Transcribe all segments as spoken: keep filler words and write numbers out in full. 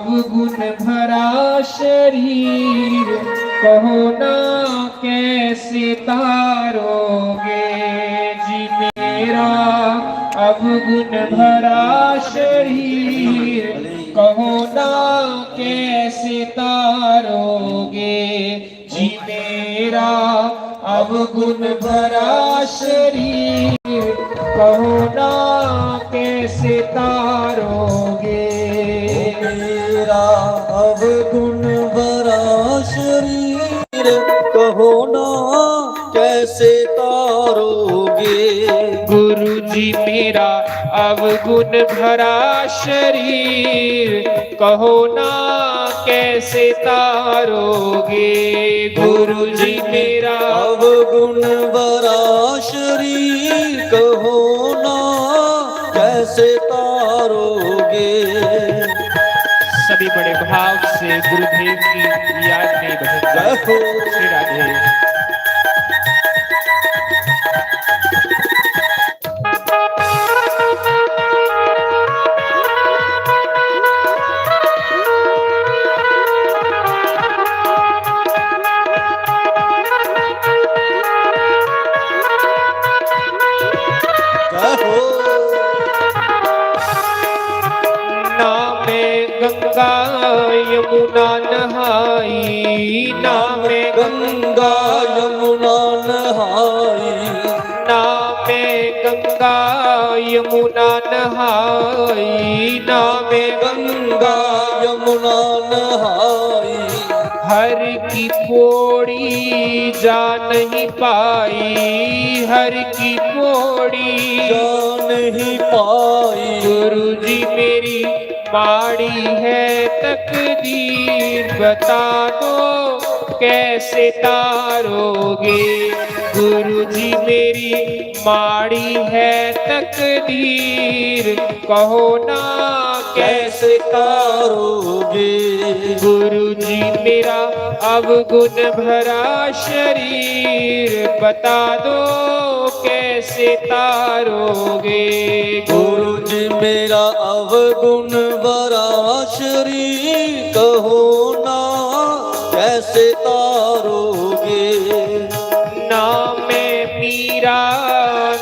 अवगुण भरा शरीर, कहो ना कैसे तारोगे। जी मेरा अवगुण भरा शरीर, कहो ना कैसे तारोगे। जी मेरा अवगुण भरा शरीर, कहो ना कैसे तारोगे। मेरा अवगुण भरा शरीर, कहो ना कैसे तारोगे। गुरु जी मेरा अवगुण भरा शरीर, कहो ना कैसे तारोगे। गुरु जी मेरा अवगुण भरा शरीर, कहो ना कैसे तारोगे। सभी बड़े भाव से गुरुदेव की याद में भजन। जय हो। श्री राधे। जय हो। ना मैं गंगा यमुना नहाई, ना मैं गंगा यमुना नहाई। ना मैं गंगा यमुना नहाई, ना मैं गंगा यमुना नहाई। हर की पौड़ी जा नहीं पाई, हर की पौड़ी जा नहीं पाई। गुरु जी मेरी माड़ी है तकदीर, बता दो कैसे तारोगे। गुरु जी मेरी माड़ी है तकदीर, कहो ना कैसे तारोगे। गुरु जी मेरा अवगुण भरा शरीर, बता दो कैसे तारोगे। गुरु जी मेरा अवगुण भरा शरीर, कहो ना कैसे तारोगे। ना मैं मीरा,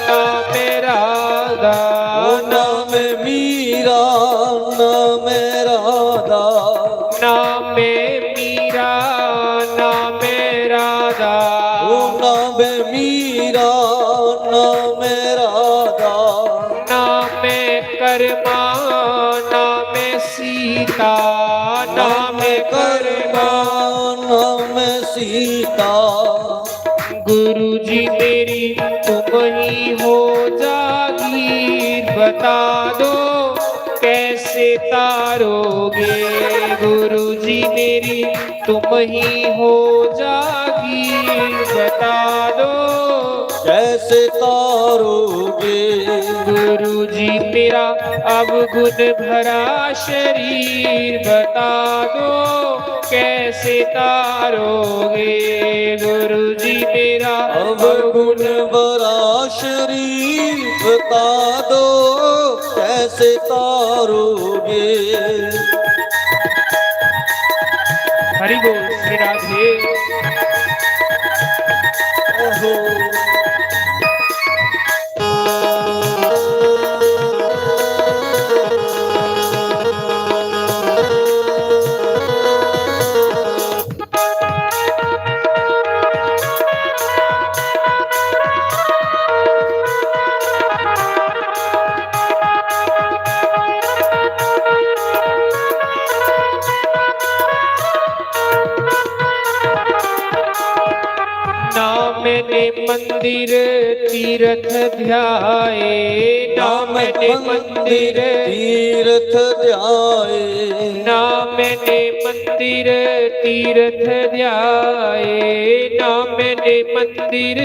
ना मैं राधा। ओ ना मैं मीरा, ना मैं राधा। ना मैं मीरा, ना मैं राधा। ओ ना मैं मीरा, ना मैं राधा। ना मैं कर्मा, ना मैं सीता, ना मैं कर्मा, ना मैं सीता। गुरु जी मेरी तुम ही हो जागीर, बता दो कैसे तारोगे। गुरु जी मेरी तुम ही हो जागीर, बता दो कैसे तारोगे। गुरु जी मेरा अवगुण भरा शरीर, बता दो कैसे तारोगे। गुरु जी मेरा अवगुण भरा शरीर, बता दो कैसे तारोगे। हरि बोल श्री राधे। ओहो। ना मैंने मंदिर तीरथ ध्याए, ना मैंने मंदिर तीरथ ध्याए। ना मैंने मंदिर तीरथ ध्याए, ना मैंने मंदिर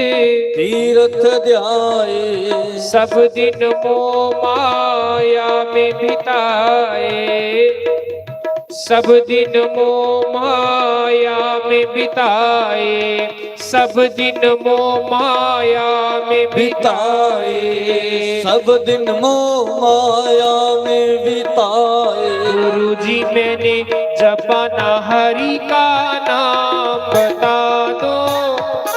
तीरथ ध्याए। सब दिन मोह माया में बिताए, सब दिन मोह माया में बिताए, सब दिन मोह माया में बिताए। बिताए, सब दिन मोह माया में बिताए। गुरु जी मैंने जपा ना हरि का नाम, बता दो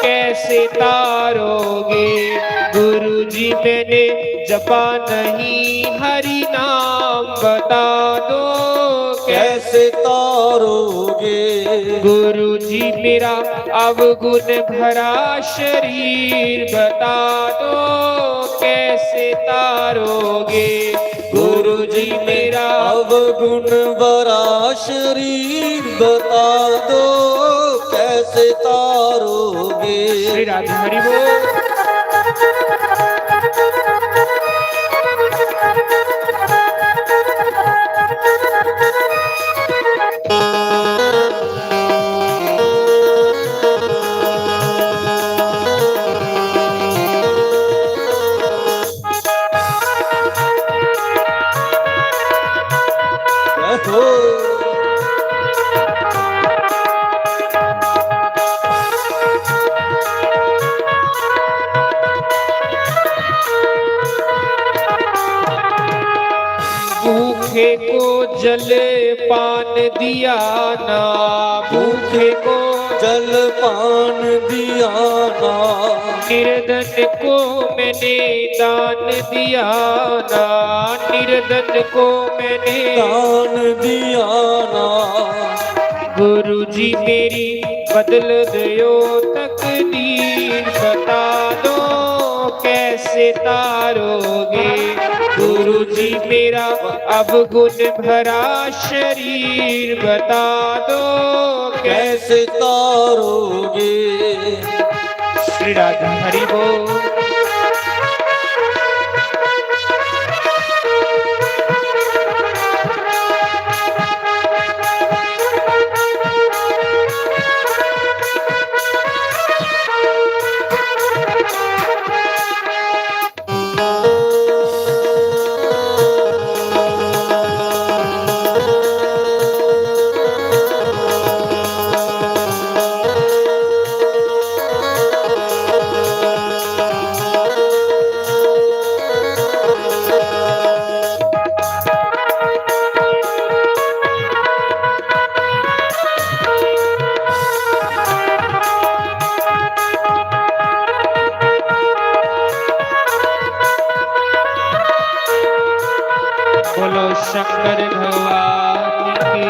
कैसे तारोगे। गुरु जी मैंने जपा नहीं हरि नाम, बता दो कैसे तारोगे। गुरु जी मेरा अवगुण भरा शरीर, बता दो कैसे तारोगे। गुरु जी मेरा अवगुण भरा शरीर, बता दो कैसे तारोगे। श्री राधे हरि बोल। भूखे को जल पान दिया ना, भूखे को जल पान दिया ना, निर्धन को मैंने दान दिया ना, निर्धन को मैंने दान दिया ना। गुरु जी मेरी बदल दो तकदीर, बता दो कैसे तारोगे। गुरु जी मेरा अवगुण भरा शरीर, बता दो कैसे तारोगे। श्री राधा हरि बोल। बोलो शंकर भगवान की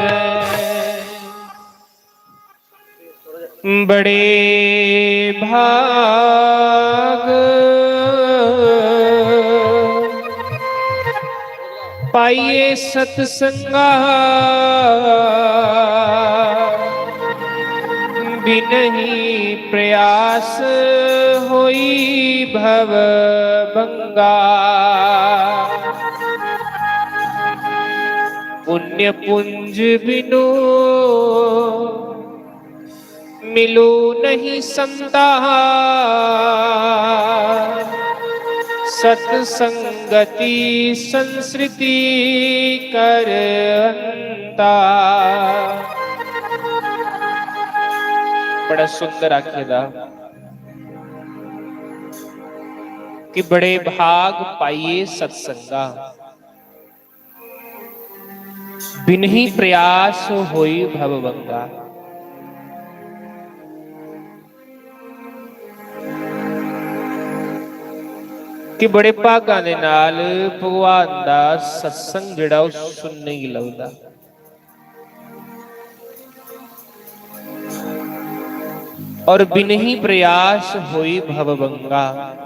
जय। बड़े भाग पाइए सत्संगा, बिनही प्रयास होई भव भंगा। पुण्य पुंज बिनु मिलू नहीं संता, सतसंगति संस्कृति कर अंता। बड़ा सुंदर आखे दा कि बड़े भाग पाइए सत्संगा, बिनही प्रयास होई भवभंगा। कि बड़े भागां दे नाल भगवान दा सत्संग जेह्ड़ा ओह् सुनने गी लभदा। और बिनही प्रयास होई भवभंगा।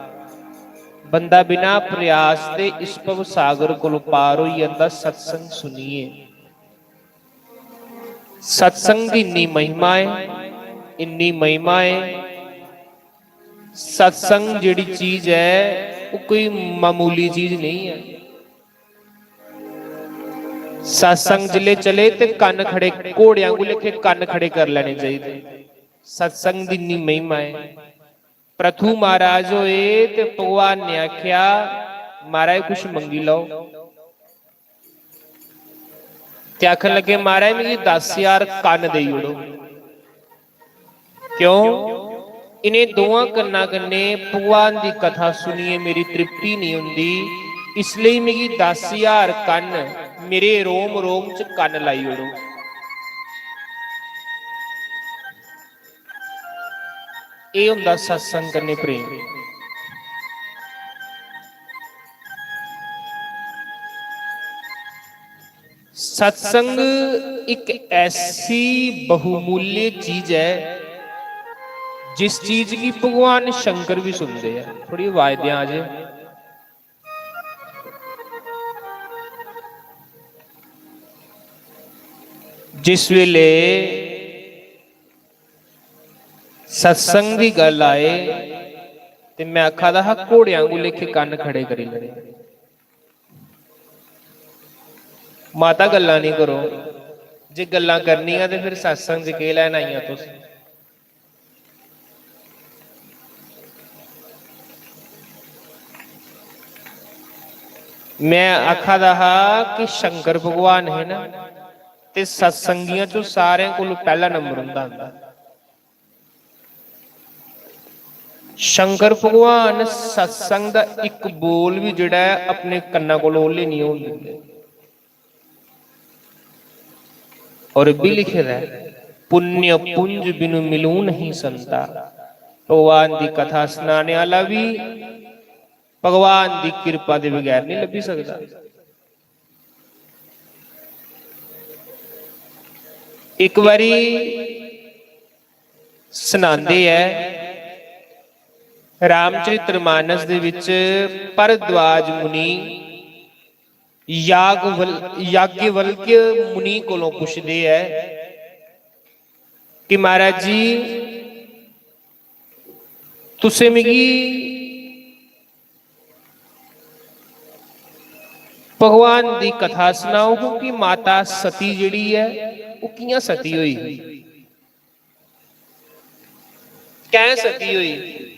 बंदा बिना प्रयास दे इस भव सागर कोल पार होई जंदा सत्संग सुनिए। सत्संग दी इन्नी महिमा ऐ, इन्नी महिमा ऐ। सत्संग जेह्ड़ी चीज ऐ, ओह् कोई मामूली चीज नेईं ऐ। सत्संग जिसलै चले ते कन्न खड़े, घोड़े आंगू लेखे कन्न खड़े करी लैने चाहिदे। सत्संग दी इन्नी महिमा ऐ। पृथु महाराज होए ते भगवान ने आखेआ, "महाराज, कुछ मंगी लैओ।" ते आखन लगे, "महाराज, मिगी दस ज्हार कन्न देई ओड़ो।" क्यों? इ'नें दोआं कन्नां कन्नै भगवान दी कथा सुनियै मेरी तृप्ति नेईं होंदी, इसलेई मिगी दस ज्हार कन्न मेरे रोम रोम च कन्न लाई ओड़ो। एह् होंदा सत्संग कन्नै प्रेम। सत्संग इक ऐसी बहुमूल्य चीज ऐ, जिस चीज गी भगवान शंकर बी सुनदे ऐ। थोड़ी आवाज देआं अजें। जिस वेले सत्संग दी गल्ल आए ते मैं आखा दा हा, घोड़े आंगू लेखे कन्न खड़े करी ले। माता, गल्लां नहीं करो, जे गल्लां करनियां ते फिर सत्संग च केह् लैन आइयां तुस? मैं आखा दा हा कि शंकर भगवान है ना, ते सत्संगियां चों सारें कोलू पैह्ला नंबर उंदा आंदा। शंकर भगवान सत्संग दा इक बोल भी जेह्ड़ा ऐ, अपने कन्ना कोल ओले नहीं होन दिंदे। और भी लिखे दा ऐ, "पुण्य पुंज बिनु मिलू नहीं संता।" भगवान दी कथा सनाने आह्ला भी भगवान दी किरपा दे बगैर नहीं लब्भी सकदा। इक बारी सनांदे ऐ, रामचरितमानस दे विच भरद्वाज मुनि यागवल-, याज्ञवल्क्य मुनि कोलों पुछदे ऐ कि महाराज जी, तुसें मिगी भगवान दी कथा सनाओ कि माता सती जेह्ड़ी ऐ, ओह् कि'यां सती होई? कैं सती होई?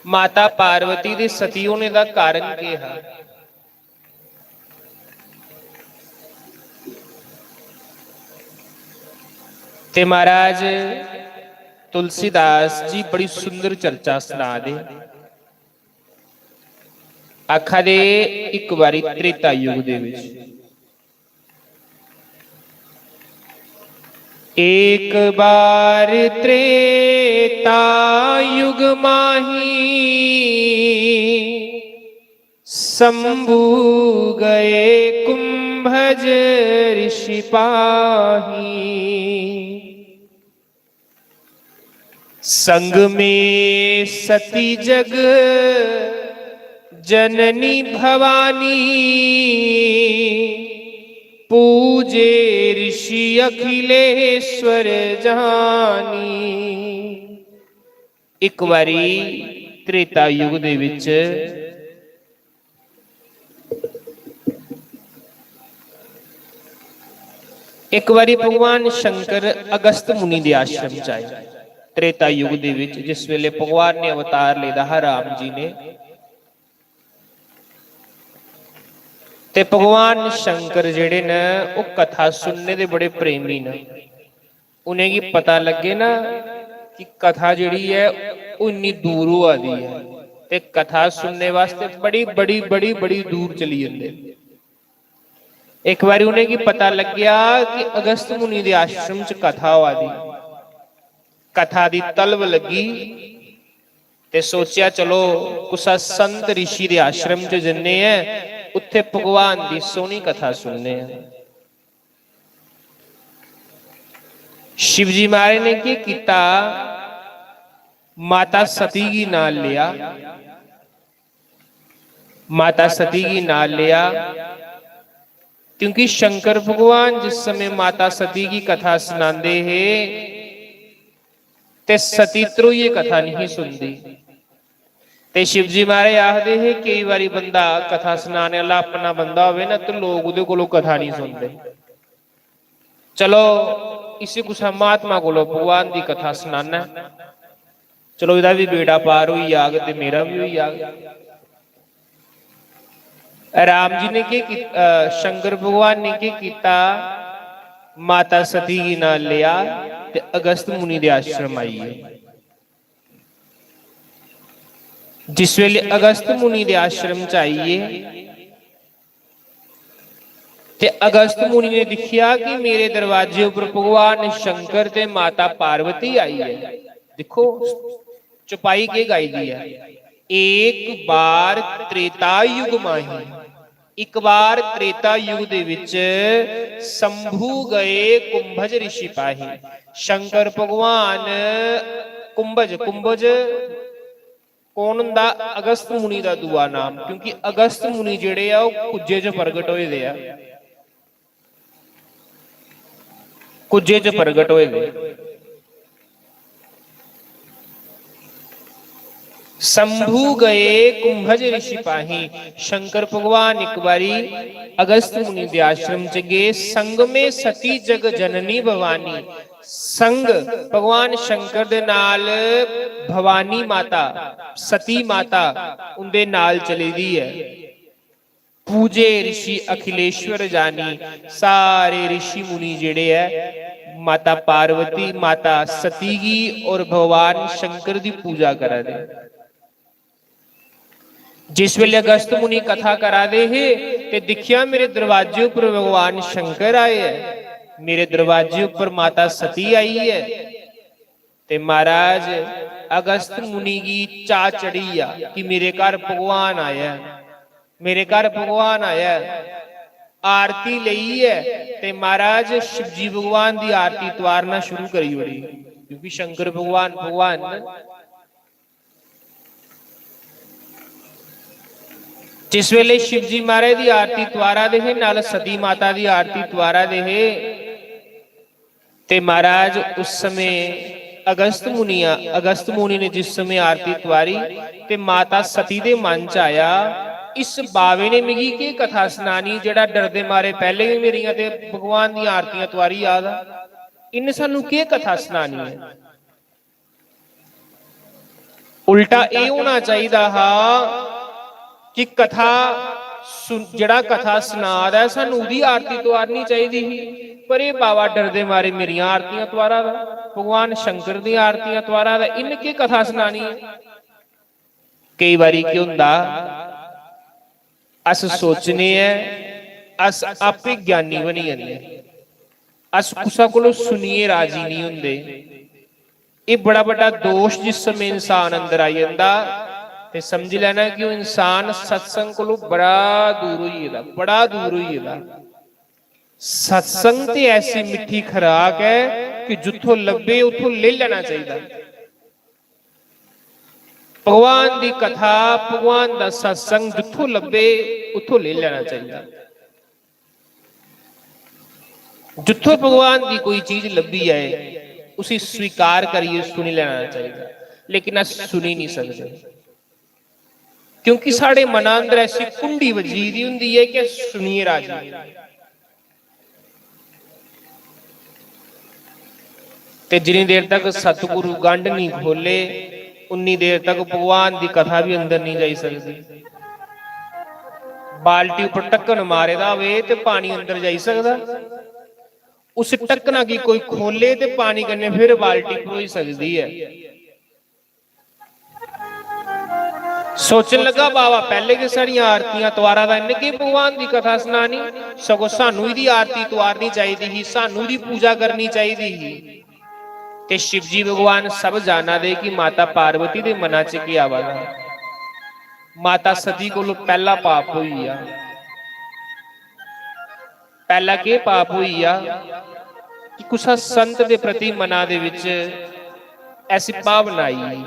माता पार्वती दे सती होने दा कारण केह् हा? ते महाराज तुलसीदास जी बड़ी सुंदर चर्चा सना दे। आखा दे, इक बारी त्रेता युग दे विच एक बार त्रेता युग माही शंभु गए कुंभज ऋषि पाही। संग में सती जग जननी भवानी पूजे ऋषि अखिलेश्वर जानी। एक बारी त्रेता युग दे विच एक बारी भगवान शंकर अगस्त मुनि दे आश्रम च आए। त्रेता युग दे विच जिस वेले भगवान ने अवतार लेदा हा राम जी ने, ते भगवान शंकर जेह्ड़े न, ओह् कथा सुनने दे बड़े प्रेमी न। उ'नेंगी पता लग्गे ना कि कथा जेह्ड़ी ऐ, ओह् इन्नी दूर होआ दी ऐ, ते कथा सुनने वास्ते बड़ी, बड़ी, बड़ी, बड़ी दूर चली जंदे। एक बारी उ'नेंगी पता लग्गेआ कि अगस्त मुनि दे आश्रम च कथा होआ दी। कथा दी तलब लग्गी ते सोचेआ, चलो, कुसै संत ऋषि दे आश्रम च जन्ने ऐ, उत्थे भगवान दी सोह्नी कथा सुनने आं। शिवजी महाराज ने केह् कीता? माता सती गी नाल लेआ। माता सती गी नाल लेआ, क्योंकि शंकर भगवान जिस समय माता सती गी कथा सनांदे हे, ते सती ध्रोइयै कथा नहीं सुनदी। ते शिवजी महाराज आखदे हे, केई बारी बंदा कथा सनाने आह्ला अपना बंदा होवे ना, ते लोक ओह्दे कोलों कथा नहीं सुनदे। चलो, इसी कुसै महात्मा कोलों भगवान दी कथा सनाना, चलो, एह्दा बी बेड़ा पार होई जाग ते मेरा बी होई जाग। राम जी ने केह् कीता, शंकर भगवान ने केह् कीता? माता सती गी नाल लेआ ते अगस्त मुनि दे आश्रम आई गे। जिस वेले अगस्त मुनि दे आश्रम च आई गे, ते अगस्त मुनि ने दिक्खेआ कि मेरे दरवाजे उप्पर भगवान शंकर ते माता पार्वती आई ऐ। दिक्खो, चौपाई केह् गाई दी ऐ, "एक बार त्रेता युग माही।" इक बार त्रेता युग दे विच शंभु गए कुंभज ऋषि पाही। शंकर भगवान कुंभज, कुंभज कौन हुंदा? अगस्त मुनि दा दूआ नाम, क्योंकि अगस्त मुनि जेह्ड़े आ, ओह् कुज्जे च प्रगट होए दे आ, कुज्जे च प्रगट होए दे। शंभु गए कुंभज ऋषि पाही। शंकर भगवान इक बारी अगस्त मुनि दे आश्रम च गे। संग में सती जग जननी भवानी। संग, भगवान शंकर दे नाल भवानी माता, सती माता उंदे नाल चली दी ऐ। पूजे ऋषि अखिलेश्वर जानी। सारे ऋषि मुनि जेह्ड़े ऐ, माता पार्वती, माता सती गी और भगवान शंकर दी पूजा करा दे। जिस वेले अगस्त मुनि कथा करा दे हे, ते दिक्खेआ, मेरे दरवाजे उप्पर भगवान शंकर आए ऐ, मेरे दरवाजे उप्पर माता सती आई ऐ। ते महाराज, अगस्त मुनि गी चाऽ चढ़ी गेआ कि मेरे घर भगवान आया ऐ, मेरे घर भगवान आया ऐ। आरती लेइयै ते महाराज शिवजी भगवान दी आरती तुआरना शुरू करी ओड़ी, क्योंकि शंकर भगवान भगवान न। जिस वेले शिवजी महाराज दी आरती तुआरा दे हे, नाल सती माता दी आरती तुआरा दे हे, ते महाराज, उस समय अगस्त मुनि, अगस्त मुनि ने जिस समय आरती तुआरी, ते माता सती दे मन च आया, "इस बावे ने मिगी केह् कथा सनानी, जेह्ड़ा डरदे मारे पैह्ले बी मेरियां ते भगवान दियां आरतियां तुआरी आ दा? इन्न सानू केह् कथा सनानी ऐ?" उल्टा एह् होना चाहिदा हा कि कथा सुन-, जेह्ड़ा कथा सना दा ऐ, सानू ओह्दी आरती तुआरनी चाहिदी ही, पर एह् बावा डरदे मारे मेरियां आरतियां तुआरा दा, भगवान शंकर दियां आरतियां तुआरा दा, इन्न केह् कथा सनानी ऐ? केई बारी केह् होंदा, अस सोचने ऐ, अस आपे ज्ञानी बनी जन्ने, अस कुसै कोलों सुनियै राजी निं होंदे। एह् बड़ा बड्डा दोश, जिस समें इंसान अंदर आई जंदा ते समझी लैना कि ओह् इंसान सत्संग कोलों बड़ा दूर होई गेदा, बड़ा दूर होई गेदा। सत्संग ते ऐसी मिट्ठी खराक ऐ कि जित्थों लब्भे उत्थों लेई लैना चाहिदा। भगवान दी कथा, भगवान दा सत्संग जित्थों लब्भे उत्थों लेई लैना चाहिदा। जित्थों भगवान दी कोई चीज लब्भी जाए, उसी स्वीकार करियै सुनी लैना चाहिदा, लेकिन अस सुनी नहीं सकदे, क्योंकि साढ़े मना अंदर ऐसी कुंडी बज्जी दी होंदी ऐ कि अस सुनियै राजी नहीं। ते जिन्नी देर तक सतगुरु गंढ नहीं खोले, उन्नी देर तक भगवान दी कथा भी अंदर नहीं जाई सकदी। बाल्टी उप्पर ढक्कन मारे दा होवे ते पानी अंदर जाई सकदा? उस ढक्कना गी कोई खोले ते पानी कन्नै फिर बाल्टी भरोई सकदी ऐ। सोचन लगा, "बाबा पैह्ले गै साढ़ियां आरतियां तुआरा दा, इन्नै केह् भगवान दी कथा सनानी? सगों सानू एह्दी आरती तुआरनी चाहिदी ही, सानू एह्दी पूजा करनी चाहिदी ही।" ते शिवजी भगवान सब जाना दे कि माता पार्वती दे मना च केह् आवा दा। माता सती कोलों पैह्ला पाप होई गेआ। पैह्ला केह् पाप होई गेआ कि कुसै संत दे प्रति मना दे विच ऐसी भावना आई गेई।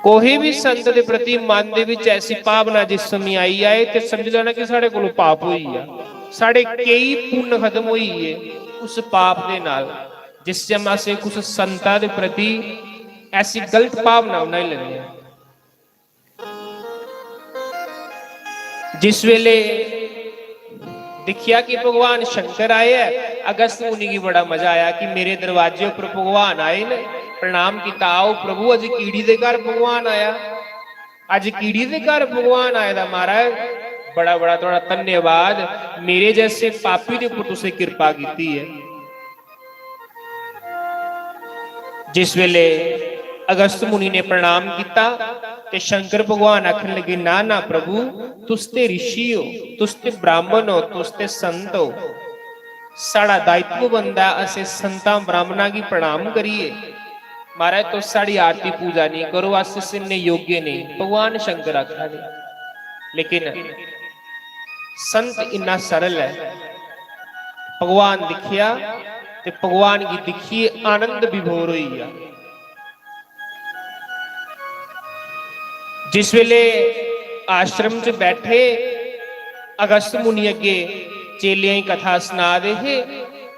कोहे भी संत दे प्रति मन दे विच ऐसी भावना जिस समय आई जाए ते समझ लैना कि साढ़े कोलों पाप होई गेआ। साढ़े केई पुन्न खत्म होई गे उस पाप दे नाल, जिस टाइम असें कुछ संता दे प्रति ऐसी गलत भावना बनाई लैंदे आं। जिस वेले दिक्खेआ कि भगवान शंकर आए ऐ, अगस्त मुनि गी बड़ा मजा आया कि मेरे दरवाजे उप्पर भगवान आए न, प्रणाम कीता, "आओ प्रभु, अज कीड़ी दे घर भगवान आया, अज कीड़ी दे घर भगवान आए दा महाराज, बड़ा बड़ा थुआढ़ा धन्यवाद, मेरे जैसे पापी दे उप्पर तुसें किरपा कीती ऐ।" जिस वेले अगस्त मुनि ने प्रणाम किया, ते शंकर भगवान आखन लगे, "ना ना प्रभु, तुस ते ऋषि हो, तुस ते ब्राह्मण हो, तुस ते संत हो। साढ़ा दायित्व बनदा असें संतां ब्राह्मणां गी प्रणाम करियै, महाराज, तुस साढ़ी आरती पूजा नेईं करो, अस इस इन्ने योग्य नेईं।" भगवान शंकर आखा दे। लेकिन संत इन्ना सरल ऐ, भगवान दिक्खेआ ते भगवान गी दिक्खियै आनंद विभोर होई गेआ। जिस वेले आश्रम च बैठे, अगस्त मुनि अग्गे चेलें गी कथा सना दे हे,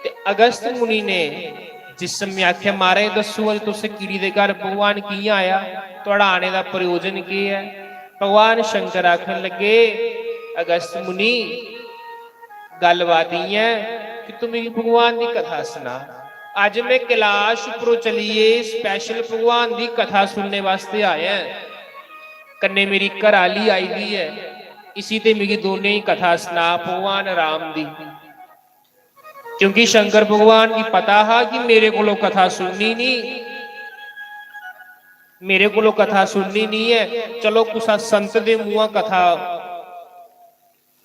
ते अगस्त मुनि ने जिस समय आखेआ, "महाराज, दस्सो, अज्ज तुस कीड़ी दे घर भगवान कि'यां आया? थुआढ़ा आने दा प्रयोजन केह् ऐ?" भगवान शंकर आखन लगे, "अगस्त मुनि, गल्लबात इ'यां ऐ कि तू मिगी भगवान दी कथा सना। अज्ज में कैलाश उप्परों चलियै special भगवान दी कथा सुनने वास्तै आया ऐ। कन्नै मेरी घर आह्ली आई दी ऐ, इसी ते मिगी दोनें गी कथा सना भगवान राम दी।" क्योंकि शंकर भगवान गी पता हा कि मेरे कोलों कथा सुननी नहीं, मेरे कोलों कथा सुननी नहीं ऐ, चलो कुसा संत दे मुंहा कथा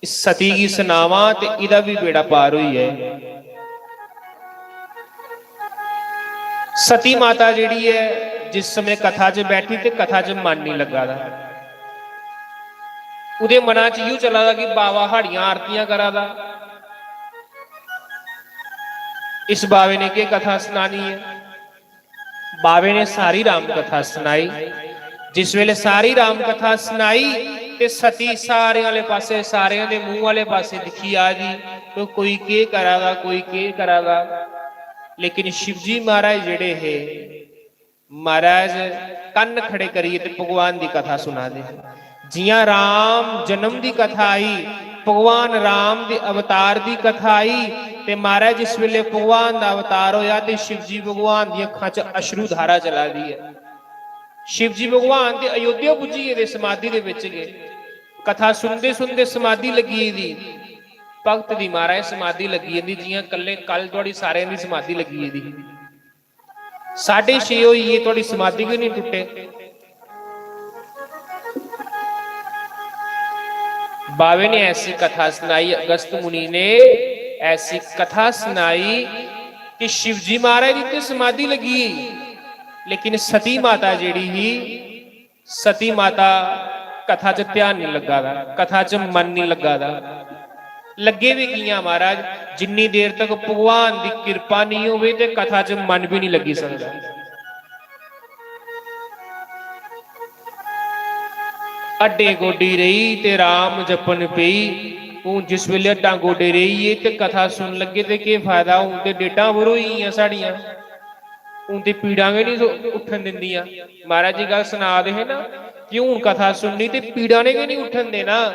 इस सती गी सनावां ते इदा भी बेड़ा पार होई जाए। सती माता जेह्ड़ी ऐ, जिस समय कथा च बैठी ते कथा च मन नहीं लग्गा दा। उदे मना च इयो चला दा कि बावा हाड़ियां आरतियां करा दा, इस बावे ने केह् कथा सनानी ऐ। बावे ने सारी राम कथा सनाई। जिस वेले सारी राम कथा सनाई ते सती सारें आह्ले पासे, सारें दे मुंह आह्ले पासे दिक्खी आ दी, तो कोई केह् करा दा, कोई केह् करा दा। लेकिन शिवजी महाराज जेह्ड़े हे, महाराज कन्न खड़े करियै ते भगवान दी कथा सुना दे हे। जियां राम जन्म दी कथा आई, भगवान राम दे अवतार दी कथा आई, ते महाराज जिस वेले भगवान दा अवतार होया ते शिवजी भगवान दी अक्खां च अश्रु धारा चला दी ऐ। शिवजी भगवान ते अयोध्या पुज्जी गेदे समाधि दे बिच गै। कथा सुनदे सुनदे समाधि लग्गी गेदी। भक्त दी महाराज समाधि लग्गी जंदी, जियां कल्ले कल थुआड़ी सारें दी समाधि लग्गी गेदी। साढ़े छे होई गे, थुआड़ी समाधि गै नहीं टुट्टे। बावे ने ऐसी कथा सनाई, अगस्त मुनि ने ऐसी कथा सनाई कि शिवजी महाराज दी ते समाधि लग्गी गेई, लेकिन सती माता जेह्ड़ी ही, सती माता कथा च ध्यान नहीं लग्गा दा, कथा च मन नहीं लग्गा दा। लग्गे भी कियां महाराज, जिन्नी देर तक भगवान दी किरपा नहीं होवे ते कथा च मन भी नहीं लग्गी सकदा। हड्डें गोडी रेही ते राम जपन पेई। हून जिस वेले हड्डां गोडे रेही गे ते कथा सुन लग्गे ते केह् फायदा? हून ते डेटां उम्र होई गेइयां साढ़ियां, हून ते पीड़ां गै नहीं उठन दिंदियां। महाराज जी गल्ल सना दे हे ना कि हून कथा सुननी ते पीड़ां ने गै नहीं उठन देना।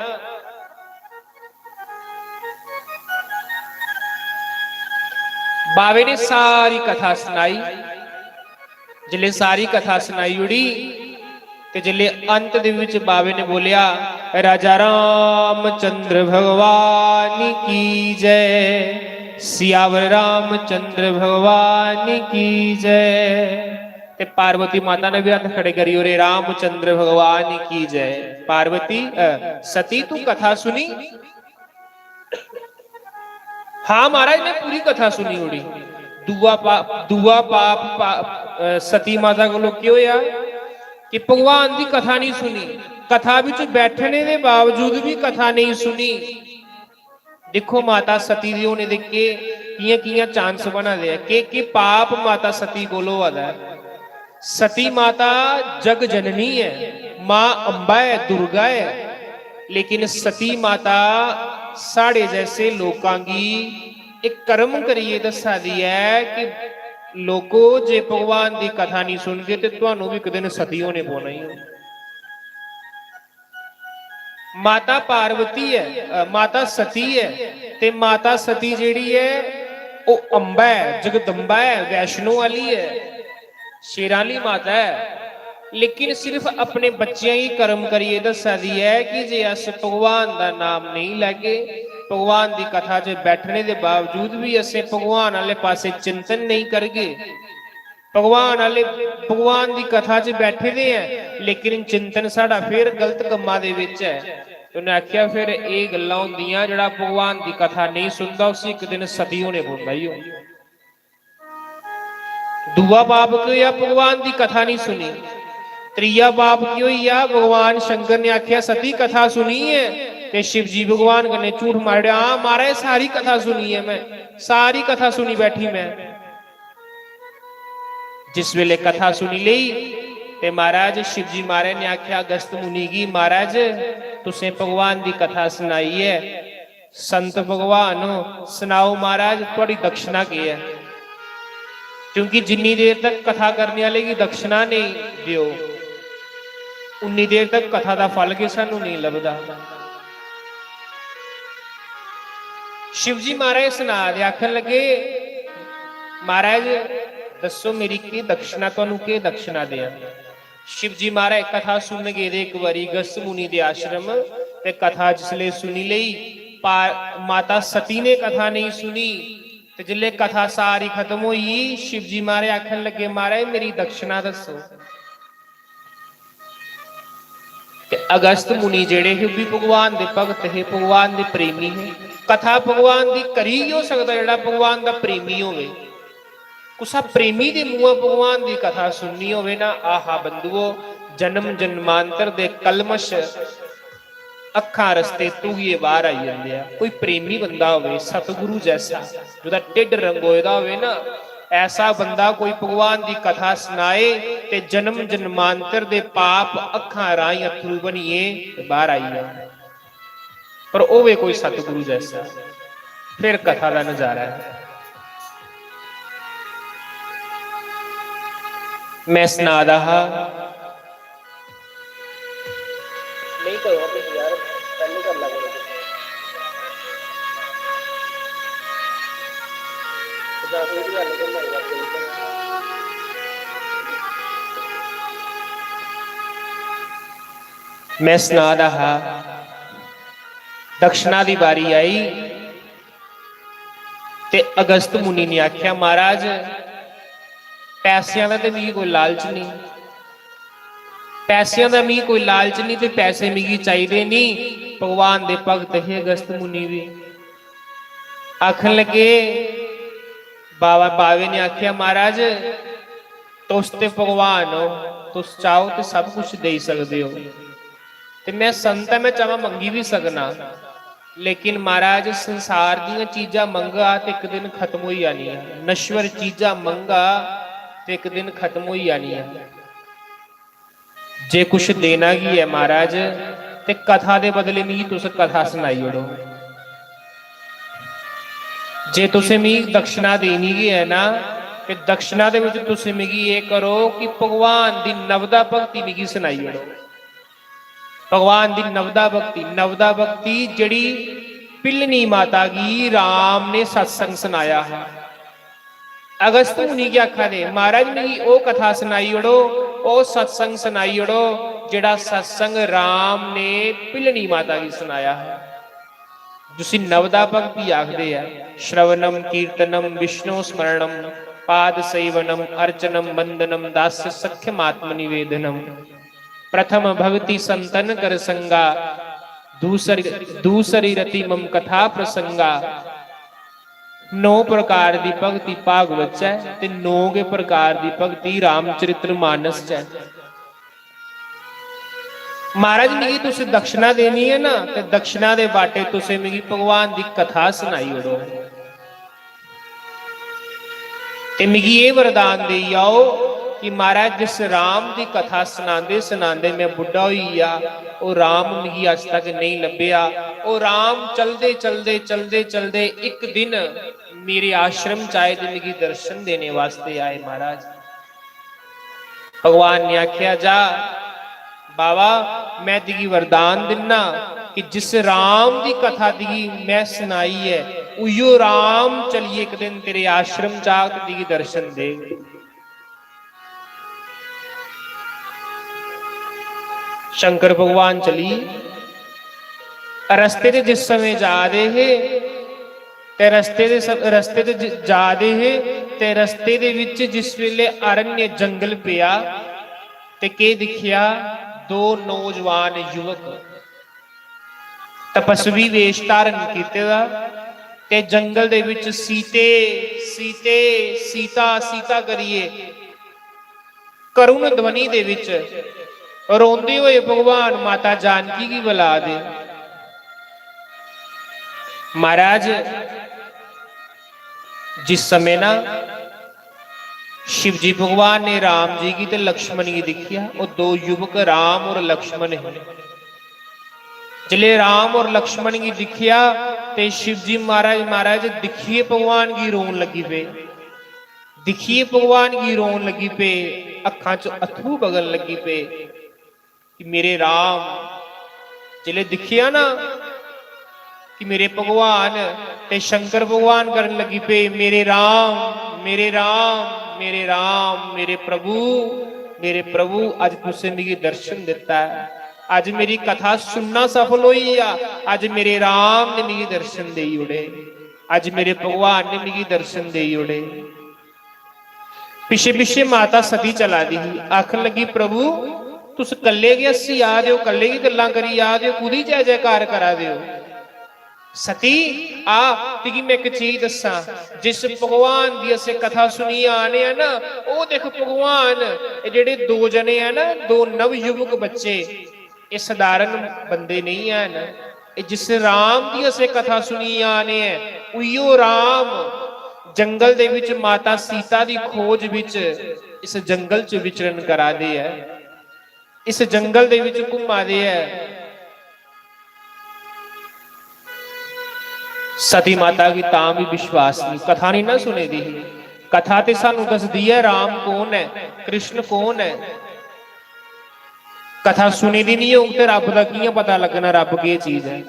बावे ने सारी कथा सनाई। जिसले सारी कथा सनाई ओड़ी ते जिसले अंत दे विच बावे ने बोलिया, "राजा रामचंद्र भगवान की जय, सियावर रामचंद्र भगवान की जय।" ते पार्वती माता ने भी हत्थ खड़े करी ओड़े, "रामचंद्र भगवान की जय।" पार्वती, अ, सती, तू कथा सुनी? "हाँ महाराज, मैं पूरी कथा सुनी ओड़ी।" दूआ पा-, दूआ पाप, पा-, अ, सती माता कोलों केह् होया कि भगवान दी कथा नहीं सुनी, कथा बिच बैठने दे बावजूद भी कथा नहीं सुनी। दिक्खो माता सती दे होने दे केह्, कियां-कियां chance बना दे ऐ, केह्-केह् पाप माता सती कोल होआ दा ऐ। सती माता जग जननी ऐ, मां अम्बा ऐ, दुर्गा ऐ, लेकिन सती माता साढ़े जैसे लोकां गी इक कर्म करियै दस्सा दी ऐ कि लोको, जे भगवान दी कथा नहीं सुनगे ते तुहानू भी इक दिन सती होने पौना ही ऐ। माता पार्वती ऐ, अ, माता सती ऐ, ते माता सती जेह्ड़ी ऐ, ओह् अम्बा ऐ, जगदम्बा ऐ, वैष्णो आह्ली ऐ, शेरां आह्ली माता ऐ। लेकिन सिर्फ अपने बच्चें गी कर्म करियै दस्सा दी ऐ कि जे अस भगवान दा नाम नेईं लैगे, भगवान दी कथा च बैठने दे बावजूद बी असें भगवान आह्ले पासै चिंतन नेईं करगे, भगवान आह्ले, भगवान दी कथा च बैठे दे ऐ, लेकिन चिंतन साढ़ा फिर गलत कम्मा दे बिच ऐ। ते उ'नें आखेआ, "फिर एह् गल्लां होंदियां, जेह्ड़ा भगवान दी कथा नेईं सुनदा, उसी इक दिन सती होने पौंदा ही होग।" दूआ पाप केह् होआ? भगवान दी कथा नेईं सुनी। त्रीया पाप केह् होई गेआ? भगवान शंकर ने आखेआ, "सती, कथा सुनी ऐ?" ते शिव जी भगवान कन्नै झूठ मारी ओड़ेआ, "हां महाराज, सारी कथा सुनी ऐ में, सारी कथा सुनी बैठी में।" जिस वेले कथा सुनी लेई ते महाराज शिव जी महाराज ने आखेआ अगस्त मुनि गी, "महाराज, तुसें भगवान दी कथा सुनाई ऐ, संत भगवान हो, सनाओ महाराज, थुआड़ी दक्षिणा केह् ऐ?" क्योंकि जिन्नी देर तक कथा करने आह्ले गी दक्षिणा नेईं देओ, उन्नी देर तक कथा दा फल गै सानू नेईं लभदा। शिव जी महाराज सना दे, आखन लगे, "महाराज, दस्सो, मेरी केह् दक्षिणा, तुहानू केह् दक्षिणा देआं?" शिव जी महाराज कथा सुनन गेदे इक बारी अगस्त मुनि दे आश्रम, ते कथा जिसले सुनी लेई, पा-, माता सती ने कथा नेईं सुनी, ते जिसले कथा सारी खत्म होई, शिव जी महाराज आखन लगे, "महाराज, मेरी दक्षिणा दस्सो।" ते अगस्त मुनि जेह्ड़े हे, ओह् बी भगवान दे भगत हे, भगवान दे प्रेमी हे। कथा भगवान दी करी गै हो सकदा जेह्ड़ा भगवान दा प्रेमी होवे। कुसा प्रेमी दे मुंहा भगवान दी कथा सुननी होवे ना, आहा बंधुओ, जन्म जन्मांतर दे कलमश अक्खां रस्ते धुगिये बाहर आई जंदे आ। कोई प्रेमी बंदा होवे, सतगुरु जैसा, जेह्दा ढिड्ड रंगोए दा होवे ना, ऐसा बंदा कोई भगवान दी कथा सनाए ते जन्म जन्मांतर दे पाप अक्खां राहें अत्थरू बनिए ते बाहर आई जान। पर होवे कोई सतगुरु जैसा, फिर कथा दा नजारा ऐ। मैं सना दा हा, नहीं करो अभी यार, पहले कर ला करो। मैं सना दा हा, दक्षिणा दी बारी आई ते अगस्त मुनि ने आख्या, "महाराज, पैसेआं दा ते मिगी कोई लालच नेईं, पैसेआं दा मिगी कोई लालच नेईं ते पैसे मिगी चाहिदे नेईं।" भगवान दे भगत हे अगस्त मुनि बी। आखन लगे, बाबा, बावे ने आखेआ, "महाराज, तुस ते भगवान ओ, तुस चाहो ते सब कुछ देई सकदे ओ। ते में संत आं, में चाहवां मंगी बी सकना, लेकिन महाराज, संसार दियां चीजां मंगगा ते इक दिन खत्म होई जानियां, नश्वर चीजां मंगगा ते इक दिन खत्म होई जानियां।" जे कुछ देना गै ऐ महाराज, ते कथा दे बदले मिगी तुस कथा सनाई ओड़ो। जे तुसें मिगी दक्षिणा देनी गै ऐ ना, ते दक्षिणा दे बिच तुसें मिगी एह् करो कि भगवान दी नवदा भक्ति मिगी सनाई ओड़ो। भगवान दी नवदा भक्ति, नवदा भक्ति जेह्ड़ी भिल्लनी माता गी राम ने सत्संग सनाया हा। अगस्त मुनि गी आखा दे, "महाराज, मिगी ओह् कथा सनाई ओड़ो, ओह् सत्संग सनाई ओड़ो, जेह्ड़ा सत्संग राम ने भिल्लनी माता गी सनाया हा, जिसी नवदा भक्ति आखदे ऐ। श्रवणम कीर्तनम विष्णु स्मरणम पाद सेवनम अर्चनम वंदनम दास्य सख्यमात्म निवेदनम। प्रथम भक्ति संतन कर संगा, दूसरी, दूसरी रति मम कथा प्रसंगा।" नौ प्रकार दी भक्ति भागवत च ऐ ते नौ गै प्रकार दी भक्ति रामचरित्र मानस च ऐ। महाराज, मिगी तुस दक्षिणा देनी ऐ ना, ते दक्षिणा दे बाटे तुसें मिगी भगवान दी कथा सनाई ओड़ो। ते मिगी एह् वरदान देई आओ कि महाराज, जिस राम दी कथा सनांदे सनांदे में बुड्ढा होई गेआ, ओह् राम मिगी अज्ज तक नेईं लब्भेआ। ओह् राम चलदे, चलदे, चलदे, चलदे इक दिन मेरे आश्रम च आए ते मिगी दर्शन देने वास्ते आए महाराज। भगवान ने आखेआ, "जा बाबा, मैं तुगी वरदान दिन्ना कि जिस राम दी कथा तुगी मैं सनाई ऐ, उयो राम चलिए इक दिन तेरे आश्रम च आग ते तुगी दर्शन देग।" शंकर भगवान चली रस्ते ते जिस समें जा दे हे, ते रस्ते दे स-, रस्ते ते ज-, जा दे हे, ते रस्ते दे विच जिस वेले अरण्य जंगल पेआ ते केह् दिक्खेआ? दो नौजवान युवक तपस्वी वेश धारण कीते दा ते जंगल दे विच सीते, सीते, सीता, सीता करियै करुण ध्वनि दे विच रोंदे होए भगवान माता जानकी गी बुला दे। महाराज, जिस समय ना शिव जी भगवान ने राम जी गी ते लक्ष्मण गी दिक्खेआ, ओह् दो युवक राम और लक्ष्मण हे। जिसले राम और लक्ष्मण गी दिक्खेआ ते शिव जी महाराज, महाराज दिक्खियै भगवान गी रोन लगी पे, दिक्खियै भगवान गी रोन लगी पे, अक्खां च अत्थरू बगन लगी पे। कि मेरे राम, जिसले दिक्खेआ ना कि मेरे भगवान ते शंकर भगवान करन लगी पे, "मेरे राम, मेरे राम, मेरे राम, मेरे प्रभु, मेरे प्रभु, अज तुसें मिगी दर्शन दिता है, अज मेरी कथा सुनना सफल होई गेआ, अज मेरे राम ने मिगी दर्शन देई ओड़े, अज मेरे भगवान ने मिगी दर्शन देई ओड़े।" पिच्छे पिच्छे माता सती चला दी ही, आखन लगी, "प्रभु, तुस कल्ले गै हस्सी आ दे ओ, कल्ले गै गल्लां करी आ दे ओ, कुदी जय जयकार करा दे ओ?" सती, आ, तुगी मैं इक चीज दस्सां, जिस भगवान दी असें कथा सुनियै आने आ ना, ओह् दिक्ख भगवान, एह् जेह्ड़े दो जने आ ना, दो नवयुवक बच्चे, एह् सधारण बंदे नेईं हैन। एह् जिस राम दी असें कथा सुनियै आने ऐ, उइयो राम जंगल दे विच माता सीता दी खोज विच इस जंगल च विचरण करा दे ऐ, इस जंगल दे विच घुम्मा दे ऐ। सती माता गी तां भी विश्वास नहीं, कथा नहीं ना सुने दी ही। कथा ते सानू दसदी ऐ राम कौन ऐ, कृष्ण कौन ऐ। कथा सुनी दी नहीं होग ते रब दा कियां पता लगना, रब केह् चीज ऐ?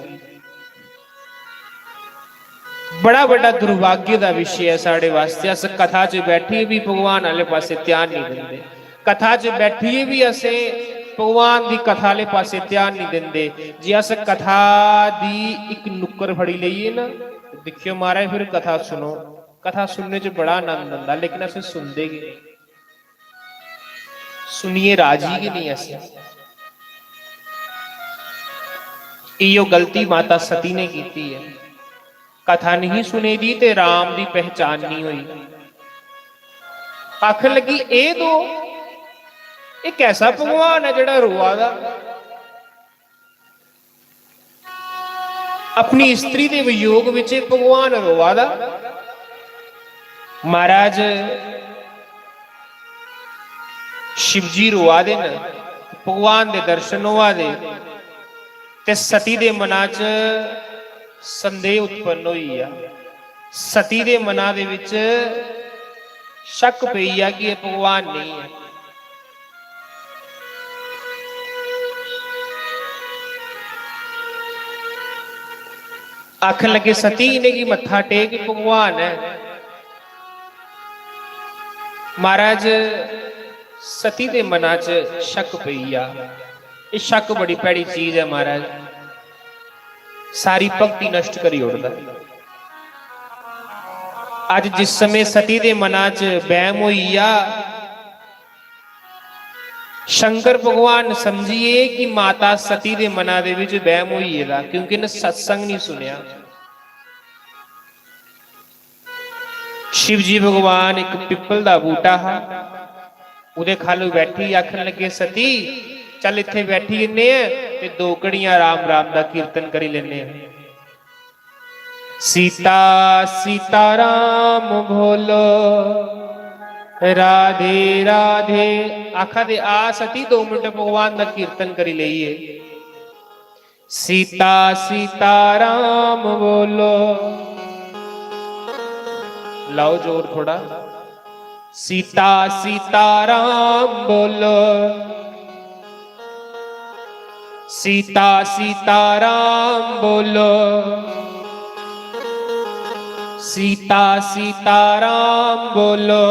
बड़ा बड्डा दुर्भाग्य दा विशे ऐ साढ़े वास्ते। अस कथा च बैठियै भी भगवान आह्ले पासे ध्यान नहीं दिंदे, कथा च बैठियै भी असें भगवान दी कथा आह्ले पासे ध्यान नहीं दिंदे। जे अस कथा दी इक नुक्कर फड़ी लेइए ना, दिक्खेओ महाराज, फिर कथा सुनो, कथा सुनने च बड़ा आनंद आंदा, लेकिन अस सुनदे गै नहीं। सुनियै राजी गै नहीं अस। इयो गलती माता सती ने कीती ऐ। कथा नहीं सुने दी ते राम दी पहचान नहीं होई। आखन लगी, "एह् दो, एह् कैसा भगवान ऐ जेह्ड़ा रोआ दा?" अपनी स्त्री दे वियोग विच भगवान रोआ दा। महाराज, शिवजी रोआ दे न, भगवान दे दर्शन होआ दे, ते सती दे मना च संदेह उत्पन्न होई गेआ। सती दे मना दे विच शक पेई गेआ कि एह् भगवान नेईं ऐ। आखन लगे, "सती, इ'नेंगी मत्था टेक, भगवान ऐ।" महाराज, सती दे मना च शक पेई गेआ। एह् शक बड़ी भैड़ी चीज ऐ महाराज, सारी भक्ति नष्ट करी ओड़दा। अज्ज जिस समें सती दे मना च बैम होई गेआ, शंकर भगवान समझिए कि माता सती दे मना दे विच बैम होई गेदा, क्योंकि इन्हें सत्संग नहीं सुनेआ। शिव जी भगवान इक पिप्पल दा बूटा हा, उदे खल्ल बैठी आखन लगे, "सती, चल इत्थे बैठी जन्ने आं ते दो घड़ियां राम राम दा कीर्तन करी लेने आं।" सीता सीता राम बोलो, राधे राधे। आखा दे, "आ सती, दो मिनट भगवान दा कीर्तन करी लेइए।" सीता सीता राम बोलो। लाओ जोर थोड़ा। सीता सीता राम बोलो। सीता सीता राम बोलो। सीता सीता राम बोलो।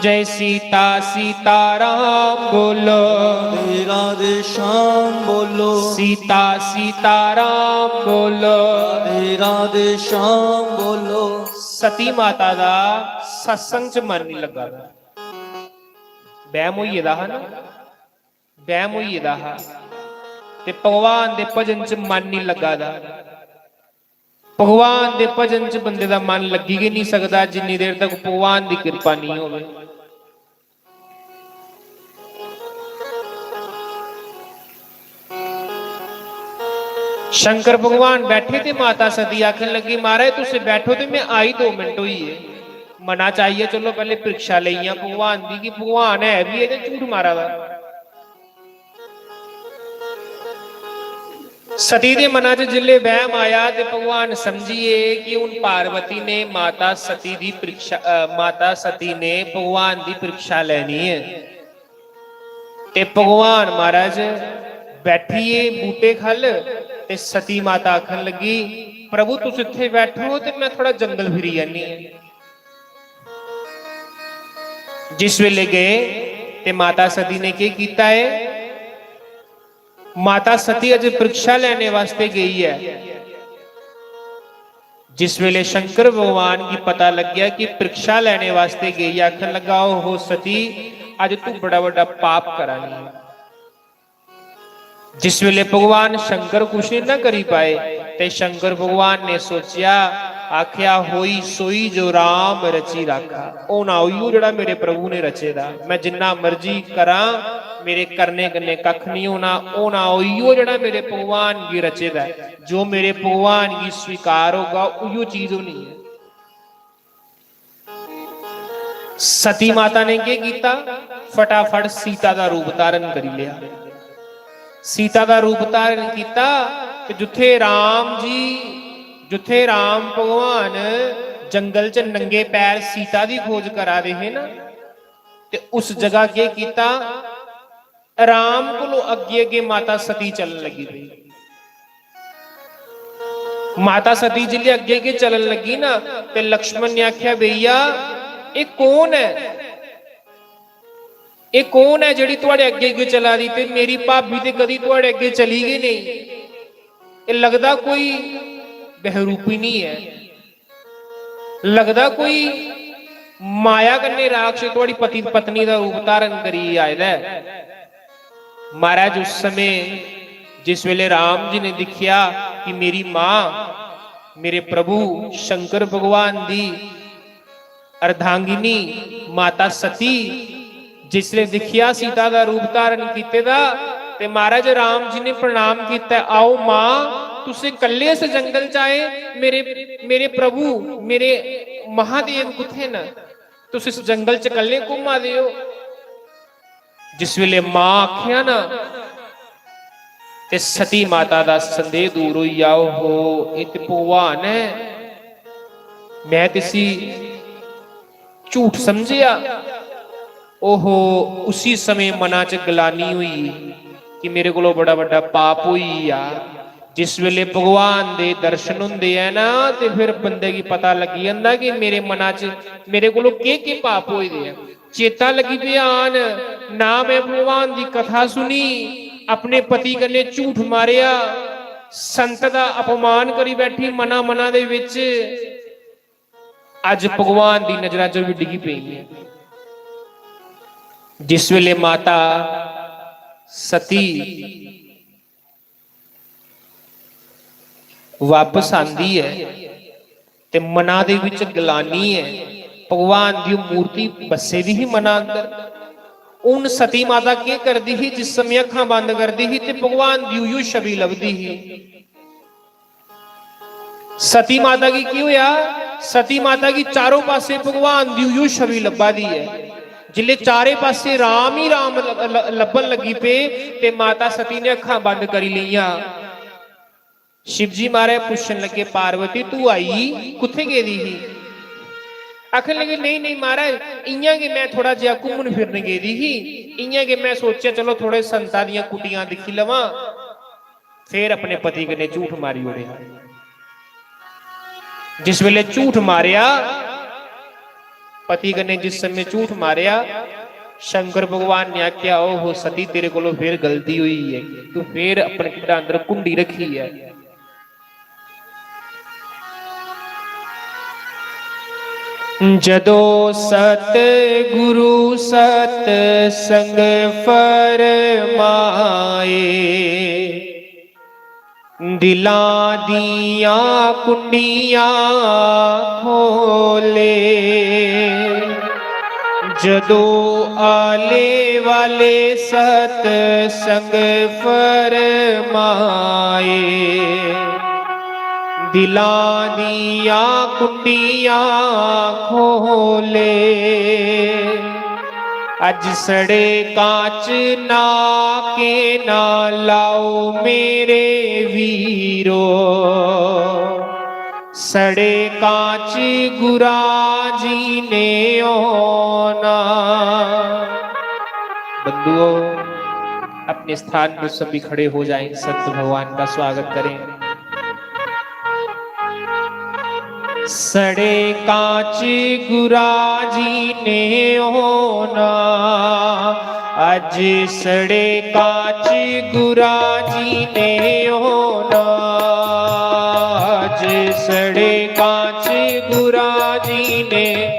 जय सीता सीताराम बोलो। राधे राधे श्याम बोलो। सीता सीताराम बोलो। राधे राधे श्याम बोलो। सती माता दा सत्संग च मन नहीं लग्गा दा। बैम होई गेदा हा ना, बैम होई गेदा हा। ते भगवान दे भजन च मन नहीं लग्गा दा। भगवान दे भजन च बंदे दा मन लग्गी गै नहीं सकदा जिन्नी देर तक भगवान दी किरपा नहीं होवे। शंकर भगवान बैठे ते माता सती आखन लगी, "महाराज तुस बैठो ते मैं आई, दो मिनट होई गे।" मना च आइयै चलो पैह्ले परीक्षा लेई आं भगवान दी कि भगवान है बी ऐ ते झूठ मारा दा। सती दे मना च जिसले वैम आया ते भगवान समझिए कि हून पार्वती ने माता सती दी परीक्षा, अ, माता सती ने भगवान दी परीक्षा लैनी ऐ। ते भगवान महाराज बैठिए बूटे ख'ल्ल ते सती माता आखन लगी, "प्रभु तुस इत्थे बैठो ते मैं थोड़ा जंगल फिरी आनी आं।" जिस वेले गए ते माता सती ने केह् कीता ऐ? माता सती अज परीक्षा लैने वास्ते गई ऐ। जिस वेले शंकर भगवान गी पता लग्गेआ कि परीक्षा लैने वास्ते गई ऐ, आखन लगा, "ओहो सती, अज तू बड़ा बड्डा पाप करा नी।" जिस वेले भगवान शंकर कुछ नहीं ना करी पाए, ते शंकर भगवान ने सोचेआ, आख्या, "होई सोई जो राम रची राखा।" होना उइयो जेह्ड़ा मेरे प्रभु ने रचे दा। मैं जिन्ना मर्जी करां, मेरे करने कन्नै कक्ख नहीं होना। होना उइयो जेह्ड़ा मेरे भगवान गी रचे दा ऐ। जो मेरे भगवान गी स्वीकार होगा, उइयो चीज होनी ऐ। सती माता ने केह् कीता? फटाफट सीता दा रूप धारण करी लेआ। सीता दा रूप धारण कीता ते जुत्थे राम जी, जुत्थे राम भगवान जंगल च नंगे पैर सीता दी खोज करा दे हे ना, ते उस जगह केह् कीता? राम कोलों अग्गे अग्गे माता सती चलन लगी पेई। माता सती जिसलै अग्गे अग्गे चलन लगी ना, ते लक्ष्मण ने आख्या, "भैया, एह् कौन ऐ? एह् कौन ऐ जेह्ड़ी थुआढ़े अग्गे अग्गे चला दी? ते मेरी भाभी ते कदी थुआढ़े अग्गे चली गै नेईं। एह् लगदा कोई बहरूपिणी ऐ।" लगदा कोई माया कन्नै राक्षस थुआड़ी पति पत्नी दा रूप धारण करियै आए दा ऐ। महाराज, उस समय जिस वेले राम जी ने दिखेआ कि मेरी मां, मेरे प्रभु शंकर भगवान दी अर्धांगिनी माता सती, जिसने दिखेआ सीता दा रूप धारण कीते दा, ते महाराज राम जी ने प्रणाम कीता, "आओ मां, तुस कल्ले इस जंगल च आए, मेरे, मेरे प्रभु, मेरे महादेव कुत्थै न? तुस इस जंगल च कल्ले घुम्मा दे ओ?" जिस वेले मां आखेआ ना, ते सती माता दा संदेह दूर होई गेआ, "ओहो, एह् ते भगवान ऐ, मैं ते इसी झूठ समझेआ।" ओहो, उसी समें मना च गलानी होई कि मेरे कोलों बड़ा बड्डा पाप होई गेआ। जिस वेले भगवान दे दर्शन होंदे ऐ ना, ते फिर बंदे गी पता लग्गी जंदा कि मेरे मना च मेरे कोलों केह् केह् पाप होए दे ऐ। चेता लगी पेआ आन, ना मैं भगवान दी कथा सुनी, अपने पति कन्नै झूठ मारेआ, संत दा अपमान करी बैठी मना मना दे विच। अज भगवान दी नजरां च बी डिग्गी पेई ऐ। जिस वेले माता सती वापस आंदी ऐ ते मना दे विच गलानी ऐ, भगवान दी ओह् मूर्ति बस्से दी ही मना अंदर। हून सती माता केह् करदी ही, जिस समें अक्खां बंद करदी ही ते भगवान दी उयो छवि लभदी ही। सती माता गी की होया? सती माता गी चारों पासे भगवान दी उयो छवि लब्भा दी ऐ। जिल्ले चारे पासे राम ही राम ल-, ल-, लब्भन लगी पे ते माता सती ने अक्खां बंद करी लेइयां। शिव जी महाराज पुच्छन लगे, "पार्वती, तू आई कुत्थें गेदी ही?" आखन लगे, "नेईं, नेईं महाराज, इ'यां गै मैं थोड़ा जेहा घूमन फिरन गेदी ही, इ'यां गै मैं सोचेआ चलो थोड़े संता दियां कुटियां दिक्खी लवां।" फिर अपने पति कन्नै झूठ मारी ओड़ेआ। जिस वेले झूठ मारेआ पति कन्नै जिस समें झूठ मारेआ, शंकर भगवान ने आखेआ, "ओहो सती, तेरे कोलों फिर गलती होई ऐ, तू फिर अपने ढिड्डा अंदर घुंडी रखी ऐ।" जदों सतगुरु सतसंग फरमाए, दिलां दियां कुंडियां खोले। जदों आले वाले सतसंग फरमाए, दिलां दियां कुंडियां खोले। अज सड़कां च नाके ना लाओ मेरे वीरो, सड़कां च गुरा जी ने औना। बंधुओ, अपने स्थान पर सभी खड़े हो जाएं, संत भगवान का स्वागत करें। सड़कां च गुरा जी ने औना, अज सड़कां च गुरा जी ने औना, अज सड़कां च गुरा जी ने।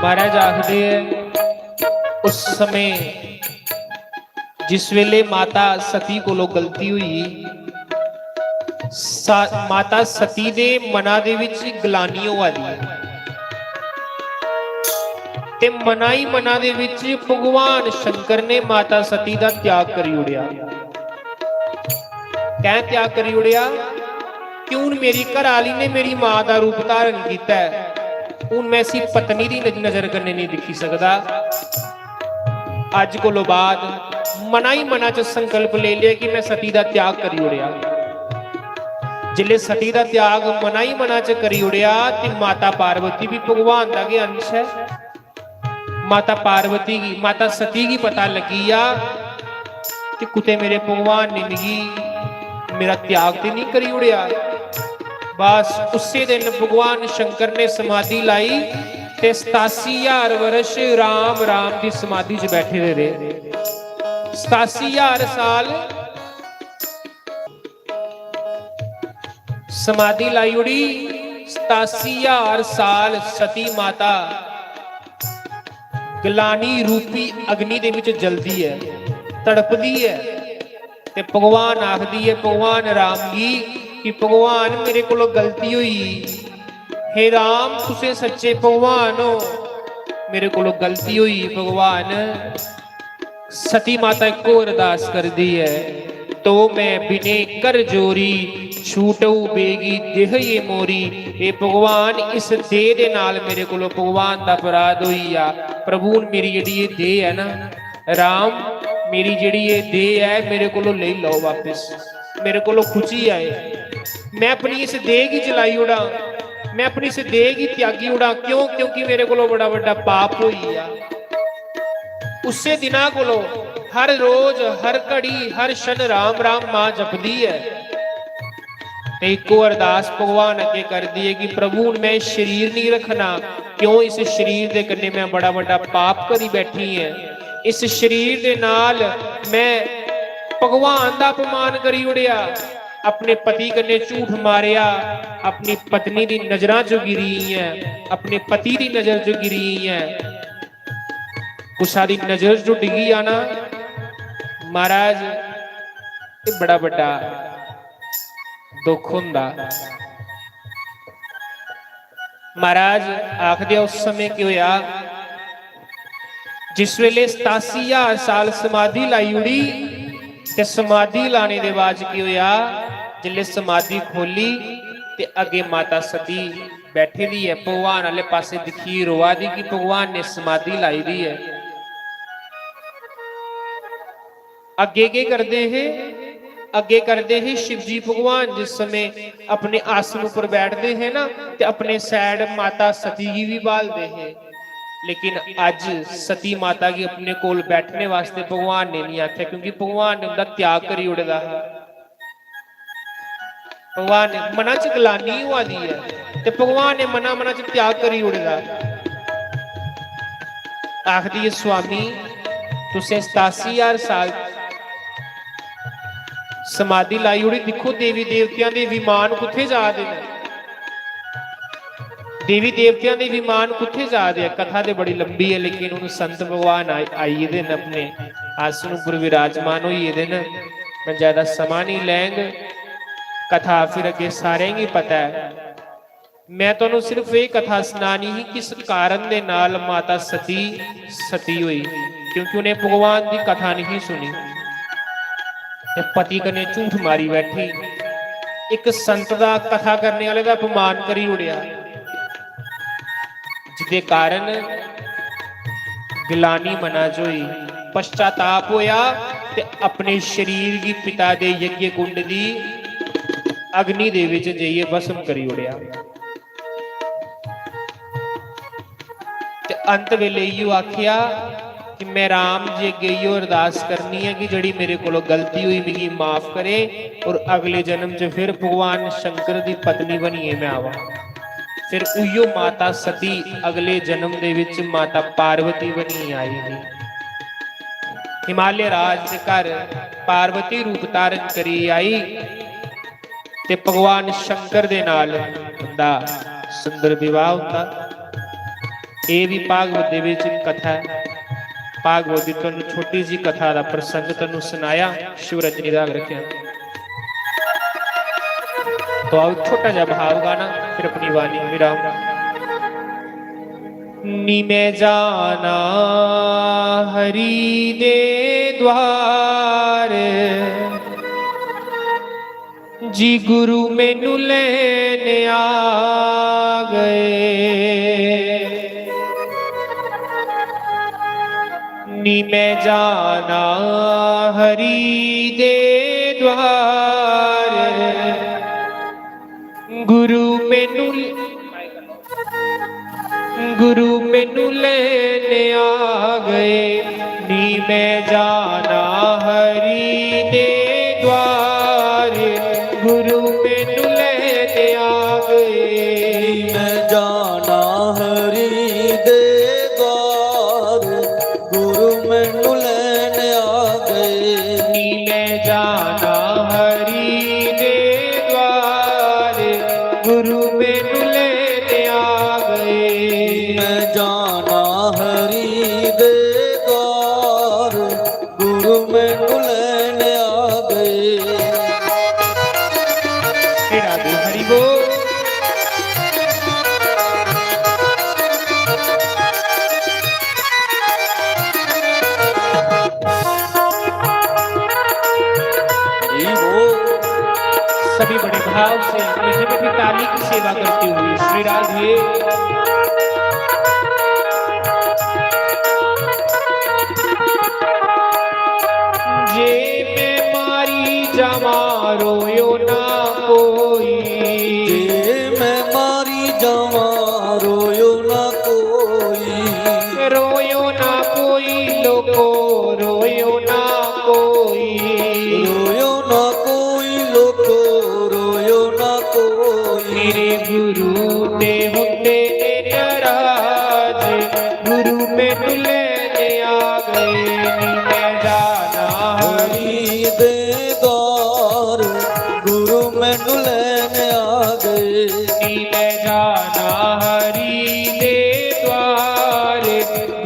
महाराज आखदे ऐ, उस समय जिस वेले माता सती कोलों गलती हुई, सा-, माता सती दे मना दे विच ग्लानी होआ दी ऐ। ते मना ही मना दे विच भगवान शंकर ने माता सती दा त्याग करी ओड़ेआ। कैं त्याग करी ओड़ेआ? कि हुन मेरी घर आली ने मेरी मां दा रूप धारण कीता ऐ, हुन मैं इसी पत्नी दी नज-, नजर कन्नै नहीं दिक्खी सकदा। अज्ज कोलों बाद मना ही मना च संकल्प लेई लेआ कि मैं सती दा त्याग करी ओड़ेआ। जिसले सती दा त्याग मना ही मना च करी ओड़ेआ ते माता पार्वती भी भगवान दा गै अंश ऐ। माता पार्वती गी, माता सती गी पता लग्गी गेआ कि कुतै मेरे भगवान ने मिगी, मेरा त्याग ते नहीं करी ओड़ेआ। बस उस्सै दिन भगवान शंकर ने समाधि लाई ते सतासी हजार वर्ष राम राम दी समाधि च बैठे दे रेह्। सतासी हजार साल समाधि लाई ओड़ी। सतासी हजार साल सती माता ग्लानी रूपी अग्नि दे विच जलदी ऐ, तड़पदी ऐ। ते भगवान आखदी ऐ भगवान राम गी कि भगवान, मेरे कोलों गलती होई। हे राम, तुसें सच्चे भगवान हो, मेरे कोलों गलती होई भगवान। सती माता इक होर अरदास करदी ऐ, "तो मैं बिने कर जोरी, छूटऊ बेगी देह ये मोरी।" हे भगवान, इस देह दे नाल मेरे कोलों भगवान दा अपराध होई गेआ। प्रभु, हुन मेरी जेह्ड़ी एह् देह ऐ ना, राम, मेरी जेह्ड़ी एह् देह ऐ, मेरे कोलों लेई लैओ बापस, मेरे कोलों खुची आए। मैं अपनी इस देह गी जलाई ओड़ां, मैं अपनी इस देह गी त्यागी ओड़ां। क्यों? क्योंकि मेरे कोलों बड़ा बड्डा पाप होई गेआ। उस्सै दिना कोलों हर रोज, हर घड़ी, हर क्षण राम राम मां जपदी ऐ। ते इक होर अरदास भगवान अग्गे करदी ऐ कि प्रभु, हुन मैं एह् शरीर नहीं रखना, क्यों इस शरीर दे कन्नै मैं बड़ा बड्डा पाप करी बैठी ऐ। इस शरीर दे नाल मैं भगवान दा अपमान करी ओड़ेआ, अपने पति कन्नै झूठ मारेआ, अपनी पत्नी दी नजरां चों गिरी ऐ, अपने पति दी नजर चों गिरी ऐ। कुसा दी नजर चों डिग्गी जाना महाराज, एह् बड़ा बड्डा दुख होंदा। महाराज आखदे, उस समें केह् होआ, जिस वेले सतासी ज्हार साल समाधि लाई ओड़ी, ते समाधि लाने दे बाद च केह् होआ, जिसले समाधि खोली, ते अग्गे माता सती बैठी दी ऐ, भगवान आह्ले पासे दिक्खियै रोआ दी कि भगवान ने समाधि लाई दी ऐ। अग्गे केह् करदे हे? अग्गे करदे हे शिव जी भगवान जिस समय अपने आसन उप्पर बैठदे हे ना, ते अपने side माता सती गी बी ब्हालदे हे। लेकिन अज्ज सती माता गी अपने कोल बैठने वास्ते भगवान ने नहीं आखेआ, क्योंकि भगवान ने उंदा त्याग करी ओड़े दा हा। भगवान ने मना च गलानी होआ दी ऐ, ते भगवान ने मना मना च त्याग करी ओड़े दा। आखदी ऐ, "स्वामी, तुसें सतासी ज्हार साल समाधि लाई ओड़ी, दिक्खो देवी देवतेआं दे विमान कुत्थै जा दे न, देवी देवतेआं दे विमान कुत्थै जा दे?" कथा ते बड़ी लंबी ऐ, लेकिन हून संत भगवान आई, आई गेदे न, अपने आसन उप्पर विराजमान होई गेदे न। मैं ज्यादा समां नहीं लैंग, कथा फिर अग्गे सारें गी पता ऐ। मैं तुहानू सिर्फ एह् कथा सनानी ही, किस कारण दे नाल माता सती सती होई, क्योंकि उन्हें भगवान दी कथा नहीं सुनी, ते पति कन्नै झूठ मारी बैठी। इक संत दा, कथा करने आह्ले दा अपमान करी ओड़ेआ, जिदे कारण गलानी मना च होई, पश्चाताप होया, ते अपने शरीर गी पिता दे यज्ञ कुंड दी अग्नि दे विच जाइयै भस्म करी ओड़ेआ। ते अंत वेले इयो आखेआ कि मैं राम जी अग्गे इयो अरदास करनी ऐ कि जेह्ड़ी मेरे कोलों गलती होई, मिगी माफ करे, और अगले जन्म च फिर भगवान शंकर दी पत्नी बनियै मैं आवां। फिर उयो माता सती अगले जन्म दे विच माता पार्वती बनियै आई ही। हिमालय राज दे घर पार्वती रूप धारण करी आई। ते भगवान शंकर दे नाल उंदा सुंदर विवाह होंदा। एह् बी भागवत दे विच कथा ऐ। भागवत दी तुहानू छोटी जी कथा दा प्रसंग तुहानू सनाया, शिव रजनी राग रखेआ। तो आओ, छोटा जा भाव गाना, फिर अपनी वाणी विराम। नी मैं जाना हरि दे द्वार, जी गुरु मैनू लैने आ गए। नी मैं जाना हरि दे द्वार, गुरु मैनू गुरु मैनू लैने आ गए, नी मैं जाना हरि दे द्वार। गुरु मैनू लैने आ गए, मैं जाना हरि दे द्वार। गुरु मैनू लैने आ गए, नी मैं जाना हरि दे द्वार। गुरु मैनू लैने आ गए, मैं जाना हरि दे द्वार। गुरु मैनू लैने आ गए। हे राधे हरि बोल। हरि बोल। सभी बड़े भाव से मीठी मीठी ताली की सेवा करते हुए श्री राधे। जे मैं मारी जावां रोयो ना कोई, जे मैं मारी जावां रोयो ना कोई, रोयो ना कोई लोको, रोयो ना कोई, रोयो ना कोई लोको, रोयो ना कोई। मेरे गुरु ते हुंदे ने नाराज, गुरु मैनू लैने आ गए, नी मैं जाना हरि दे द्वार। गुरु मैनू लैने आ गए, नी मैं जाना हरि दे द्वार।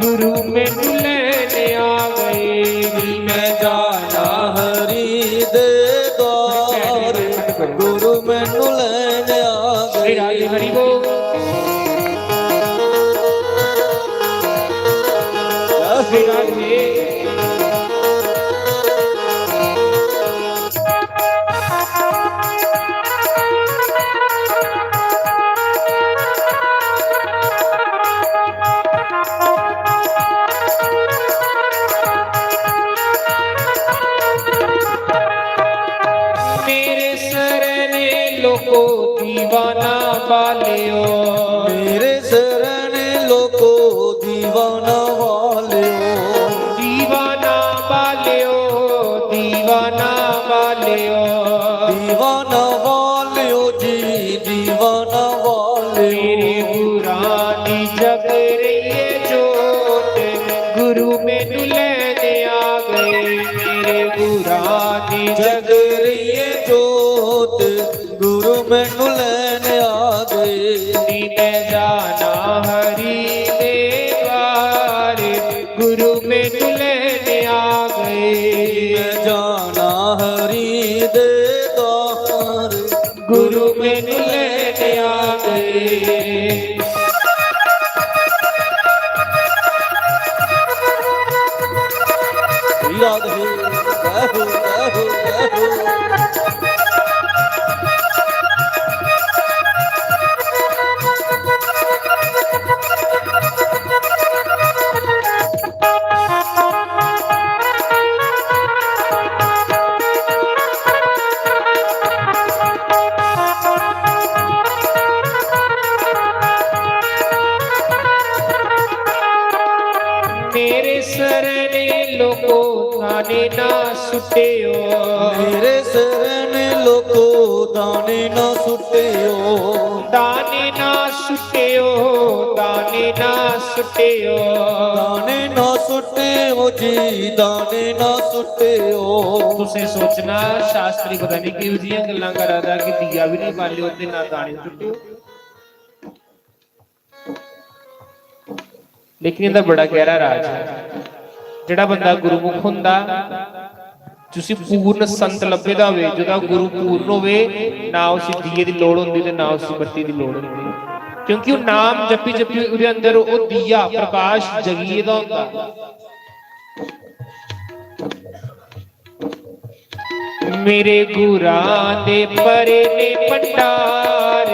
गुरु मैनू लैने आ गए, नी मैं जाना हरि दे द्वार। गुरु मैनू लैने आ गए। हरि बोल। दीवाना वालियो, दीवाना वालियो जी, दीवाना वालियो। मेरे गुरां दी जग रही है जोत, गुरु मैनू लैने आ गए। मेरे गुरां दी जग रही है जोत, गुरु मैनू लैने आ गए। नी मैं जाना हरी दे द्वार, गुरु मैनू लैने आ गए। मैं जाना हरी दे द्वार, गुरु मैनू लैने आ गए। याद है, जय हो, जय हो, जय हो। मेरे सरने लोको दाने ना सुट्टियो। मेरे सरने लोको दाने ना सुट्टियो। दाने ना सुट्टियो, दाने ना सुट्टियो। दाने ना सुट्टियो जी, दाने ना सुट्टियो। तुसें सोचना शास्त्री पता नहीं किहो जिहियां गल्लां करा दा कि दीया भी नहीं बालेओ ते ना दाने सुट्टियो। लेकिन एह्दा बड़ा गैह्रा राज ऐ। जेह्ड़ा बंदा गुरुमुख होंदा, जिसी पूर्ण संत लब्भे दा होवे, जेह्दा गुरु पूर्ण होवे, ना उसी दीये दी लोड़ होंदी ते ना उसी बत्ती दी लोड़ होंदी, क्योंकि ओह् नाम जप्पी जप्पी ओह्दे अंदर ओह् दीया प्रकाश जगी गेदा होंदा। मेरे गुरां दे भरे ने भंडार,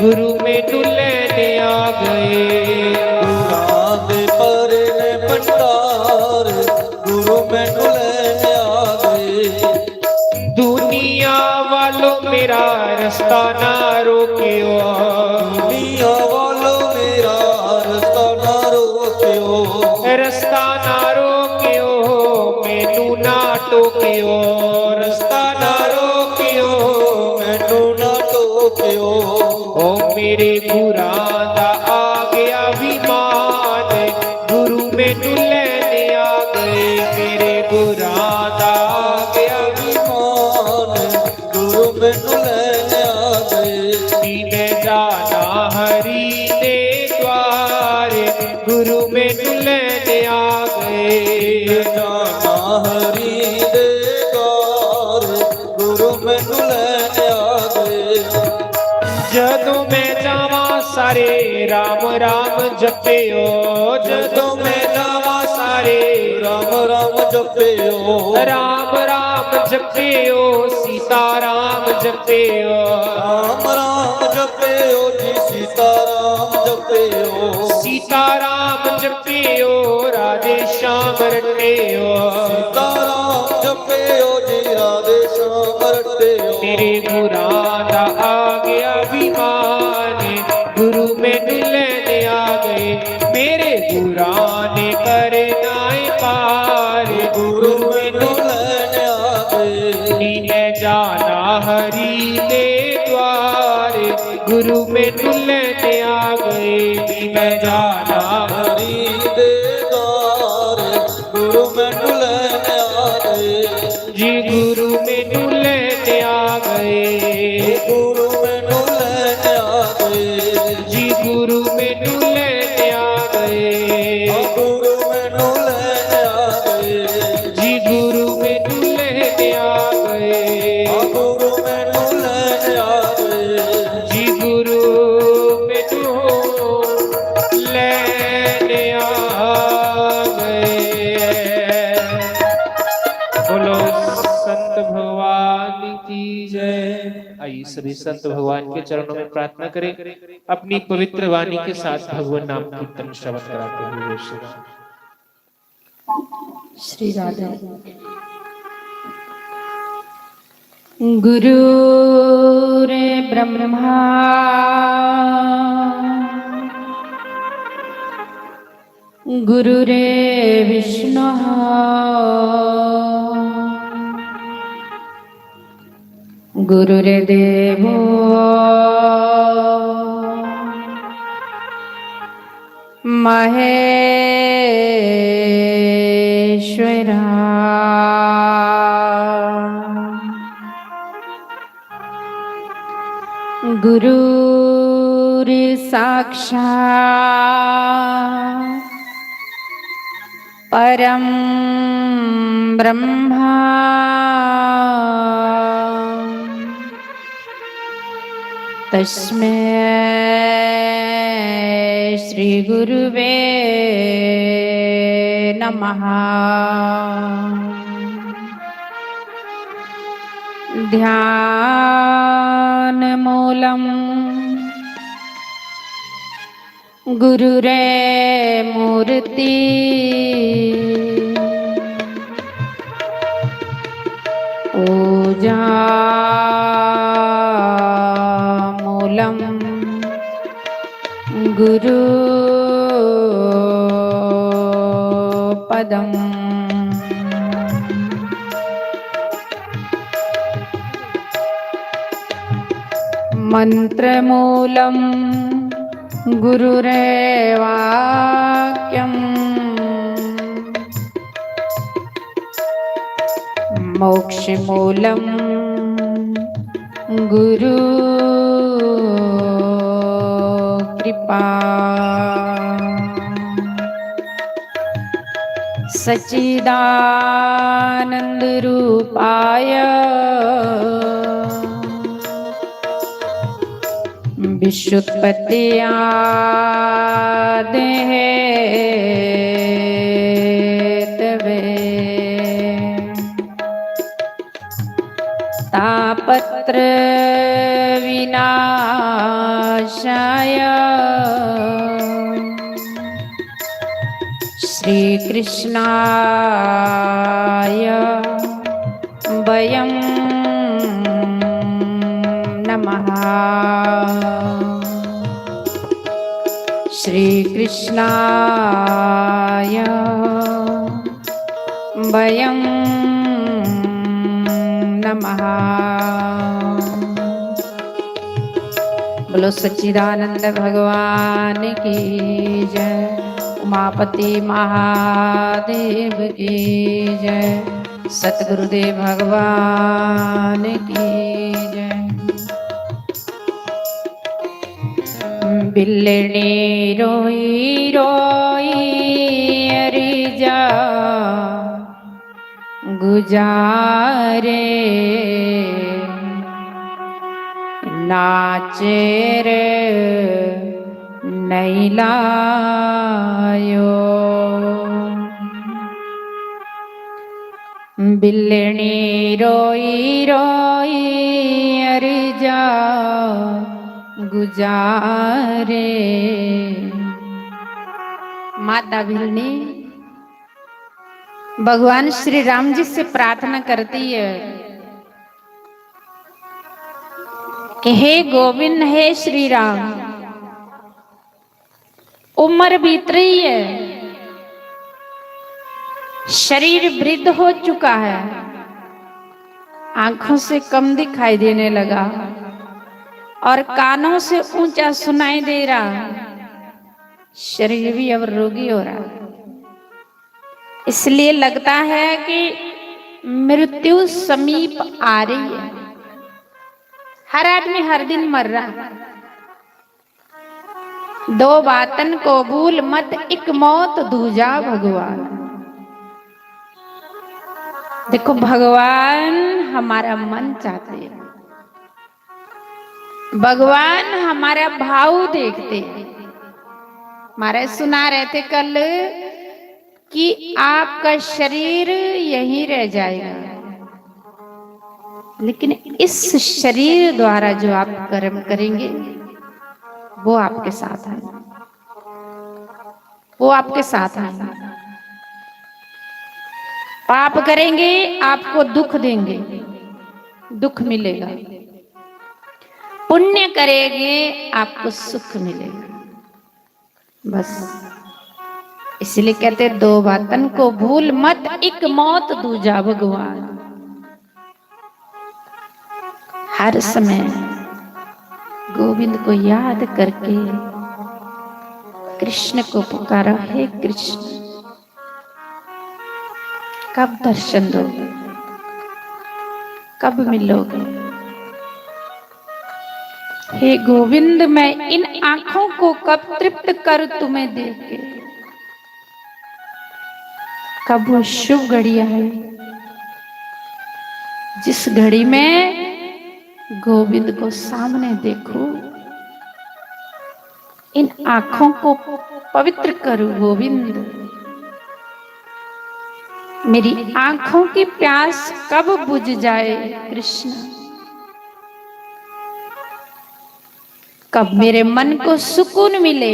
गुरु मैनू लैने आ गए। गुरां दे भरे ने भंडार, गुरु मैनू लैने आ गए। दुनिया वालों मेरा रास्ता ना रोकियो। दुनिया वालों मेरा रास्ता ना रोकियो। रास्ता ना रोकियो, मैनू ना टोकियो। रास्ता ना रोकियो, मैनू ना टोकियो। ओ मेरे गुरां दा आ गया विमान, गुरु मैनू लैने आ गए। मेरे गुरां दा आ गया विमान, गुरु मैनू लैने आ गए। नी मैं जाना हरी दे द्वार, गुरु मैनू लैने आ गए। मैं जाना हरी दे द्वार, गुरु मैनू लैने आ गए। जदों मैं जावां सारे राम राम जपियो। जदों मैं जावां सारे राम राम जपियो। राम राम जपियो, सीता राम जपियो। राम राम जपियो जी, सीता राम जपियो। सीता राम जपियो, राधे श्याम रटियो। सीता राम जपियो जी, राधे श्याम रटियो। मेरे गुरां दा आ गया विमान, गुरु मैनू लैने आ गए। मेरे गुरां ने करना है पार, गुरु मैनू लैने आ गए। नी मैं जाना हरी दे द्वार, गुरु मैनू लैने आ गए। नी मैं जाना हरी दे द्वार, गुरु मैनू लैने आ गए। जी गुरु मैनू लैने आ गए। गुरु मैनू लैने आ गए। जी गुरु मैनू लैने आ गए। गुरु मैनू लैने आ गए। जी गुरु मैनू लैने आ गए। गुरु मैनू लैने आ गए। जी गुरु मैनू लैने आ गए। बोलो संत भगवान की जय। आइए सभी संत भगवान के चरणों में प्रार्थना करें, अपनी पवित्र वाणी के साथ भगवान नाम कीर्तन श्रवण कराते हुए। श्री राधे। गुरु रे ब्रह्मा, गुरु रे विष्णु, गुरुर्देवो महेश्वरा। गुरुर्साक्षात् परं ब्रह्मा। तस्मै श्री गुरुवे नमः। ध्यानमूलं गुरुरे मूर्ति। पूजा मूलं गुरु पदम। मंत्रमूलं गुरुरेवाक्यम्। मोक्षमूलं गुरु कृपा। सच्चिदानंद रूपाय विश्वोत्पत्त्यादिहेतवे। तापत्रयविनाशाय श्रीकृष्णाय वयं नमः। श्रीकृष्णाय वयं नमः। बोलो सच्चिदानंद भगवान की जय, उमापति महादेव की जय, सतगुरुदेव भगवान की जय। बिलनी रोई रोई अरजा गुजारे, नाचेर नहीं लायो। बिलनी रोई रोई अरजा गुजारे। माता बिलनी भगवान श्री राम जी से प्रार्थना करती है कि हे गोविंद, हे श्री राम, उम्र बीत रही है, शरीर वृद्ध हो चुका है, आंखों से कम दिखाई देने लगा और कानों से ऊंचा सुनाई दे रहा, शरीर भी अब रोगी हो रहा है। इसलिए लगता है कि मृत्यु समीप आ रही है। हर आदमी हर दिन मर रहा है। दो बातन को भूल मत, एक मौत दूजा भगवान। देखो, भगवान हमारा मन चाहते हैं, भगवान हमारा भाव देखते हैं। महाराज सुना रहे थे कल कि आपका शरीर यहीं रह जाएगा, लेकिन इस शरीर द्वारा जो आप कर्म करेंगे, वो आपके साथ है, वो आपके साथ है। पाप करेंगे, आपको दुख देंगे, दुख मिलेगा। पुण्य करेंगे, आपको सुख मिलेगा। बस इसलिए कहते, दो बातन को भूल मत, एक मौत दूजा भगवान। हर समय गोविंद को याद करके कृष्ण को पुकारो, हे कृष्ण, कब दर्शन दोगे, कब मिलोगे? हे गोविंद, मैं इन आंखों को कब तृप्त करूं तुम्हें देख के? कब वो शुभ घड़ी आए जिस घड़ी में गोविंद को सामने देखूं, इन आंखों को पवित्र करूं गोविंद। मेरी आंखों की प्यास कब बुझ जाए कृष्ण, कब मेरे मन को सुकून मिले,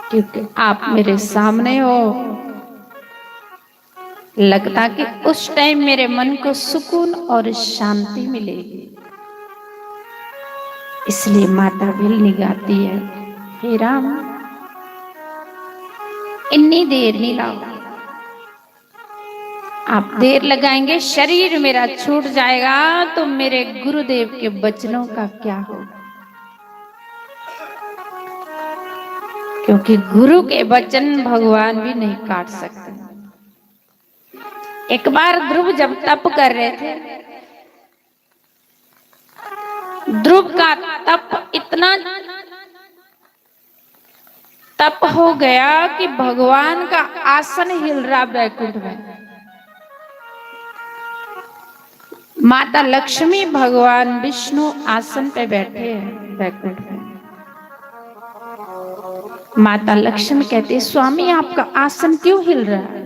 क्योंकि आप मेरे सामने हो। लगता कि उस टाइम मेरे मन को सुकून और शांति मिलेगी। इसलिए माता विलनी गाती है, हे राम, इतनी देर नहीं लाओ, आप देर लगाएंगे, शरीर मेरा छूट जाएगा, तो मेरे गुरुदेव के वचनों का क्या होगा? क्योंकि गुरु के वचन भगवान भी नहीं काट सकते। एक बार ध्रुव जब तप कर रहे थे, ध्रुव का तप इतना तप हो गया कि भगवान का आसन हिल रहा बैकुंठ में। माता लक्ष्मी, भगवान विष्णु आसन पे बैठे हैं बैकुंठ में। माता लक्ष्मी कहती, स्वामी, आपका आसन क्यों हिल रहा है?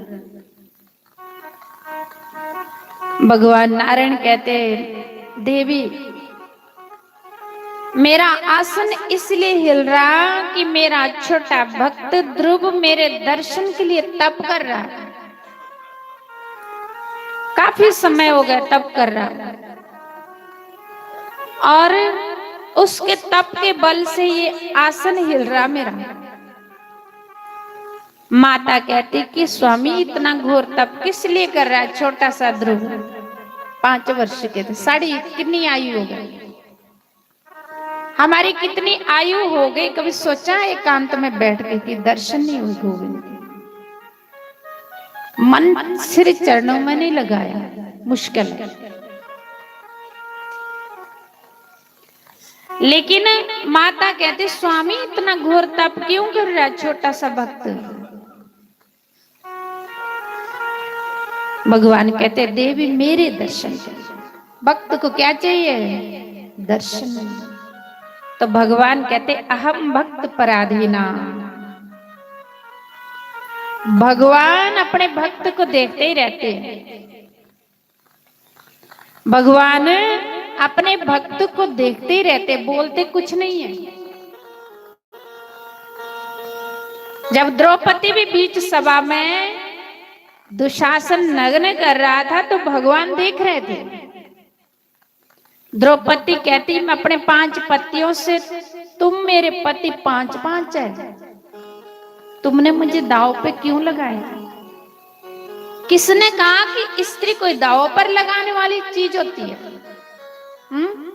भगवान नारायण कहते, देवी, मेरा आसन इसलिए हिल रहा कि मेरा छोटा भक्त ध्रुव मेरे दर्शन के लिए तप कर रहा है। काफी समय हो गया तप कर रहा है, और उसके तप के बल से ये आसन हिल रहा मेरा। माता कहती कि स्वामी, इतना घोर तप किस लिए कर रहा है छोटा सा ध्रुव? पांच वर्ष के थे, साढ़ी कितनी आयु हो गई, हमारी कितनी आयु हो गई? कभी सोचा एकांत में बैठ के कि दर्शन नहीं हुए गोविंद के? मन सिर चरणों में नहीं लगाया, मुश्किल है। लेकिन माता कहती, स्वामी, इतना घोर तप क्यों कर रहा है छोटा सा भक्त? भगवान कहते, देवी, मेरे दर्शन चाहिए। भक्त को क्या चाहिए? दर्शन। तो भगवान कहते, अहम भक्त पराधीना। भगवान अपने भक्त को देखते ही रहते हैं। भगवान अपने भक्त को देखते ही रहते, बोलते कुछ नहीं है। जब द्रौपदी भी बीच सभा में दुशासन नग्न कर रहा था, तो भगवान देख रहे थे। द्रौपदी कहती, मैं अपने पांच पतियों से, तुम मेरे पति पांच पांच है, तुमने मुझे दाव पे क्यों लगाया? किसने कहा कि स्त्री कोई दाव पर लगाने वाली चीज होती है? हम्म?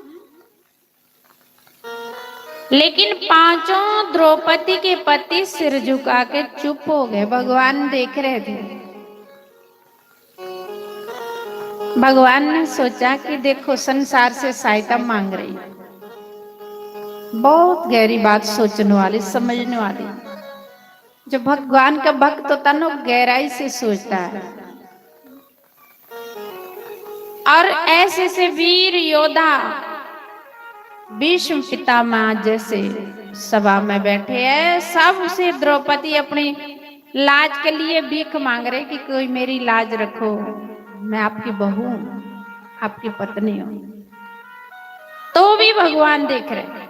लेकिन पांचों द्रौपदी के पति सिर झुका के चुप हो गए, भगवान देख रहे थे। भगवान ने सोचा कि देखो, संसार से सहायता मांग रही, बहुत गहरी बात सोचने वाली, समझने वाली। जो भगवान का भक्त होता ना, वो गहराई से सोचता है। और ऐसे से वीर योद्धा भीष्म पितामह जैसे सभा में बैठे हैं, सब उसे द्रौपदी अपनी लाज के लिए भीख मांग रहे कि कोई मेरी लाज रखो, मैं आपकी बहू हूं, आपकी पत्नी हूं। तो भी भगवान देख रहे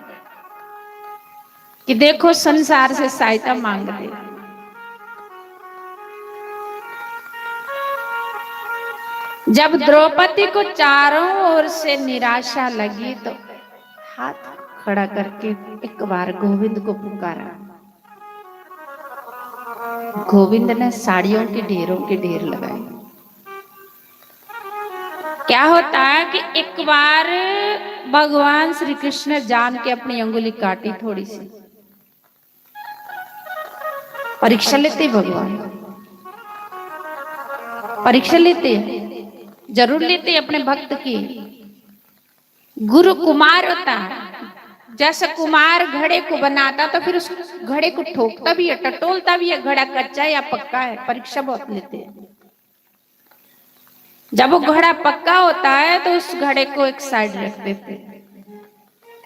कि देखो, संसार से सहायता मांगते। जब द्रौपदी को चारों ओर से निराशा लगी, तो हाथ खड़ा करके एक बार गोविंद को पुकारा। गोविंद ने साड़ियों के ढेरों के ढेर लगाए। क्या होता है कि एक बार भगवान श्री कृष्ण ने जान के अपनी अंगुली काटी थोड़ी सी। परीक्षा लेते भगवान, परीक्षा लेते, जरूर लेते अपने भक्त की। गुरु कुमार होता है, जैसे कुमार घड़े को बनाता तो फिर उस घड़े को ठोकता भी है, टटोलता भी है, घड़ा कच्चा या पक्का है, परीक्षा बहुत लेते हैं। जब वो घड़ा पक्का होता है तो उस घड़े को एक साइड रख देते हैं।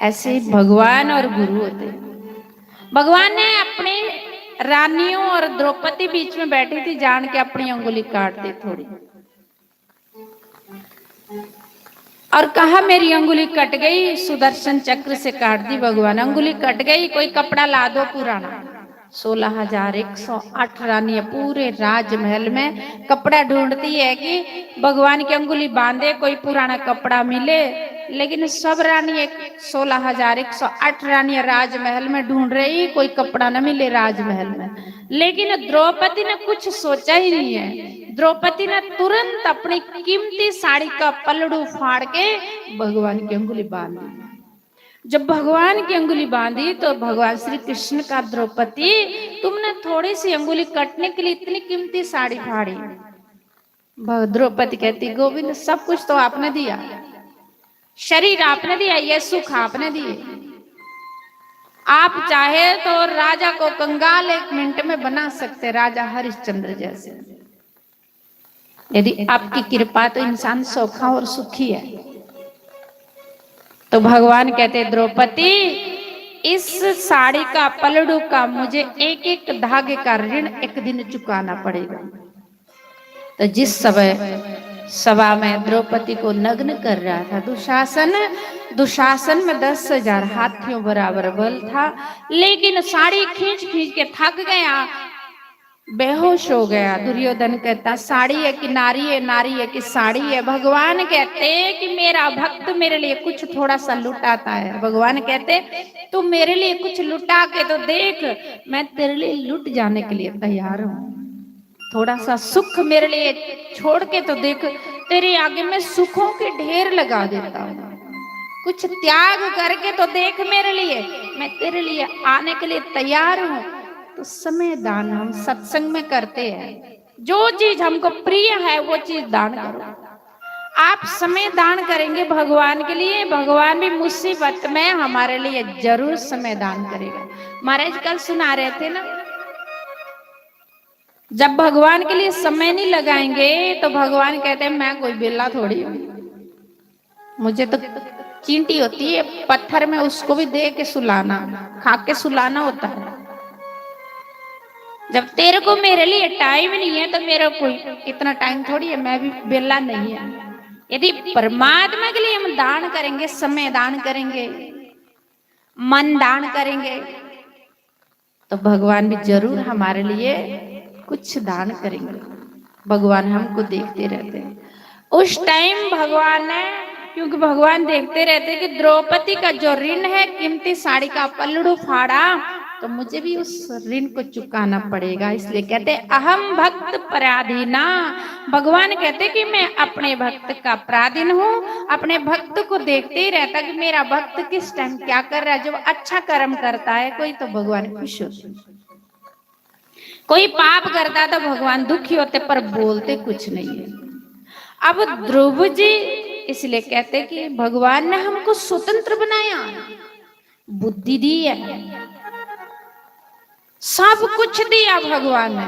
ऐसे ही भगवान और गुरु होते हैं। भगवान ने अपनी रानियों और द्रौपदी बीच में बैठी थी, जान के अपनी अंगुली काट दी थोड़ी और कहा, मेरी अंगुली कट गई, सुदर्शन चक्र से काट दी भगवान, अंगुली कट गई, कोई कपड़ा ला दो पुराना। सोलह हजार एक सौ आठ रानियां पूरे राजमहल में कपड़ा ढूंढती है कि भगवान की अंगुली बांधे, कोई पुराना कपड़ा मिले, लेकिन सब रानी एक, सोलह हजार एक सौ आठ रानियां राजमहल में ढूंढ रही, कोई कपड़ा न मिले राजमहल में। लेकिन द्रौपदी ने कुछ सोचा ही नहीं है। द्रौपदी ने तुरंत अपनी कीमती साड़ी का पलड़ू फाड़ के भगवान की अंगुली बांध दी। जब भगवान की अंगुली बांधी तो भगवान श्री कृष्ण का, द्रौपदी, तुमने थोड़ी सी अंगुली कटने के लिए इतनी कीमती साड़ी फाड़ी। भ-, द्रौपदी कहती, गोविंद, सब कुछ तो आपने दिया, शरीर आपने दिया, ये सुख आपने दिए। आप चाहे तो राजा को कंगाल एक मिनट में बना सकते, राजा हरिश्चंद्र जैसे। यदि आपकी कृपा तो इंसान सौखा और सुखी है। तो भगवान कहते, द्रौपदी, इस साड़ी का पलड़ू का मुझे एक एक धागे का ऋण एक दिन चुकाना पड़ेगा। तो जिस समय सभा में द्रौपदी को नग्न कर रहा था दुशासन, दुशासन में दस हजार हाथियों बराबर बल था, लेकिन साड़ी खींच खींच के थक गया, बेहोश हो गया। दुर्योधन कहता, साड़ी है कि नारी है, नारी है कि साड़ी है। भगवान कहते कि मेरा भक्त मेरे लिए कुछ थोड़ा सा लुटाता है। भगवान कहते, तू मेरे लिए कुछ लुटा के तो देख, मैं तेरे लिए लुट जाने के लिए तैयार हूँ। थोड़ा सा सुख मेरे लिए छोड़ के तो देख, तेरे आगे मैं सुखों के ढेर लगा देता हूँ। कुछ त्याग करके तो देख मेरे लिए, मैं तेरे लिए आने के लिए तैयार हूँ। तो समय दान हम सत्संग में करते हैं, जो चीज हमको प्रिय है वो चीज दान करो। आप समय दान करेंगे भगवान के लिए, भगवान भी मुसीबत में हमारे लिए जरूर समय दान करेगा। महाराज कल सुना रहे थे ना, जब भगवान के लिए समय नहीं लगाएंगे तो भगवान कहते हैं, मैं कोई बेला थोड़ी हूँ, मुझे तो चींटी होती है पत्थर में, उसको भी दे के सुलाना, खा के सुलाना होता है। जब तेरे को मेरे लिए टाइम नहीं है तो मेरा कोई इतना टाइम थोड़ी है, मैं भी बेला नहीं है। यदि परमात्मा के लिए हम दान करेंगे, समय दान करेंगे, मन दान करेंगे, तो भगवान भी जरूर हमारे लिए कुछ दान करेंगे। भगवान हमको देखते रहते हैं। उस टाइम भगवान ने, क्योंकि भगवान देखते रहते कि द्रौपदी का जो ऋण है, कीमती साड़ी का पल्लू फाड़ा, तो मुझे भी उस ऋण को चुकाना पड़ेगा। इसलिए कहते, अहम भक्त पराधीना। भगवान कहते कि मैं अपने भक्त का पराधीन हूँ, अपने भक्त को देखते ही रहता कि मेरा भक्त किस टाइम क्या कर रहा है। जब अच्छा कर्म करता है कोई तो भगवान खुश होते हैं, कोई पाप करता तो भगवान दुखी होते, पर बोलते कुछ नहीं है। अब ध्रुव जी इसलिए कहते कि भगवान ने हमको स्वतंत्र बनाया, बुद्धि दी है, सब कुछ दिया भगवान ने,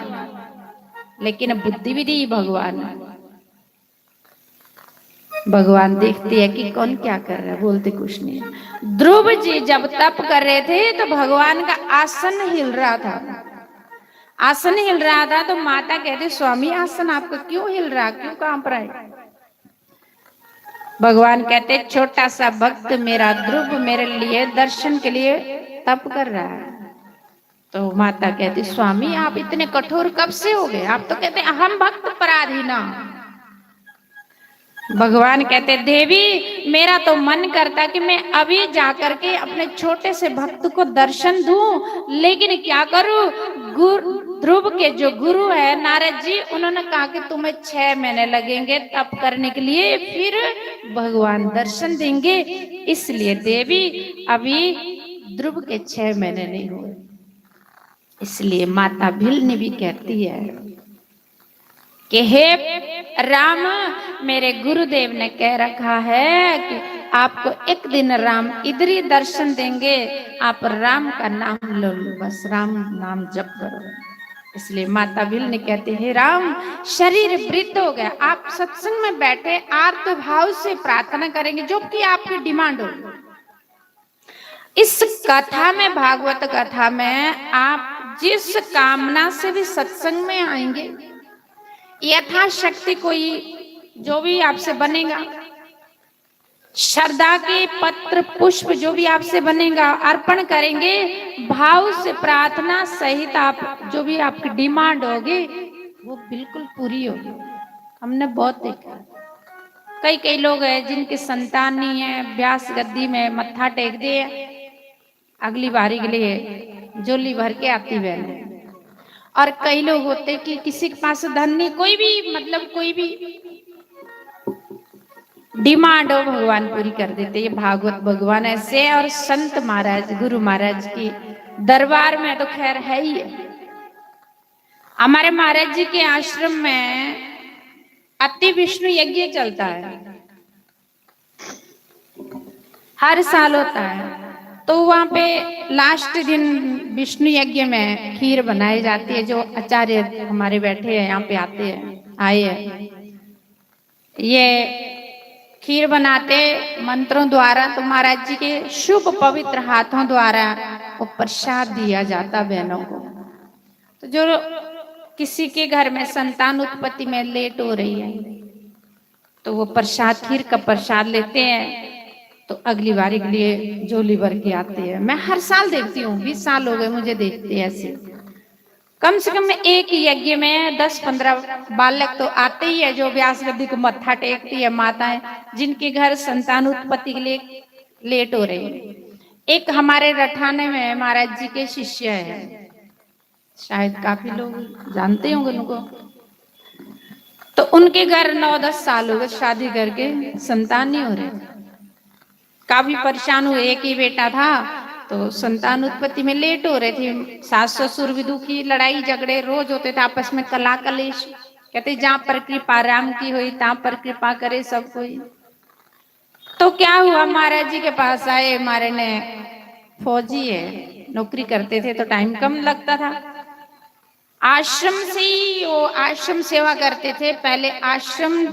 लेकिन बुद्धि भी दी भगवान ने। भगवान देखते हैं कि कौन क्या कर रहा है, बोलते कुछ नहीं। ध्रुव जी जब तप कर रहे थे तो भगवान का आसन हिल रहा था, आसन हिल रहा था। तो माता कहती, स्वामी, आसन आपका क्यों हिल रहा, क्यों कांप रहा है? भगवान कहते, छोटा सा भक्त मेरा ध्रुव मेरे लिए दर्शन के लिए तप कर रहा है। तो माता कहती, स्वामी, आप इतने कठोर कब से हो गए? आप तो कहते, अहम भक्त पराधीना। भगवान कहते, देवी, मेरा तो मन करता कि मैं अभी जाकर के अपने छोटे से भक्त को दर्शन दूं, लेकिन क्या करूं, गुरु ध्रुव के जो गुरु है नारद जी, उन्होंने कहा कि तुम्हें छह महीने लगेंगे तप करने के लिए, फिर भगवान दर्शन देंगे। इसलिए देवी, अभी ध्रुव के छह महीने नहीं हुए। इसलिए माता भिलनी भी कहती है कि हे राम, मेरे गुरुदेव ने कह रखा है कि आपको एक दिन राम इधर ही दर्शन देंगे, आप राम का नाम लो, बस राम नाम जप करो। इसलिए माता भिलनी कहती, हे राम, शरीर वृद्ध हो गया, आप सत्संग में बैठे आर्त भाव से प्रार्थना करेंगे, जो कि आपकी डिमांड हो। इस कथा में, भागवत कथा में, आप जिस कामना से भी सत्संग में आएंगे, यथाशक्ति कोई जो भी आपसे बनेगा, श्रद्धा के पत्र पुष्प जो भी आपसे बनेगा, अर्पण करेंगे, भाव से प्रार्थना सहित आप जो भी आपकी डिमांड होगी, वो बिल्कुल पूरी होगी। हमने बहुत देखा, कई कई लोग हैं जिनकी संतान नहीं है, ब्यास गद्दी में मत्था टेकते हैं, अगली बारी के लिए झोली भर के आती बहन। और कई लोग होते कि किसी के पास धन नहीं, कोई भी, मतलब कोई भी डिमांड हो, भगवान पूरी कर देते। ये भागवत भगवान ऐसे हैं। और संत महाराज, गुरु महाराज की दरबार में तो खैर है ही है। हमारे महाराज जी के आश्रम में अति विष्णु यज्ञ चलता है, हर साल होता है। तो वहां पे लास्ट दिन विष्णु यज्ञ में खीर बनाई जाती है। जो आचार्य हमारे बैठे हैं, यहाँ पे आते हैं, आए हैं, ये खीर बनाते मंत्रों द्वारा, तो महाराज जी के शुभ पवित्र हाथों द्वारा वो प्रसाद दिया जाता बहनों को। तो जो किसी के घर में संतान उत्पत्ति में लेट हो रही है, तो वो प्रसाद, खीर का प्रसाद लेते हैं, तो अगली बारी के लिए झोली भर के आते हैं। मैं हर साल देखती हूँ, बीस साल हो गए मुझे देखते ऐसे। कम से कम एक ही यज्ञ में दस पन्द्रह बालक तो आते ही है, जो व्यास गद्दी को मत्था टेकती है माताएं, जिनके घर संतान उत्पत्ति के लिए लेट हो रही है। एक हमारे रठाने में महाराज जी के शिष्य है, शायद काफी लोग जानते होंगे उनको। तो उनके घर नौ दस साल हो गए शादी करके, संतान नहीं हो रहे। काफी परेशान हुए, एक ही बेटा था, तो संतान उत्पत्ति में लेट हो रहे थे। सास ससुर भी दुखी, लड़ाई झगड़े रोज होते थे आपस में, कला कलेश। कहते, जहाँ पर कृपा राम की हुई, तहाँ पर कृपा करे सब कोई। तो क्या हुआ, महाराज जी के पास आए, महाराज ने, फौजी है, नौकरी करते थे तो टाइम कम लगता था। आश्रम से ही वो आश्रम सेवा करते थे, पहले आश्रम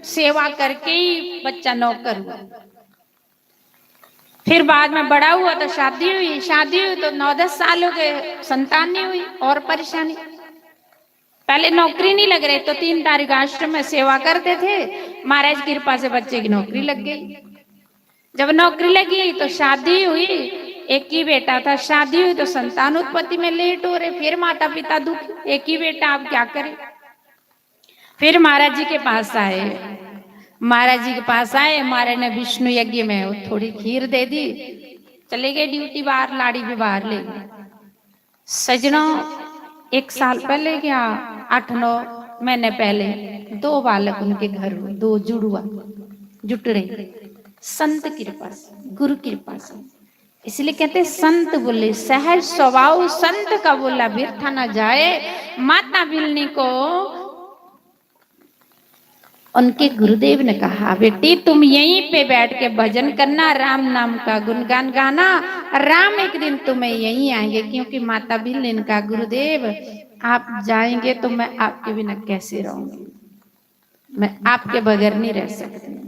सेवा करके ही बच्चा नौकर हुआ। फिर बाद में बड़ा हुआ तो शादी हुई, शादी हुई तो नौ दस साल हो गए, संतान नहीं हुई, और परेशानी। पहले नौकरी नहीं लग रही तो तीन तारीख आश्रम में सेवा करते थे, महाराज कृपा से बच्चे की नौकरी लग गई। जब नौकरी लगी तो शादी हुई, एक ही बेटा था, शादी हुई तो संतान उत्पत्ति में लेट हो रहे, फिर माता पिता दुख, एक ही बेटा, आप क्या करें। फिर महाराज जी के पास आए, महाराज जी के पास आए, महाराज ने विष्णु यज्ञ में वो थोड़ी खीर दे दी, चले गए ड्यूटी बाहर, लाड़ी भी बाहर ले गए। सजनों, एक साल पहले क्या, आठ नौ महीने पहले दो बालक उनके घर हुए, दो जुड़वा, जुटड़े, संत कृपा से, गुरु कृपा से। इसलिए कहते हैं, संत बोले सहज स्वभाव, संत का बोला बिरथा ना जाए। माता भिलनी को उनके गुरुदेव ने कहा, बेटी, तुम यहीं पे बैठ के भजन करना, राम नाम का गुणगान गाना, राम एक दिन तुम्हें यहीं आएंगे, क्योंकि माता भिलनी का गुरुदेव, आप जाएंगे तो मैं आपके बिना कैसे रहूंगी, मैं आपके बगैर नहीं रह सकती।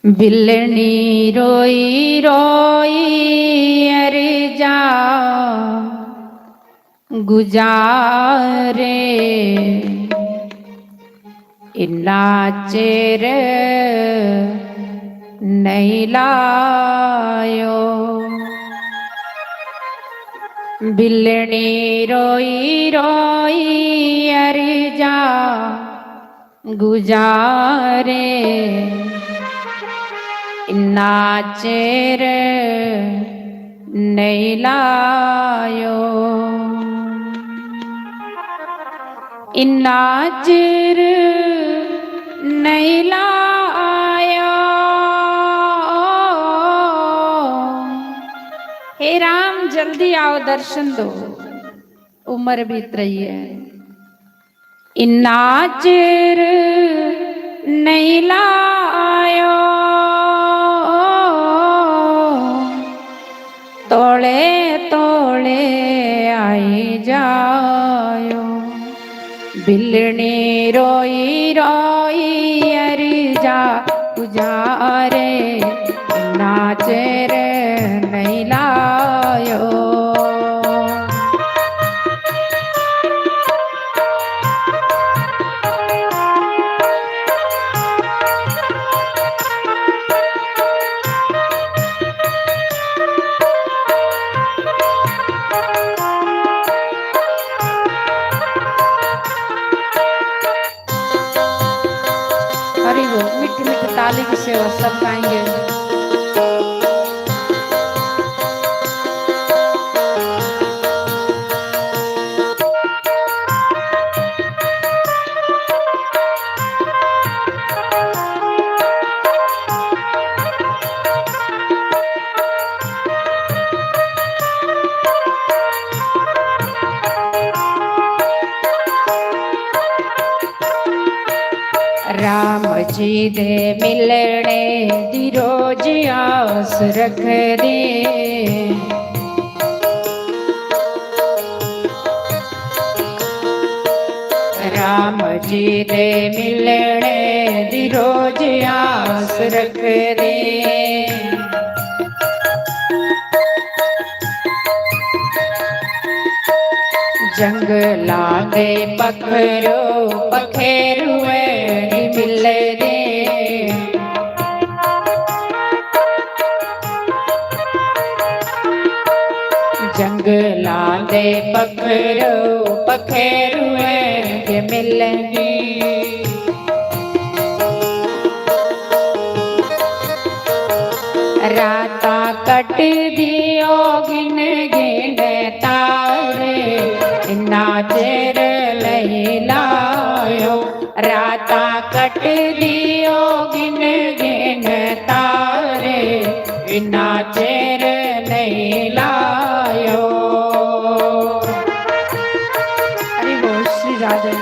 बिलनी रोई रोई अरजा गुजारे, इन्ना चिर नहीं लायो। बिलनी रोई रोई अरजा गुजारे, इन्ना चिर नेईं लायो, इन्ना चिर नेईं लायो। हे राम, जल्दी आओ, दर्शन दो, उम्र बीत रही है। इन्ना चिर नेईं लायो, तौले तौले आई जायो। बिल्लनी रोई रोई अर्जा गुजारे, इन्ना चिर नेईं लायो। हरि बोल। मीठी मीठी ताली की सेवा सब गाएंगे। राम जी दे मिलने दी रोज आस रखदे। राम जी दे मिलने दी रोज आस रखदे। जंगलां दे पक्खरू पखेरुए नी मिलदे। जंगलां दे पक्खरू पखेरुए नी मिलदे। रातां कटदी ओ गिन गिन तारे, इन्ना चिर नेईं लायो। रातां कटदी ओ गिन गिन तारे, इन्ना चिर नेईं लायो। हरि बोल श्री राधे।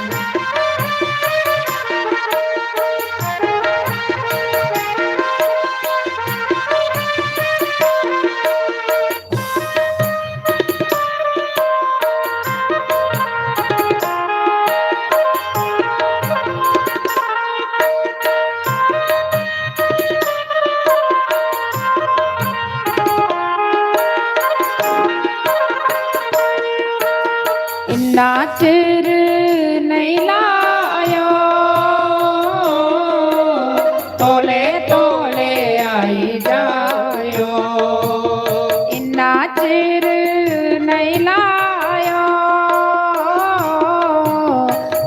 इन्ना चिर नेईं लायो, तौले तौले आई जायो। इन्ना चिर नेईं लायो,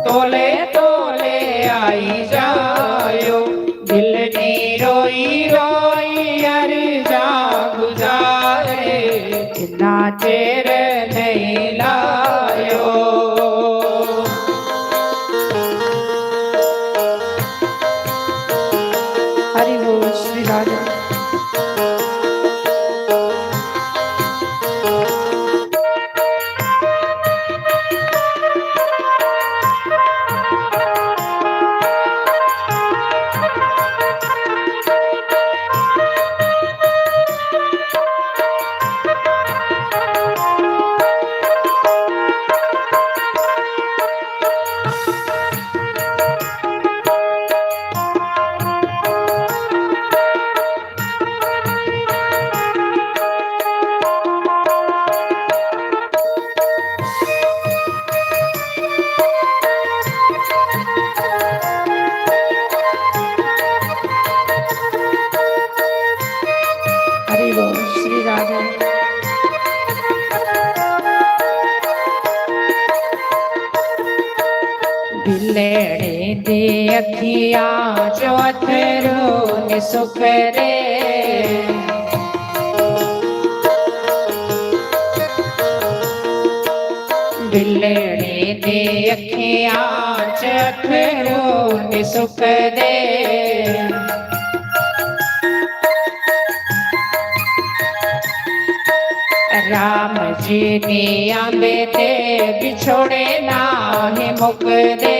तौले तौले आई जायो। बिल्लनी रोई रोई अर्जा गुजारे, इन्ना चिर नेईं लायो। हरि बोल श्री राधे। दी अखियां चो अथरू न सुकदे। बिलड़े दी अखियां च अथरू न सुकदे। राम जी नी आंदे ते बिछोड़े ना ही मुकदे।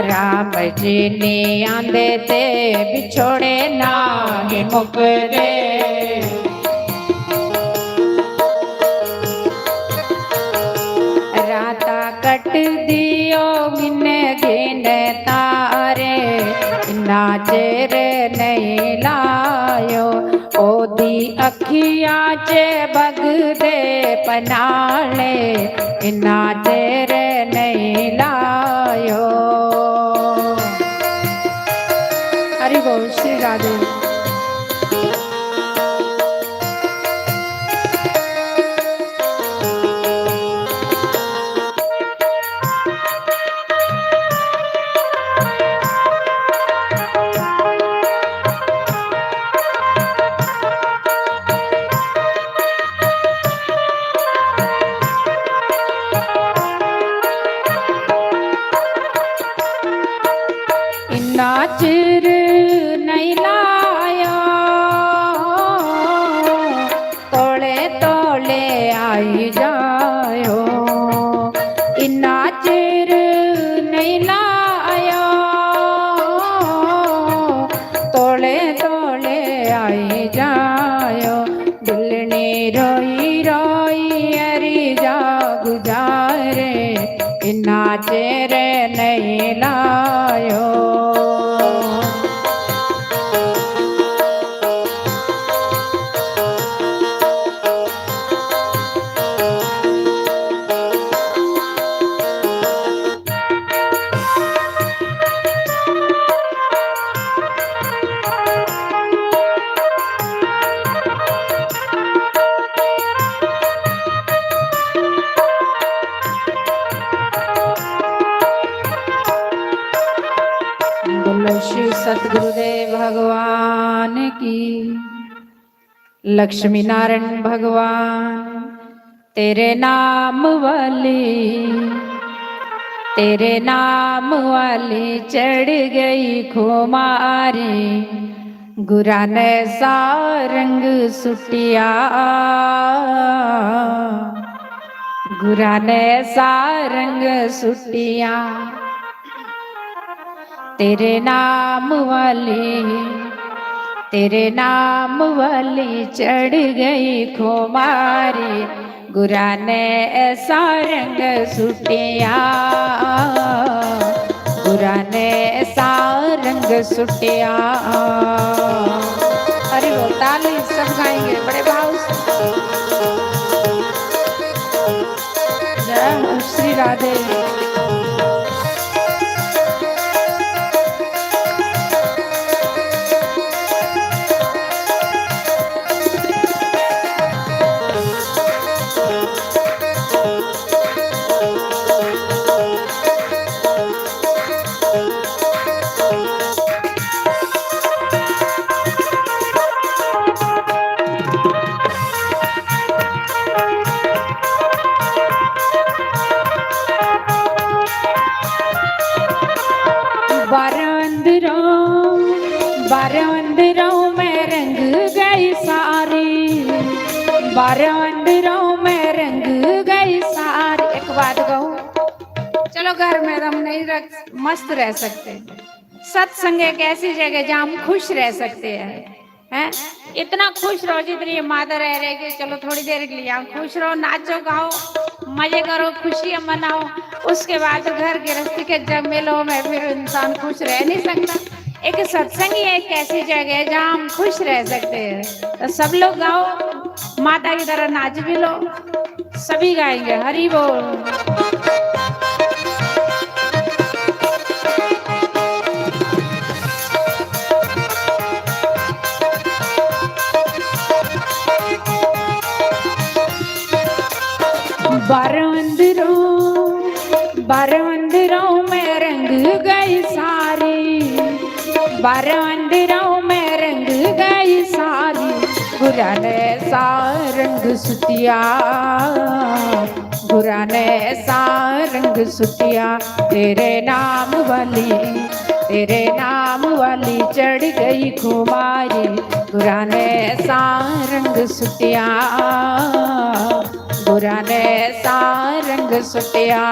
राम जी नी आंदे ते बिछोड़े ना ही मुकदे। रातां कटदियो गिन गिन तारे, इन्ना चिर नहीं लायो। ओदी अखियां च बगदे पनाले, इन्ना चिर नहीं लायो। हरि बोल श्री राधे। इन्ना चिर नहीं लाया, तोले तोले आई जायो। इन्ना चिर नहीं लाया, तोले तोले आई जायो। दिल ने रोई रोई अरी जा गुजारे, इन्ना चिर नहीं लायो। बोलो श्री सतगुरुदेव भगवान की। लक्ष्मी नारायण भगवान, तेरे नाम वाली, तेरे नाम वाली चढ़ गई खुमारी। गुरा ने सा रंग सुटिया, गुरा ने सा रंग सुटिया। तेरे नाम वाली, तेरे नाम वाली चढ़ गई खुमारी। गुरा ने ऐसा रंग सुटिया, गुरा ने ऐसा रंग सुटिया। अरे वो ताली सब गाएंगे बड़े भाव से। जय हो श्री राधे। बारह अंदरों, बारह अंदरों में रंग गई सारी, बारह अंदरों में रंग गई सारी। एक बात कहूँ, चलो घर में हम नहीं रख, मस्त रह सकते। सत्संग एक ऐसी जगह जहाँ हम खुश रह सकते हैं, हैं? इतना खुश रहो जितनी ये माता रह रहे कि चलो थोड़ी देर के लिए यहाँ खुश रहो, नाचो गाओ, मजे करो, खुशियाँ मनाओ। उसके बाद तो घर गृहस्थी के जमेलों में फिर इंसान खुश रह नहीं सकता। एक सत्संग ही एक ऐसी जगह है जहाँ हम खुश रह सकते हैं। तो सब लोग गाओ, माता की तरह नाच भी लो। सभी गाएंगे, हरि बोल। बाहरों अंदरों, बाहरों अंदरों मैं रंग गई सारी, बाहरों अंदरों मैं रंग गई सारी। बुरा ने सा रंग सुटिया, बुरा ने सा रंग सुटिया, तेरे नाम वाली, तेरे नाम वाली चढ़ गई खुमारी। बुरा ने सा रंग सुटिया, बुरा ने सा रंग सुटिया।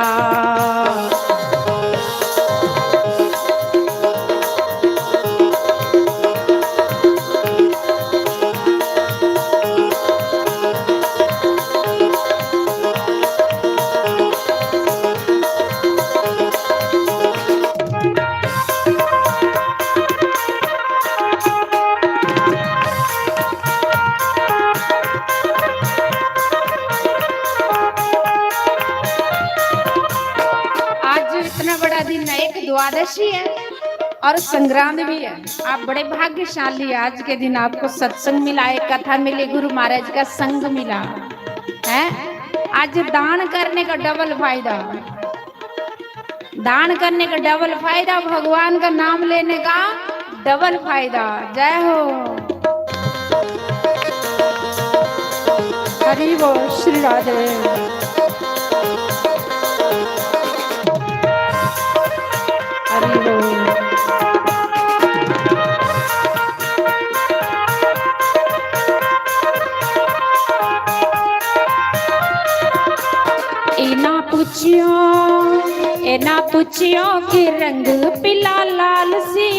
आज इतना बड़ा दिन है, एक द्वादशी है और संक्रांत भी है। आप बड़े भाग्यशाली, आज के दिन आपको सत्संग मिला, एक कथा मिली, गुरु महाराज का संग मिला है। आज दान करने का डबल फायदा, दान करने का डबल फायदा, भगवान का नाम लेने का डबल फायदा। जय हो। हरि बोल श्री राधे। हरि बोल। इना पूछियो, ए ना पूछियो कि रंग पीला लाल सी,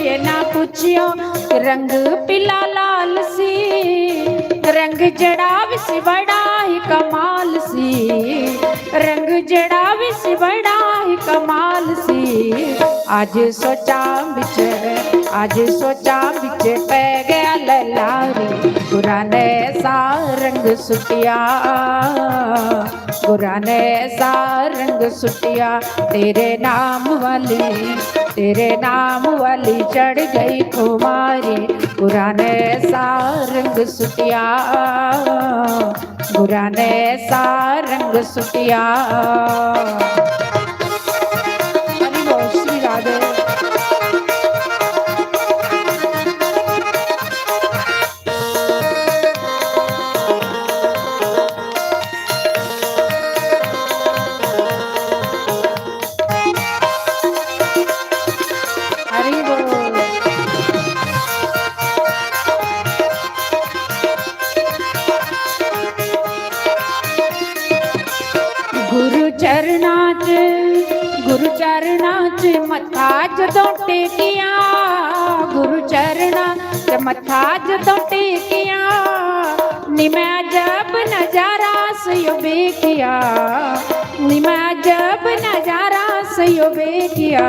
ए ना पूछियो कि रंग पीला लाल सी। रंग जड़ा विच बड़ा ही कमाल सी, रंग जड़ा विच बड़ा ही कमाल सी। आज सोचा बिच, आज सोचा बिच पै गया ललारी। बुरा ने सा रंग सुटिया, बुरा ने सा रंग सुटिया, तेरे नाम वाली, तेरे नाम वाली चढ़ गई खुमारी। बुरा ने सा रंग सुटिया, बुरा ने सा रंग सुटिया। हरि बोल श्री राधे। हरि बोल। गुरु चरणा च, गुरु चरणा च मत्था जदों टेकिया, गुरु चरणा च मत्था जदों टेकिया, नी मैं अजब नजारा सयो बेखिया, नी मैं अजब नजारा सयो बेखिया।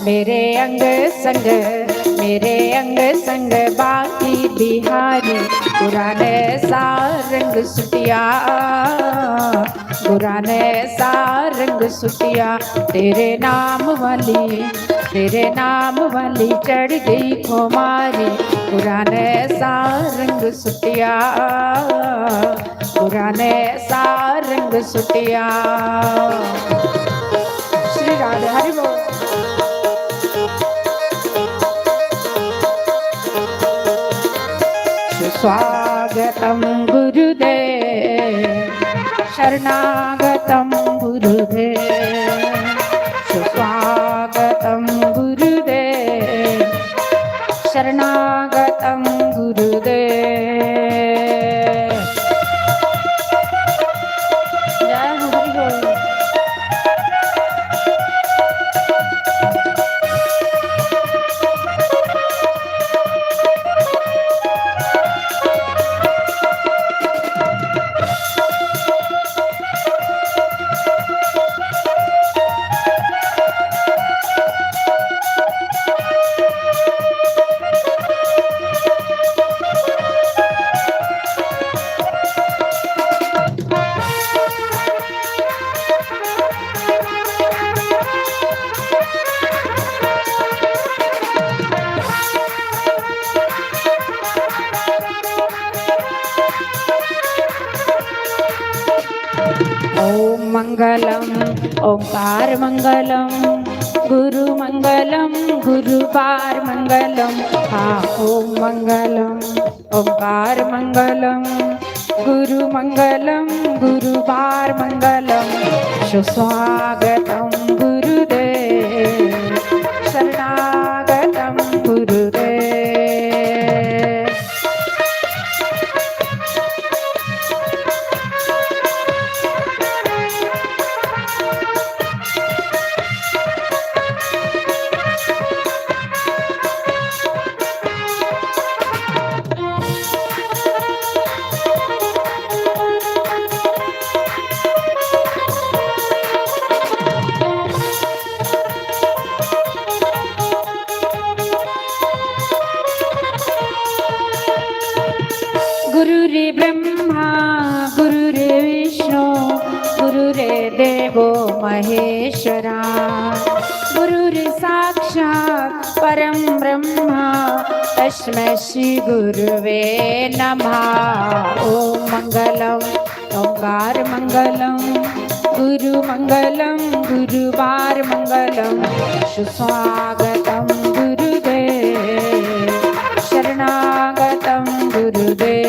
मेरे अंग संग, मेरे अंग संग बाकी बिहारी, बुरा ने सा रंग सुटिया, बुरा ने सा रंग सुटिया। तेरे नाम वाली, तेरे नाम वाली चढ़ गई खुमारी। बुरा ने सा रंग सुटिया, बुरा ने सा रंग सुटिया। श्री राधे हरि बोल। स्वागतम गुरुदेव, शरणागतम गुरुदेव, स्वागतम गुरुदेव, शरणागतम गुरुदेव। जय हो हरि बोल। ॐ मङ्गलम्, ओङ्कार मङ्गलम्, गुरु मङ्गलम्, गुरुवार मङ्गलम्। हाँ, ॐ मङ्गलम्, ओङ्कार मङ्गलम्, गुरु मङ्गलम्, गुरुवार मङ्गलम्। सुस्वागतं गुरुदेव, शरणागतं गुरुदेव। गुरुर्ब्रह्मा गुरुर्विष्णु गुरुर्देवो महेश्वरा। गुरुर्साक्षात् परं ब्रह्मा तस्मै श्री गुरुवे नमः। ॐ मङ्गलम्, ओङ्कार मङ्गलम्, गुरु मङ्गलम्, गुरुवार मङ्गलम्। सुस्वागतं गुरुदेव, शरणागतं गुरुदेव।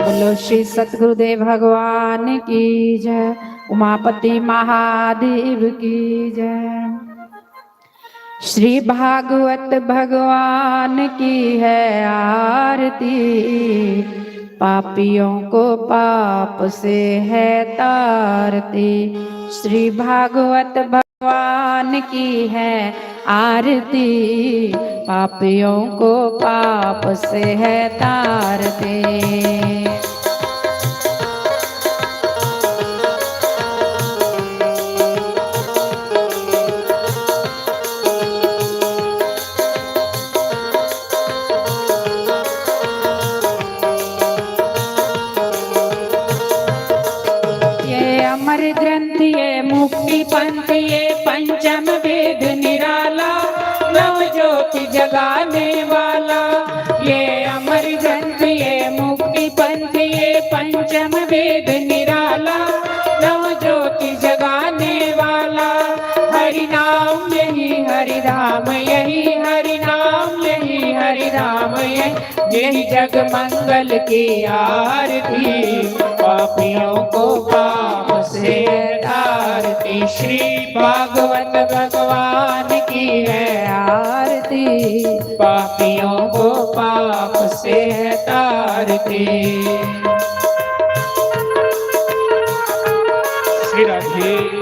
बोलो श्री सतगुरुदेव भगवान की जय, उमापति महादेव की जय। श्री भागवत भगवान की है आरती, पापियों को पाप से है तारती। श्री भागवत भगवान की है आरती, पापियों को पाप से है तारती। ये अमर ग्रंथ, ये मुक्ति पंथ, ये पंचम वेद निराला, नव ज्योति जगाने वाला। ये अमर ग्रंथ, ये मुक्ति पंथ, ये पंचम वेद निराला, नव ज्योति जगाने वाला। हरि नाम यही हरि धाम, यही हरि नाम, यही हरि धाम, यही, यही जग मंगल की आरती। पापियों को पाप से तारती, श्री भागवत भगवान की है आरती। पापियों को पाप से तारती। श्री राधे।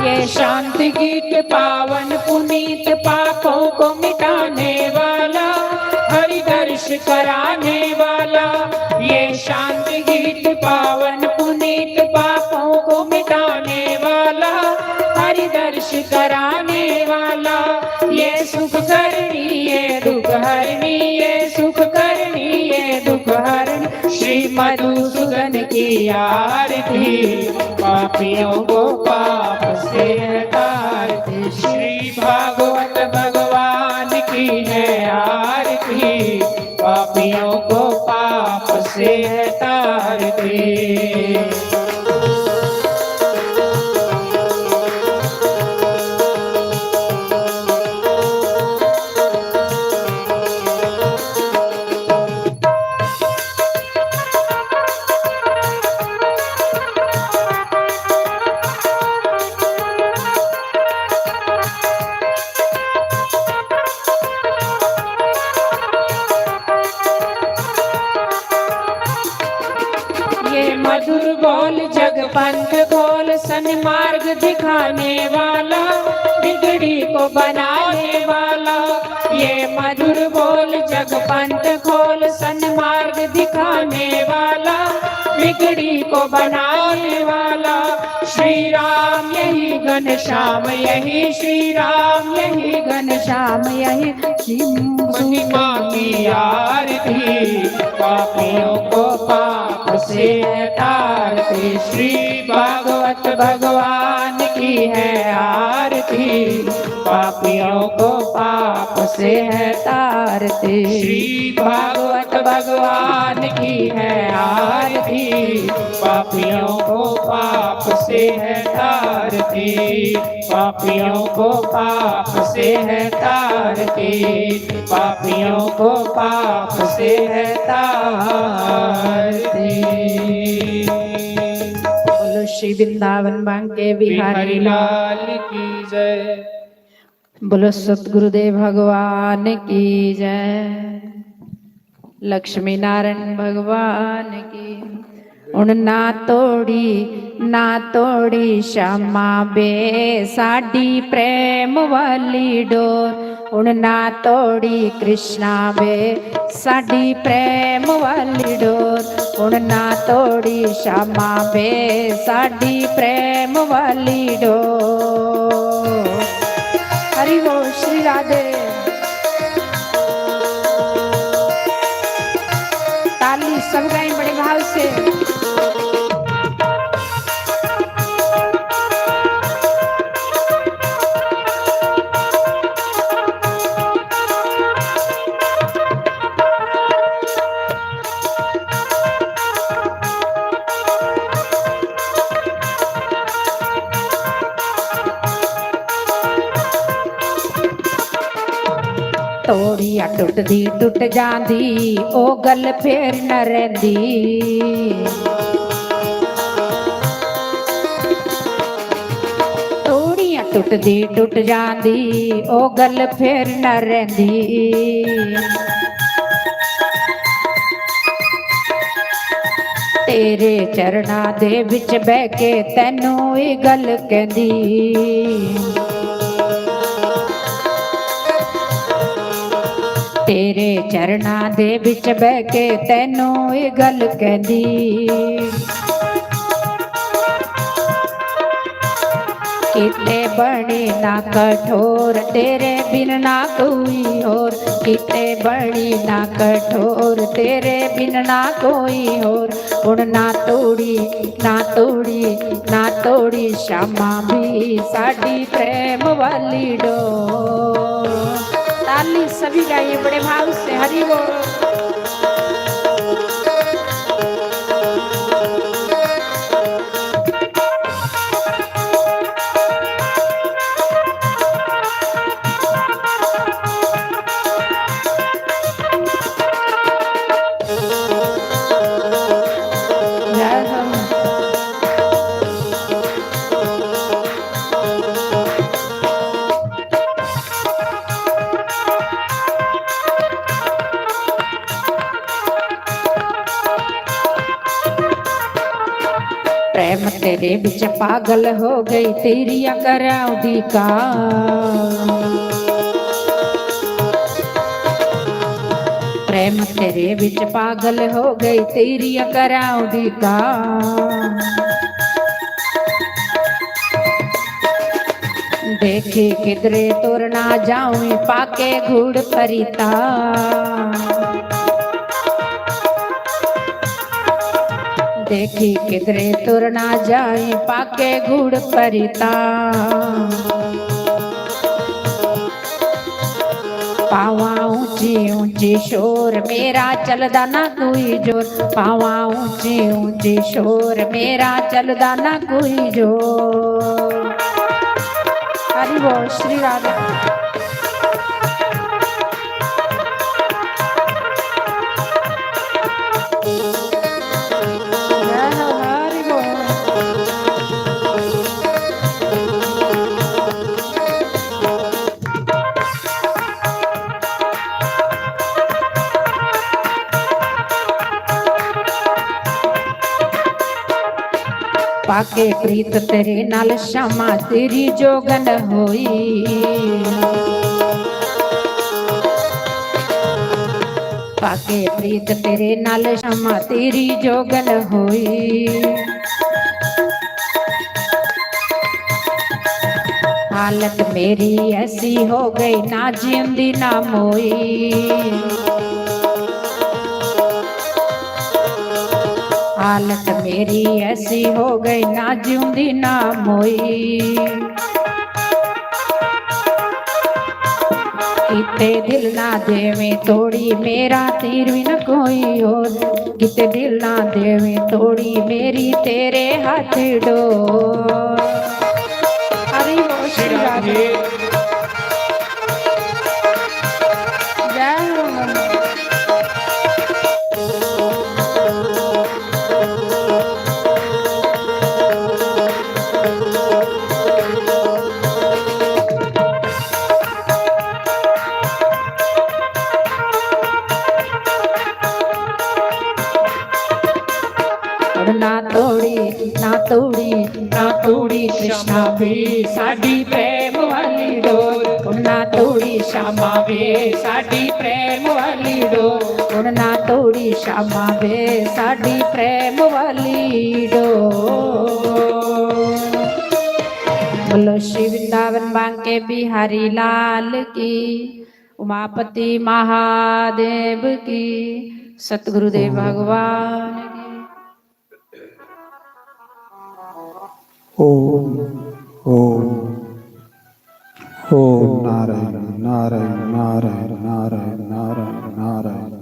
ये शांति गीत पावन पुनीत, पापों को मिटाने वाला, हरि दर्श कराने वाला। ये शांति गीत पावन पुनीत, पापों को मिटाने वाला, हरि दर्श कराने वाला। ये सुख करनी, ये दुख हरनी, ये सुख करनी, ये दुख हरनी। श्री मधुसूदन की आरती, पापियों को पाप से तारती। श्री भागवत भगवान की है आरती, पापियों को पाप से तारती। ये मधुर बोल जग पंथ खोल, सन्मार्ग दिखाने वाला, बिगड़ी को बनाने वाला। ये मधुर बोल जग पंथ खोल, सन्मार्ग दिखाने वाला, बिगड़ी को बनाने वाला। श्री राम यही घनश्याम यही, श्री राम यही घनश्याम यही। महिमा की आरती, पापियों को पाप से है तारती। श्री भागवत भगवान की है आरती, पापियों को पाप से है तारती। श्री भागवत भगवान की है आरती, पापियों को पाप से है तारती। पापियों को पाप से है तारती, पापियों को पाप से है तारती। बोलो श्री वृंदावन बांके बिहारी बिहारी लाल की जय। बोलो सतगुरुदेव भगवान की जय। लक्ष्मी नारायण भगवान की। उन ना तोड़ी, ना तोड़ी श्यामा बे साडी प्रेम वाली डोर। उन ना तोड़ी कृष्णा बे साडी प्रेम वाली डोर। उन ना तोड़ी श्यामा बे साडी प्रेम वाली डोर। हरि बोल श्री राधे। ताली सब गाएं बड़े भाव से। तोड़िया टुटदी टुट जांदी, ओ गल फेर न रहिंदी। तोड़िया टुटदी टुट जांदी, ओ गल फेर न रहिंदी। तेरे चरणा दे विच बह के तैनू ई गल कहंदी। तेरे चरणा दे विच बह के तैनू ई गल कहंदी। किते बनी ना कठोर, तेरे बिन ना कोई होर। किते बनी ना कठोर, तेरे बिन ना कोई होर। हुण ना तोड़ी, ना तोड़ी, ना तोड़ी श्यामा भी साडी प्रेम वाली डोर। ताली सभी गाइए बड़े भाव से, हरि बोल। प्रेम तेरे बिच पागल हो गई, तेरिया करां उडीकां। प्रेम तेरे बिच पागल हो गई, तेरिया करां उडीकां। देखी किधरे तुर ना जाऊं, पाके घूड़ फरीता। देखी किधरे तुर ना जाई, पाके घूड़ फरीता। पावां ऊंची ऊंची शोर, मेरा चलदा ना कोई जोर। पावां ऊंची ऊंची शोर, मेरा चलदा ना कोई जोर। हरि बोल श्री राधे। जय हो, हरि बोल। पाके प्रीत तेरे नाल श्यामा तेरी जोगन होई। पाके प्रीत तेरे नाल, क्षमा तेरी जोगन होई। हालत मेरी ऐसी हो गई, ना जींदी ना मोई। हालत मेरी ऐसी हो गई, ना जींदी ना मोई। किते दिल ना देवे तोड़ी, मेरा तीर भी न कोई और। किते दिल ना देवे तोड़ी, मेरी तेरे हाथ डोर। हरि बोल श्री राधे। जय हो। ना तोड़ी, ना तोड़ी, ना तोड़ी कृष्णा भी साडी प्रेम वाली डोर। ना तोड़ी श्यामा वे साडी प्रेम वाली डोर। ना तोड़ी श्यामा वे साडी प्रेम वाली डोर। बोलो श्री वृंदावन बांके बिहारी लाल की, उमापति महादेव की, सतगुरुदेव भगवान की। ओम, ओम, ओम नारायण, नारायण, नारायण, नारायण, नारायण, नारायण।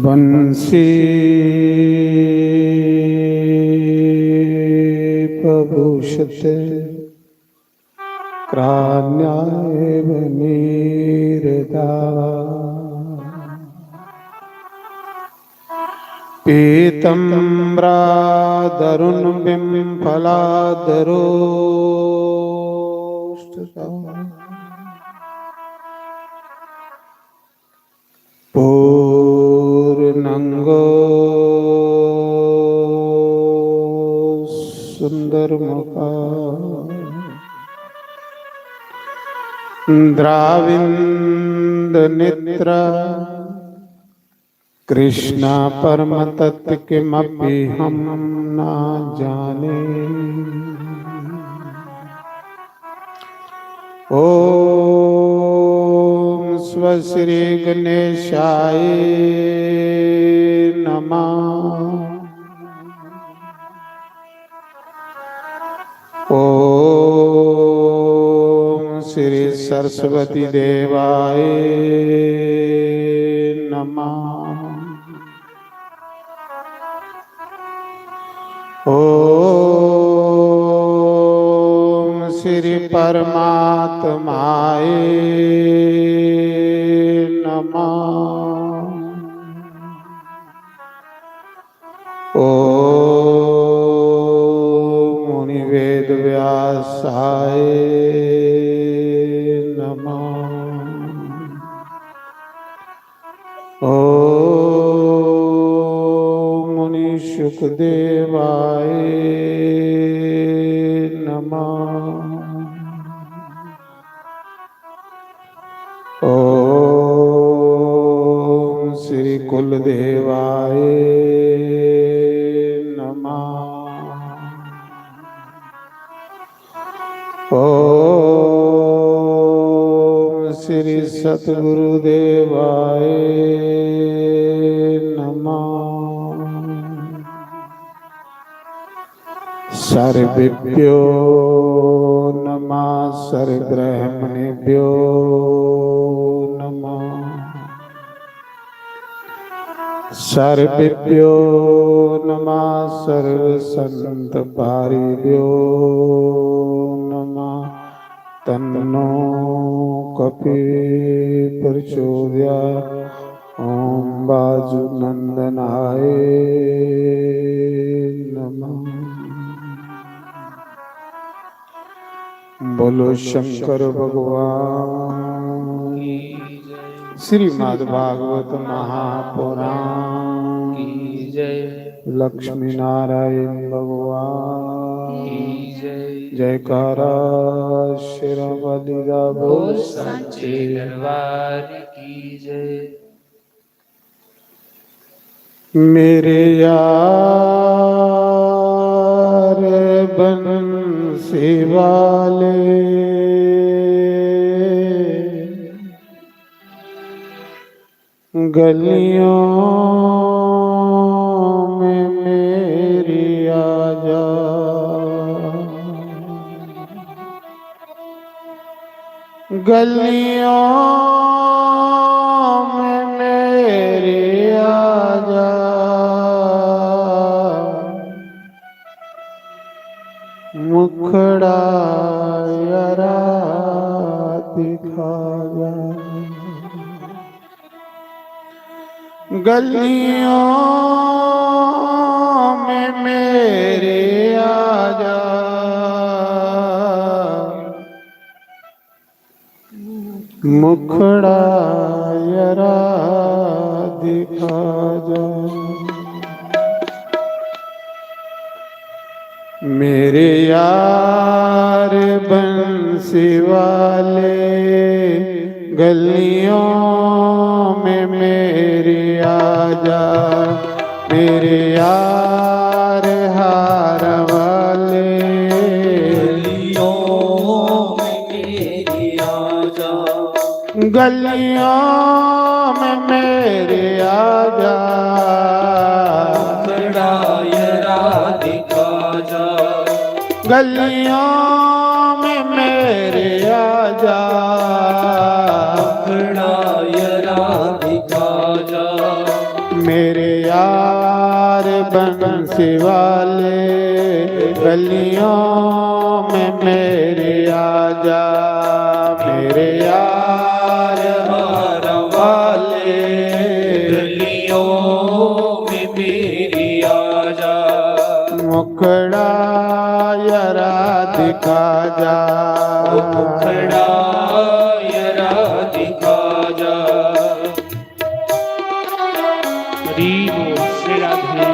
बंसी पभूषते क्राण्यायेव नीरदावा। पीतम्बरादरुणबिम्फलादरोष्ठता। पूर्णंगो सुंदरमुखा द्राविंद नेत्रा। कृष्णा परम तत्व किमपि हम ना जाने। ओम स्व श्री गणेशाय नमः। ओम श्री सरस्वती देवाय नमः। ओम श्री परमात्माय नमः। ओम मुनि वेद व्यासाय नमः। ओम मुनि शुकदेवाय नमः। ओम श्री कुलदेवाय नमः। ओम श्री सतगुरुदेवाय नमः। सर्वेभ्यो नमः, सर्वब्राह्मणेभ्यो नमः। सर्वेभ्यो नमः, सर्वसंत पारिभ्यो नमः। तन्नो कपि प्रचोदयात्। ओम बाजू नंदनाय नमः। बोलो शंकर भगवान की जय। श्रीमद् भागवत महापुराण की जय। लक्ष्मी नारायण भगवान की जय। जयकारा शेरां वाली दा बोल। बोल सांचे दरबार की जय। मेरे यार बंसी वाले, गलियों में मेरी आजा, गलियों में मेरी आजा, मुखड़ा यारा दिखा जा। गलियों में मेरे आजा, मुखड़ा यारा दिखा जा। मेरे यार बंसी वाले, गलियों में मेरी आजा, मेरे यार हार वाले, गलियों में मेरी आजा, गलियों में मेरे आजा, मुखड़ा यारा दिखा जा। गलियों में मेरे आजा, मुखड़ा यारा दिखा जा। मेरे यार बंसी वाले, गलियों में मेरे आजा, मेरे यार हार वाले, गलियों में मेरी आजा, मुखड़ा यारा दिखा जा। ओ मुखड़ा यारा दिखा जा। हरि बोल, श्री राधे।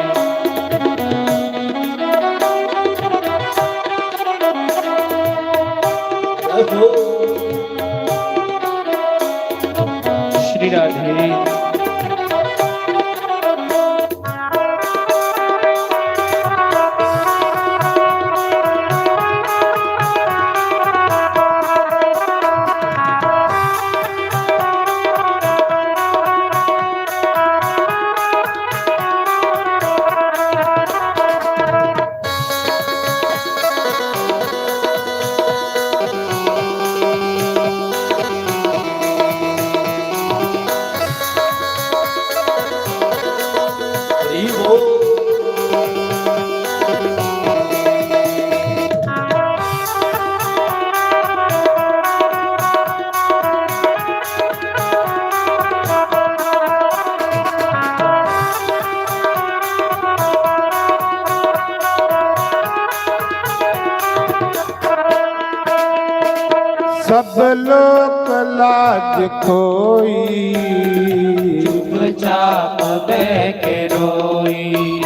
श्री राधे। सब लोक लाज खोई, चुपचाप बह के रोई।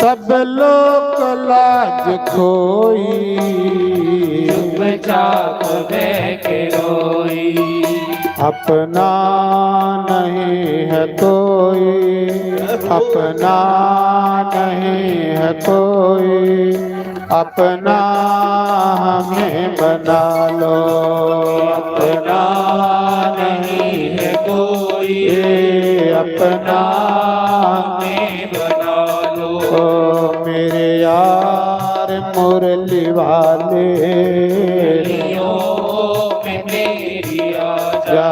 सब लोक लाज खोई, चुपचाप बह के रोई। अपना नहीं है कोई, अपना नहीं है कोई, अपना हमें बना लो। अपना नहीं है कोई, ये अपना हमें बना लो। ओ मेरे यार मुरली वाले, गलियों में मेरी आजा,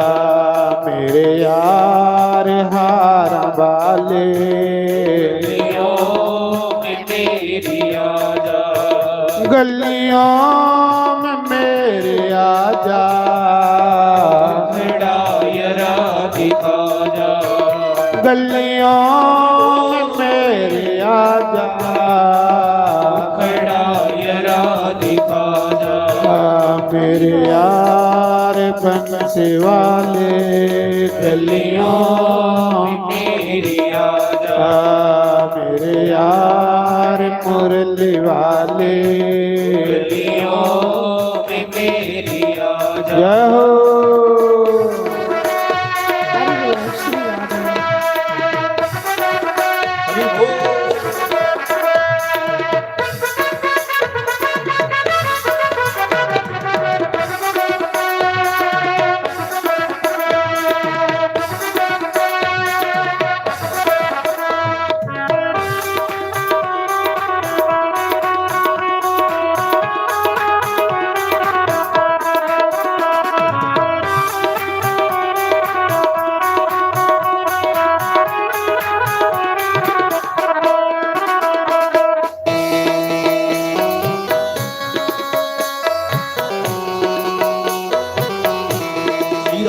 मेरे यार हार वाले, गलियों में मेरी आजा। गलियों में मेरे आजा, मुखड़ा यारा दिखा जा। गलियों में मेरे आजा, मुखड़ा यारा दिखा जा। आ, मेरे यार बंसी वाले, गलियों में मेरी आजा। आ, मेरे यार मुरली वाले, गलियों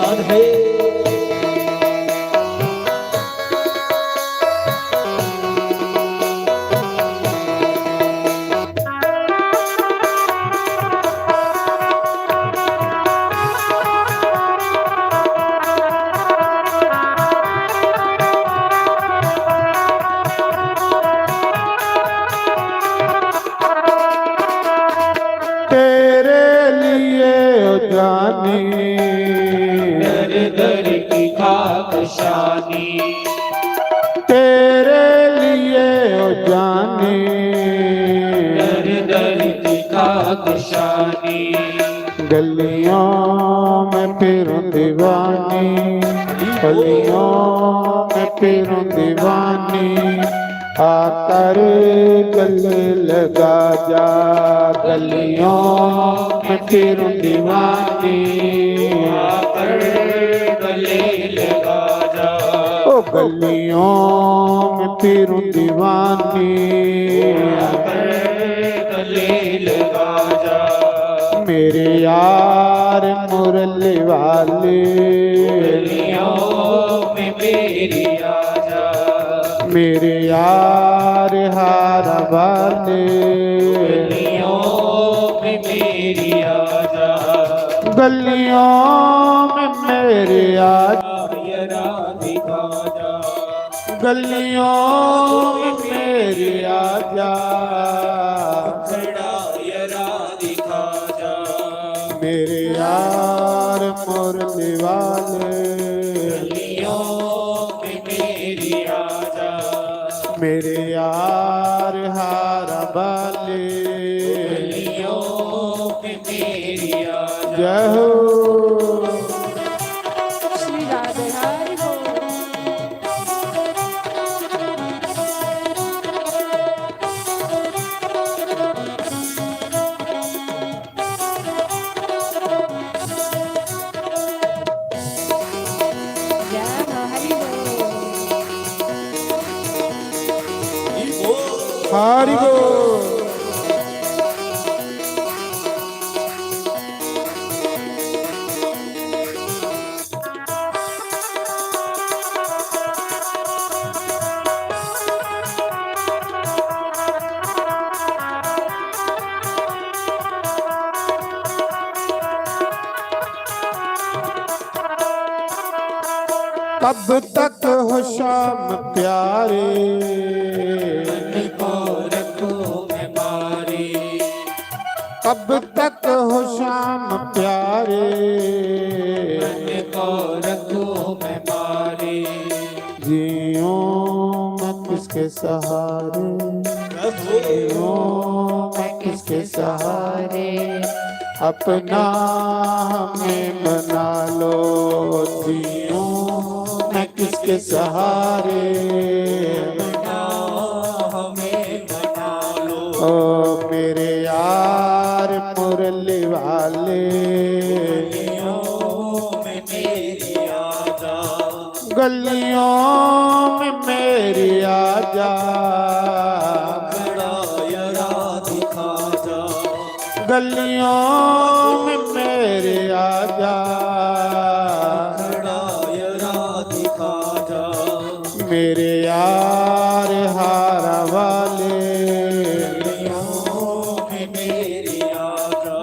है। तेरे लिए ओ जानी, दर दर की खाक शानी। तेरे लिए ओ जानी, दर दर की खाक शानी। गलियों में फिरूं दीवानी, गलियों में फिरूं दीवानी, आकर गले लगा जा। गलियों में फिरूं दीवानी, आकर गले लगा जा। ओ गलियों में फिरूं दीवानी, आकर गले लगा जा। मेरे यार मुरली वाले, गलियों में मेरी आजा। मेरे यार हार वाले, गलियों में मेरी आजा। गलियों में मेरे आजा। यारा दिखा जा। गलियों में मेरे आजा। खड़ा यारा दिखा जा। मेरे यार मुरली वाले, गलियों में मेरी आजा। मेरे यार हार वाले, गलियों में मेरी आजा। जय हो। श्री राधे हरि बोल। जय हो, हरि बोल। हरि बोल। कब तक हो शाम प्यारे, मन को रखूं मैं मारे। कब तक हो शाम प्यारे, मन को रखूं मैं मारे। जीऊं मैं किसके सहारे, जीऊं मैं किसके सहारे, अपना हमें बना लो। जीऊं मैं किसके सहारे, अपना हमें बना लो। ओ मेरे यार मुरली वाले, गलियों में मेरी आजा। गलियों में मेरी आजा। खड़ा यारा दिखा जा। गलियों में मेरे आजा। खड़ा यारा दिखा जा। मेरे यार हारा वाले, गलियों में मेरी आजा।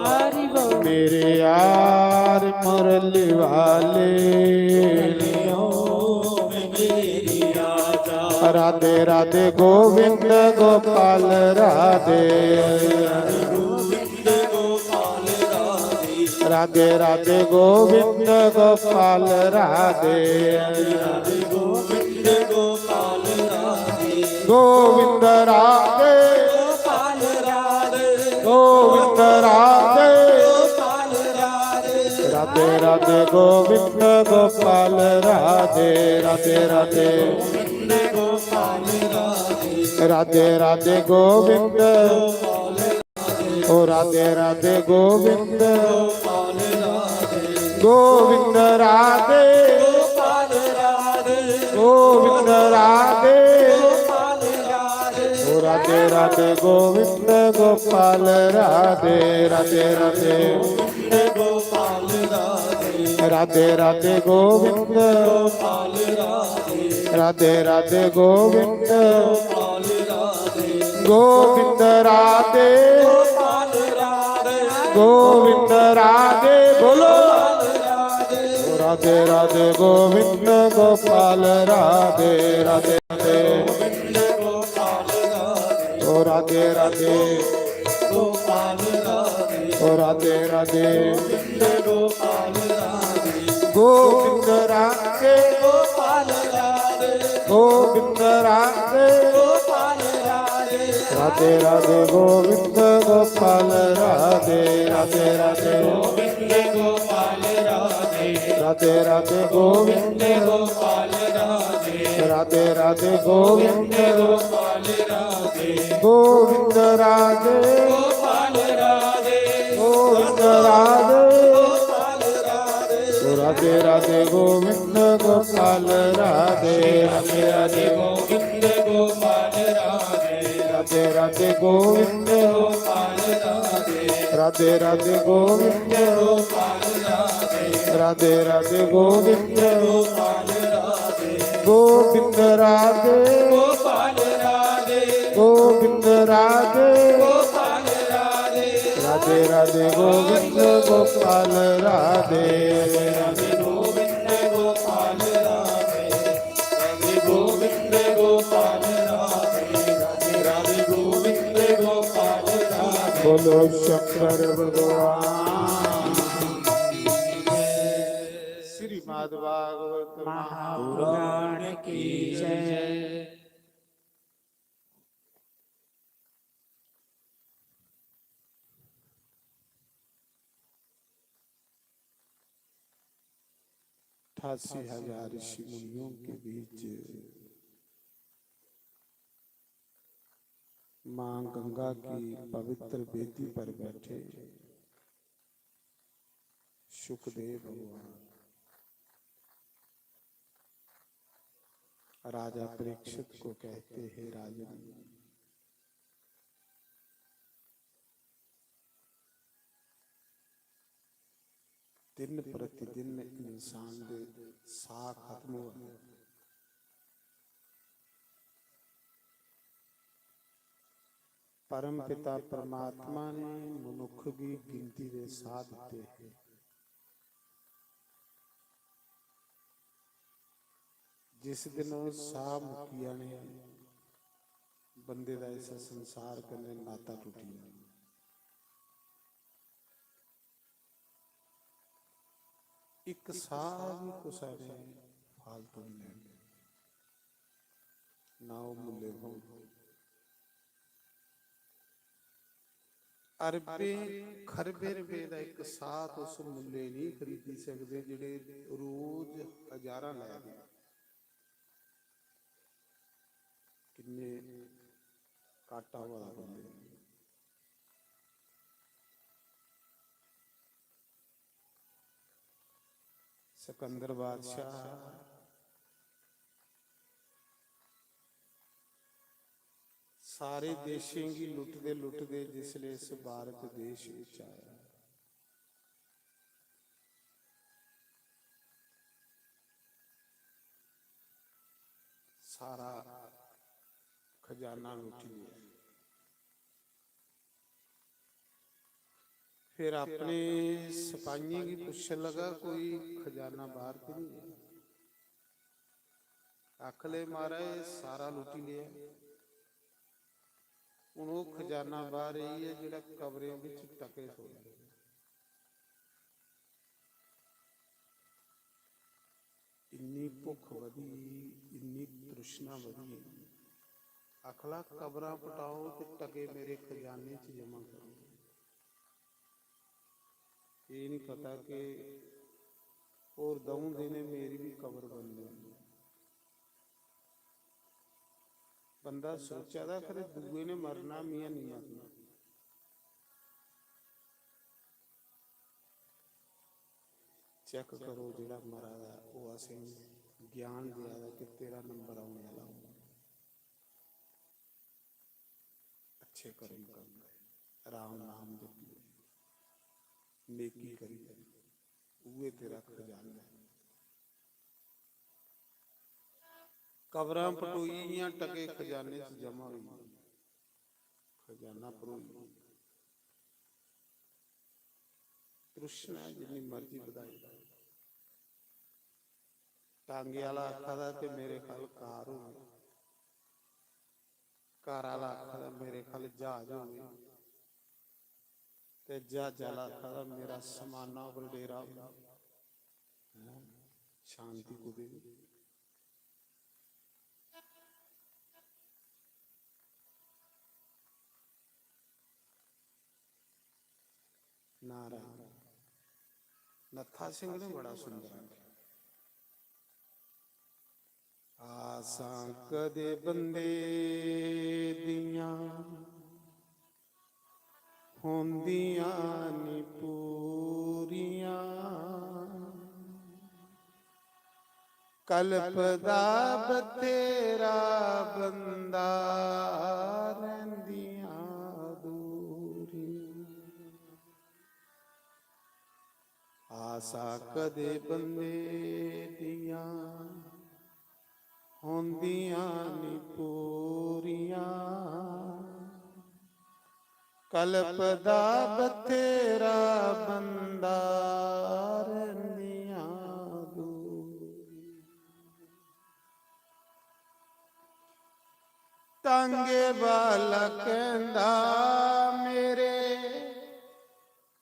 मेरे यार मुरली वाले, गलियों में मेरी आजा। राधे राधे गोविंद गोपाल राधे। राधे राधे गोविंद गोपाल राधे। गोविंद राधे। गोविंद राधे। राधे राधे गोविंद गोपाल राधे। राधे राधे। राधे राधे गोविंद। ओ राधे राधे गोविंद। गोविंद राधे। गोविंद राधे। ओ राधे राधे गोविंद गोपाल राधे। राधे राधे। राधे राधे गोविंद, राधे राधे गोविंद, गोविंद राधे, गोविंद राधे। बोलो, राधे राधे गोविंद गोपाल राधे, राधे राधे। ओ राधे राधे, ओ राधे राधे। गोविंद राधे, गोविंद राधे। राधे राधे गोविंद गोपाल राधे, राधे राधे। राधे राधे गोविंद, राधे राधे गोविंद, गोविंद राधे, गोविंद राधे। राधे राधे गोविंद गोपाल राधे, राधे राधे गोविंद गोपाल राधे, राधे राधे गोविंद गोपाल राधे, राधे राधे गोविंद गोपाल राधे, राधे राधे गोविंद गोपाल राधे। गोविंद राधे, गोपाल राधे, गोविंद राधे, गोपाल राधे। राधे राधे गोविंद गोपाल राधे, राधे राधे गोविंद गोपाल राधे, राधे गोविंद गोपाल राधे, राधे राधे गोविंद गोपाल राधे। बोलो शंकर भगवान। श्रीमद् भागवत महापुराण की जय। अठासी हजार ऋषि मुनियों के बीच माँ गंगा की पवित्र वेदी पर बैठे सुखदेव भगवान राजा परीक्षित को कहते हैं, राजन, दिन प्रतिदिन इंसान दे साह खत्म होआ दे। परम पिता परमात्मा ने मनुख गी गिनती दे साह दिते हैं। जिस दिन ओह साह मुक्की जाने, बंदे दा इस संसार कन्नै नाता टुटी जाना। इक साह बी कुसै ने फालतू नहीं लैना, ना ओह मुल्ले होन। अरबें खरबें रपेऽ दा इक साह तुस मुल्ले नहीं खरीदी सकदे, जेह्ड़े रोज हजारां लै दे। किन्ने घाटा होआ दा बंदे गी। सिकंदर बादशाह सारे देशें गी लुटदे लुटदे जिसले इस भारत देश विच आया, सारा खजाना लुटी लिया। फिर अपने सपाहियें गी पुच्छन लगा, "कोई खजाना बाहर ते नहीं है?" आखले, "महाराज, सारा लुटी लिया।" हुन ओह खजाना बाहर रेही ऐ जेहड़ा कबरें बिच टके थोड़े। इन्नी भुख बधी, इन्नी तृष्णा बधी, आखला, "कबरां पटाओ ते टके मेरे खजाने च जमा करो।" एह नहीं पता कि होर द'ऊं दिन मेरी भी कबर बननी। बंदा सोचा दा, "खरे दूए ने मरना, मियां नहीं मरना।" चेक करो, जेहड़ा मरा दा, ओह असेंगी ज्ञान देआ दा कि तेरा नंबर औने आह्ला होग। अच्छे कर्म करो, राम नाम जपियो, नेकी करियो, उ'ऐ तेरा खजाना ऐ। कबरां पटोई गेइयां, टके खजाने च जमा होई गे, खजाना भरोई गेआ। तृष्णा ऐ, जिन्नी मर्जी बधाई लै। टांगे आह्ला आखा दा कि मेरे ख'ल्ल कार होवे, कार आह्ला आखा दा मेरे ख'ल्ल ज्हाज होवे, ते ज्हाज आह्ला आखा दा मेरा समाना उप्पर डेरा होवे। हैं? शांति कुतै बी। नारायण। नत्था सिंह ने बड़ा सुंदर आखेआ। आसां कदे बंदे दियां होंदियां नी पूरियां। कल्पदा बथेरा बंदा, रैंह्दियां दूरियां। आसां कदे बंदे दियां होंदियां नी पूरियां। कल्पदा बथेरा बंदा, रैंह्दियां दूरियां। टांगे वाला कहंदा मेरे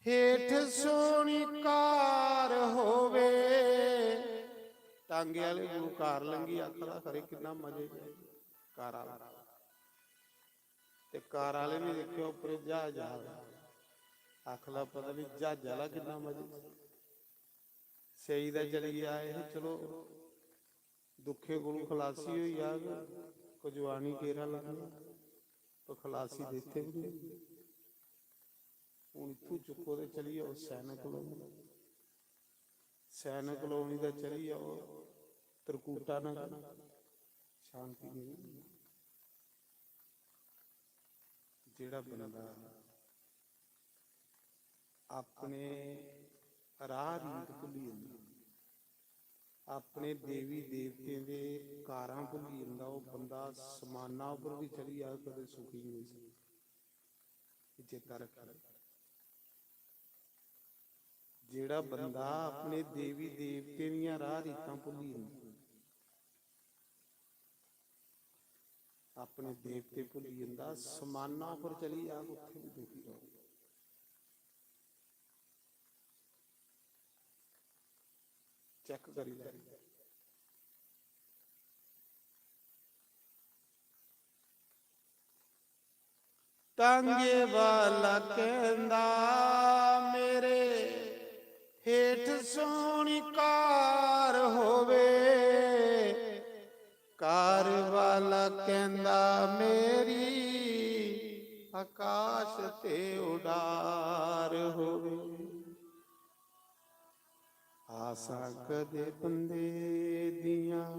हेठ सोहनी कार होवे। टांगे आह्ले कोल कार लंघी, आखदा खरे किन्ना मजे च कार आह्ला। ते कार आह्ले ने दिक्खेआ उप्पर ज्हाज आ दा। आखदा पता नहीं ज्हाज आह्ला किन्ना मजे च। स्याई दा चली आए हे, चलो दुखे कोलू खलासी होई जाग, कजुआनी केरा लग्गना, तो खलासी देते भी नहीं। हून इत्थूं चुक्को ते चली जाओ सैनिक कलोनी, सैनिक कलोनी दा चली जाओ तरकूटा नगर, शांति देवी। जेह्ड़ा बंदा अपने राह रीत भुल्ली जंदा, अपने देवी देवतें दे कारां भुल्ली जंदा, ओह् बंदा समाना उप्पर बी चली जाग, कदें सुखी नेईं होई सकदा। एह् चेता रक्खना। जेह्ड़ा बंदा अपने देवी देवतें दियां राह रीतां भुल्ली जंदा, अपने देवते भुल्ली जंदा, समाना उप्पर चली जाग, उत्थै बी दुखी रौह्ग। चेक करी लैओ। टांगे वाला कहंदा मेरे हेठ सोहनी कार होवे, कार वाला कहंदा मेरी आकाश ते उडार होवे। आसां कदे बंदे दियां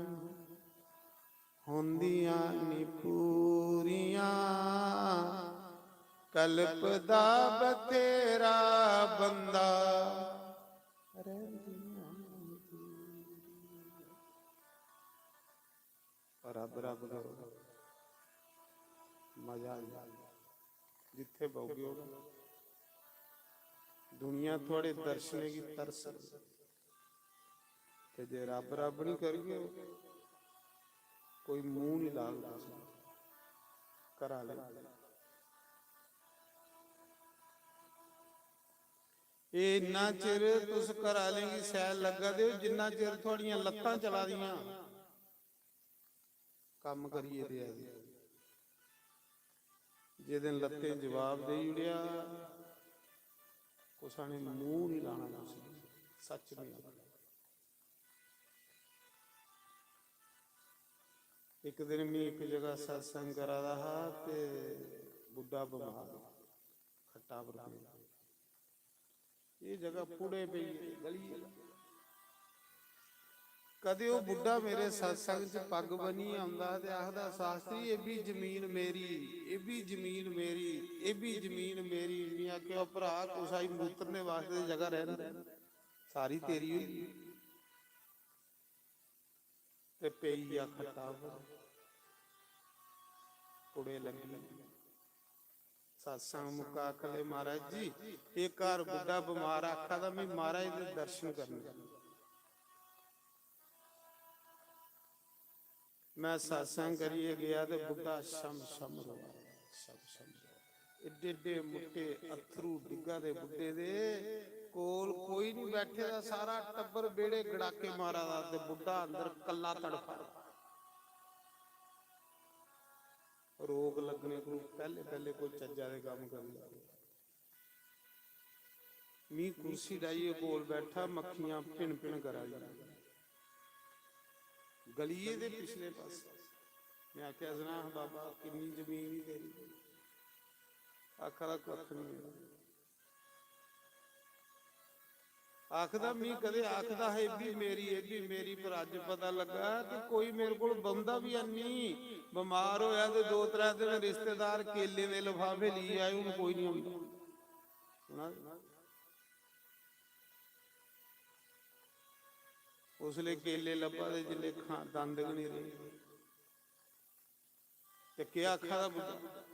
होंदियां नी पूरियां, कल्पदा बथेरा बंदा, रैंह्दियां दूरियां। रब रब करो, मजा आई जाग। जित्थै बौह्गे ओ, दुनिया थुआढ़े दर्शनें गी तरस। ते जे रब रब निं करगे, कोई मूंह निं लाग तुसें। घरा आह्ले, एह् इन्ना चिर तुस घरा आह्लें गी शैल लग्गा दे ओ, जिन्ना चिर थुआढ़ियां लत्तां चला दियां, कम्म करियै देआ दे। जे दिन लत्तें जवाब देई ओड़ेआ, कुसै ने मूंह निं लाना तुसें, सच्च निं आखना। इक दिन में इक जगह सत्संग करा दा हा ते बुड्ढा बमार, खट्टा पर पेदा। एह् जगह पुढ़े पेई, गली गेदा। कदे ओह् बुड्ढा मेरे सत्संग च पग्ग बनियै औंदा ते आखदा, "शास्त्री, एह् बी जमीन मेरी, एह् बी जमीन मेरी, एह् बी जमीन मेरी।" में आखेआ, "भ्राऽ, कुसै गी मुत्तरने वास्तै जगह रैह्न दे।" सारी तेरी होई ते पेई गेआ खट्टा पर, कुड़े लग्गी। सत्संग मुक्का, आखन लगे, "महाराज जी, एह् घर बुड्ढा बमार आखा दा, में महाराज दे दर्शन करने।" मैं सत्संग करियै गेआ ते बुड्ढा छम छम रोआ, छम छम रोआ। एड्डे एड्डे मुट्टे अत्थरू डिग्गा दे बुड्ढे दे, कोल कोई नहीं बैठे दा, सारा टब्बर बेड़े गड़ाके मारा दा ते बुड्ढा अंदर कल्ला तड़फा दा। रोग लग्गने कोलू पैह्ले पैह्ले कोई चज्जा दे कम्म करी लै। मी कुर्सी डाइयै कोल बैठा, मक्खियां भिन भिन करा दियां। गलिये दे पिछले पासे। मैं आखेआ, "सना बाबा, किन्नी जमीन ही तेरी?" आखा दा, "कक्ख नहीं।" आखदा, "मी कदे आखदा हा, 'एह् बी मेरी, एह् बी मेरी,' पर अज्ज पता लग्गा कि कोई मेरे कोल बौंह्दा बी हैनी। बमार होया ते दो त्रै दिन रिश्तेदार केले दे लफाफे लेइयै आए, हून कोई नहीं औंदा।" सुना दे? उसलै केले लब्भा दे, जिसलै खा-, दंद गै निं रेह्। ते केह् आखा दा बुड्ढा?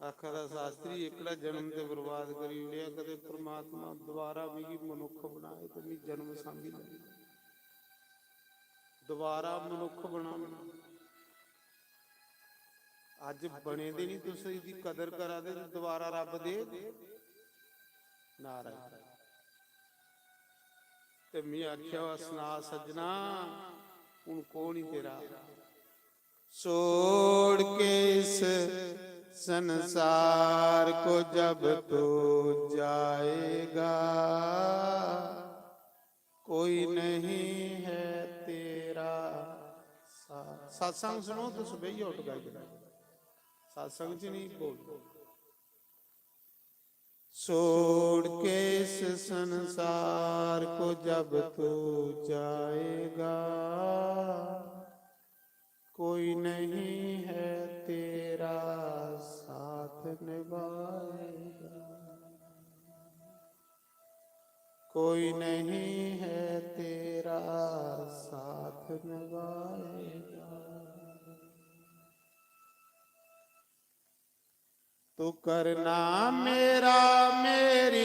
आखा दा, "शास्त्री, एह्कड़ा जन्म ते बर्बाद करी ओड़ेआ, कदें परमात्मा दोबारा मिगी मनुक्ख बनाए ते मिगी जन्म सांभी लै।" दोबारा मनुक्ख बनाना। अज्ज बने दे नहीं, तुस इसदी कदर करा दे, ते दोबारा रब दे। नारायण। ते मैं आख्या, "सना सज्जना, हूं कौन ही तेरा?" छोड़ के इस संसार को जब तू जाएगा, कोई नहीं है तेरा साथ। सत्संग सुनो, तुस बेहियै उठ गाई देना। सत्संग च नहीं बोल। छोड़ के इस संसार को जब तू जाएगा, कोई नहीं है तेरा साथ निभाएगा, कोई नहीं है तेरा साथ निभाएगा। तू करना मेरा मेरी,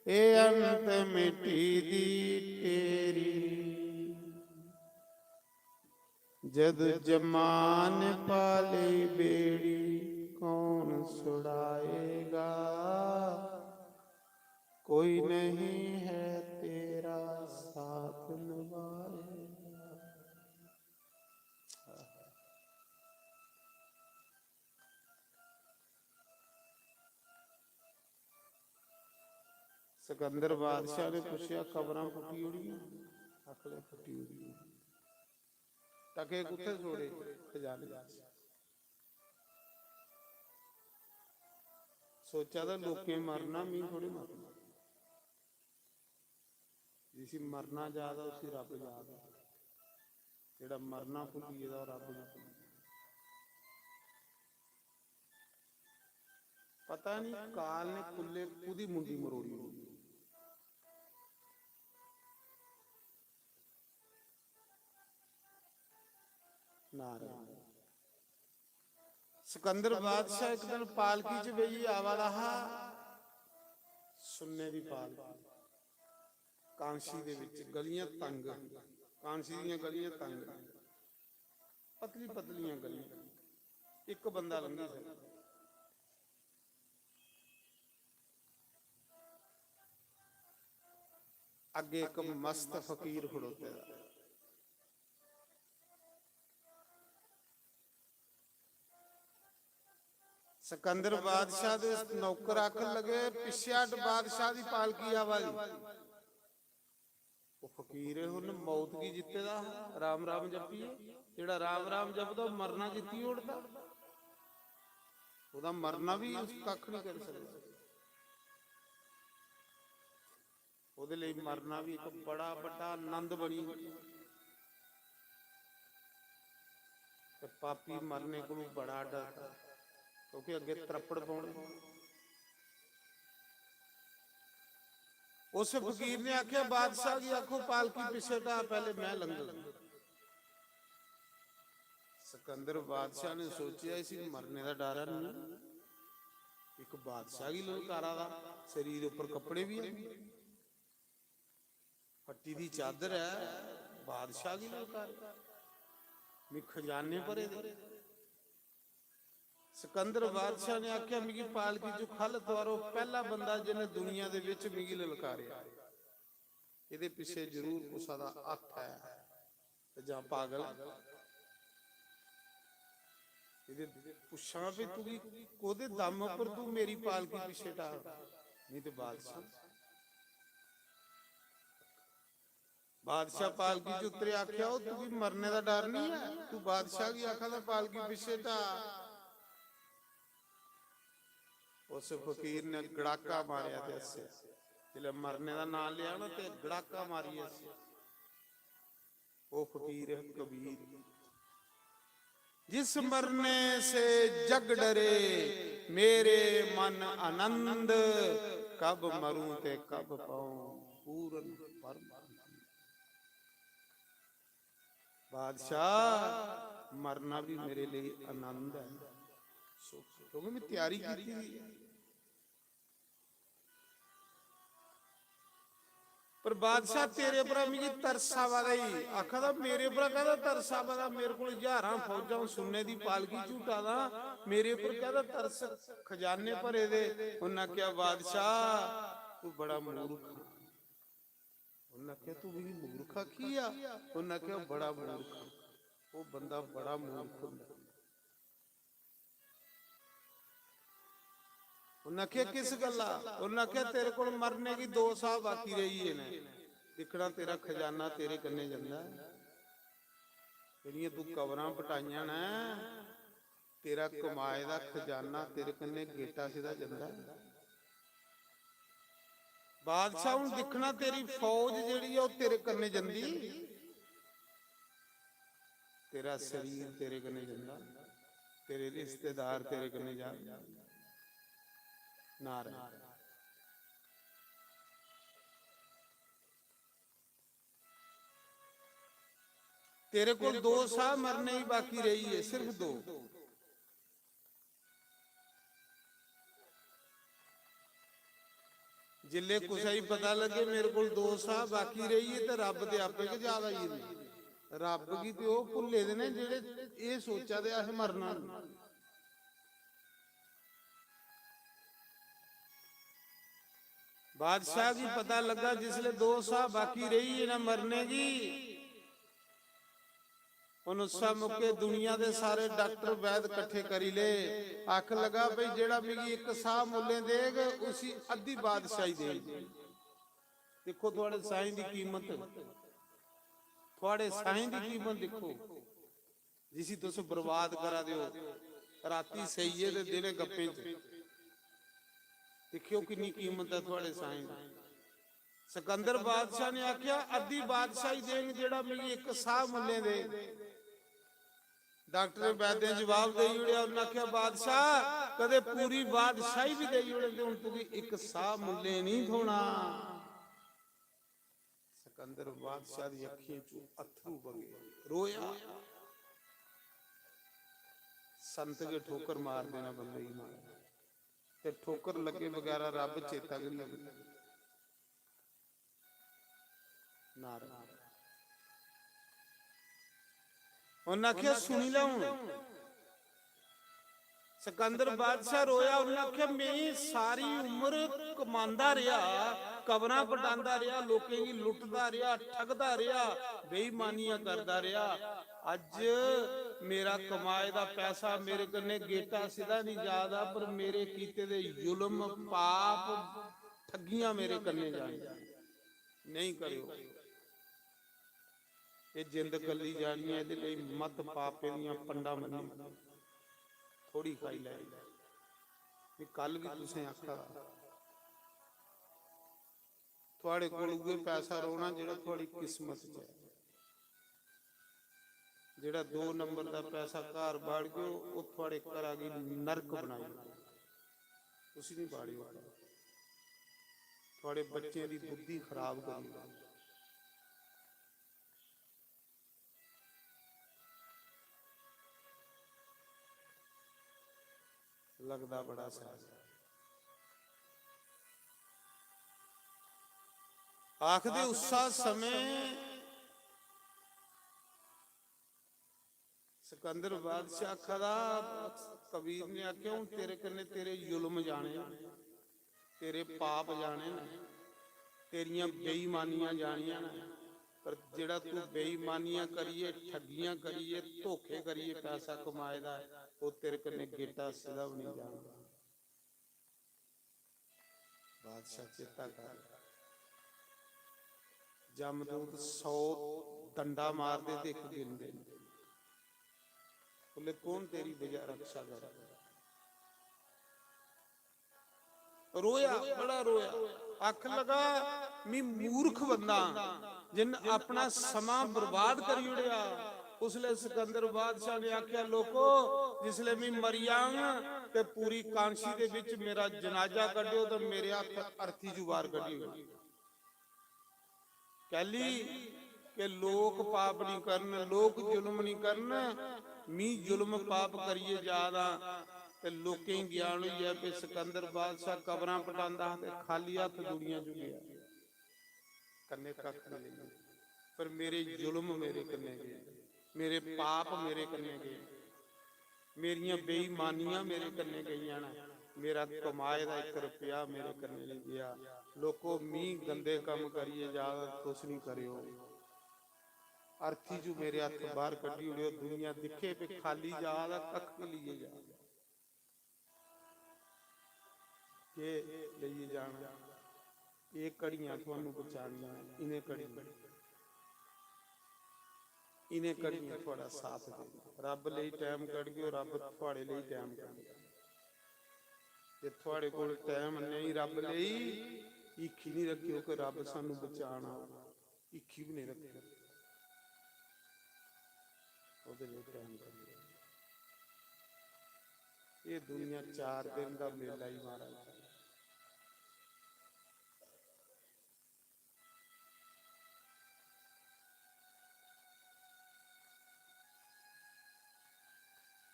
ए अंत मिट्टी दी ढेरी। जद जमान पाले बेड़ी, कौन छुड़ाएगा? कोई नहीं है तेरा साथ निभाएगा। सिकंदर बादशाह ने पुच्छेआ, "कबरां पुट्टी ओड़ियां?" आखले, "पुट्टी ओड़ियां।" टके कुत्थे छोड़े? खजाने च। सोचा दा लोकें मरना, मी थोड़ी मरना। जिसी मरना याद ऐ, उसी रब याद ऐ। जेह्ड़ा मरना भुल्ली गेदा, ओह् रब गी भुल्ली गेदा। पता नहीं काल ने कुल्ले कुदी मुंडी मरोड़ी होनी। नारायण। सिकंदर बादशाह इक दिन पालकी च बेहियै आवा दा हा, सुन्ने दी पालकी, कांसी दे विच, गलियां तंग, कांसी दियां गलियां तंग, पतली पतलियां गलियां, इक बंदा लंघी सकदा। अग्गे इक मस्त फकीर खड़ोते दा। सिकंदर बादशाह दे नौकर आखन लगे, "पिच्छे हट, बादशाह दी पालकी आवा दी।" ओह् फकीर, उन्न मौत गी जित्ते दा हा, राम राम जपियै। जेह्ड़ा राम राम जपदा, ओह् मरना जित्ती ओड़दा। ओह्दा मरना बी उस कक्ख निं करी सकदा। ओह्दे लेई मरना बी इक बड़ा बड्डा आनंद बनी गेआ। ते पापी मरने कोलू बड़ा डरदा। क्योंकि अग्गे त्रप्पड़ पौने। उस फकीर ने आख्या, "बादशाह गी आखो, पालकी पिच्छे ढा, पैहले मैं लंघ।" सिकंदर बादशाह ने सोचेआ, "इसी मरने दा डर है नहीं, इक बादशाह गी ललकारा दा, शरीर उप्पर कपड़े भी है, फट्टी दी चादर है, बादशाह गी ललकारे, मी खजाने भरे दे।" सिकंदर बादशाह ने आख्या, "मिगी पालकी चों खल्ल तुआरो, पैहला बंदा जिन्हें दुनिया दे विच मिगी ललकारेआ, एहदे पिच्छे जरूर कुसा दा हत्थ है ते जां पागल।" एहदे पुच्छां भी, "तुगी कोहदे दम उप्पर तू मेरी पालकी पिच्छे ढा?" नहीं ते बादशाह, बादशाह पालकी च उतरे, आख्या, "ओ, तुगी मरने दा डर नहीं है? तू बादशाह गी आखा दा पालकी पिच्छे ढा?" उस फकीर ने गड़ाका मारेआ ते हस्सेआ। जिसलै मरने दा नांऽ लेआ ना ते गड़ाका मारियै हस्सेआ। ओ फकीर कबीर, "जिस मरने से जग डरे मेरे मन आनंद, कब मरूं ते कब पाऊं पूरन परम आनंद।" बादशाह, मरना भी मेरे लिए आनंद है, सुख, क्योंकि मैं तैयारी की थी। पर बादशाह, तेरे परा मिगी तरस आवा दा ई। आखा दा, "मेरे परा कहदा तरस आवा दा? मेरे कोल ज्हारां फौजां, सुन्ने दी पालकी झूटा दा, मेरे पर कहदा तरस? खजाने भरे दे।" उन्हें आखेआ, "बादशाह, तू बड़ा मूर्ख।" उन्हें आखेआ, "तू मिगी मूर्ख आखी आ?" उन्हें आखेआ, "बड़ा मूर्ख।" वो बंदा बड़ा मूर्ख होंदा। उन्हें आखेआ, "किस गल्ला?" उन्हें आखेआ, "तेरे कोल मरने गी दो साह बाकी रेही गे न, दिक्खना तेरा खजाना तेरे कन्नै जंदा ऐ, जेह्ड़ियां तू कबरां पटाइयां न, तेरा कमाए दा खजाना तेरे कन्नै गेटा सिधा जंदा ऐ। बादशाह, हून दिक्खना तेरी फौज जेह्ड़ी ऐ, ओह् तेरे कन्नै जंदी, तेरा शरीर तेरे कन्नै जंदा, तेरे रिश्तेदार तेरे कन्नै जा।" नारायण, तेरे कोल दो साह मरने गी बाकी रेही है, सिर्फ दो। जिसले कुसै गी पता लगे मेरे कोल दो साह बाकी रेही है, ते रब ते आपे गै याद आई जंदे। रब गी ते ओह भुल्ले दे ने जेहड़े एह सोचा दे अस मरना नेईं। बादशाह गी पता लगा जिसले दो साह बाकी रेही है ना मरने गी, उन उस्सै मौके दुनिया दे सारे डॉक्टर वैद कट्ठे करी ले। आख लगा, "भई, जेड़ा मिगी इक साह मुल्लें देग, उसी अद्धी बादशाही देई।" दिक्खो थुआड़े साहें दी कीमत, थुआड़े साहें दी कीमत दिक्खो, जिसी तुस बर्बाद करा दे हो, राती सेइयै ते दिने गप्पें च। दिक्खेओ किन्नी कीमत ऐ थुआड़े साहें दी। सिकंदर बादशाह ने आखेआ, "अद्धी बादशाही देंग जेड़ा मिगी इक साह मुल्लें दे।" डॉक्टर वैद्य ने जवाब देई ओड़ेआ, उन्हें आखेआ, "बादशाह, कदे पूरी बादशाही भी देई ओड़े ते हुन तुगी इक साह मुल्लें नहीं थ्होना।" सिकंदर बादशाह दी अखियें चों अत्थरू बगे, रोया। संत गै ठोकर मार देना बंदे गी मार। ते ठोकर लग्गे बगैरा रब चेता गै नहीं लगदा। नारायण। उन्हें आखेआ, "सुनी लै हुन।" सिकंदर बादशाह रोया, उन्हें आखेआ, "में सारी उम्र कमांदा रेहा, कबरां पटांदा रेहा, लोकें गी लुटदा रेहा, ठगदा रेहा, बेईमानियां करदा रेहा। अज्ज मेरा कमाए दा पैसा मेरे कन्नै गेटा सिद्धा नहीं जा दा, पर मेरे कीते दे जुल्म, पाप, ठगियां मेरे कन्नै जानियां। नहीं करेओ।" एह् जिंद कल्ली जानी ऐ, एह्दे लेई मत पापें दियां पंडां बन्नी, थोड़ी खाई लैनी। में कल बी तुसें आखा दा, थुआड़े कोल उ'ऐ पैसा रौह्ना जेह्ड़ा थुआड़ी किस्मत च ऐ। जेह्ड़ा दो नंबर दा पैसा घर बाड़गेओ, ओह् थुआड़े घरा गी नरक बनाई ओड़ग। उसी निं बाड़ेओ। थुआड़े बच्चें दी बुद्धि खराब करी ओड़ग। लगदा बड़ा सैल। आखदे उस्सा समें सिकंदर बादशाह आखा दा, कबीर ने आखेआ, "हून तेरे कन्नै तेरे जुल्म जाने न, तेरे पाप जाने न, तेरियां बेईमानियां जानियां न, पर जेह्ड़ा तू बेईमानियां करियै, ठग्गियां करियै, धोखे करियै पैसा कमाए दा ऐ, ओह् तेरे कन्नै गेटा सिद्धा बी निं जाना।" बादशाह चेता कर, जमदूत सौ डंडा मारदे ते इक गिनदे न। बोले, "कौन तेरी बजा रक्षा करे?" रोया, बड़ा रोया। आखन लगा, "मी मूर्ख बंदा, जिन अपना समां बर्बाद करी ओड़ेआ।" उसलै सिकंदर बादशाह ने आखेआ, "लोको, जिसलै मी मरी जाङ ते पूरी कांशी दे बिच मेरा जनाजा कड्ढेओ ते मेरे हत्थ अर्थी जुबार कड्ढेओ।" कैली के लोक पाप निं करन, लोक जुल्म निं करन, मी जुल्म पाप करियै जा दा। ते लोकें गी ज्ञान होई गेआ कि सिकंदर बादशाह कबरां पटांदा हा ते खाली हत्थ दुनिया चुं गेआ, कन्नै कक्ख निं लेइयै। पर मेरे जुल्म मेरे कन्नै गे, मेरे पाप मेरे कन्नै गे, मेरियां बेईमानियां मेरे कन्नै गेइयां न, मेरा कमाए दा इक रपेआ मेरे कन्नै निं गेआ। लोको, मी गंदे कम्म करियै जा दा, तुस निं करेओ। अर्थी चू मेरे हत्थ बाहर कड्ढी ओड़ेओ, दुनिया दिक्खे पे खाली जा दा, कक्ख निं लेइयै जा दा। केह् लेइयै जाना? एह् घड़ियां थुहानू बचानियां, इ'नें घड़ियें, इ'नें घड़ियें थुआढ़ा साथ देना। रब्ब लेई टैम कड्ढगेओ, रब्ब थुआढ़े लेई टैम कड्ढेगा। जे थुआढ़े कोल टैम नेईं रब्ब लेई, हीखी निं रक्खेओ कि रब्ब सानू बचाना। हीखी बी नेईं रक्खेओ। ओह्दे लेई टैम कड्ढो। एह् दुनिया चार दिन दा मेला ही महाराज।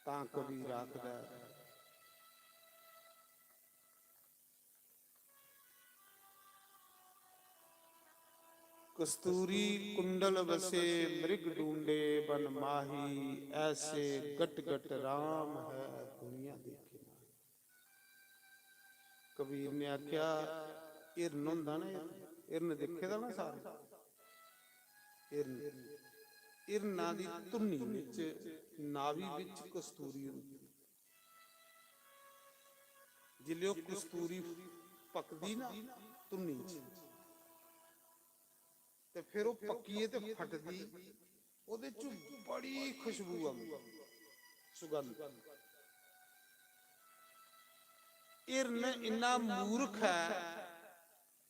तां कबीर आखदा ऐ, कस्तूरी कुंडल बसे मृग ढूंढे बन माही, ऐसे गट गट राम है दुनिया देखे ना। कबीर ने आख्या, हिरन होंदा ना, हिरन दिक्खे दा ना सारे, हिरन, हिरना दी धुन्नी बिच, नाभि बिच कस्तूरी होंदी। जिसलै ओह् कस्तूरी पकदी ना धुन्नी च, ते फिर ओह् पक्कियै ते फटदी, ओह्दे च बड़ी खुशबू आंदी, सुगंध। हिरन इन्ना मूर्ख ऐ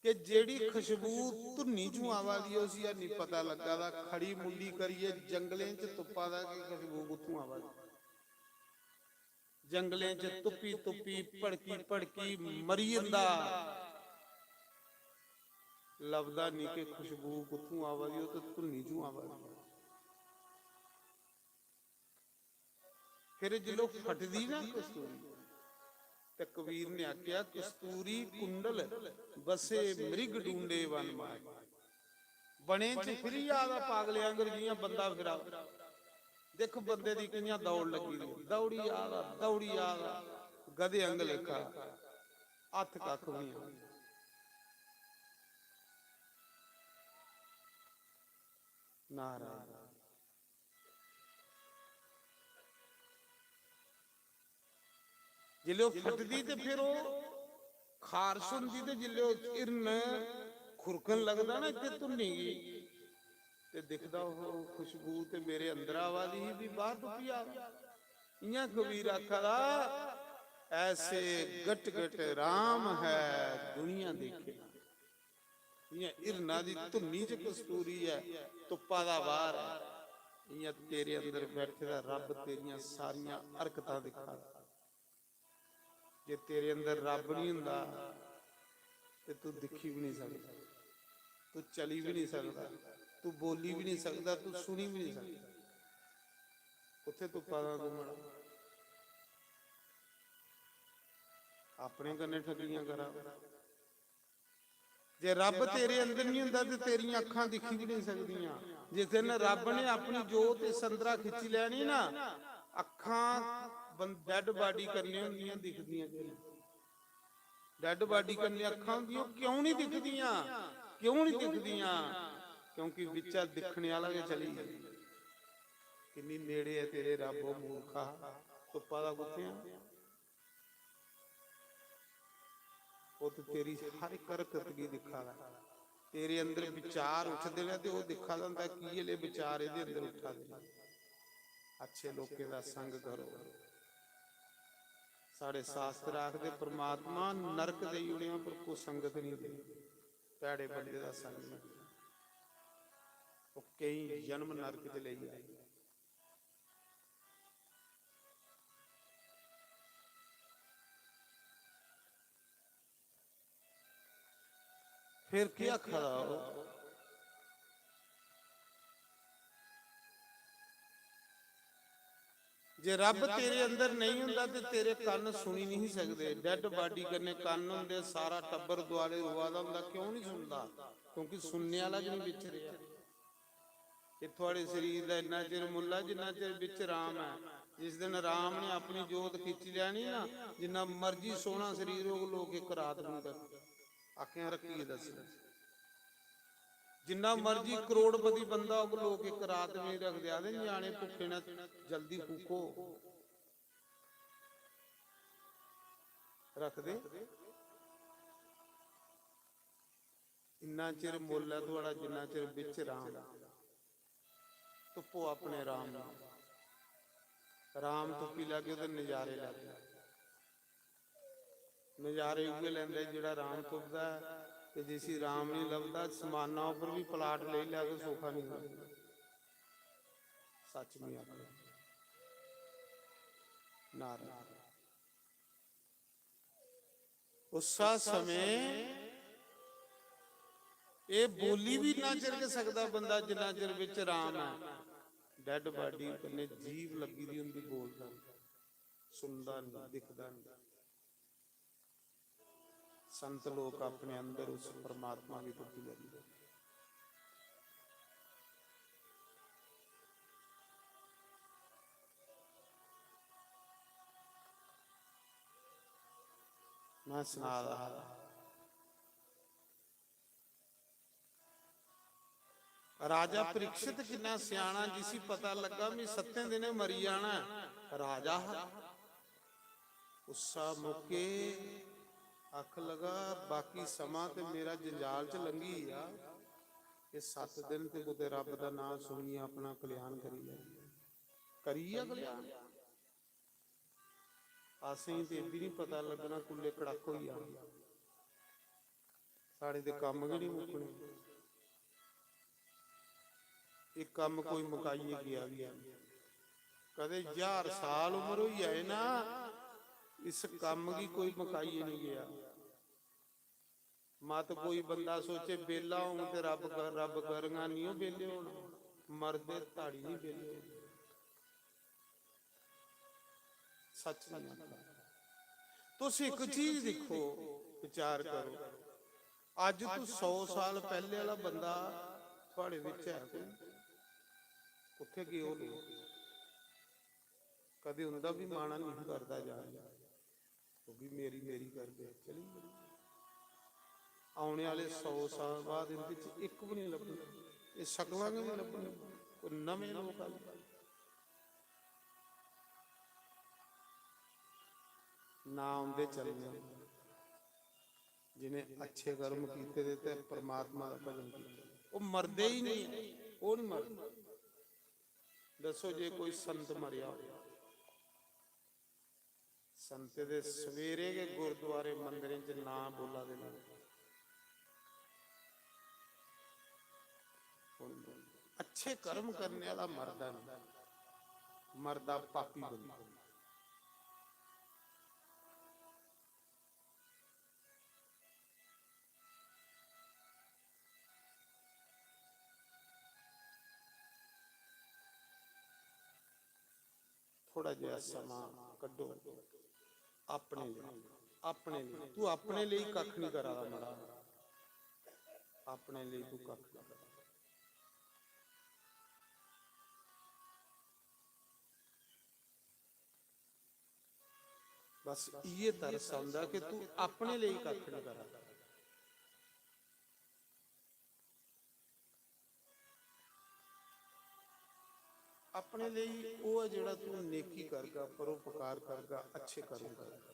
कि जेह्ड़ी खुशबू धुन्नी चों आवा दी ऐ, उसी हैनी पता लग्गा दा, खड़ी मुंडी करियै जंगलें च तुप्पा दा कि खुशबू कुत्थों आवा दी। जंगलें च तुप्पी तुप्पी, भड़की भड़की मरी जंदा, लभदा निं कि खुशबू कुत्थों आवा दी, ओह् ते धुन्नी चों आवा दी। फिर जिसलै ओह् फटदी ना कस्तूरी, ते कबीर ने आखेआ, "कस्तूरी कुंडल बसे मृग ढूंढे वन माही।" बने च फिरी जा दा पागले आंगर, जि'यां बंदा फिरा। दिक्ख बंदे दी कि'यां दौड़ लग्गी दी, दौड़ी जा दा, दौड़ी जा दा, गधे आंगर लेखा, हत्थ कक्ख बी निं। नारायण। जिसलै ओह् फटदी ते फिर ओह् खारश होंदी, ते जिसलै ओह् हिरन खुरकन लगदा ना इत्थै धुन्नी गी, ते दिखदा ओह् खुशबू ते मेरे अंदर आवा दी ही, भी बाहर टुप्पी आ। इ'यां कबीर आखा दा, "ऐसे गट गट राम है दुनिया देखे।" जि'यां हिरना दी धुन्नी च कस्तूरी ऐ, तुप्पा दा बाहर ऐ। इ'यां तेरे अंदर बैठे दा रब्ब तेरियां सारियां हरकतां दिक्खा दा। जे तेरे अंदर रब्ब नहीं हुंदा ते तू दिक्खी भी नहीं सकदा, तू चली भी नहीं सकदा, तू बोली भी नहीं सकदा, तू सुनी भी नहीं सकदा। कुत्थै तुप्पा दा तू मड़ा? अपने कन्नै ठगियां करा। जे रब्ब तेरे अंदर नहीं हुंदा ते तेरियां अक्खां दिक्खी भी नहीं सकदियां। जिस दिन रब्ब ने अपनी जोत इस अंदरा खिच्ची लैनी ना, अक्खां बं-, डेड बाडी कन्नै होंदियां, दिखदियां कोई नहीं। डेड बाडी कन्नै अक्खां होंदियां, क्यों नहीं दिखदियां? क्यों नहीं दिखदियां? क्योंकि बिच्चा दिक्खने आह्ला गै चली गेआ। किन्नी नेड़े ऐ तेरे रब्ब, ओ मूर्खा, तुप्पा दा कुत्थै ऐ? ओह् ते तेरी हर इक हरकत गी दिक्खा दा ऐ। तेरे अंदर विचार उठदे न ते ओह् दिक्खा दा होंदा ऐ, की एह् विचार एह्दे अंदर उठा दे न। अच्छे लोकें दा संग करो। साढ़े शास्त्र आखदे, परमात्मा नरक देई ओड़ेआं पर कुसंगत नहीं दे, भैड़े बंदे दा संग नहीं। ओह् केईं जन्म नरक च लेई जाए। फिर केह् आखा दा ओह्? जे रब्ब तेरे अंदर नेईं हुंदा ते तेरे कन्न सुनी नहीं सकदे। डेड बाडी कन्नै कन्न हुंदे, सारा टब्बर दुआले रोआ दा हुंदा, क्यों नहीं सुनदा? क्योंकि सुनने आह्ला गै नहीं बिच रेहा। एह् थुआढ़े शरीर दा इन्ना चिर मुल्ल ऐ जिन्ना चिर बिच राम ऐ। जिस दिन राम ने अपनी जोत खिच्ची लैनी ना, जिन्ना मर्जी सोहना शरीर होग, लोक इक रात बी नहीं रखदे। अक्खें रक्खियै दस्सो, जिन्ना मर्जी करोड़पति बंदा होग, लोक इक रात बी नहीं रखदे। आखदे ञ्याणे भुक्खे न, जल्दी फूको। रखदे? इन्ना चिर मुल्ल ऐ थुआढ़ा जिन्ना चिर बिच राम। तुप्पो अपने राम गी। राम तुप्पी लैगे ते नजारे लैगे। नजारे उ'ऐ लैंदा ऐ जेह्ड़ा राम तुपदा ऐ, ते जिसी राम नहीं लभदा, समाना उप्पर भी प्लाट लेई लैग, सोखा नहीं लभदा। सच नहीं आखना। नारायण। उस्सा समें एह् बोली भी इन्ना चिर गै सकदा बंदा जिन्ना चिर बिच राम ऐ। डेड बाडी कन्नै जीभ लग्गी दी होंदी, बोलदा नहीं, सुनदा नहीं, दिखदा नहीं। संत लोक अपने अंदर उस परमात्मा गी तुप्पी लैंदे। मैं सना दा हा, राजा परीक्षित किन्ना स्याना, जिसी पता लग्गा मैं सत्तें दिनें मरी जाना ऐ। राजा हा, उस्सा मौके आख लगा, बाकी समां ते मेरा जंजाल च लंघी गेआ, एह् सत्त दिन ते कुतै रब दा नां सुनियै अपना कल्याण करी लै, करी गेआ कल्याण। असेंगी ते एह् बी निं पता लग्गना कुल्ले कड़क होई जाना। साढ़े ते कम्म गै निं मुक्कने। एह् कम्म कोई मकाइयै गेआ बी ऐ। कदें ज्हार साल उम्र होई जाए ना, इस कम्म गी कोई मकाइयै निं गेआ। मत कोई बंदा सोचे बेला होंग ते रब कर-, रब करगा, निं ओह् बेले होना, मरदे ताड़ी निं बेले होना। सच नहीं आखा। तुस इक चीज दिक्खो, विचार करो, अज्ज तू सौ साल पैह्ले आह्ला बंदा थुआढ़े बिच है कोई? कुत्थै गे ओह् लोक? कदें उं'दा बी मन निं करदा जान दा। ओह् बी मेरी, मेरी करदे, चली गे। औने आह्ले सौ साल बाद इं'दे च इक बी निं लब्भना, एह् शकलां गै निं लब्भनियां, कोई नमें लोक आई गे। नां उं'दे चलने, जि'नें अच्छे कर्म कीते दे ते परमात्मा दा भजन कीते दे, ओह् मरदे ही निं, ओह् निं मरदे। दस्सो जे कोई संत मरेआ होऐ, संतें दे सवेरे गै गुरुद्वारे मंदरें च नां बोला दे लोक। अच्छे कर्म करने आह्ला मरदा नहीं, मरदा पापी बंदा। थोड़ा जेहा समां कड्ढो अपने लेई, अपने लेई। तू अपने लेई कक्ख नहीं करा दा मड़ा, अपने लेई तू कक्ख नहीं करा दा। बस इ'यै तरस औंदा कि तू अपने लेई कक्ख नहीं करा। अपने लेई ओह् ऐ जेह्ड़ा तू नेकी करगा, परोपकार करगा, अच्छे कर्म करगा।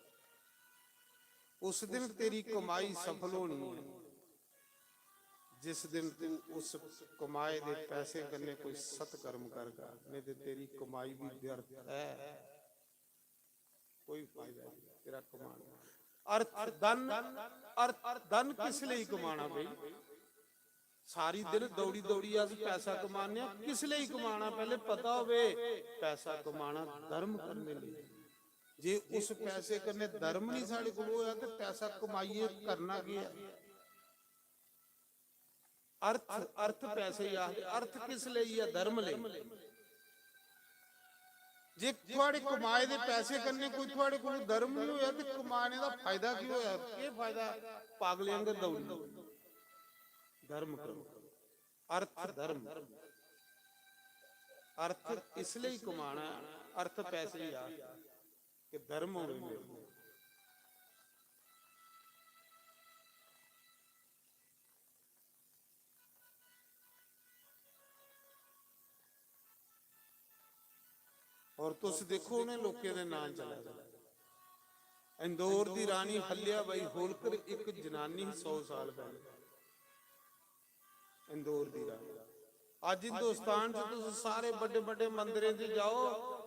उस दिन तेरी कमाई सफल होनी है, जिस दिन तू उस कमाए दे पैसे कन्नै कोई सत्कर्म करगा, नहीं ते तेरी कमाई भी व्यर्थ है, कोई फायदा नहीं तेरा कमाने दा। अर्थ धन, अर्थ धन किस लेई कमाना भाई? सारी दिन दौड़ी दौड़ी अस पैसा कमाने आं, किस लेई कमाना? पैह्ले पता होवे, पैसा कमाना धर्म करने लेई। जे उस पैसे कन्नै धर्म नहीं साढ़े कोल होया ते पैसा कमाइयै करना केह् ऐ? अर्थ, अर्थ पैसे ही आखदे। अर्थ किस लेई ऐ? धर्म लेई। जे थुआड़े कमाए दे पैसे कन्नै कोई थुआड़े कोल धर्म नहीं होया ते कमाने दा फायदा की होया? केह् फायदा पागलें आंगर दौड़ने? धर्म करो, अर्थ धर्म। अर्थ इस लेई कमाना, अर्थ पैसे ही आ कि धर्म होवे मेरे कोल। और तुस देखो उ'नें लोकें दे नांऽ चला दे। इंदौर दी रानी हल्या बाई होलकर इक जनानी ही सौ साल पैह्ले। इंदौर दी रानी। अज्ज हिंदुस्तान च तुस सारे बड्डे बड्डे मंदरें च जाओ,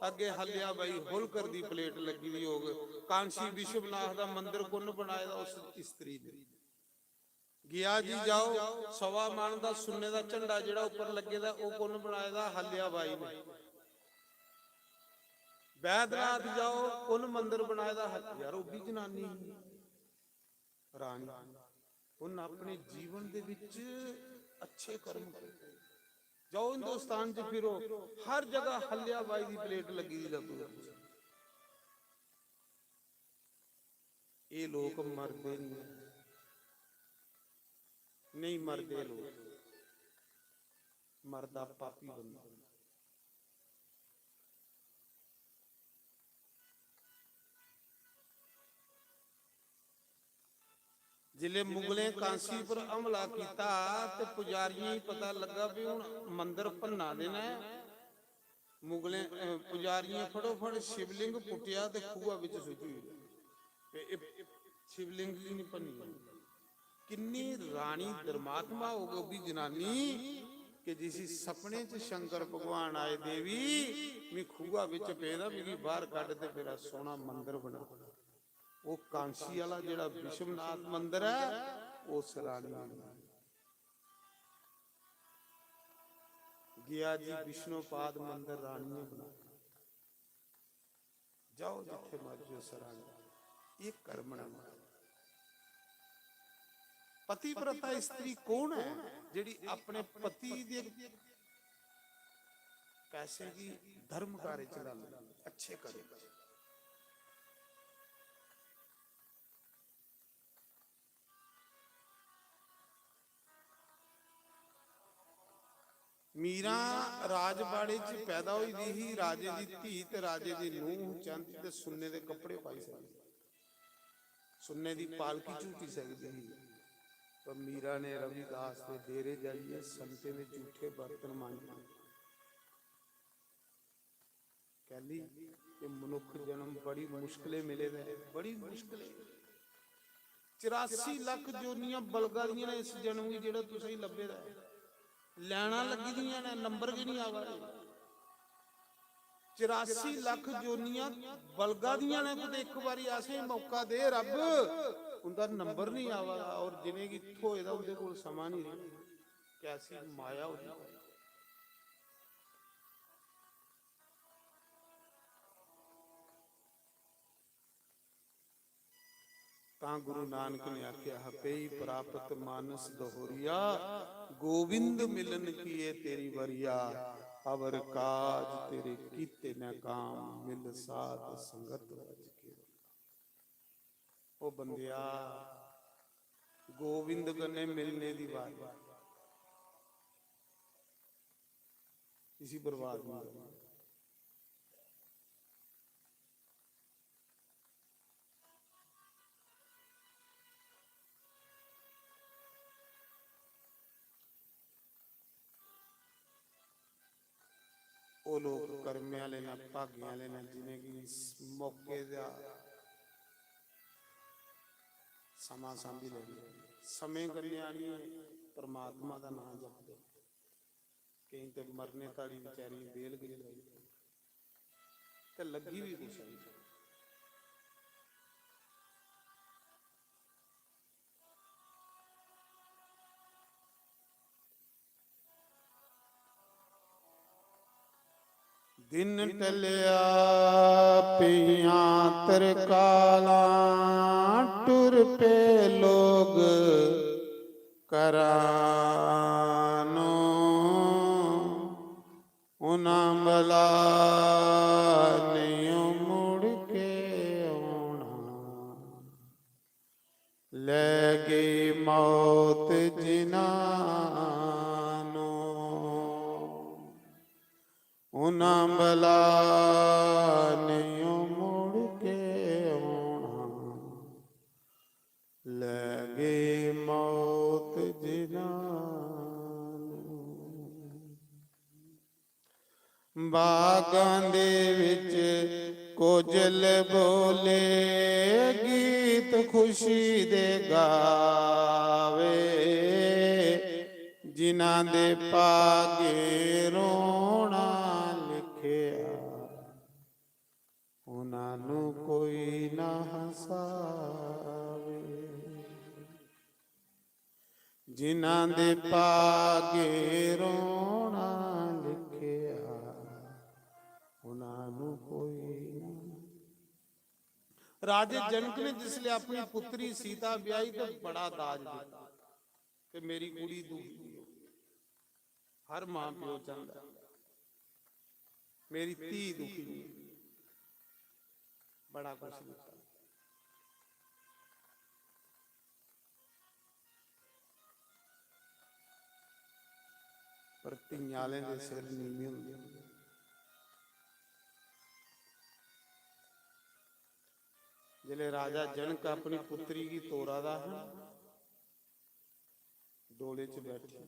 अग्गे हल्या बाई होलकर दी प्लेट लग्गी दी होग। कांशी विश्वनाथ दा मंदर कु'न बनाए दा? उस स्त्री ने। गया जी जाओ, सवा मन दा सुन्ने दा झंडा जेह्ड़ा उप्पर लग्गे दा, ओह् कु'न बनाए दा? हल्या बाई ने। बैद्यनाथ जाओ, कु'न मंदर बनाए दा? हल-, यार, ओह् भी जनानी ही, रानी। उन्न अपने जीवन दे विच अच्छे कर्म कीते। जाओ हिंदुस्तान च फिरो, हर जगह हल्या बाई दी प्लेट लग्गी दी लब्भग। एह् लोक मरदे नहीं, नहीं मरदे लोक, मरदा पापी बंदा। जिसलै मुगलें कांसी पर हमला कीता ते पुजारियें गी पता लग्गा भी हुन मंदर भन्ना दे न, मुगलें, अ, पुजारियें फटोफट शिवलिंग पुट्टेआ ते खूहा बिच सुट्टी ओड़ेआ। ते एह् शिवलिंग गी निं भन्नी। किन्नी रानी धर्मात्मा होग ओह् बी जनानी कि जिसी सपने च शंकर भगवान आए, "देवी, मी खूहा बिच पेदा, मिगी बाहर कड्ढ ते मेरा सोहना मंदर बना।" ओह् कांसी आह्ला जेह्ड़ा विश्वनाथ मंदर ऐ, ओह् उस रानी ने बनाया। गया जी विष्णुपाद मंदर रानी ने बनाया। जाओ जित्थे मर्जी उस रानी, एह् कर्म न। पतिव्रता स्त्री कौन ऐ जेह्ड़ी अपने पति दे पैसे गी धर्म कार्य च ला लै, अच्छे कर्म च? मीरा राजबाड़े च पैदा होई दी ही। राजे दी धी ते राजे दी नूंह चंद ते सुन्ने दे कपड़े पाई सकदी, सुन्ने दी पालकी झूटी सकदी ही। पर मीरा ने रविदास दे डेरे जाइयै संतें दे झूठे बर्तन मांजे। कैली? एह् मनुक्ख जन्म बड़ी मुश्कलें मिले दा ऐ, बड़ी मुश्कलें। चरासी लक्ख जोनियां बलगा दियां न इस जन्म गी जेह्ड़ा तुसेंगी लब्भे दा ऐ। लैना लग्गी दियां न, नंबर गै निं आवा दे। चरासी लक्ख जोनियां बलगा दियां न, कुतै इक बारी असेंगी मौका दे रब्ब, उं'दा नंबर निं आवा दा। और जिनेंगी थ्होए दा उं'दे कोल समां निं रेहा। कैसी माया होई दी। तां गुरु नानक ने आख्या, "हपेई प्राप्त मानस दोहरिया, गोविंद मिलन किए तेरी वरिया, अवर काज तेरे कीते न काम, मिल साध संगत भज केवल।" ओ बंदेआ, गोविंद कन्नै मिलने दी बारी, इसी बर्बाद नहीं करना। ओह् लोक कर्मे आह्ले न, भागें आह्ले न, जिनेंगी इस मौके दा समां सांभी लैंदे। समें कन्नै आनियै परमात्मा दा नांऽ जपदे। केईं ते मरने धोड़ी बेचारियें बेल गै निं लाई, ते लग्गी बी कुसै गी। दिन टलया, पेइयां तरकालां, टुर पे लोग घरां नूं। उन्हां भला नेईं मुड़ के औना। लै गई मौत जिन्हां नूं, उन्हां भला नेईं मुड़ के औना। लै गई मौत जिन्हां नूं। बागां दे विच कोयल बोले, गीत खुशी दे गावे, जिन्हां दे भागें रोना लिखेआ, उन्हां नूं कोई ना हसावे। जिन्हां दे भागें रोना लिखेआ, उन्हां नूं कोई ना। राजे जनक ने जिसले अपनी पुत्री सीता ब्याही ते बड़ा दाज दिता कि मेरी कुड़ी दुखी हो, हर मां प्यो चांहदा, मेरी धी दुखी नहीं, बड़ा कुछ दिता। पर धियां आह्लें दे सिर नीवें होंदे। जिसलै राजा जनक अपनी पुत्री गी तोरा दा हा, डोले च बैठी,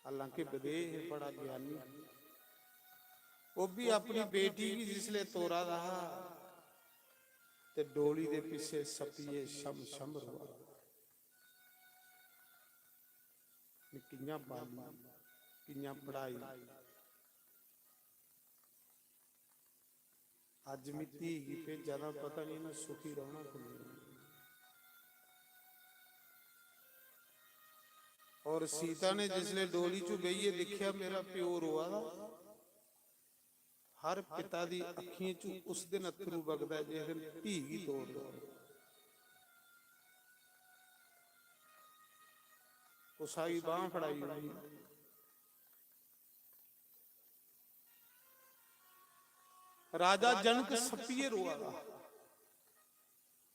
हालांकि विदेह बड़ा ज्ञानी, ओह् बी अपनी बेटी गी जिसलै तोरा दा हा ते डोली दे पिच्छे सप्पिये छम छम रोआ। कि'यां पाली, कि'यां पढ़ाई, अज्ज में धी गी भेजा दा, पता नहीं इ'नें सुखी रौह्ना कि नेईं। और सीता ने जिसले डोली च बेहियै दिक्खेआ, मेरा प्यो रोआ दा, हर पिता दी अक्खियें च उस दिन अत्थरू बगदा ऐ जिस दिन धी गी तोर दो। कुसा गी बांह फड़ाई ओड़ी। राजा जनक सप्पियै रोआ दा,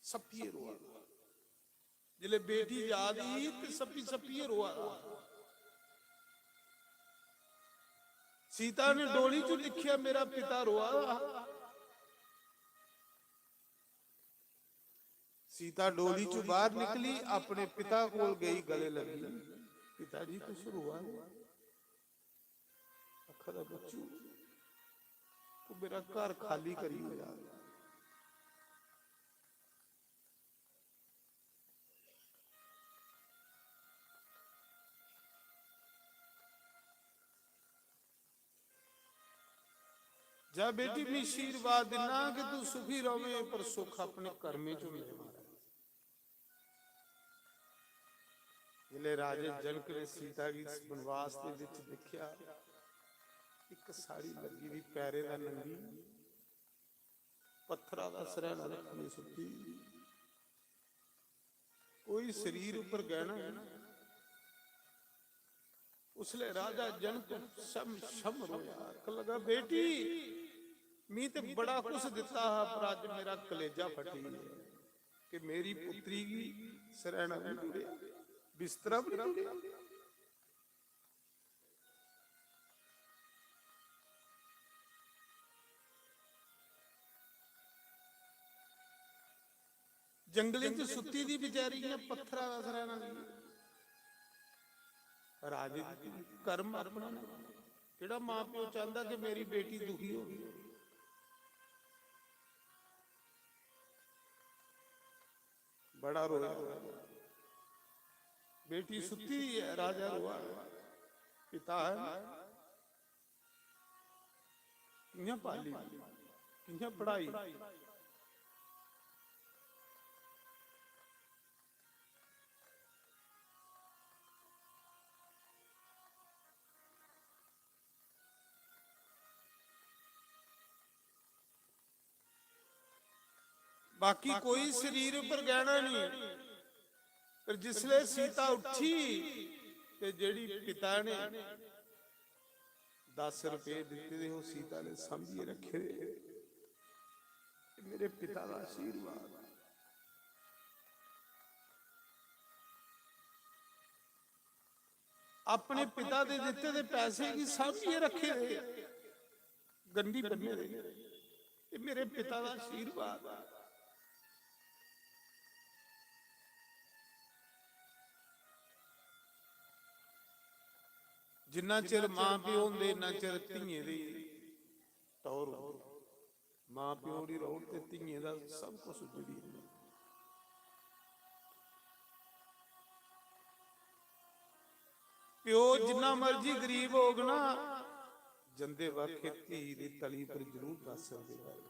सप्पियै रोआ दा। जिसलै बेटी जा दी ही ते सप्पी सप्पियै रोआ दा। सीता ने डोली च दिक्खेआ, मेरा पिता रोआ दा। सीता डोली च बाहर निकली, अपने पिता कोल गई, गले लगी। पिता जी, तुस रोआ दे? आखा दा, बच्चू, तू मेरा घर खाली करी ओड़ेआ। जा बेटी, मैं आशीर्वाद दिना कि तू सुखी रवे, पर सुख अपने कर्में च मिले। जिसलै राजे जनक ने सीता गी इस वनवास दे विच दिक्खेआ, इक साड़ी लग्गी दी पैरें दा नंगी, पत्थरा दा सरैना रक्खने सुत्ती, कोई शरीर उप्पर गैह्ना नेईं। उसलै राजा जनक सम शम रोया, आखन लगा, "बेटी, मी ते बड़ा कुछ दित्ता हा, पर अज्ज मेरा कलेजा फटी गेआ कि मेरी पुत्री गी सरैना बी निं टुरेआ, बिस्तरा बी निं टुरेआ।" जंगलें च सुत्ती दी बेचारी इ'यां पत्थरा दा सरैना लेइयै। राजे दी कर्म अपने ने। केह्ड़ा मां प्यो चांह्दा कि मेरी बेटी दुखी होवे? बड़ा रोया। बेटी सुत्ती दी ऐ, राजा रोआ। पिता है ना, कि'यां पाली, कि'यां पढ़ाई? बाकी कोई शरीर उप्पर गैह्ना नेईं। पर जिसलै सीता उठी ते जेह्ड़ी पिता ने दस रपेऽ दित्ते दे, ओह् सीता ने सांभियै रक्खे दे। एह् मेरे पिता दा आशीर्वाद। अपने पिता दे दित्ते दे पैसे गी सांभियै रक्खे दे, गंढी बन्ने दे। एह् मेरे पिता दा आशीर्वाद ऐ। जिन्ना चिर मां प्यो होंदे, इन्ना चिर धियें दी टौह्र होंदी। मां प्यो दी रौह्त ते धियें दा सब कुछ उजड़ी जंदा। प्यो जिन्ना मर्जी गरीब होग ना, जंदे बक्ख धी दी तली पर जरूर दस रपेऽ पाई।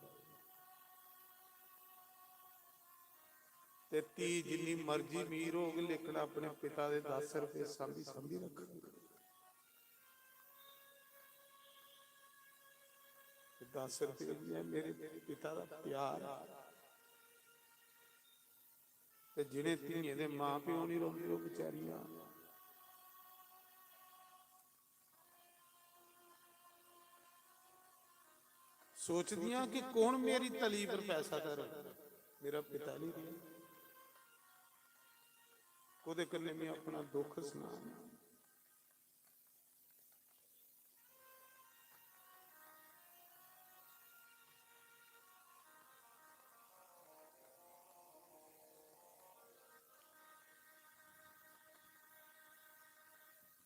ते धी जिन्नी मर्जी अमीर होग, लेकिन अपने पिता दे दस रपेऽ सांभी, सांभी रखग। ते दस रपेऽ बी ऐ, मेरे पिता दा प्यार ऐ। ते जिनें धियें दे मां प्यो निं रौंह्दे, ओह् बेचारियां सोचदियां कि कौन मेरी तली पर पैसा धरग, मेरा पिता निं रेहा। कोह्दे कन्नै में अपना दुख सनां?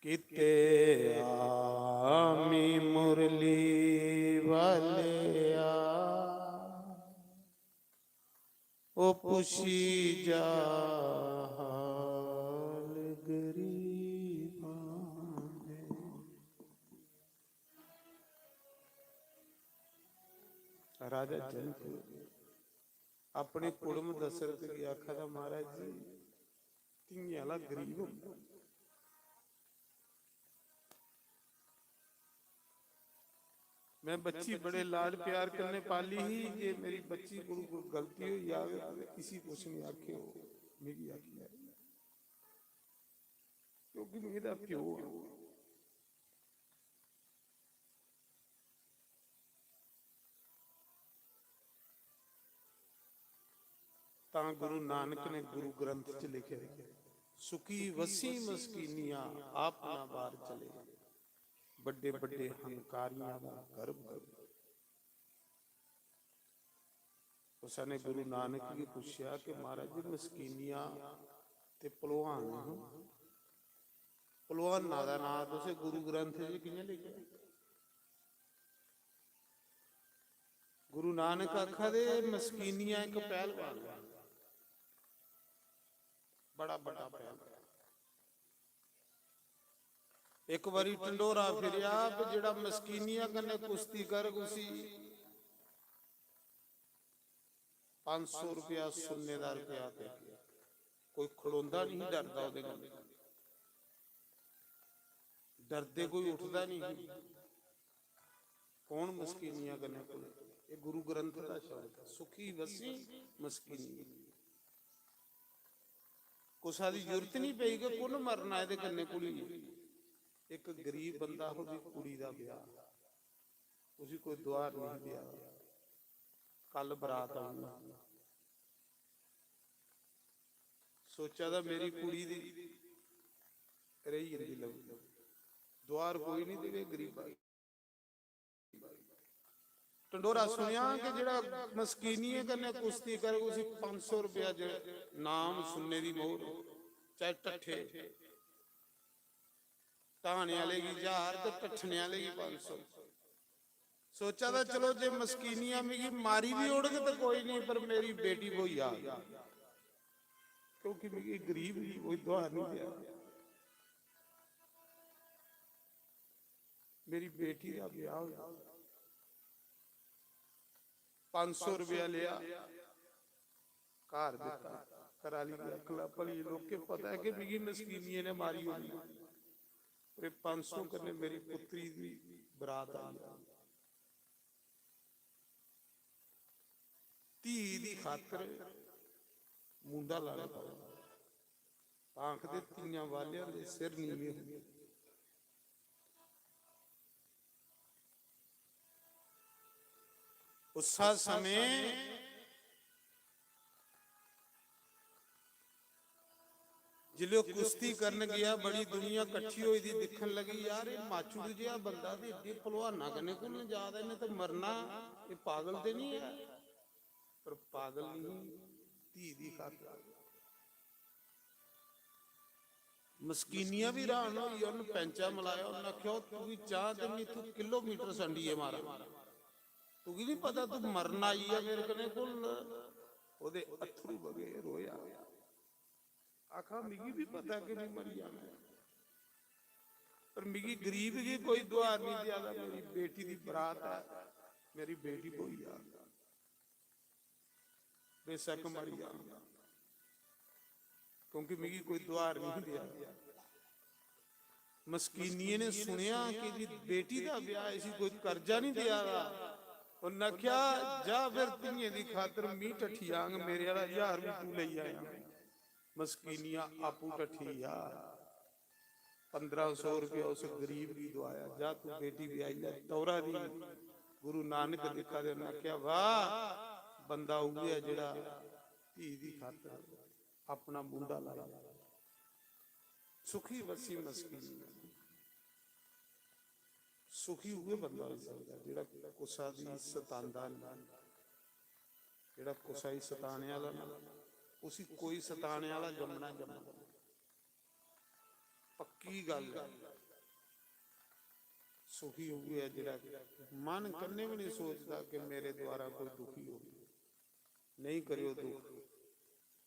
किते आमी मुरली वाले आ, ओ पुछी जा हाल गरीबां दे। राजा जनक अपने कुड़म दशरथ गी आखा दा, "महाराज जी, धियें आह्ला गरीब होंदा। में बच्ची बड़े लाड प्यार कन्नै पाली ही, जे मेरी बच्ची कोलू कोई गलती होई जाग ते इसी कुछ निं आखेओ, मिगी आखी लैएओ, क्योंकि में एह्दा प्यो आं।" तां गुरु नानक ने गुरु ग्रंथ च लिखे, "सुखी वसी मस्कीनिया, आप ना बार चले, बड्डे बड्डे हंकारियां दा गर्भ गर्भ।" कुसै ने गुरु नानक गी पुच्छेआ कि "महाराज जी, मस्कीनियां ते पलोआन न, पलोआना दा नांऽ तुसें गुरु ग्रंथ च कि'यां लिखेआ?" गुरु नानक आखा दे, "मस्कीनियां इक पैहलवान ऐ, बड़ा बड्डा पैहलवान।" इक बारी ढंडोरा फिरेआ, "जेह्ड़ा मस्कीनियां कन्नै कुश्ती करग, उसी पंज सौ रपेआ सुन्ने दा रपेआ देगे।" कोई खड़ोंदा निं ही डरदा ओह्दे कन्नै, डरदे कोई उठदा निं ही। कौन मस्कीनियां कन्नै कोई एह् गुरु ग्रंथ दा शब्द ऐ, "सुखी वसी मस्कीनी।" कुसा दी जरूरत नहीं पई कि कु'न मरना एह्दे कन्नै घुलियै। इक गरीब बंदा, ओह्दी कुड़ी दा ब्याह, उसी कोई दुआर नहीं देआ। कल बरात आनी, सोचा दा मेरी कुड़ी दी रेही जंदी लग्ग, दुआर कोई नहीं देवे गरीबा गी। ढंडोरा सुनेआ कि जेह्ड़ा मस्कीनियें कन्नै कुश्ती करे, उसी पंज सौ रुपया जे नाम, सुन्ने दी मोहर, चाहे टट्ठे, ढाने आह्ले गी ज्हार ते टट्ठने आह्ले गी पंज सौ। सोचा दा, चलो, जे मस्कीनियां मिगी मारी बी ओड़ग ते कोई नहीं, पर मेरी बेटी ब्होई जाग, क्योंकि मिगी गरीब गी कोई दुआर नहीं देआ। मेरी बेटी दा ब्याह होया, पंज सौ रुपया लेआ, घर दित्ता, घर आह्ली गी आखन लगा, "भली लोकें पता ऐ कि मिगी मस्कीनियें ने मारी ओड़ना, पर एह् पंज सौ कन्नै मेरी पुत्री दी बरात आई जाग।" धी दी खातर मुंडा लाने पौंदा। तां आखदे, "धीआं बालेआं दे सिर नीवे होंदे।" उस्सा समें जिसलै ओह् कुश्ती करन गेआ, बड़ी दुनिया कट्ठी होई दी दिक्खन लगी, "यार, एह् माचुड़ जेहा बंदा ते एड्डे पहलवाना कन्नै घुलन जा दा, इन्नै ते मरना, एह् पागल ते नहीं ऐ?" पर पागल नहीं, धी दी खातर। मस्कीनियां भी हैरान होई, उन्न पैंचा मलाया, उन्न आखेआ, "ओह् तुगी चाह् ते में इत्थूं किलोमीटर संडियै मारां, तुगी नहीं पता तू मरना आई ऐ मेरे कन्नै घुलना।" ओह्दे अत्थरू बगे, रोया। आखा, "मिगी भी पता कि में मरी जाना ऐ, पर मिगी गरीब गी कोई दुआर नहीं देआ दा, मेरी बेटी दी बरात ऐ, मेरी बेटी ब्होई जा, बेशक मरी जा, क्योंकि मिगी कोई दुआर नहीं देआ दा।" मस्कीनिये ने सुनेआ कि जी बेटी दा ब्याह, इसी कोई कर्जा नहीं देआ दा। उन्नै आखेआ, "जा फिर धीए दी खातर मी टट्ठी आंग, मेरे आह्ला ज्हार बी तू लेई आया।" मस्कीनिया आपूं टट्ठी आ, पंदरां सौ रुपया उस गरीब गी दुआया, "जा तू बेटी ब्याही लै, तौरा दी।" गुरु नानक दिक्खा दे, उन्नै आखेआ, "वाह, बंदा उ'ऐ ऐ जेह्ड़ा धी दी खातर अपना मुंडा लाया।" सुखी वसी मस्कीन। सुखी उ'ऐ बंदा होई सकदा जेह्ड़ा कुसा दी सतांदा नेईं, जेह्ड़ा कुसा गी सताने आह्ला ना, उसी कोई सताने आह्ला जम्मना जम्मना। पक्की गल्ल ऐ। सुखी उ'ऐ ऐ जेह्ड़ा मन कन्नै बी नेईं सोचदा कि मेरे द्वारा कोई दुखी होग। नेईं करेओ दुख।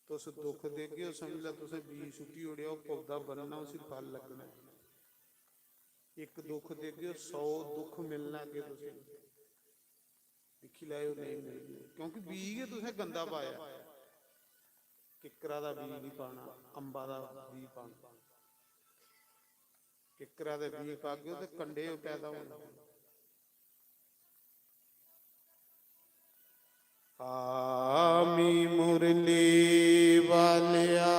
तुस दुख देगे ओ, समझ लै तुसें बीऽ सुट्टी ओड़ेआ, ओह् पौधा बनना, उसी फल लग्गना। इक दुख देगे ओ, सौ दुख मिलना अग्गें तुसें। दिक्खी लैएओ, नेईं मिलगे, क्योंकि बीऽ गै तुसें गंदा पाया। किक्करा दा बीऽ निं पाना, अम्बा दा बीऽ पाना। किक्करा दे बीऽ पागे ते कंडे पैदा होने। आमी मुरली वालेआ,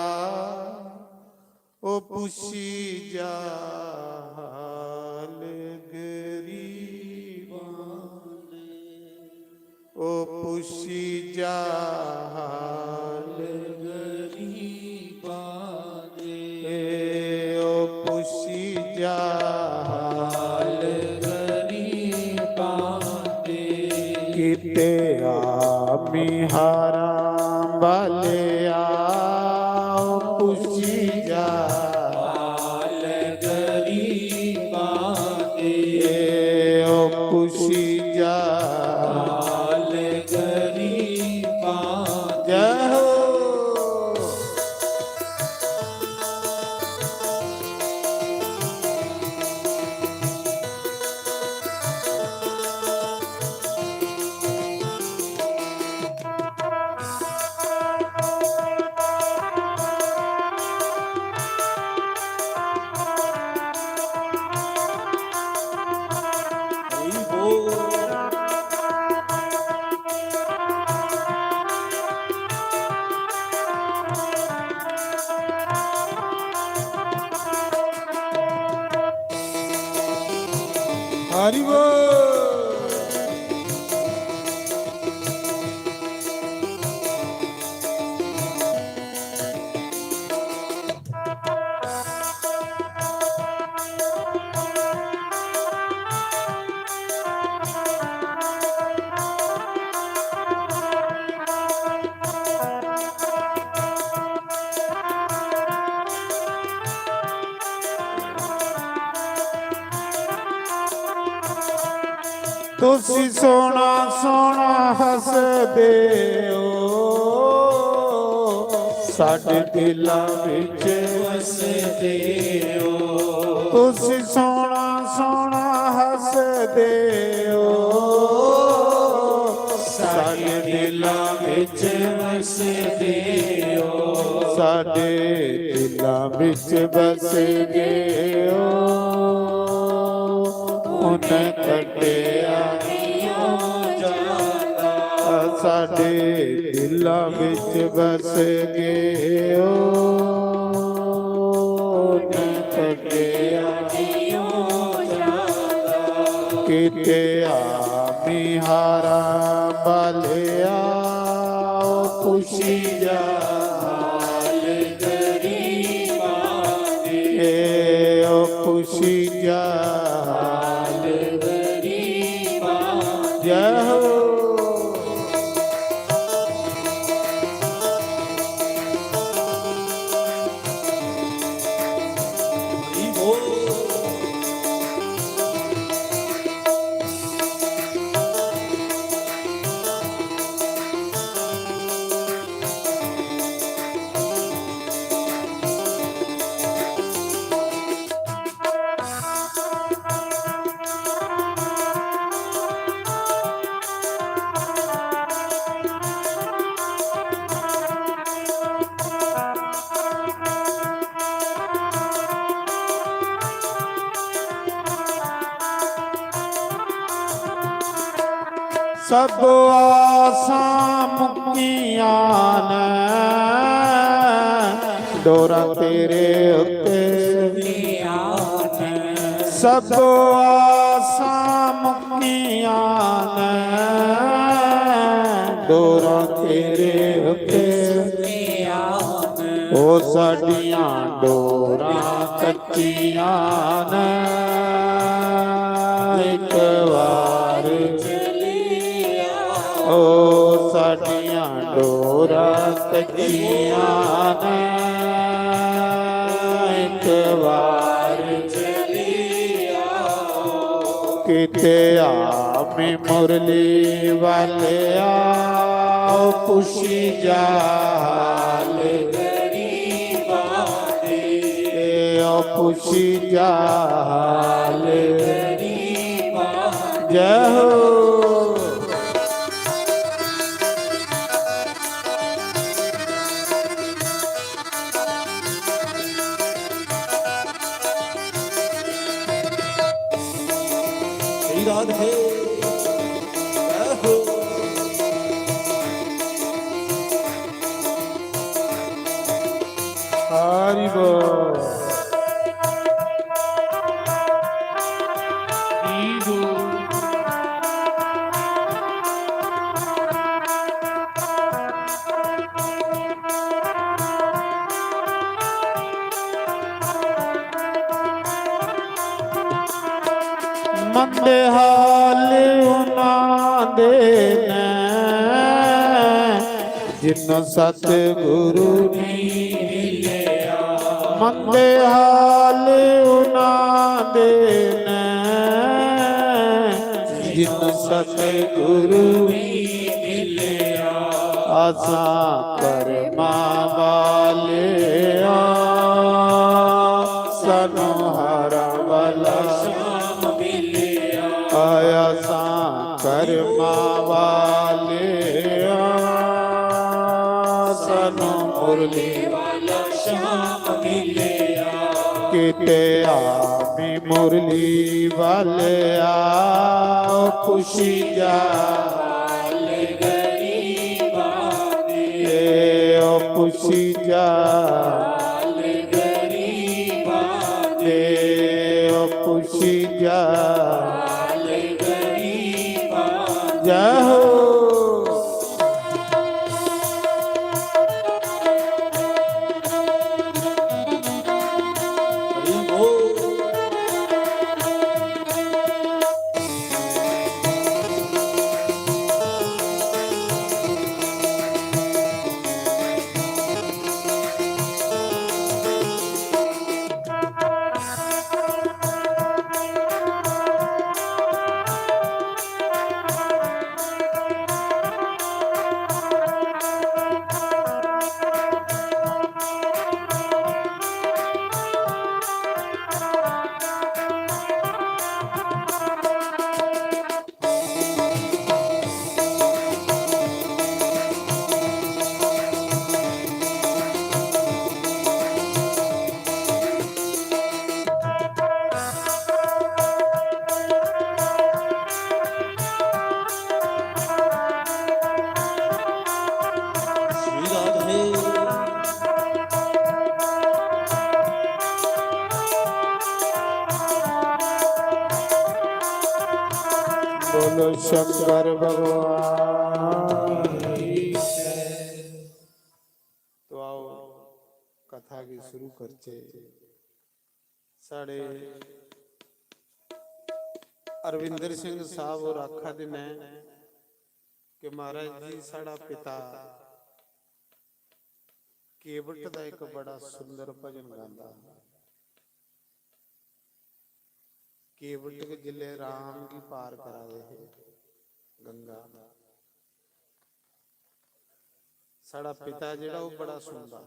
ओ पुच्छी जा हाल गरीबां दे। ओ पुच्छी जा हाल गरीबां दे, ओ पुच्छी जा हाल गरीबां दे। किते आमी हारां वालेआ, ओ पुच्छी जा हाल गरीबां दे, ओ पुच्छी जा हाल गरीबां दे। जय हो। हरि बोल। तुसी सोहना सोहना हसदे ओ, साडे दिलां विच वसदे ओ। तुसी सोहना सोहना हसदे ओ, साडे दिलां विच वसदे ओ। साडे दिलां विच बस गए ओ, उन कटिया नहीं ओ जांदा। साडे दिलां विच बस गए ओ, उन कटिया नहीं ओ जांदा। किते आमी हारा बलिया, ओ खुशी जा हाल गरीबां दे। ए ओ खुशी जा हाल गरीबां दे। जय हो। सब आसां मुक्कियां न, डोरा तेरे उत्ते। सब आसां मुक्कियां न, डोरा तेरे उत्ते। ओ साडियां डोरां कच्चियां न, इक वार चली आ। ओ साडियां डोरां कच्चियां न, इक वार चली आ। किते आमी मुरली वाले आ, ओ खुशी जा हाल गरीबां दे। ए ओ खुशी जा हाल गरीबां दे। जय हो। श्री राधे। जय हो। हरि बोल। जी बोल। मंदे हाल उन्हां दे न, जिन्हों सतगुरु नहीं मिलिया। मंदे हाल उन्हां दे न, जिन्हों सतगुरु नहीं मिलिया। असां कर्मां वाले आ, सानू हारा वाला शाम मिलिया। आया सां कर्मां वाले आ, सानू मुरली वाला शाम मिलिया। किते आमी मुरली वाले आ, ओ खुशी जा हाल गरीबां दे। ए ओ खुशी जा हाल गरीबां दे। ए ओ खुशी जा हाल बोलो शंकर भगवान। तो आओ, कथा गी शुरू करचे। साढ़े अरविंदर सिंह साहब होर आखा दे न कि महाराज जी, साढ़ा पिता केवट दा इक बड़ा सुंदर भजन गांदा। केवट गे जिसलै राम गी पार करा दे हे गंगा, साढ़ा पिता जेह्ड़ा, ओह् बड़ा सुनदा।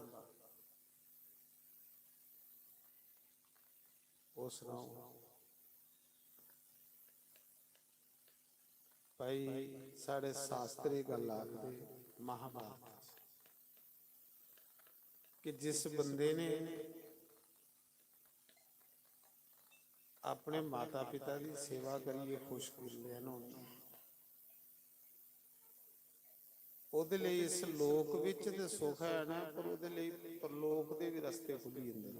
ओह् सनाओ भाई, साढ़े शास्त्र एह् गल्ल आखदे, महाभारत च, कि जिस बंदे ने अपने माता पिता दी सेवा करियै खुश करी लेआ ना, ओह्दे लेई इस लोक बिच ते सुख है ना, पर ओह्दे लेई परलोक दे बी रस्ते खु'ल्ली जंदे न।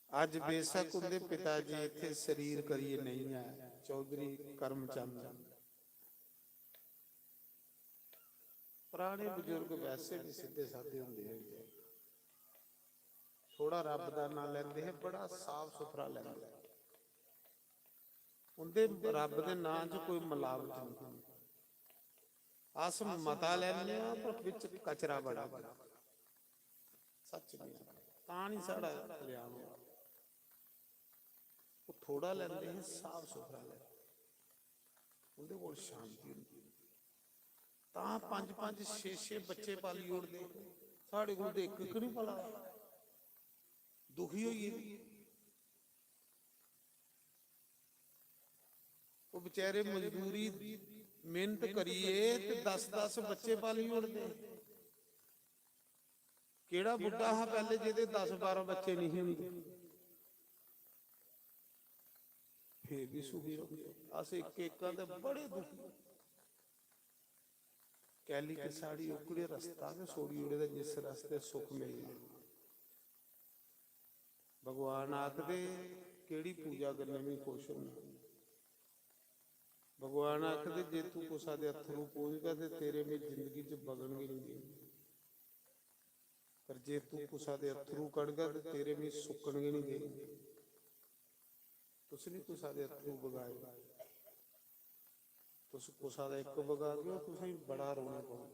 अज्ज बेशक उं'दे पिता जी इत्थै शरीर करियै नेईं ऐ, चौधरी करमचंद, पराने बजुर्ग वैसे भी सिद्धे साधे होंदे हे, थोड़ा रब दा नां लैंदे हे, बड़ा साफ सुथरा लैंदे हे। उं'दे रब दे नां च कोई मलावट नहीं। अस मता लैंदे आं, पर बिच कचरा बड़ा, बड़ा। सच नहीं, तां नहीं साढ़ा कल्याण होआ। ओह् थोड़ा लैंदे हे, साफ सुथरा लैंदे। उं'दे कोल शांति होंदी। तां पंज पंज छे छे बच्चे पाली ओड़दे। साढ़े कोल ते इक, इक नहीं पला दा। दुखी होई गेदे। ओह् बेचारे मजदूरी, मेहनत करियै ते दस दस बच्चे पाली ओड़दे। केह्ड़ा बुड्ढा हा पैह्ले जेह्दे दस बारां बच्चे नहीं होंदे, फिर भी सुखी रौंह्दे। अस इक इक ते बड़े दुखी। कैली कि साढ़ी ओकड़े रस्ता गै छोड़ी ओड़े दा जिस रस्ते सुख मिलना। भगवान आखदे, "केह्ड़ी पूजा कन्नै में खुश होना?" भगवान आखदे, "जे तू कुसा दे अत्थरू पूजगा ते तेरे में जिंदगी च बगन गै नहीं देनी, पर जे तू कुसा दे अत्थरू कढगा ते तेरे में सुक्कन गै नहीं देनी।" तुस नहीं कुसा दे अत्थरू बगाए, तुस कुसा दा इक बगागे, तुसेंगी बड़ा रोना पौना।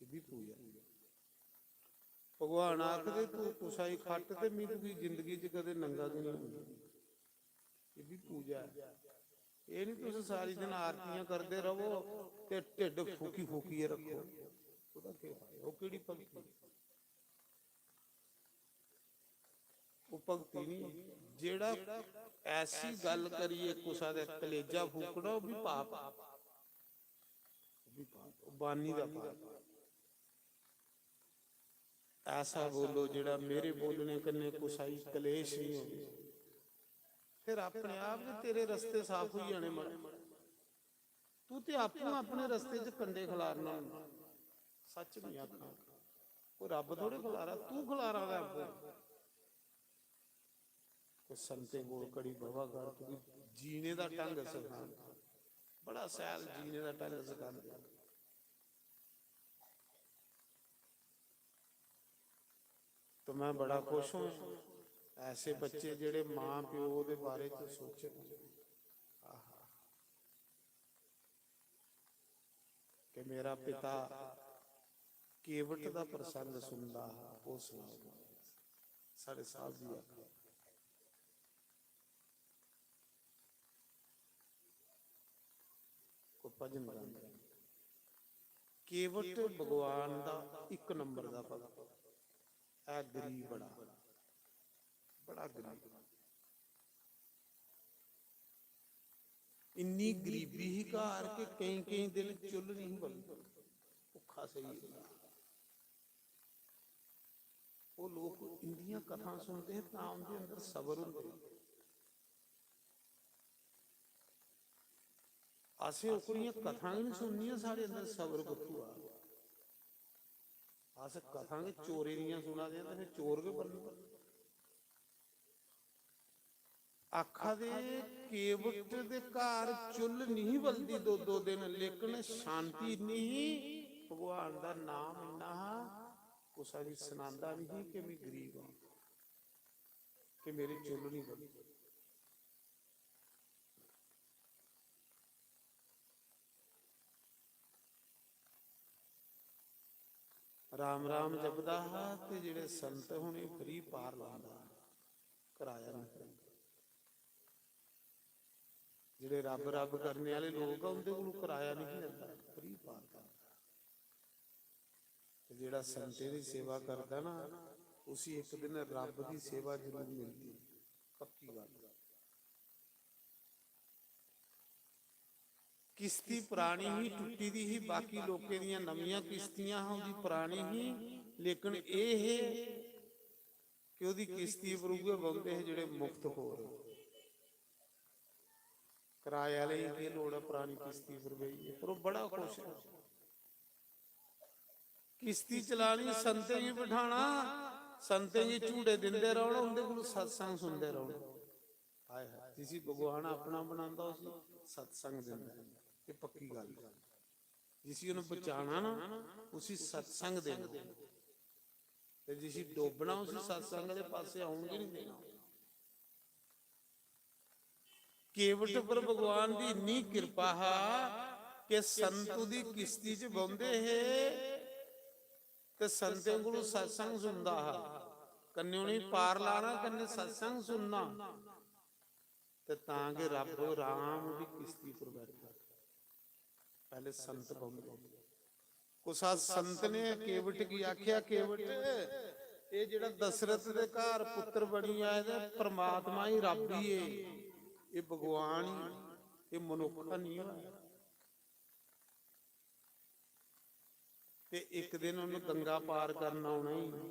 एह् बी पूजा। भगवान आखदे, "तू कुसा गी खट्ट ते में तुगी जिंदगी च कदें नंगा गै नहीं होन।" एह् बी पूजा ऐ। एह् नहीं तुस सारी दिन आरतियां करदे रवो ते ढिड्ड फूकी फूकियै रक्खो। ओह्दा केह् फायदा? ओह् केह्ड़ी भक्ति? ओह् भक्ति नहीं। जेह्ड़ा ऐसी गल्ल करियै कुसा दा कलेजा फूकना, ओह् बी पाप, ओह् बी पाप, ओह् बानी दा पाप। ऐसा बोलो जेह्ड़ा मेरे बोलने कन्नै कुसा गी कलेश नहीं होवे। फिर अपने आप गै तेरे रस्ते साफ होई जाने, मड़ा। तू ते आपूं अपने रस्ते च कंडे खलारना होंदा। सच नहीं आखना, कोई रब थोड़े खलारा, तू खलारा दा आपूं। कोई संतें कोल घड़ी बवा कर, तुगी जीने दा ढंग सखाना, बड़ा सैल जीने दा ढंग सखांदे। तो मैं बड़ा खुश हूँ, ऐसे बच्चे जेह्ड़े मां प्यो दे बारे च सोचन। आहा। कि मेरा पिता केवट दा प्रसंग सुनदा हा, ओह् सनाओ। साढ़े साहब जी आखा, कोई भजन गांदे। केवट भगवान दा इक नंबर दा भगत ऐ, गरीब बड़ा, बड़ा गरीब। इन्नी गरीबी ही घर कि केईं केईं दिन चुल्ल नहीं बलदी, भुक्खा सेई जंदा। ओह् लोक इंदियां कथां सुनदे हे, तां उंदे अंदर सबर होंदे। असें ओकड़ियां कथां गै नहीं सुननियां, साढ़े अंदर सबर कुत्थूं आ? अस कथां गै चोरें दियां सुना दे आं, ते फिर चोर गै बनना। आखा दे, केवट दे घर चुल्ल नहीं बलदी दो दो दिन, लेकिन शांति इन्नी ही, भगवान दा नाम इन्ना हा, कुसा गी सनांदा नहीं कि मैं गरीब हां, कि मेरी चुल्ल नहीं बलदी। राम राम जपदा हा ते जेह्ड़े संत होने free पार लांदा हा, कराया नहीं। जेह्ड़े रब रब करने आह्ले लोक आ, उं'दे कोलू कराया नहीं लैंदा, free पार करदा। ते जेह्ड़ा संतें दी सेवा करदा ना, उसी इक दिन रब दी सेवा जरूर मिलदी, पक्की गल्ल। किश्ती परानी ही, टुट्टी दी ही, बाकी लोकें दियां नमियां किश्तियां हां, ओह्दी परानी ही, लेकिन एह् हे कि ओह्दी किश्ती पर उ'ऐ बौंह्दे हे जेह्ड़े मुफ्तखोर। कराए आह्ले गी केह् लोड़ ऐ परानी किश्ती पर बेहियै, पर ओह् बड़ा खुश ऐ। किश्ती चलानी, संतें गी बठाना, संतें गी झूटे दिंदे रौह्ना, उं'दे कोल सत्संग सुनदे रौह्ना। हाय हाय, जिसी भगवान अपना बनांदा उसी सत्संग दिंदा ऐ, एह् पक्की गल्ल ऐ। जिसी उ'नें बचाना ना, उसी सत्संग देना, ते जिसी डोबना उसी सत्संग दे पासे औन गै नहीं देना। केवट पर भगवान दी इन्नी किरपा हा कि संत उदी किश्ती च बौंह्दे हे ते संतें कोलू सत्संग सुनदा हा, कन्नै उ'नेंगी पार लाना, कन्नै सत्संग सुनना। ते तां गै रब राम दी किश्ती पर बैठा। पैह्ले संत बौंह्दे। कुसा संत ने केवट गी आखेआ, "केवट, एह् जेह्ड़ा दशरथ दे घर पुत्र बनी आए दा, परमात्मा ही रब ही ऐ, एह् भगवान ही, एह् मनुक्ख नहीं होआ।" ते इक दिन उन्न गंगा पार करना उ'नेंगी।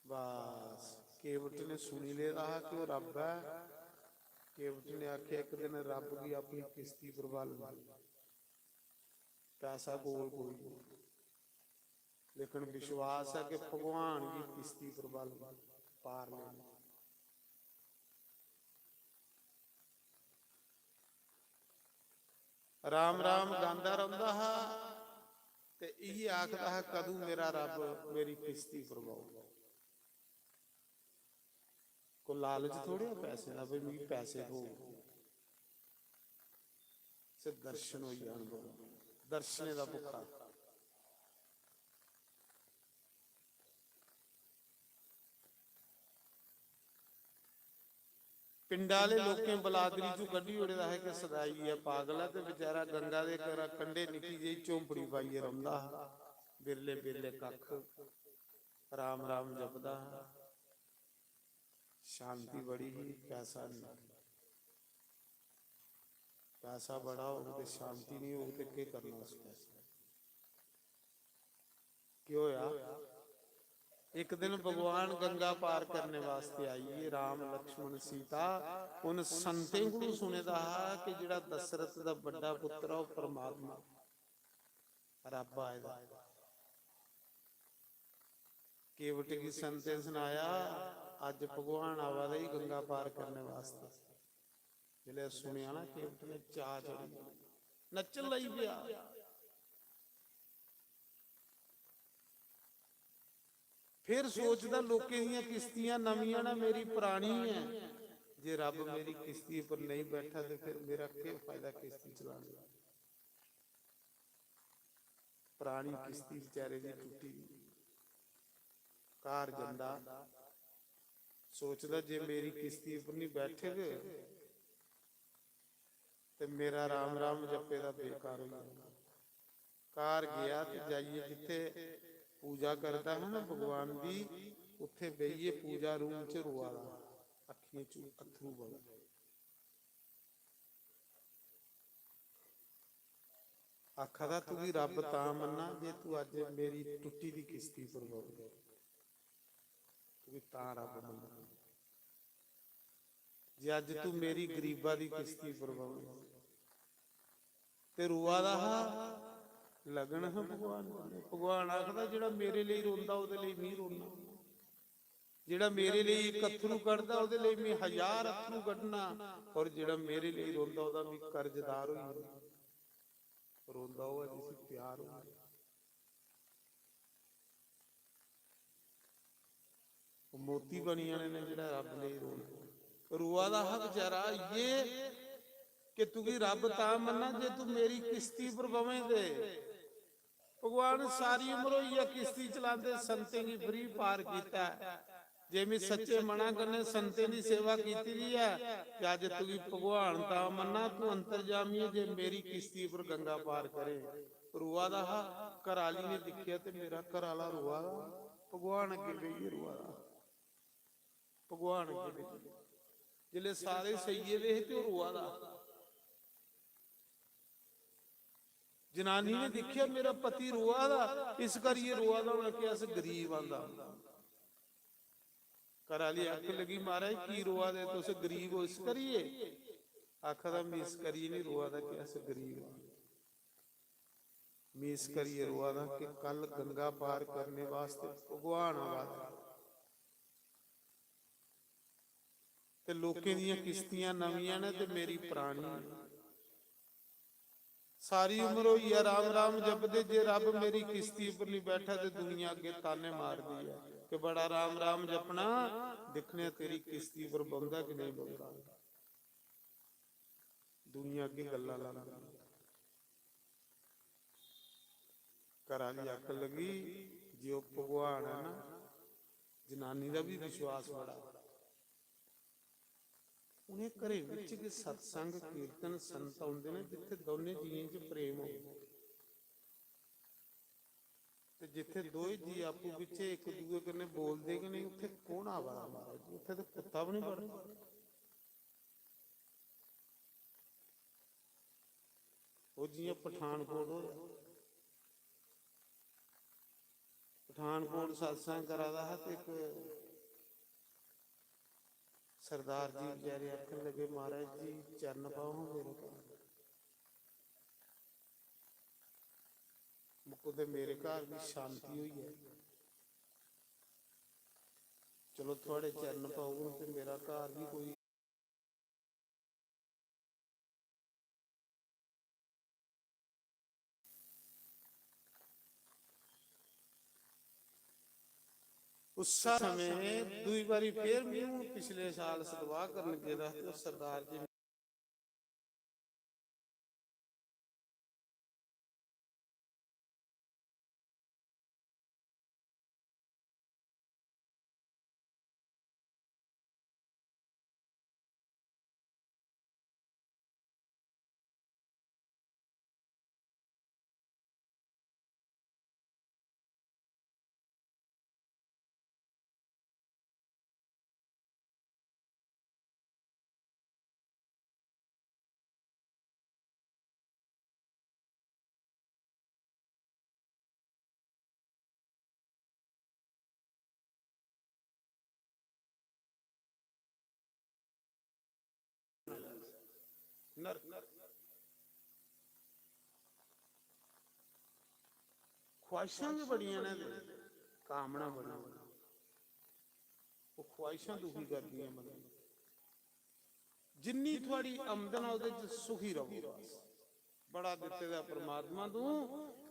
बस, केवट ने सुनी लेदा हा कि ओह् रब ऐ। केवट ने आखेआ, "इक दिन रब गी अपनी किश्ती पर बालना, पैसा कोल कोई नहीं, लेकिन विश्वास ऐ कि भगवान गी किश्ती पर बालना, पार लेना।" राम राम गांदा रौंह्दा हा ते इ'यै आखदा हा, "कदूं मेरा रब मेरी किश्ती पर बौह्ग?" कोई लालच थोड़े ऐ पैसे दा, भाई मिगी पैसे थ्होग। से दर्शन होई जान, दर्शनें दा भुक्खा। पिंडा आह्ले लोकें बलादरी चों कड्ढी ओड़े दा हा कि सदाई ऐ, पागल ऐ, ते बेचारा गंगा दे घरा कंढे निक्की जेही झोंपड़ी पाइयै रौंह्दा हा। बिरले बिरले कक्ख, राम राम जपदा हा। शांति बड़ी ही, पैसा नहीं। पैसा बड़ा होग ते शांति नहीं होग ते केह् करना उस पैसे दा? केह् होया? इक दिन भगवान गंगा पार करने वास्ते आई गे, राम, लक्ष्मण, सीता। उन संतें कोलू सुने दा हा कि जेह्ड़ा दशरथ दा बड्डा पुत्र ऐ, ओह् परमात्मा रब आए दा। केवट गी संतें सनाया, "अज्ज भगवान आवा दे ही गंगा पार करने वास्ते।" जिसलै सुनेआ ना, केवट ने चाऽ चढ़ी, नच्चन लगी पेआ। फिर सोचदा, "लोकें दियां किश्तियां नमियां ना, मेरी परानी ऐ। जे रब मेरी किश्ती पर नहीं बैठा ते फिर मेरा केह् फायदा किश्ती चलाने दा?" परानी किश्ती बेचारे दी टुट्टी दी। घर जंदा, सोचदा, "जे मेरी किश्ती पर नहीं बैठग ते मेरा राम राम जप्पे दा बेकार होई जाना।" घर गेआ ते जाइयै जित्थै पूजा करदा हा ना भगवान दी, उत्थै बेहियै पूजा रूम च रोआ दा, अक्खियें च अत्थरू बगा। आखा दा, "तुगी रब तां मन्ना जे तू अज्ज मेरी टुट्टी दी किश्ती पर बौह्, तुगी तां रब मन्ना।" जे अज्ज तू मेरी गरीबा दी किश्ती पर बौह्। ते रोआ दा हा, लगन हा भगवान कन्नै। भगवान आखदा, "जेह्ड़ा मेरे लेई रोंदा, ओह्दे लेई मी रोना।" जेह्ड़ा मेरे लेई इक अत्थरू कड्ढदा, ओह्दे लेई में हजार अत्थरू कड्ढना, और जेह्ड़ा मेरे लेई रोंदा, ओह्दा में कर्जदार होई जन्ना। रोंदा ओह् ऐ जिसी प्यार होंदा। ओह् मोती बनी जाने ने जेह्ड़ा रब लेई रोंदा। रोआ दा हा बेचारा, ये कि तुगी रब तां मन्ना जे तू मेरी किश्ती पर बवें ते। भगवान सारी उम्र होई ऐ किश्ती चलांदे, संतें गी फ्री पार कीता ऐ। जे में सच्चे मना कन्नै संतें दी सेवा कीती दी ऐ, ते अज्ज तुगी भगवान तां मन्ना, तू अंतर्जामी ऐ जे मेरी किश्ती पर गंगा पार करे। रोआ दा हा, घर आह्ली ने दिक्खेआ ते मेरा घर आह्ला रोआ दा, भगवान अग्गें बेहियै रोआ दा, भगवान अग्गें बेहियै। जिसलै सारे सेई गेदे हे ते ओह् रोआ दा हा। जनानी ने दिक्खेआ, मेरा पति रोआ दा, इस करियै रोआ दा होना कि अस गरीब आंदा। घर आह्ली आखन लगी, महाराज, की रोआ दे तुस? गरीब ओ इस करियै? आखा दा, "में इस करियै निं रोआ दा कि अस गरीब आं। में इस करियै रोआ दा कि कल गंगा पार करने वास्ते भगवान आवा दा ऐ। ते लोकें दियां किश्तियां नमियां न ते मेरी परानी ऐ। सारी उम्र होई ऐ राम राम जपदे, जे रब मेरी किश्ती उप्पर निं बैठा ते दुनिया अग्गें ताने मारदी ऐ कि बड़ा राम राम जपना, दिक्खने आं तेरी किश्ती उप्पर बौंह्दा कि नेईं बौंह्दा।" दुनिया अग्गें गल्लां लांदी। घर आह्ली आखन लगी, "जे ओह् भगवान ऐ ना, जनानी दा बी विश्वास बड़ा।" उ'नें घरें बिच गै सत्संग, कीर्तन, संत औंदे न जित्थै दौनें जियें च प्रेम होऐ। ते जित्थै दोए जी आपूं बिच्चें इक दूए कन्नै बोलदे गै नेईं, उत्थै कौन आवा दा महाराज जी? उत्थै ते कुत्ता बी निं बड़दा। ओह् जि'यां पठानकोट होआ, पठानकोट सत्संग करा दा हा ते इक सरदार जी बचैरे आखन लगे, "महाराज जी, चरण पाओ हां मेरे घर।" मुक्को ते मेरे घर बी शांति होई ऐ। चलो, थुआढ़े चरण पाओ ते मेरा घर बी कोई उस्सै समें दूई बारी फिर में हून पिछले साल सतवाह करन गेदा हा ते ओह् सरदार जी नर-, ख्वाहिशां गै बड़ियां न ते कामना बड़ियां न। ओह् ख्वाहिशां दुखी करदियां बंदे गी। जिन्नी थुआढ़ी आमदन ऐ, ओह्दे च सुखी रवो बस। बड़ा दित्ते दा परमात्मा तूं,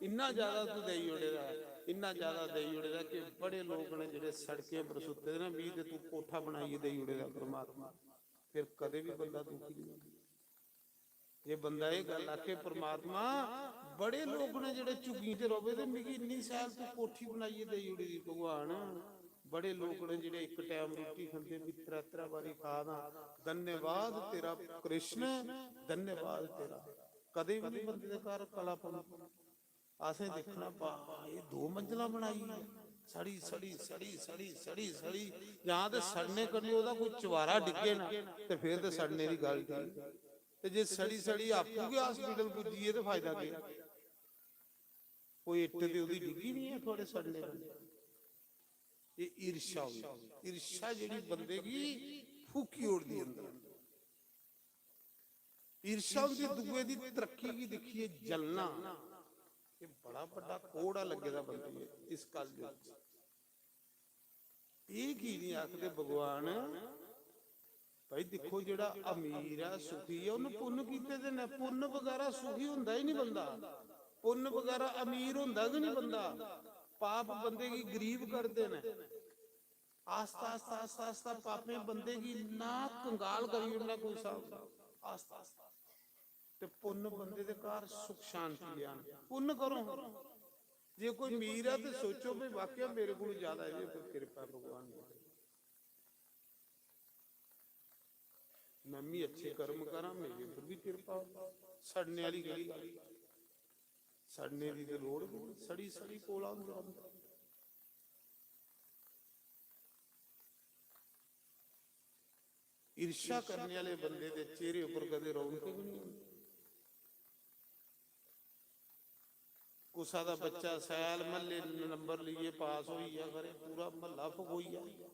इन्ना ज्यादा तूं देई ओड़े दा ऐ, इन्ना ज्यादा देई ओड़े दा कि बड़े लोक न जेह्ड़े सड़कें पर सुत्ते दे न, मिगी ते तूं कोठा बनाइयै देई ओड़े दा परमात्मा। फिर कदें बी बंदा दुखी निं होंदा। जे बंदा एह् गल्ल आखे, "परमात्मा, बड़े लोक न जेह्ड़े झुग्गियें च र'वै दे, मिगी इन्नी शैल तूं कोठी बनाइयै देई ओड़ी दी भगवान, बड़े लोक न जेह्ड़े इक टैम रुट्टी खंदे, में त्रै त्रै बारी खा दा, धन्यवाद तेरा कृष्ण, धन्यवाद तेरा।" कदें बी निं बंदे दे घर कला पौंदी। असें दिक्खना, "वाह, एह् दो मंजलां बनाई ऐ, सड़ी, सड़ी, सड़ी, सड़ी, सड़ी, सड़ी, जां ते सड़ने कन्नै ओह्दा कोई चबारा डिग्गे ना, ते फिर ते सड़ने दी गल्ल ठीक। ते जे सड़ी, सड़ी आपूं गै हॉस्पिटल पुज्जी गे, ते फायदा केह्? कोई इट्ट ते ओह्दी डिग्गी निं ऐ थुआढ़े सड़ने कन्नै।" एह् ईर्ष्या होंदी। ईर्ष्या जेह्ड़ी बंदे गी फूकी ओड़दी अंदर। ईर्ष्या होंदी दूए दी तरक्की गी दिक्खियै जलना। एह् बड़ा बड्डा कोड़ा लग्गे दा बंदे गी इस कलयुग च। एह् की नहीं आखदे भगवान? भाई दिक्खो, जेह्ड़ा अमीर ऐ, सुखी ऐ, उन्नै पुन्न कीते दे न। पुन्न बगैरा सुखी होंदा ही नहीं बंदा। पुन्न बगैरा अमीर होंदा गै नहीं बंदा। पाप बंदे गी गरीब करदे न। आस्ता आस्ता आस्ता आस्ता पापें बंदे गी इन्ना कंगाल करी ओड़ना कोई स्हाब। आस्ता आस्ता। ते पुन्न बंदे दे घर सुख शांति लेआन। पुन्न करो। जे कोई मीर ऐ ते सोचो भी वाकई मेरे कोल ज्यादा एह्दे उप्पर किरपा ऐ भगवान दी। मैं भी अच्छे कर्म करां, मेरे उप्पर भी किरपा हो। सड़ने आह्ली केह्ड़ी गल्ल? सड़ने दी ते लोड़ गै नहीं, सड़ी सड़ी कोला होंदा रौंह्दा। ईर्ष्या करने आह्ले बंदे दे चेहरे उप्पर कदें रौनक गै नहीं होंदी। कुसा दा बच्चा सैल म्हल्ले नंबर लेइयै पास होई गेआ, खरे पूरा म्हल्ला फकोई गेआ।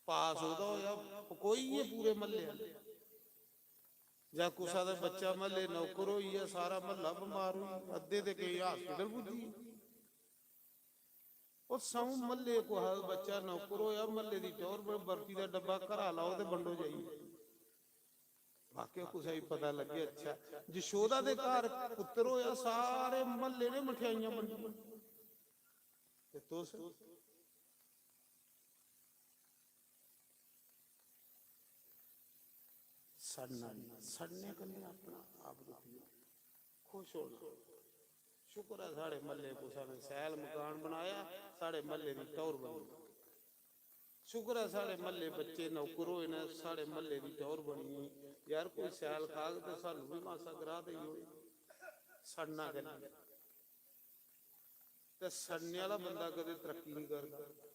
पास ओह्दा होया, फकोई गे पूरे म्हल्ले आह्ले। जां कुसा दा बच्चा म्हल्ले नौकर होई गेआ, सारा म्हल्ला बमार होई गेआ, अद्धे ते केईं हॉस्पिटल पुज्जी गे। ओह् सौं म्हल्ले कुसै दा बच्चा नौकर होया, म्हल्ले दी टौह्र ब-, बर्फी दा डब्बा घरा लाओ ते बंडो जाइयै। वाकई कुसै गी पता लग्गे, अच्छा, जशोदा दे घर पुत्तर होया, सारे म्हल्ले ने मठेआइयां बंडियां। ते तुस सड़ना नहीं, सड़ने कन्नै अपना आप दुखी होना। खुश होना। शुक्र ऐ साढ़े म्हल्ले कुसै ने सैल मकान बनाया, साढ़े म्हल्ले दी टौह्र बनी। शुक्र ऐ साढ़े म्हल्ले बच्चे नौकर होए न, साढ़े म्हल्ले दी टौह्र बनी। यार, कोई सैल खाग ते सानू भी मासा ग्राह् देई ओड़े। सड़ना कन्नै। ते सड़ने आह्ला बंदा कदें तरक्की नहीं करदा।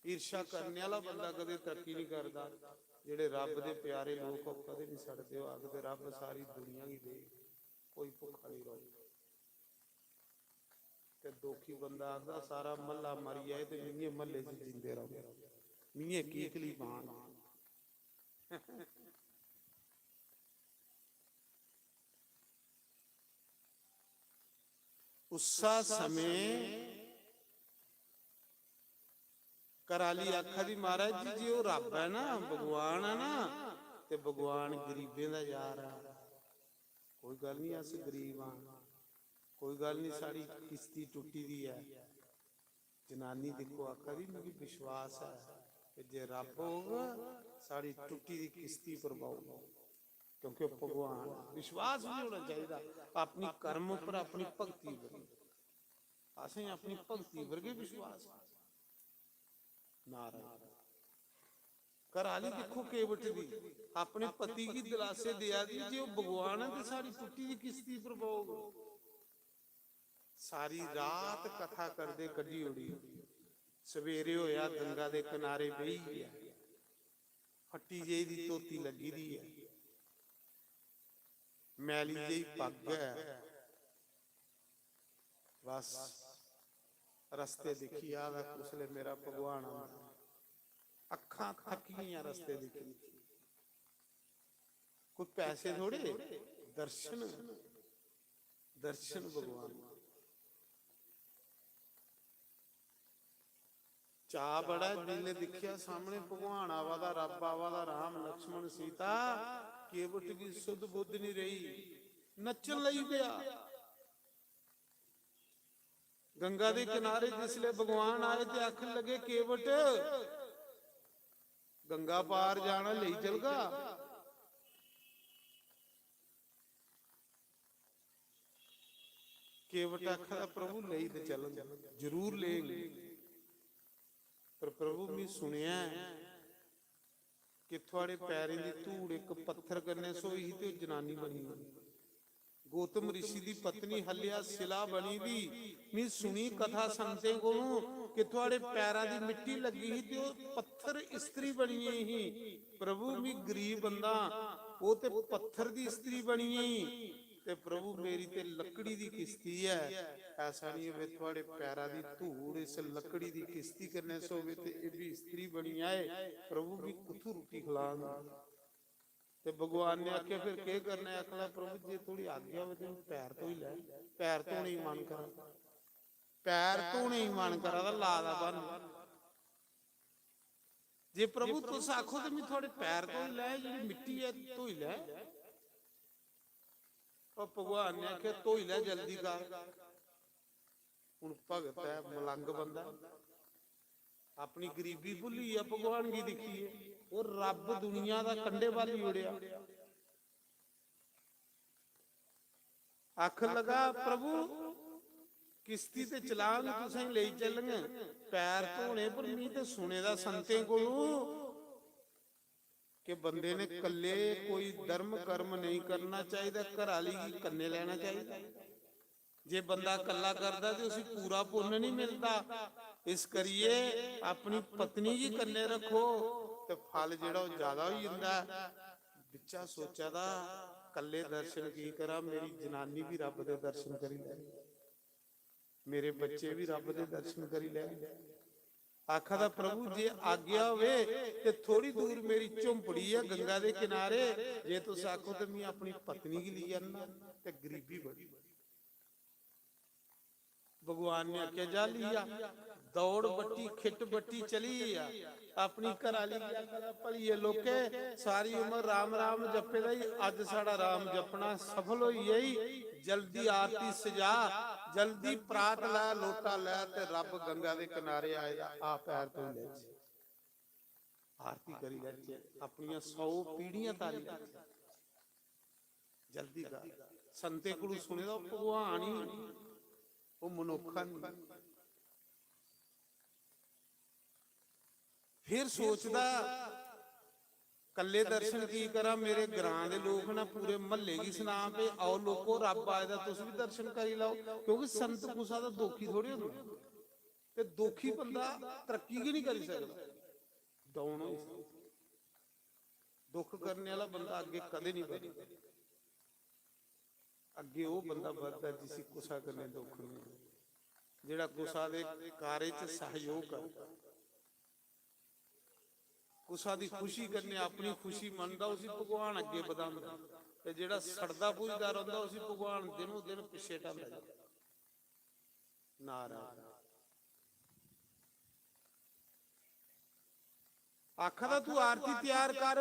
ईर्ष्या करने आह्ला बंदा कदें तरक्की नहीं करदा। जेह्ड़े रब दे प्यारे लोक, ओह् कदें नहीं सड़दे। ओह् आखदे, "रब सारी दुनिया गी दे, कोई भुक्खा नहीं रौह्ग।" ते दुखी बंदा आखदा, "सारा म्हल्ला मरी जाए ते मिंगे म्हल्ले च जींदे र'वो, मिंगे कीकली पान।" उस्सा समें घराली आखा दी, "महाराज जी, जे ओह् रब्ब ऐ ना, भगवान ऐ ना, ते भगवान गरीबें दा यार ऐ। कोई गल्ल निं, अस गरीब आं, कोई गल्ल निं, साढ़ी किस्ती टुट्टी दी ऐ।" जनानी दिक्खो आखा दी, "मिगी विश्वास ऐ कि जे रब्ब होग, साढ़ी टुट्टी दी किस्ती भरवाई ओड़ग।" क्योंकि ओह् भगवान ऐ। विश्वास बी होना चाहिदा अपनी कर्म उप्पर, अपनी भक्ति उप्पर। असें अपनी भक्ति उप्पर गै विश्वास ऐ। नारायण। घर आह्ली दिक्खो केवट दी, अपने पति गी दिलासे देआ दी जे ओह् भगवान ऐ ते साढ़ी टुट्टी दी किस्ती भरवाग। सारी रात कथा करदे कड्ढी ओड़ी। सवेरे होया, गंगा दे किनारे बेही गेआ। फट्टी जेही दी धोती लग्गी दी ऐ, मैली जेही पग्ग ऐ। बस रस्ते दिक्खी आ दा कुसलै मेरा भगवान आंदा। अक्खां थक्की गेइयां रस्ते दिक्खी दिक्खी। कोई पैसे थोड़े, दर्शन, दर्शन भगवान। चाऽ बड़ा ऐ, जिसलै दिक्खेआ सामनै भगवान आवा दा, रब्ब आवा दा, राम, लक्ष्मण, सीता, केवट गी सुध बुध निं रेही, नच्चन लगी पेआ। गंगा दे किनारे जिसलै भगवान आए ते आखन लगे, "केवट, गंगा पार जाना, लेई चलगा?" केवट आखा दा, "प्रभु, लेई ते चलन, जरूर लेंग, पर प्रभु, मी सुनेआ ऐ कि थुआड़े पैरें दी धूड़ इक पत्थर कन्नै स्होई ही ते ओह् जनानी बनी गेई। गौतम ऋषि दी पत्नी हल्या शिला बनी दी। मी सुनी कथा संतें कोलों कि थुआड़े पैरा दी मिट्टी लग्गी ही ते ओह् पत्थर स्त्री बनी गेई ही। प्रभु, मी गरीब बंदा, ओह् ते पत्थर दी स्त्री बनी गेई, ते प्रभु, मेरी ते लकड़ी दी किस्ती ऐ, ऐसा निं होवे थुआड़े पैरा दी धूड़ इस लकड़ी दी किस्ती कन्नै सोवे ते एह् बी स्त्री बनी आए, प्रभु, मी कुत्थूं रुट्टी खलांग?" ते भगवान ने आखेआ, "फिर केह् करना ऐ?" आखन लगा, "प्रभु, जे थुआड़ी आज्ञा होवे ते पैर धोई लै।" पैर धोने गी मन करा, पैर धोने गी मन करा दा, ला दा बहाना। जे प्रभु तुस आखो ते मैं थुआड़े पैर धोई लै, जेह्ड़ी मिट्टी ऐ धोई लै। और भगवान ने आखेआ, "धोई लै, जल्दी कर।" हुन भगत ऐ, मलंग बंदा, अपनी गरीबी भुल्ली गेआ भगवान गी दिक्खियै। ओह् रब्ब दुनिया दा कंढे बाली ओड़ेआ। आखन लगा, "प्रभु, किश्ती ते चलांग, तुसें लेई चलंग, पैर धोने, पर मी ते सुने दा संतें कोलू कि बंदे ने कल्ले कोई धर्म कर्म नेईं करना चाहिदा, घर आह्ली गी कन्नै लैना चाहिदा। जे बंदा कल्ला करदा ते उसी पूरा पुन्न नहीं मिलदा। इस करियै अपनी पत्नी गी कन्नै रक्खो ते फल जेह्ड़ा ओह् ज्यादा होई जंदा ऐ।" बिच्चा सोचा दा, "कल्ले दर्शन की करां, मेरी जनानी भी रब दे दर्शन करी लै, मेरे बच्चे भी रब दे दर्शन करी लै।" आखा दा, "प्रभु, जे आज्ञा होवे ते थोड़ी दूर मेरी झोंपड़ी ऐ गंगा दे किनारे, जे तुस आखो ते मैं अपनी पत्नी गी लेई आना।" ते गरीबी बड़ी। भगवान ने आखेआ, "जा लिया।" दौड़ बट्टी, खिट बट्टी चली गेआ। अपनी घरा आह्ली गी आखा दा, "भलिये लोके, सारी उम्र राम राम जप्पे दा ही, अज्ज साढ़ा राम जपना सफल होई गेई। जल्दी आरती सजा, जल्दी परात लै, लोटा लै ते रब गंगा दे किनारे आए दा, आ पैर धोई लै।" आरती करी लैचे, अपनियां सौ पीढ़ियां तारी लैचे। जल्दी कर। संते कोलू सुने दा, ओह् भगवान ही, ओह् मनुक्ख नहीं। फिर सोचदा, "कल्ले दर्शन की करां, मेरे ग्रां दे लोक न, पूरे म्हल्ले गी सनां पे, आओ लोको, रब आए दा, तुस भी दर्शन करी लैओ।" क्योंकि संत कुसा दा दोखी थोड़े होंदा, ते दोखी बंदा तरक्की गै नहीं करी सकदा। डाउन होई सकदा। दुख करने आह्ला बंदा अग्गें कदें नहीं बधदा। अग्गें ओह् बंदा बधदा जिसी कुसा कन्नै दुख नहीं, जेह्ड़ा कुसा दे कार्य च सहयोग करदा, कुसा दी खुशी कन्नै अपनी खुशी मनदा, उसी भगवान अग्गें बधांदा। ते जेह्ड़ा सड़दा पुजदा रौंह्दा, उसी भगवान दिनों दिन पिच्छे ढांदा जंदा। नारायण। आखा दा, "तू आरती त्यार कर,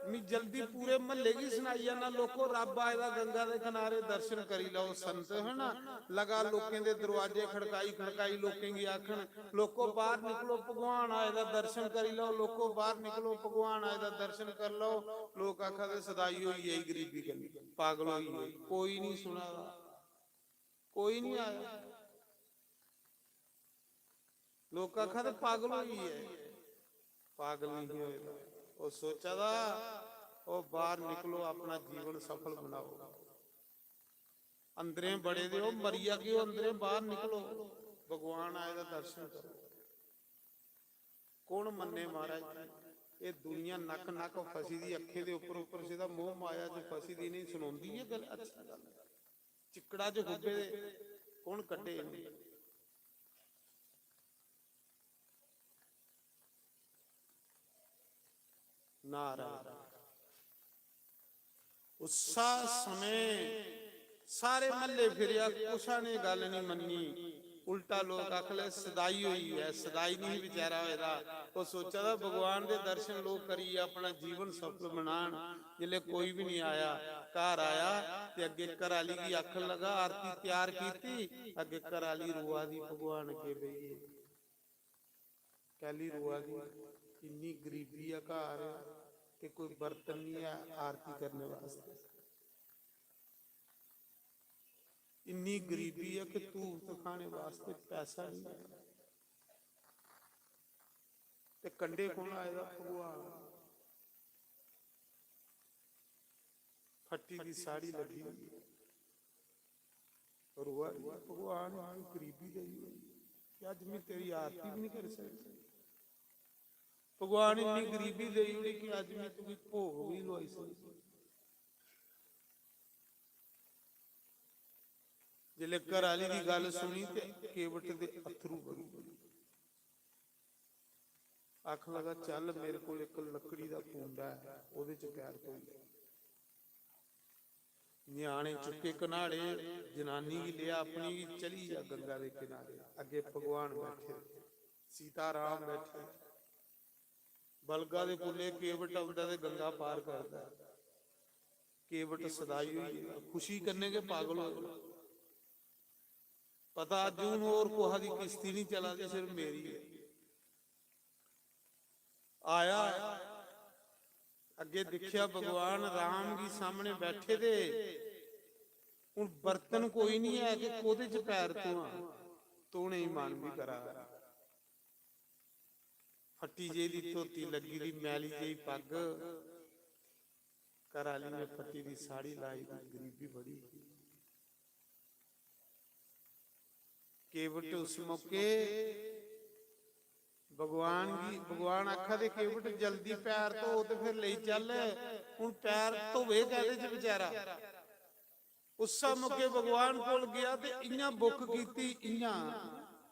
मी जल्दी पूरे म्हल्ले गी सनाई जाना, लोको, रब आए दा गंगा दे किनारे, दर्शन करी लैओ।" संत है ना, लगा लोकें दे दरवाजे खड़काई खड़काई लोकें गी आखन, "लोको, बाहर निकलो, भगवान आए दा, दर्शन करी लैओ, लोको, बाहर निकलो, भगवान आए दा, दर्शन कर लैओ।" लोक आखा दे, "सदाई होई गेई गरीबी कन्नै, पागल होई गेई।" कोई नहीं सुना दा। कोई नहीं आया। लोक आखा दे, "पागल होई गेआ।" पागल नहीं होए दा। ओह् सोचा दा, "ओह् बाहर निकलो, अपना जीवन सफल बनाओ। अंदरें बड़े दे ओ, मरी जागे ओ, अंदरें बाहर निकलो, भगवान आए दा, दर्शन करो।" कौन मन्ने महाराज? ये दुनिया नक नक फसी दी, अक्खें दे उप्पर उप्पर सिद्धा मोह माया च फसी दी, नहीं सुनोंदी ये गल्ल, अच्छी गल्ल। चिक्कड़ा च खुब्बे दे कौन कड्ढे इ'नें? नारायण। उस्सा समें सारे म्हल्ले फिरेआ, कुसा ने गल्ल नहीं मन्नी। उल्टा लोक आखले, "सदाई होई ऐ।" सदाई नहीं बेचारा होए दा। ओह् सोचा दा, भगवान दे दर्शन लोक करियै अपना जीवन सफल बनान। जिसले कोई भी नहीं आया, घर आया ते अग्गे घर आह्ली गी आखन लगा, "आरती त्यार कीती?" अग्गे घर आह्ली रोआ दी, भगवान अग्गे बेही गे। कैली रोआ दी? इन्नी गरीबी ऐ घर कि कोई बर्तन नहीं ऐ आरती करने वास्ते। इन्नी गरीबी ऐ कि धूफ धखाने वास्ते पैसा नहीं ऐ। ते कंडे कौन आए दा? भगवान। फट्टी दी साड़ी लग्गी दी ऐ। रोआ दी ऐ, "भगवान, इन्नी गरीबी देई ओड़ी कि अज्ज मैं तेरी आरती भी नहीं करी सकदी। भगवान, इन्नी गरीबी देई ओड़ी कि अज्ज मैं तुगी भोग भी नहीं लुआई सकदी।" जिसलै घर आह्ली दी गल्ल सुनी ते केवट दे अत्थरू बगी गे। आखन लगा, "चल, मेरे कोल इक लकड़ी दा कुंडा ऐ, ओह्दे च पैर धोई ले।" ञ्याणे चुक्के कन्हाड़े, जनानी गी लेआ अपनी गी, चली जा गंगा दे किनारे। अग्गे भगवान बैठे, सीता राम बैठे। बलगा दे पुलै केवट औंदा ते गंगा पार करदा। केवट सदाई होई गेदा, खुशी कन्नै गै पागल होए दा। पता अज्ज हून होर कुसै दी किस्ती निं चला दी, सिर्फ मेरी ऐ। आया, अग्गें दिक्खेआ भगवान राम गी सामनै बैठे दे। हून बर्तन कोई निं ऐ कि कोह्दे च पैर धोआं, धोने गी मन बी करा दा। फट्टी जेही दी धोती लग्गी दी, मैली जेही पग्ग, घर आह्ली ने फट्टी दी साड़ी लाई दी, गरीबी बड़ी। केवट उस मौके भगवान गी, भगवान आखा दे, "केवट, जल्दी पैर धो ते फिर लेई चल।" हून पैर धोवे कैह्दे च बेचारा? उस्सै मौके भगवान कोल गेआ ते इ'यां बुक कीती, इ'यां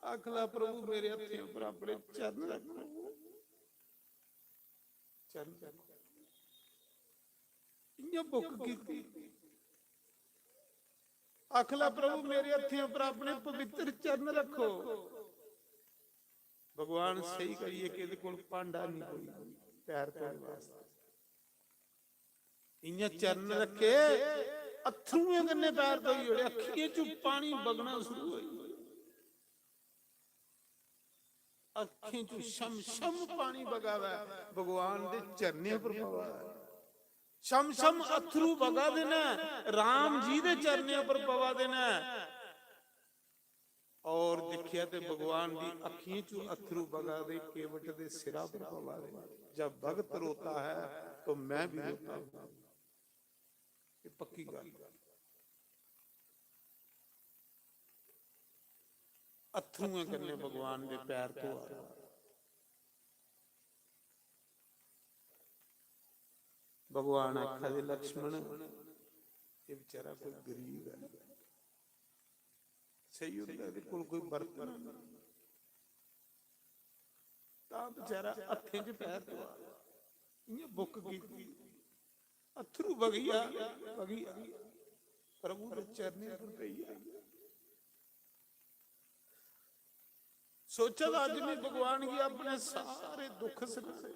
आखला, "प्रभु, मेरे हत्थें उप्पर अपने चरण रक्खो, चरण रक्खो।" इ'यां बुक कीती, आखला, "प्रभु, मेरे हत्थें उप्पर अपने पवित्र चरण रक्खो।" भगवान स्हेई करियै कि एह्दे कोल भांडा निं कोई पैर धोने वास्तै। इ'यां चरण रक्खे, अत्थरुएं कन्नै पैर धोई ओड़े, अक्खियें चों पानी बगना शुरू होई गेआ। अक्खीं चों छम छम पानी बगा दा ऐ, भगवान दे चरणें पर पवा दा ऐ। छम छम अत्थरू बगा दे न, राम जी दे चरणें पर पवा दे न। और दिक्खेआ ते भगवान दी अक्खीं चों अत्थरू बगा दे केवट दे सिरा पर पवा दे। जब भगत रोता है तो मैं भी रोता हूं। ये पक्की गल्ल। अत्थरुएं कन्नै भगवान दे पैर धोआ। भगवान आखा दे, "लक्ष्मण, ये बेचारा कोई गरीब है, स्हेई होंदा एह्दे कोल कोई बर्तन, तां बेचारा हत्थें च पैर धोआ, इ'यां बुक कीती, अत्थरू बगी आ, बगी आ, प्रभु दे चरणें पर पेई आ।" सोचा दा अज्ज में भगवान गी अपने सारे दुख सनाने,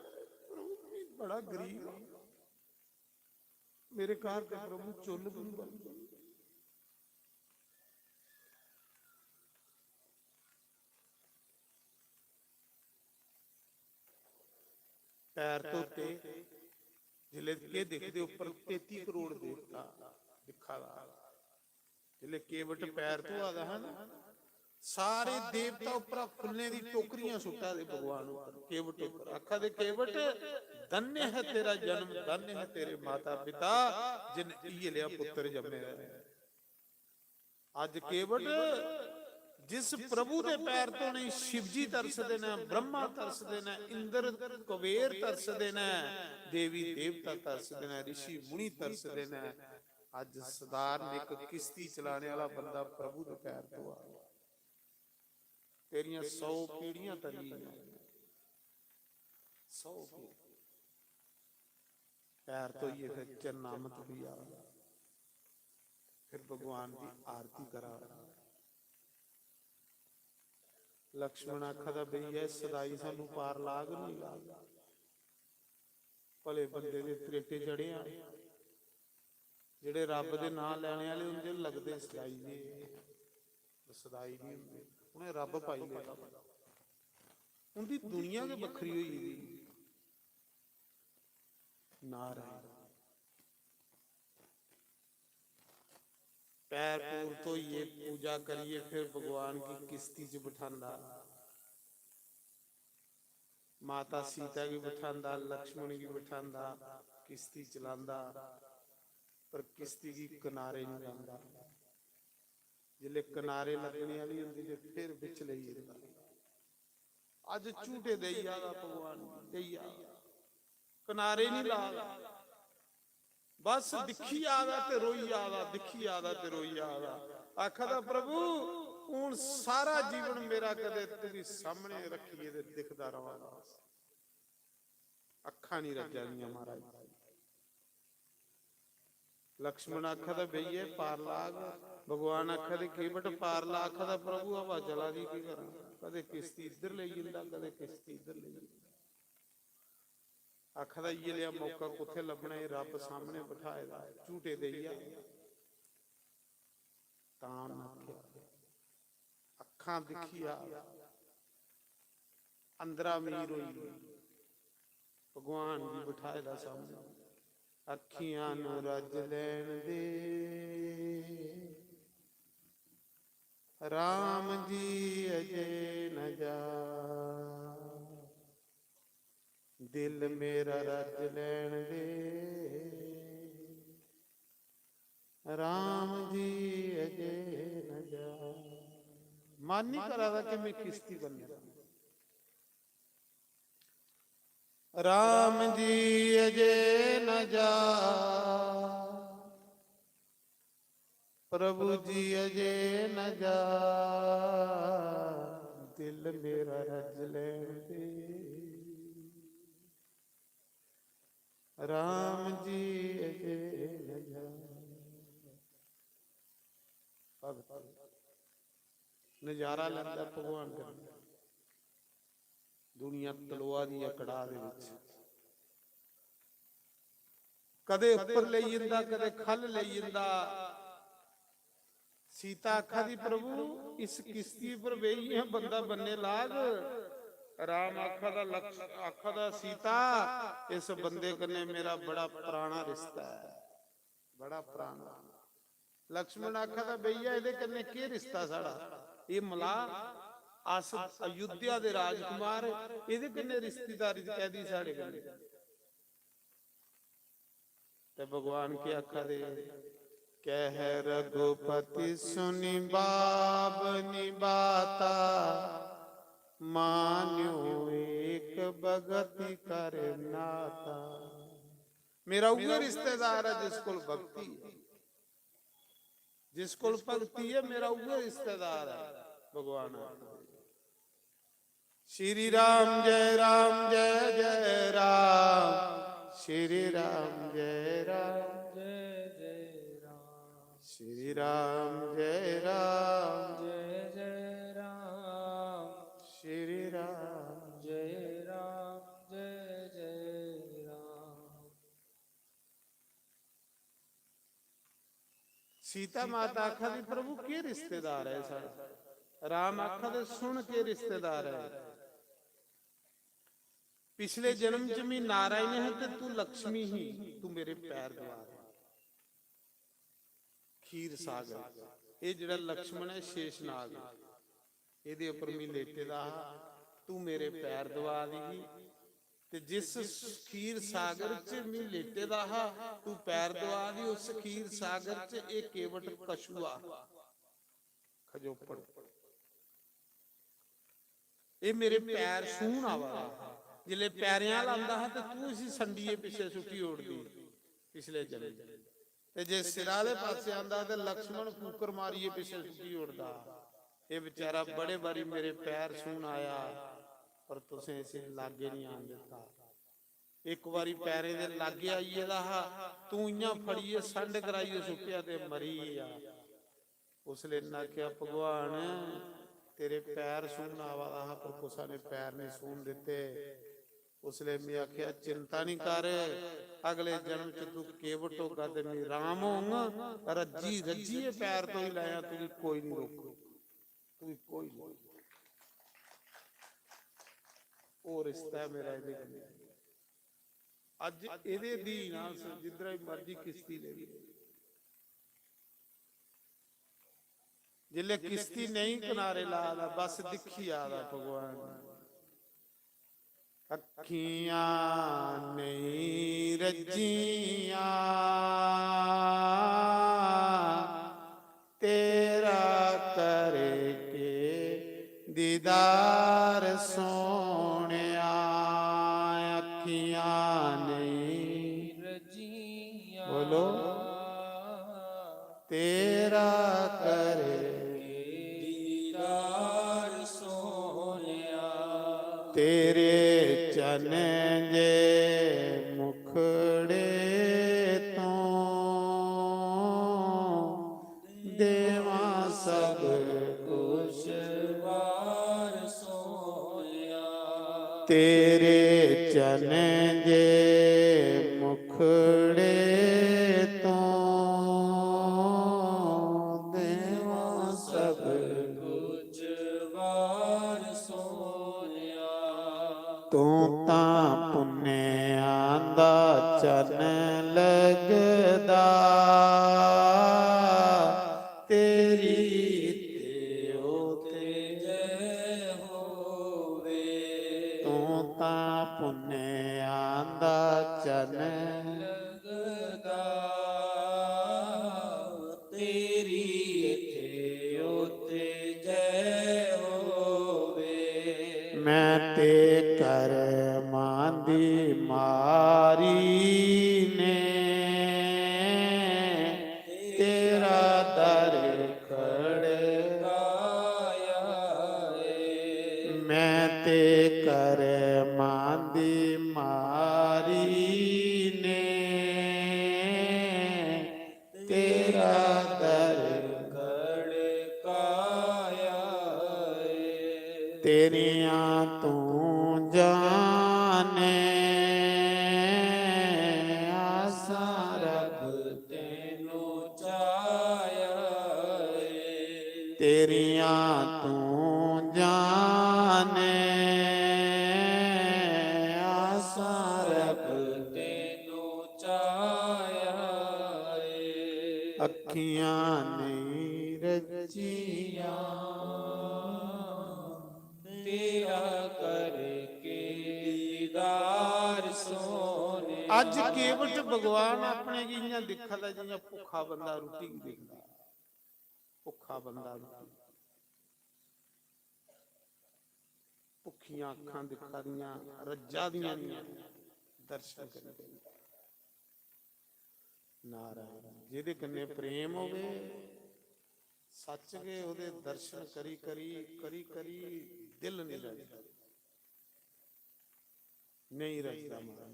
"प्रभु, मैं बड़ा गरीब हां, मेरे घर ते प्रभु चुल्ल भी नहीं बलदी।" पैर धोते, जिसलै केह् दिखदे, उप्पर तेती करोड़ देवता दिक्खा दा। जिसलै केवट पैर धोआ दा हा ना, सारे देवता उप्परा फुल्लें दी टोकरियां सुट्टा दे भगवान उप्पर, केवट उप्पर, आखा दे, "केवट, धन्य है तेरा जन्म, धन्य है तेरे माता पिता, जिन इयै लेआ पुत्र जम्मे दा ऐ।" अज्ज केवट जिस प्रभु दे पैर धोने गी शिव जी तरसदे न, ब्रह्मा तरसदे न, इंद्र कुबेर तरसदे न, देवी देवता तरसदे न, ऋषि मुनि तरसदे न। अज्ज साधारण इक किश्ती चलाने आह्ला बंदा प्रभु दे पैर धोआ। तेरियां सौ पीढ़ियां तरी गेइयां। सौ पीढ़ियां। पैर धोइयै फिर चरणामत भी आ, फिर भगवान दी आरती करा। लक्ष्मण आखा दा, "भैया, सदाई सानू पार लाग नहीं लाग?" भले बंदे दे त्रेटे चढ़े आ, जेह्ड़े रब दे नां लैने आह्ले होंदे, लगदे सदाई दे, सदाई नहीं होंदे, उ'नें रब पाई लेदा। उंदी दुनिया गै बक्खरी होई गेदी। नारायण। पैर पूर धोइयै, पूजा करियै, फिर भगवान गी किश्ती च बठांदा। माता सीता गी बठांदा, लक्ष्मण गी बठांदा, किश्ती चलांदा, पर किश्ती गी किनारे नहीं लांदा। जिसलै किनारे लगने आह्ली होंदी ते फिर बिच लेई जंदा। अज्ज झूटे देई जा दा भगवान, देई जा दा। किनारे नहीं ला दा। बस दिक्खी जा दा ते रोई जा दा, दिक्खी जा दा ते रोई जा दा। आखा दा, "प्रभु, हून सारा जीवन मेरा कदे तुगी सामने रखियै ते दिखदा रवांगा।" अक्खां नहीं रज्जा दियां महाराज। लक्ष्मण आखा दा, "भैया, पार लाग।" भगवान आखा दे, "केवट पार ला।" आखा दा, "प्रभु, हवा चला दी, केह् करां? कदे किश्ती इद्धर लेई जंदा, कदे किश्ती इद्धर लेई जंदा।" आखा दा, "इ'यै लेआ मौका कुत्थै लब्भना, एह् रब्ब सामनै बठाए दा ऐ, झूटे देई आ।" तां उ'न्नै आखेआ, अक्खां दिक्खी आ, अंदरा मीर होई, भगवान गी बठाए दा सामनै, "अक्खियां नू रज लैन दे, राम जी अजे न जा।" दिल मेरा रज लैन दे, राम जी अजे न जा। मन नहीं करा दा कि मैं किश्ती बन्ने। राम जी अजे न जा, प्रभु जी अजे न जा, दिल मेरा रज लैन दे, राम जी अजे न जा। भगत नजारा लैंदा भगवान कन्नै। दुनिया तलोआ दी ऐ कड़ाह दे विच, कदे उप्पर लेई जंदा, कदे ख'ल्ल लेई जंदा। सीता आखा दी, "प्रभु, इस किश्ती पर बेहियै बंदा बन्ने लाग।" राम आखा दा, लक्ष-, आखा दा, "सीता, इस बंदे कन्नै मेरा बड़ा पराना रिश्ता ऐ, बड़ा पराना।" लक्ष्मण आखा दा, "भैया, एह्दे कन्नै केह् रिश्ता साढ़ा? एह् मलाह, अस अयोध्या दे राजकुमार, एह्दे कन्नै रिश्तेदारी कैह्दी साढ़े कन्नै?" ते भगवान केह् आखा दे? "कह रघुपति सुनि बाब निबाता, मान्यो एक बगति कर नाता।" मेरा उ'ऐ रिश्तेदार ऐ जिस कोल भक्ति ऐ, जिस कोल भक्ति ऐ, मेरा उ'ऐ रिश्तेदार ऐ। भगवान आखदे, श्री राम जय राम जय जय राम, श्री राम जय राम जय जय राम, श्री राम जय राम जय जय राम, श्री राम जय राम जय जय राम। सीता माता आखा दी, "प्रभु, केह् रिश्तेदार ऐ साढ़ा?" राम आखा दे, "सुन, केह् रिश्तेदार ऐ। पिछले जन्म च मी नारायण है ते तू लक्ष्मी ही, तू मेरे पैर दबा दे।" खीर सागर, एह् जेह्ड़ा लक्ष्मण ऐ, शेषनाग, एह्दे उप्पर मी लेटे दा हा, तू मेरे पैर दबा दी ही। ते जिस खीर सागर च मी लेटे दा हा, तू पैर दबा दी, उस खीर सागर च एह् केवट कछुआ, खजोपड़, एह् मेरे पैर सूहन आवा दा हा। जिसलै पैरें आह्ला आंदा हा ते तू इसी संडियै पिच्छे सुट्टी ओड़दी पिछले जन्म। ते जे सिरा आह्ले पासै आंदा ते लक्ष्मण कुक्कर मारियै पिच्छे सुट्टी ओड़दा। एह् बेचारा बड़े बारी मेरे पैर सूहन आया, पर तुसें इसी लागै निं आन दित्ता। इक बारी पैरें दे लागै आई गेदा हा, तूं इ'यां फड़ियै संड कराइयै सुट्टेआ ते मरी गेआ। उसलै इन्नै आखेआ, "भगवान, तेरे पैर सूहन आवा दा हा, पर कुसै ने पैर निं सूहन दित्ते।" उसलै में आखेआ, "चिंता निं कर, अगले जन्म च तू केवट होगा ते में राम होङ, रज्जी रज्जियै पैर धोई लैयां, तुगी कोई निं रोकग, तुगी कोई निं रोकग।" ओह् रिश्ता ऐ मेरा एह्दे कन्नै। अज्ज एह्दे अधीन आं अस, जिद्धरा बी मर्जी किश्ती लेई। जिसलै किश्ती नेईं किनारे ला दा, बस दिक्खी आ दा भगवान। अक्खियां नेईं रज्जियां, तेरा करके दीदार सोहणेआ। अक्खियां नेईं रज्जियां, बोलो, तेरा करके दीदार सोहणेआ। तेरे चन जे मुखड़े तों देवां सब कुछ वार सोहणेआ। तेरे चन जे मुखड़े तो देवां सब कुछ वार सोनिया। तू तां पुन्नेआं दा चन लगदा, तेरी ते ओते जय होवे। तू तां पुन्नेआं दा चन लगदा, तेरी इत्थे ओते जय होवे। मैं ते कर्मां दी मारी ने तेरा दर खड़काया रे। मैं ते कर्मां दी मारी ने तेरा दर खड़काया रे। तेरियां तू जाने आसां रब तेनू चाया रे। तेरियां तू जाने आसां रब तेनू चाया रे। अखियां नहीं रचियां तेरा करके दीदार सोने। अज केवट भगवान अपने गी इयां दिक्खा दा जियां भुक्खा बंदा रुट्टी गी दिखदा। भुक्खा बंदा रुट्टी, भुक्खियां अक्खां दिक्खा दियां, रज्जा दियां निं, दर्शन करी करी। नारायण, जेह्दे कन्नै प्रेम होवे, सच गै ओह्दे दर्शन करी करी, करी करी दिल निं रजदा, नेईं रजदा महाराज।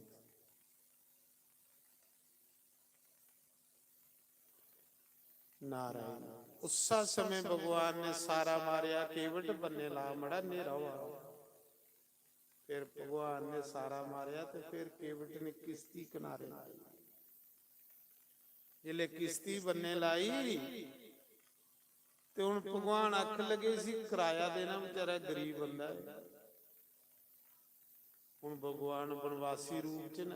नारायण। उस्सा समें भगवान ने सारा मारेआ, केवट बन्ने ला, मड़ा न्हेरा होआ। फिर भगवान ने सारा मारेआ ते फिर केवट ने किश्ती किनारे लाई। जिसले किश्ती बन्ने लाई ते हुन भगवान आखन लगे, इसी किराया देना, बेचारा गरीब बंदा ऐ। हुन भगवान बनवासी रूप च न।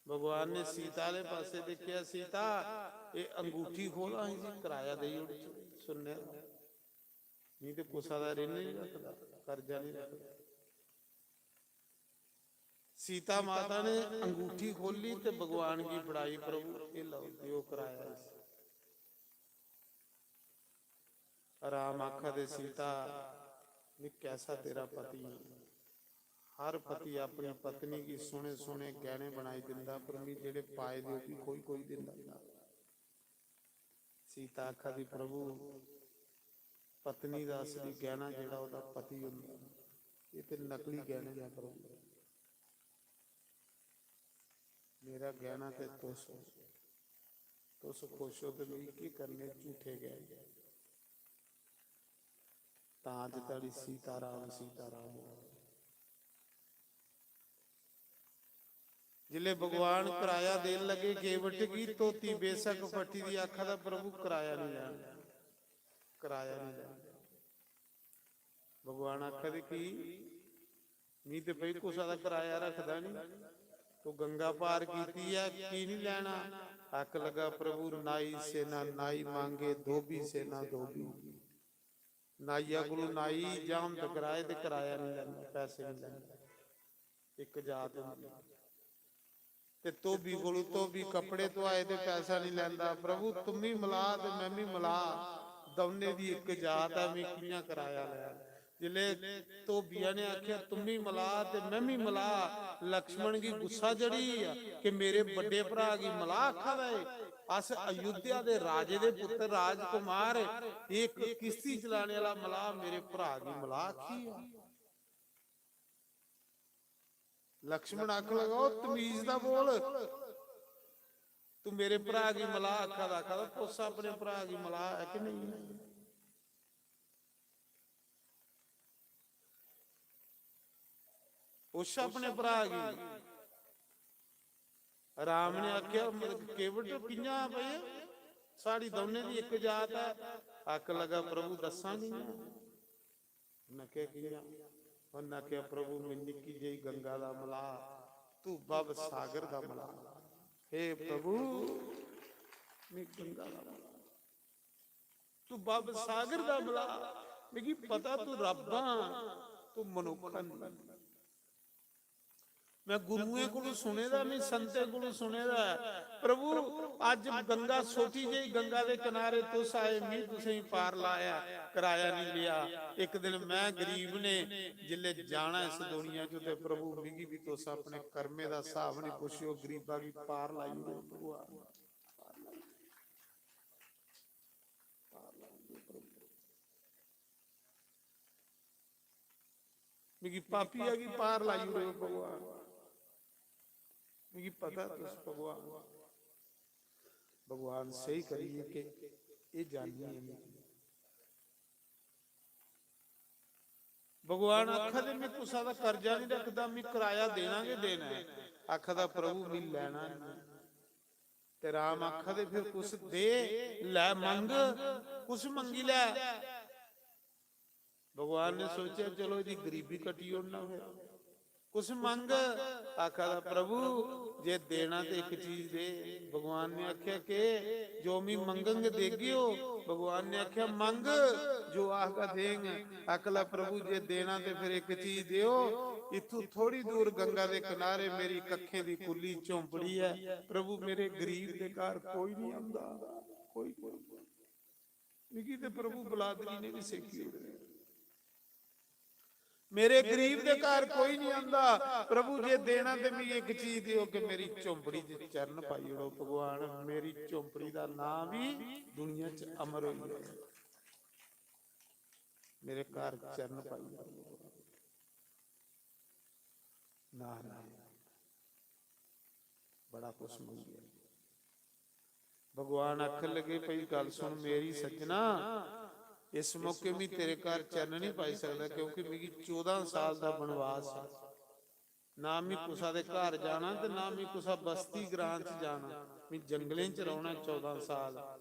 भगवान ने सीता आह्ले पासै दिक्खेआ, "सीता, एह् अंगूठी खोल, असें इसी कराया देई ओड़चै सुन्ने दा। मी ते कुसै दा रिन निं रखदा, कर्जा निं रखदा।" सीता माता ने अंगूठी खोली ते भगवान गी फड़ाई, "प्रभु, एह् लैओ, देओ कराया इसी।" राम आखा दे, "सीता, मी कैसा तेरा पति है। हर पति अपनी पत्नी गी सोहने सोहने गैहने बनाई दिंदा, पर मी जेहड़े पाए दे, ओह भी खोई खोई दिंदा।" सीता आखा दी, "प्रभु, पत्नी दा असली गैहना जेहड़ा ओहदा पति होंदा, एह ते नकली गैहने न प्रभु। मेरा गैहना ते तुस हो।" तुस खुश हो ते मिगी केह् करने झूठे गैहने? तां अज्ज धोड़ी सीता राम, सीता राम हो। जिसलै भगवान कराया देन लगे केवट गी, धोती बेशक फटी दी, आखा दा, "प्रभु, कराया निं लैना, कराया निं लैना।" भगवान आखा दे, "की? मी ते भई कुसै दा कराया रखदा निं। तू गंगा पार कीती ऐ, की निं लैना?" आख लगा, "प्रभु, नाई से ना नाई मांगे, धोबी से ना धोबी।" नाइया कोलू नाई जाम टकराए ते कराया निं लैंदा, पैसे निं लैंदा। इक जात होंदी। ते धोबी कोलू धोबी कपड़े धोआए ते पैसा निं लैंदा। प्रभु, तुमी मलाह ते में बी मलाह, दौनें दी इक जात ऐ, में कि'यां कराया लैं? जिसलै धोबिया ने आखेआ, "तुमी मलाह ते में बी मलाह," लक्ष्मण गी गुस्सा चढ़ी गेआ कि मेरे बड्डे भ्राऽ गी मलाह आखा दा ऐ। अस अयोध्या दे राजे दे पुत्तर राजकुमार, इक किश्ती चलाने आह्ला मलाह मेरे भ्राऽ गी मलाह आखी गेआ। लक्ष्मण आखन लगा, "ओ तमीज दा बोल, तू मेरे भ्राऽ गी मलाह आखा दा, आखा दा तुस अपने भ्राऽ गी मलाह ऐ कि नेईं ऐ?" पुच्छ अपने भ्राऽ गी। राम ने आखेआ, "केवट, कि'यां भई? साढ़ी दौनें दी इक जात ऐ।" आखन लगा, "प्रभु, दस्सां कि'यां?" उन्नै आखेआ, "कि'यां?" उन्नै आखेआ, "प्रभु, में निक्की जेही गंगा दा मलाह, तू भव सागर दा मलाह। हे प्रभु, में गंगा दा मलाह, तू भव सागर दा मलाह। मिगी पता तू रब्ब आं, तू मनुक्ख नेईं।" में गुरुएं कोलू सुने दा, में संतें कोलू सुने दा ऐ। प्रभु, अज्ज गंगा, छोटी जेही गंगा दे किनारे तुस आए, मी तुसेंगी पार लाया, कराया नहीं लिया। इक दिन में गरीब ने जिल्ले जाना इस दुनिया चों, ते प्रभु, मिगी भी तुस अपने कर्मे दा स्हाब नहीं पुच्छेओ, गरीबा गी पार लाई ओड़ो भगवान। पार लाई ओड़ो, पार लाई ओड़ो प्रभु। मिगी पापिया गी पार लाई ओड़ेओ भगवान। मिगी पता तुस भगवान, भगवान स्हेई करियै के एह् जानियै मिगी। भगवान आखा दे, "में कुसा दा कर्जा नहीं रखदा, में कराया देना गै देना ऐ।" आखा दा, "प्रभु, में लैना नहीं।" ते राम आखा दे, "फिर कुछ दे, लै, मंग, कुछ मंगी लै।" भगवान ने सोचेआ, "चलो, एह्दी गरीबी कट्टी ओड़ना फिर।" कुछ मंग, आखा दा, "प्रभु, जे देना ते इक चीज दे।" भगवान ने आखेआ, "के?" "जो मी मंगंग देगियो।" भगवान ने आखेआ, "मंग, जो आखगा देंग।" आखला, "प्रभु, जे देना ते फिर इक चीज देओ।" इत्थू थोड़ी दूर गंगा दे किनारे मेरी कक्खें दी कुल्ली झोंपड़ी ऐ। प्रभु, मेरे गरीब दे घर कोई नहीं आंदा, कोई नहीं आंदा। मिगी ते प्रभु बलादरी ने भी सेकी ओड़े। मेरे गरीब दे घर कोई नहीं आंदा। प्रभु, जे देना ते मिगी इक चीज देओ कि मेरी झोंपड़ी च चरण पाई ओड़ो। भगवान, मेरी झोंपड़ी दा नाम भी दुनिया च अमर होई जाए। मेरे घर चरण पाई ओड़ो। नारायण। बड़ा कुछ मंगेआ। भगवान आखन लगे, "भई गल्ल सुन मेरी सज्जना, इस मौके में तेरे घर चरण नहीं पाई सकदा, क्योंकि मिगी चौदां साल दा बनवास है। ना में कुसा दे घर जाना ते ना में कुसा बस्ती ग्रां च जाना। में जंगलें च रौहना चौदां साल।"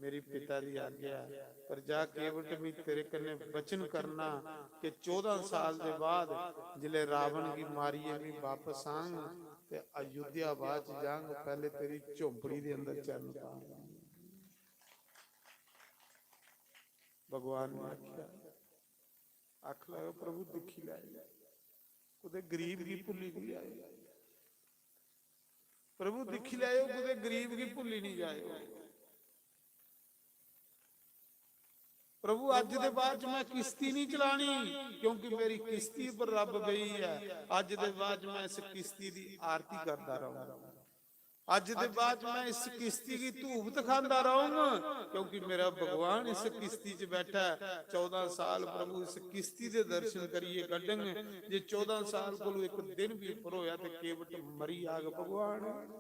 मेरी पिता दी आज्ञा ऐ। पर जा केवट, मी तेरे कन्नै वचन करना कि चौदां साल दे बाद जिसलै रावण गी मारियै मी बापस आंग ते अयोध्या बाद च जांग, पैह्ले तेरी झोंपड़ी दे अंदर चरण पांग। भगवान ने आखेआ, आख लैओ, "प्रभु दिक्खी लैओ, कुतै गरीब गी भुल्ली निं जाएओ।" प्रभु दिक्खी लैओ, कुतै गरीब गी भुल्ली निं जाएओ। प्रभु, अज्ज दे बाद च में किश्ती निं चलानी, क्योंकि मेरी किश्ती पर रब बेही ऐ। अज्ज दे बाद च में इस किश्ती दी आरती करदा रहूंगा। अज्ज दे बाद च में इस किश्ती गी धूप दिखांदा रहूंगा, क्योंकि मेरा भगवान इस किश्ती च बैठा ऐ। चौदां साल प्रभु इस किश्ती दे दर्शन करियै कड्ढंग। जे चौदां साल कोलू इक दिन भी उप्पर होया ते केवट मरी जाग भगवान।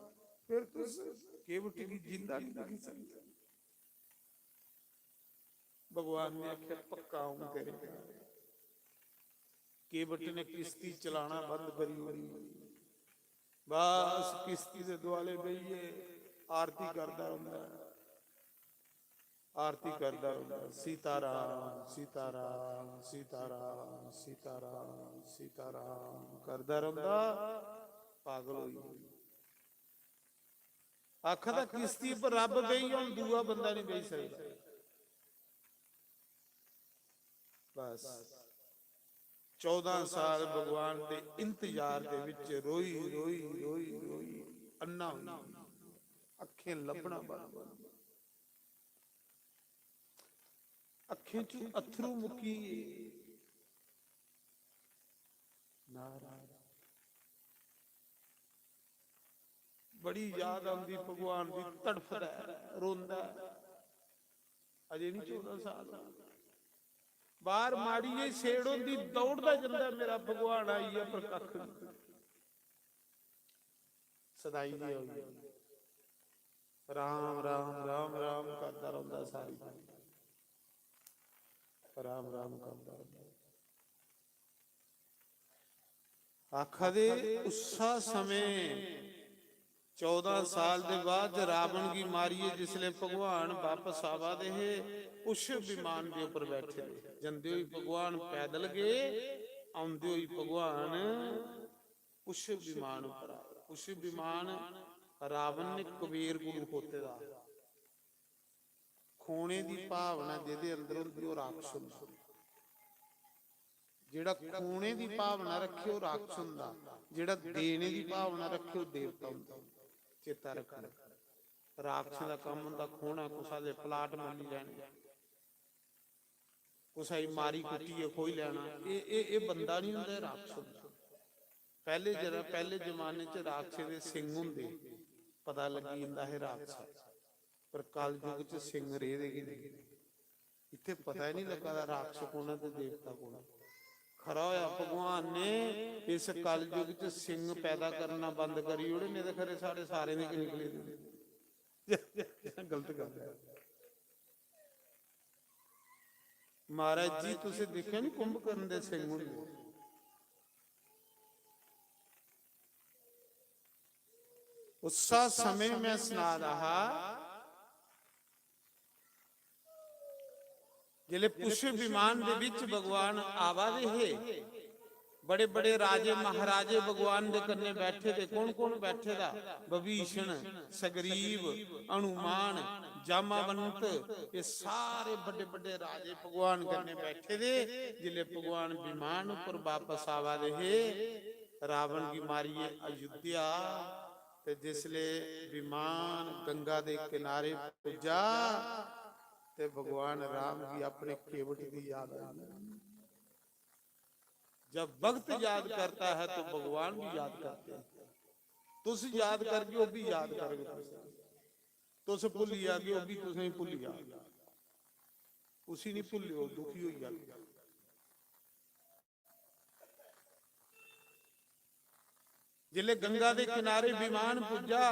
फिर तुस केवट गी जिंदा नहीं दिक्खी सकदे। भगवान ने आखेआ, "पक्का आऊं तेरे कन्नै।" केवट ने किश्ती चलाना बंद करी ओड़ी। बस किश्ती दे दुआले बेहियै आरती करदा रौंह्दा ऐ, आरती करदा रौंह्दा ऐ, "सीताराम, सीताराम, सीताराम, सीताराम, सीताराम" करदा रौंह्दा, पागल होई गेआ। आखदा, "किश्ती पर रब बेही, हून दूआ बंदा नहीं बेही सकदा।" बस चौदां साल भगवान दे इंतजार दे विच रोई, रोई, रोई, रोई अन्ना होई, अखें लब्भना बंद होई, अखें चों अथरू मुक्की गे। नारायण। बड़ी याद आंदी भगवान दी, तड़फदा ऐ, रोंदा ऐ। अजे नहीं चौदां साल। बाहर माड़ी जेही सेड़ होंदी, दौड़दा जंदा, "मेरा भगवान आई गेआ, पर कक्ख नहीं।" सदाई दी होई। राम, राम, राम, राम करदा रौंह्दा सारी। राम, राम करदा रौंह्दा। आखा दे, उस्सा समें चौदां साल दे बाद रावण गी मारियै जिसलै भगवान बापस आवा दे हे, उस विमान दे उप्पर बैठे दे। जंदे होई भगवान पैदल गे, औंदे होई भगवान उस विमान उप्पर आए। उस विमान रावण ने कुबेर कोलू खोते दा। खोने दी भावना जेह्दे अंदर होंदी, ओह् राक्षस होंदा। जेह्ड़ा खोने दी भावना रक्खे, ओह् राक्षस होंदा। जेह्ड़ा देने दी भावना रक्खे, ओह् देवता होंदा। चेता रखना, राक्षस दा कम्म होंदा खोना, कुसै दे प्लाट मल्ली लैने, कुसै गी मारी कुट्टियै खोई लैना। एह्, एह्, एह् बंदा निं होंदा, एह् राक्षस होंदा। पैह्ले जरा, पैह्ले जमाने च राक्षसें दे सिंग होंदे, पता लग्गी जंदा हा राक्षस। पर कलयुग च सिंग रेह्दे गै नेईं। इत्थै पता ही निं लग्गा दा राक्षस कौन ऐ ते देवता कौन ऐ। खरा होया भगवान ने इस कलयुग च सिंग पैदा करना बंद करी ओड़े, नेईं ते खरे साढ़े सारें दे गै निकले दे। गलत गल्ल ऐ। महाराज जी, तुसें दिक्खेआ निं कुंभकर्ण दे सिंग होंदे? उस्सा समें में सना दा हा, जिसलै पुष्प विमान दे बिच भगवान आवा दे हे, बड़े बड़े राजे महाराजे भगवान दे कन्नै बैठे दे। कौन कौन बैठे दा? विभीषण, सुग्रीव, हनुमान, जामावंत, ये सारे बड़े बड़े राजे भगवान कन्नै बैठे दे। जिसलै भगवान विमान उप्पर वापस आवा दे हे, रावण गी मारियै अयोध्या, ते जिसलै विमान गंगा दे किनारे पुज्जा, ते भगवान राम गी अपने केवट दी याद आई। जब भक्त याद करता है तो भगवान भी याद करते हैं। तुस याद करगे, ओह् भी याद करगे। तुस, तुस भुल्ली जागे, ओह् भी तुसेंगी भुल्ली जाग। उसी नहीं भुल्लेओ, दुखी होई जागे। जिसलै गंगा दे किनारे विमान पुज्जा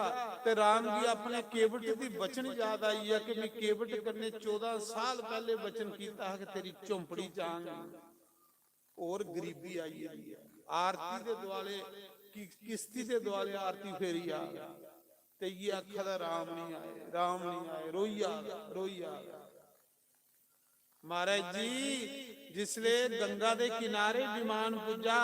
ते राम गी अपने केवट दी वचन याद आई है कि मैं केवट कन्नै चौदां साल पैह्ले वचन कीता हा कि तेरी झोंपड़ी च आंग। होर गरीबी आई गेदी ऐ। आरती दे दुआले, कि-, किस्ती दे दुआले आरती फेरी आ। ते इ'यै आखा दा, "राम निं आए, राम निं आए", रोई आ, रोई आ। महाराज जी, जिसले गंगा दे किनारे विमान पुज्जा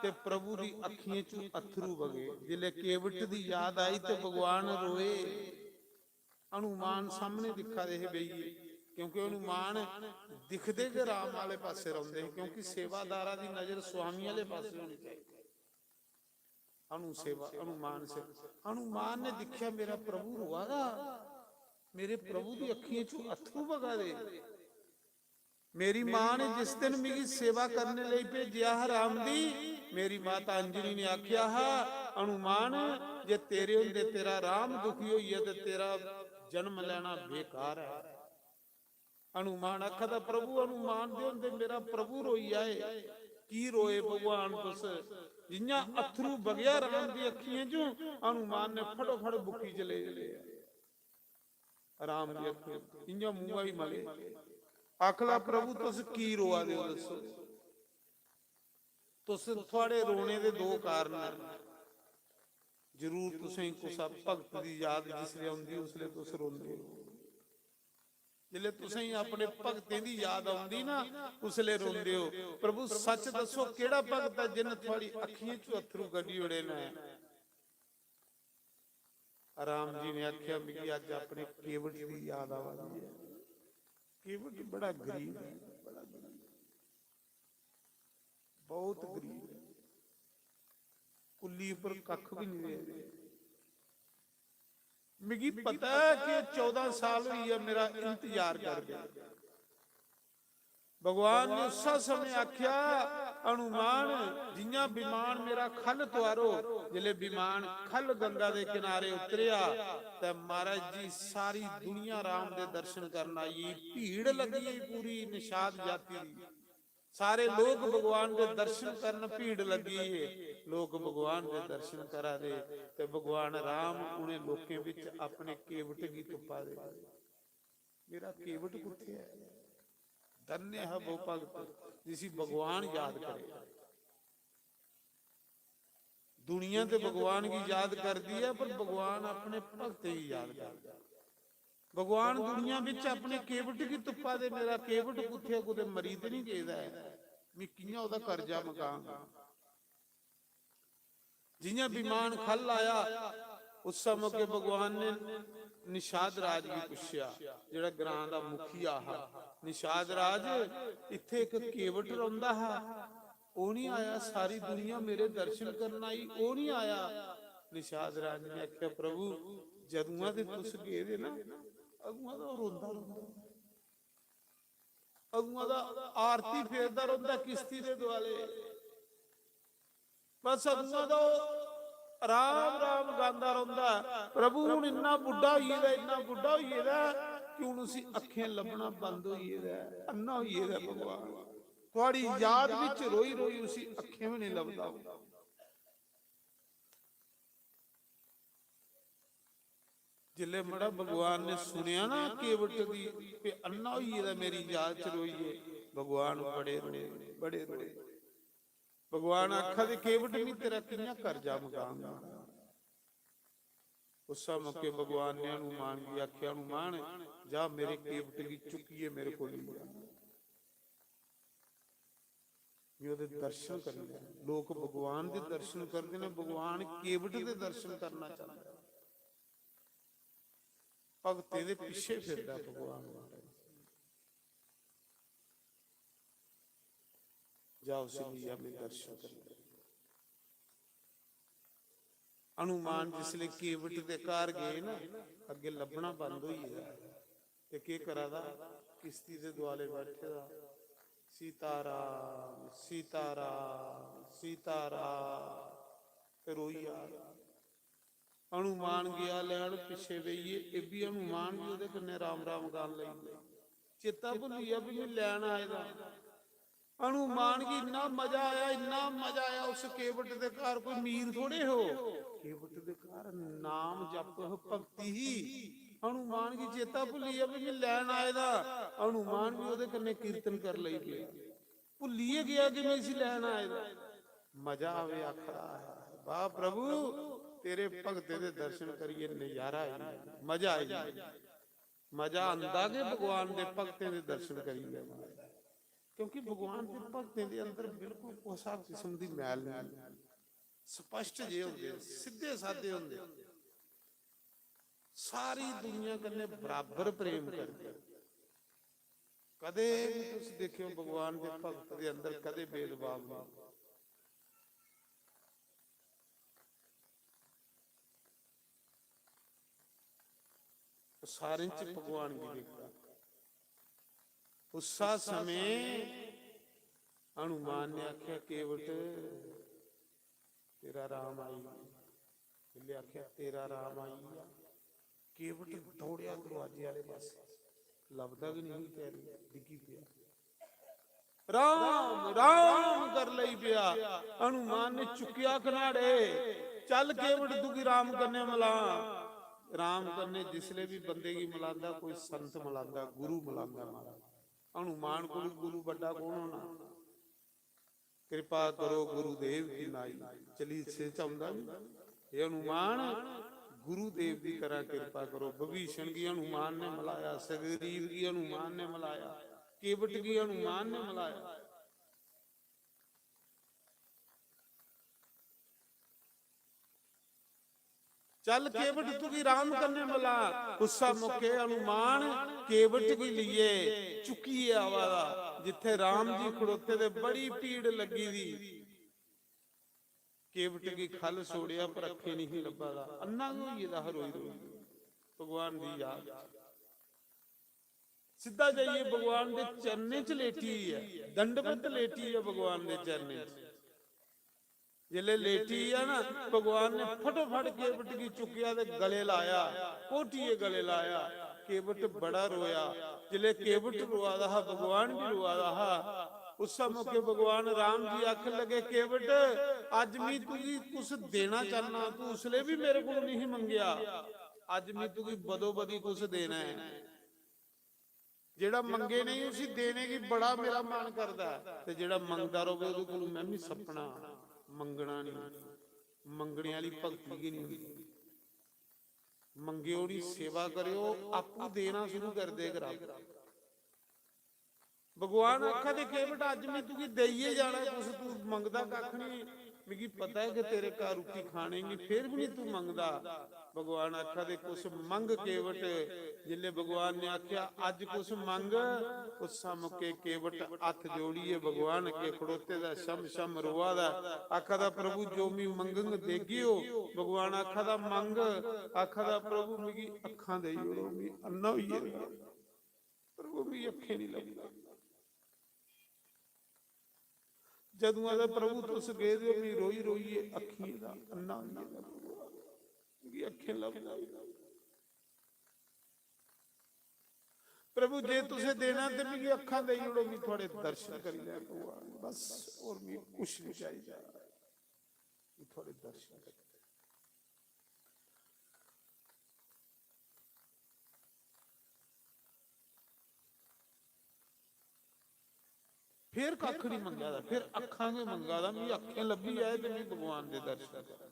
ते प्रभु दी अखियें चों अत्थरू बगे। जिसले केवट दी याद आई ते भगवान रोए। हनुमान सामने दिक्खा दे हे बेहियै, क्योंकि हनुमान दिखदे गै राम आह्ले पासै रौंह्दे हे, क्योंकि सेवादारा दी नजर स्वामी आह्ले पासै होनी चाहिदी। हनु सेवा, हनुमान से, हनुमान ने दिक्खेआ, "मेरा प्रभु रोआ दा, मेरे प्रभु दी अक्खियें चों अत्थरू बगा दे।" मेरी मां ने जिस दिन मिगी सेवा करने लेई भेजेआ हा राम दी, मेरी माता अंजलि ने आखेआ हा, "हनुमान, जे तेरे होंदे तेरा राम दुखी होइया ते तेरा जन्म लैना बेकार ऐ।" हनुमान आखा दा, "प्रभु, हनुमान दे होंदे मेरा प्रभु रोई आए।" "की रोए भगवान तुस? जि'यां अत्थरू बगेआ राम दी अक्खियें चों, हनुमान ने फटोफट बुक्की च लेई लेआ।" राम दी अक्खीं इ'यां मुंहा ही मले। आखला, "प्रभु, तुस की रोआ दे ओ, दस्सो?" तुस, थुआड़े रोने दे दो कारण न। जरूर तुसें कुसै भगत दी याद जिसलै औंदी, उसलै तुस रोंदे ओ। जिसलै तुसें अपने भगतें दी याद औंदी ना, उसलै रोंदे ओ। प्रभु, सच दस्सो, केह्ड़ा भगत ऐ जिन्न थुआड़ी अक्खियें चों अत्थरू कड्ढी ओड़े न? राम जी ने आखेआ, "मिगी अज्ज अपने केवट दी याद आवा दी ऐ।" केवट बड़ा गरीब ऐ, बड़ा गरीब, बहुत गरीब ऐ, कुल्ली उप्पर कक्ख बी निं रेहा। मिगी पता ऐ कि चौदां साल होई गेआ मेरा इंतजार करदे। भगवान ने उस्सै समें आखेआ, "हनुमान, जि'यां विमान मेरा ख'ल्ल तुआरो।" जिसलै विमान ख'ल्ल गंगा दे किनारे उतरेआ, ते महाराज जी, सारी दुनिया राम दे दर्शन करन आई गेई। भीड़ लग्गी गेई पूरी निषाद जाति दी। सारे लोक भगवान दे दर्शन करन भीड़ लग्गी गेई। लोक भगवान दे दर्शन करा दे, ते भगवान राम उ'नें लोकें बिच अपने केवट गी तुप्पा दे। मेरा केवट कुत्थै ऐ? धन्य है वो भगत जिसी भगवान याद करे। दुनिया ते भगवान गी याद करदी ऐ, पर भगवान अपने भक्तें गी याद करदा ऐ। भगवान दुनिया बिच अपने केवट गी तुप्पा दे, मेरा केवट कुत्थै, कुतै मरी ते निं गेदा ऐ, मी कि'यां ओह्दा कर्जा मकांग? जि'यां विमान ख'ल्ल आया, उस्सै मौके भगवान ने निषाद राज गी पुच्छेआ, जेह्ड़ा ग्रां दा मुखिया हा, "निषाद राज, इत्थै इक केवट रौंह्दा हा, ओह् निं आया, सारी दुनिया मेरे दर्शन करन आई, ओह् निं आया।" निषाद राज ने आखेआ, "प्रभु, जदुआं दे तुस गेदे ना, अदुआं दा ओह् रोंदा रौंह्दा, अदुआं दा आरती फेरदा रौंह्दा किश्ती दे दुआले, बस अदुआं दा ओह् राम राम गांदा रौंह्दा। प्रभु, हून इन्ना बुड्ढा होई गेदा, इन्ना बुड्ढा होई गेदा ऐ कि हून उसी अक्खें लब्भना बंद होई गेदा ऐ, अन्ना होई गेदा ऐ भगवान। थुआड़ी याद बिच रोई रोई उसी अक्खें बी नेईं लभदा।" जिसलै मड़ा भगवान ने सुनेआ ना केवट दी, ते अन्ना होई गेदा, मेरी याद च रोइयै, भगवान बड़े रोए, बड़े रोए। भगवान आखा दे, "केवट, मी तेरा कि'यां कर्जा मकांगा?" उस्सै मौके भगवान ने हनुमान गी आखेआ, "हनुमान, जा, मेरे केवट गी चुक्कियै मेरे कोल लेई आ।" मी ओह्दे दर्शन करी लै। लोक भगवान दे दर्शन करदे न, भगवान केवट दे दर्शन करना चांह्दा ऐ। भगतें दे पिच्छे फिरदा भगवान महाराज। जा, उसी लेई आ, में दर्शन करी लै। हनुमान जिसलै केवट दे घर गे ना, अग्गें लब्भना बंद होई गेदा। ते केह् करा दा? किश्ती दे दुआले बैठे दा, "सीताराम, सीताराम, सीताराम," ते रोई जा दा। हनुमान गेआ लैन, पिच्छे बेहियै, एह् बी हनुमान बी ओह्दे कन्नै राम राम गान लगी पे। चेता भुल्ली गेआ भी में लैन आए दा। हनुमान गी इन्ना मजा आया, इन्ना मजा आया। उस केवट दे घर कोई मीर थोड़े हो, केवट दे घर नाम जप हो, भक्ति ही। हनुमान गी चेता भुल्ली गेआ भी में लैन आए दा। हनुमान बी ओह्दे कन्नै कीर्तन कर लगी पे। भुल्लियै गेआ कि में इसी लैन आए दा। मजा आवे आखदा ऐ, "वाह प्रभु, तेरे भगतें दे दर्शन करियै नजारा आई गेआ, मजा आई गेआ।" मजा आंदा गै भगवान दे भगतें दे दर्शन करियै, क्योंकि भगवान दे भगतें दे अंदर बिल्कुल कुसै किस्म दी मैल नहीं, स्पष्ट जे होंदे, सिद्धे सादे होंदे, सारी दुनिया कन्नै बराबर प्रेम करदे। कदे भी तुस दिक्खेओ, भगवान दे भगत दे अंदर कदे भेदभाव नहीं। सारें च भगवान गी दिखदा। उस्सा समें हनुमान ने आखेआ, "केवट, तेरा राम आई गेआ।" जिसलै आखेआ, "तेरा राम आई गेआ," केवट दौड़ेआ दरोआजे आह्ले पासै, लभदा गै नेईं, कैरी डिग्गी पेआ। "राम, राम" कर लगी पेआ। हनुमान ने चुक्केआ कन्हाड़े, "चल केवट, तुगी राम कन्नै मलां।" राम कन्नै जिसलै बी बंदे गी मलांदा, कोई संत मलांदा, गुरु मलांदा महाराज। हनुमान कोल गुरु बड्डा कौन होना? "कृपा करो गुरुदेव की नाई।" चलीसे च औंदा नी, "हे हनुमान, गुरुदेव दी तरह कृपा करो।" विभीषण गी हनुमान ने मलाया, सुग्रीव गी हनुमान ने मलाया, केवट गी हनुमान ने मलाया। "चल केवट, तुगी राम कन्नै मला।" उस्सै मौके हनुमान केवट गी लेइयै चुक्कियै आवा दा, जित्थै राम जी खड़ोते दे, बड़ी भीड़ लग्गी दी। केवट गी ख'ल्ल छोड़ेआ, पर अक्खें नेईं लब्भा दा, अन्ना गै होई गेदा हा रोई रोई भगवान दी याद। सिद्धा जाइयै भगवान दे चरणें च लेटी ऐ, दंडवत लेटी ऐ भगवान दे चरणें च। जिसलै लेटी ऐ ना, भगवान ने फटोफट केवट गी चुक्केआ ते गले लाया, घोटियै गले लाया। केवट बड़ा रोया। जिसलै केवट रोआ दा हा, भगवान बी रोआ दा हा। उस्सै मौके भगवान राम जी आखन लगे, "केवट, अज्ज मी तुगी कुछ देना चाहना, तू उसलै बी मेरे कोल नहीं मंगेआ, अज्ज मी तुगी बदो बदी कुछ देना है।" जेह्ड़ा मंगे नेईं, उसी देने गी बड़ा मेरा मन करदा ऐ, ते जेह्ड़ा मंगदा र'वै, ओह्दे कोलूं में बी सपना मंगना नेईं। मंगने आह्ली भक्ति गै निं होंदी। मंगेओ निं, सेवा करेओ, आपूं देना शुरू करी देग रब। भगवान आखा दे, "केवट, अज्ज में तुगी देइयै जाना ऐ, कुछ तू मंगदा कक्ख निं। मिगी पता ऐ कि तेरे घर रुट्टी खाने निं, फिर बी निं तू मंगदा।" भगवान आखा दे, "कुछ मंग केवट।" जिसलै भगवान ने आखेआ, "अज्ज कुछ मंग," उस मौके केवट हत्थ जोड़ियै भगवान अग्गें खड़ोते दा, छम छम रोआ दा, आखा दा, "प्रभु, जो मी मंगंग देगे ओ।" भगवान आखा दा, "मंग।" आखा दा, "प्रभु, मिगी अक्खां देई ओड़ो, मी अन्ना होई गेदा, प्रभु, मिगी अक्खें निं लभदा।" जदूं आखदा, "प्रभु, तुस गेदे ओ, मी रोई रोइयै अक्खियें दा अन्ना होई गेदा, प्रभु, मिगी अक्खें लभदा निं।" प्रभु, जे तुसें देना ते मिगी अक्खां देई ओड़ो, मी थुआड़े दर्शन करी लैं भगवान, बस, होर मी कुछ निं चाहिदा, मी थुआड़े दर्शन करी लैं। फिर कक्ख निं मंगा दा, फिर अक्खां गै मंगा दा, मी अक्खें लब्भी जाए ते मी भगवान दे दर्शन करा।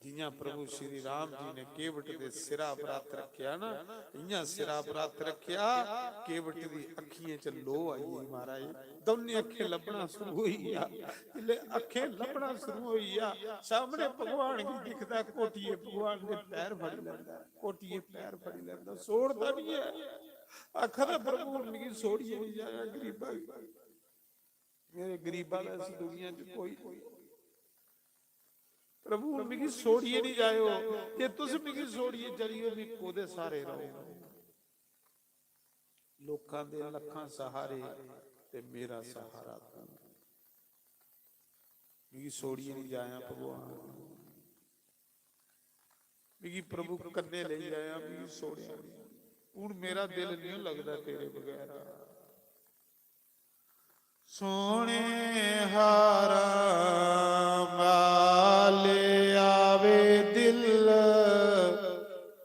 जियां प्रभु श्री राम जी ने केवट दे सिरा पर हत्थ रखेआ ना, इयां सिरा पर हत्थ रखेआ, केवट दी अक्खियें च लो आई गेई महाराज, दौनें अक्खें लब्भना शुरू होई गेआ। जिसलै अक्खें लब्भना शुरू होई गेआ, सामने भगवान गी दिखदा, कोटिये भगवान दे पैर फड़ी लैंदा, कोटिये पैर फड़ी लैंदा, छोड़दा निं ऐ। आखदा, "प्रभु, हुन मिगी छोड़ियै निं जाया गरीबा गी।" मेरे गरीबा दा इस दुनिया च कोई, कोई, प्रभु, हुन मिगी छोड़ियै निं जाएओ। जे तुस मिगी छोड़ियै चली जाओ, मी कोह्दे सहारे र'वां? लोकां दे लक्खां सहारे ते मेरा सहारा तू। मिगी छोड़ियै निं जायां भगवान। मिगी प्रभु कन्नै लेई आया, मिगी छोड़ेआ निं। हुन मेरा दिल निं लगदा तेरे बगैर। सोने हारा माले आवे दिल,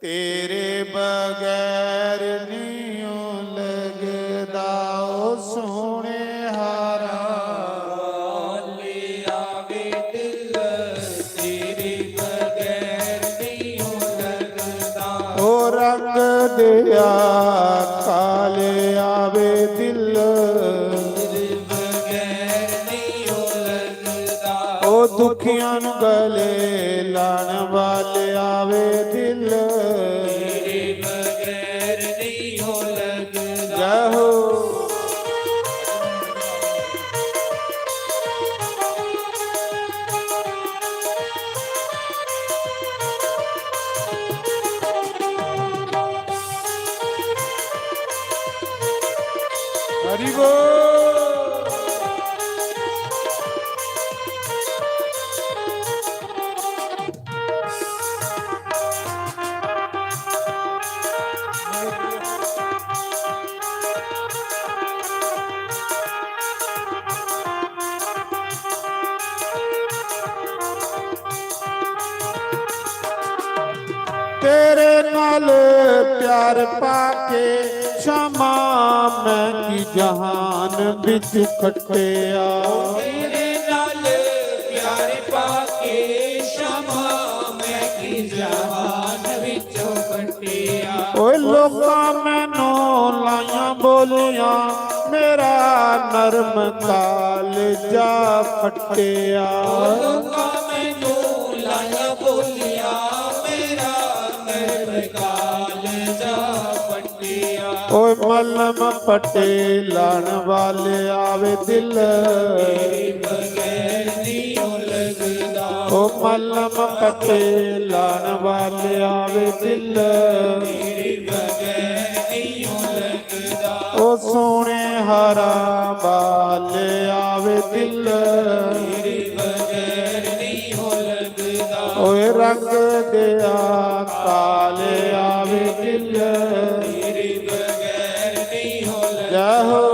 तेरे बगैर निं लगदा। ओ सोने हारा माले आवे दिल, तेरे बगैर निं लगदा। ओ रंग दिया काले आवे दिल, तेरे बगैर निं लगदा। ओ दुखियां नूं गले लाण वाले आवे दिल, तेरे बगैर निं लगदा। जय हो। हरि बोल। तेरे नाल प्यार पाके शामा मैं की जहान बिच खट्टिया। तेरे नाल प्यार पाके शामा मैं की जहान विचों खट्टिया। ओए लोकां मैनू लाइयां बोलियां, मेरा नरम कालजा फट्टिया। ओ लोकां मैनू लाइयां बोलियां, मेरा नरम कालजा फट्टिया। ओए मलम पट्टे लाण वाले आवे दिल, तेरे बगैर निं ओ लगदा। ओ मलम पट्टे लाण वाले आवे दिल, तेरे बगैर निं ओ लगदा। ओ सोने हारा वाले आवे दिल, तेरे बगैर निं ओ लगदा। ओए रंग दिया काले आवे दिल, तेरे बगैर निं ओ लगदा। जय हो।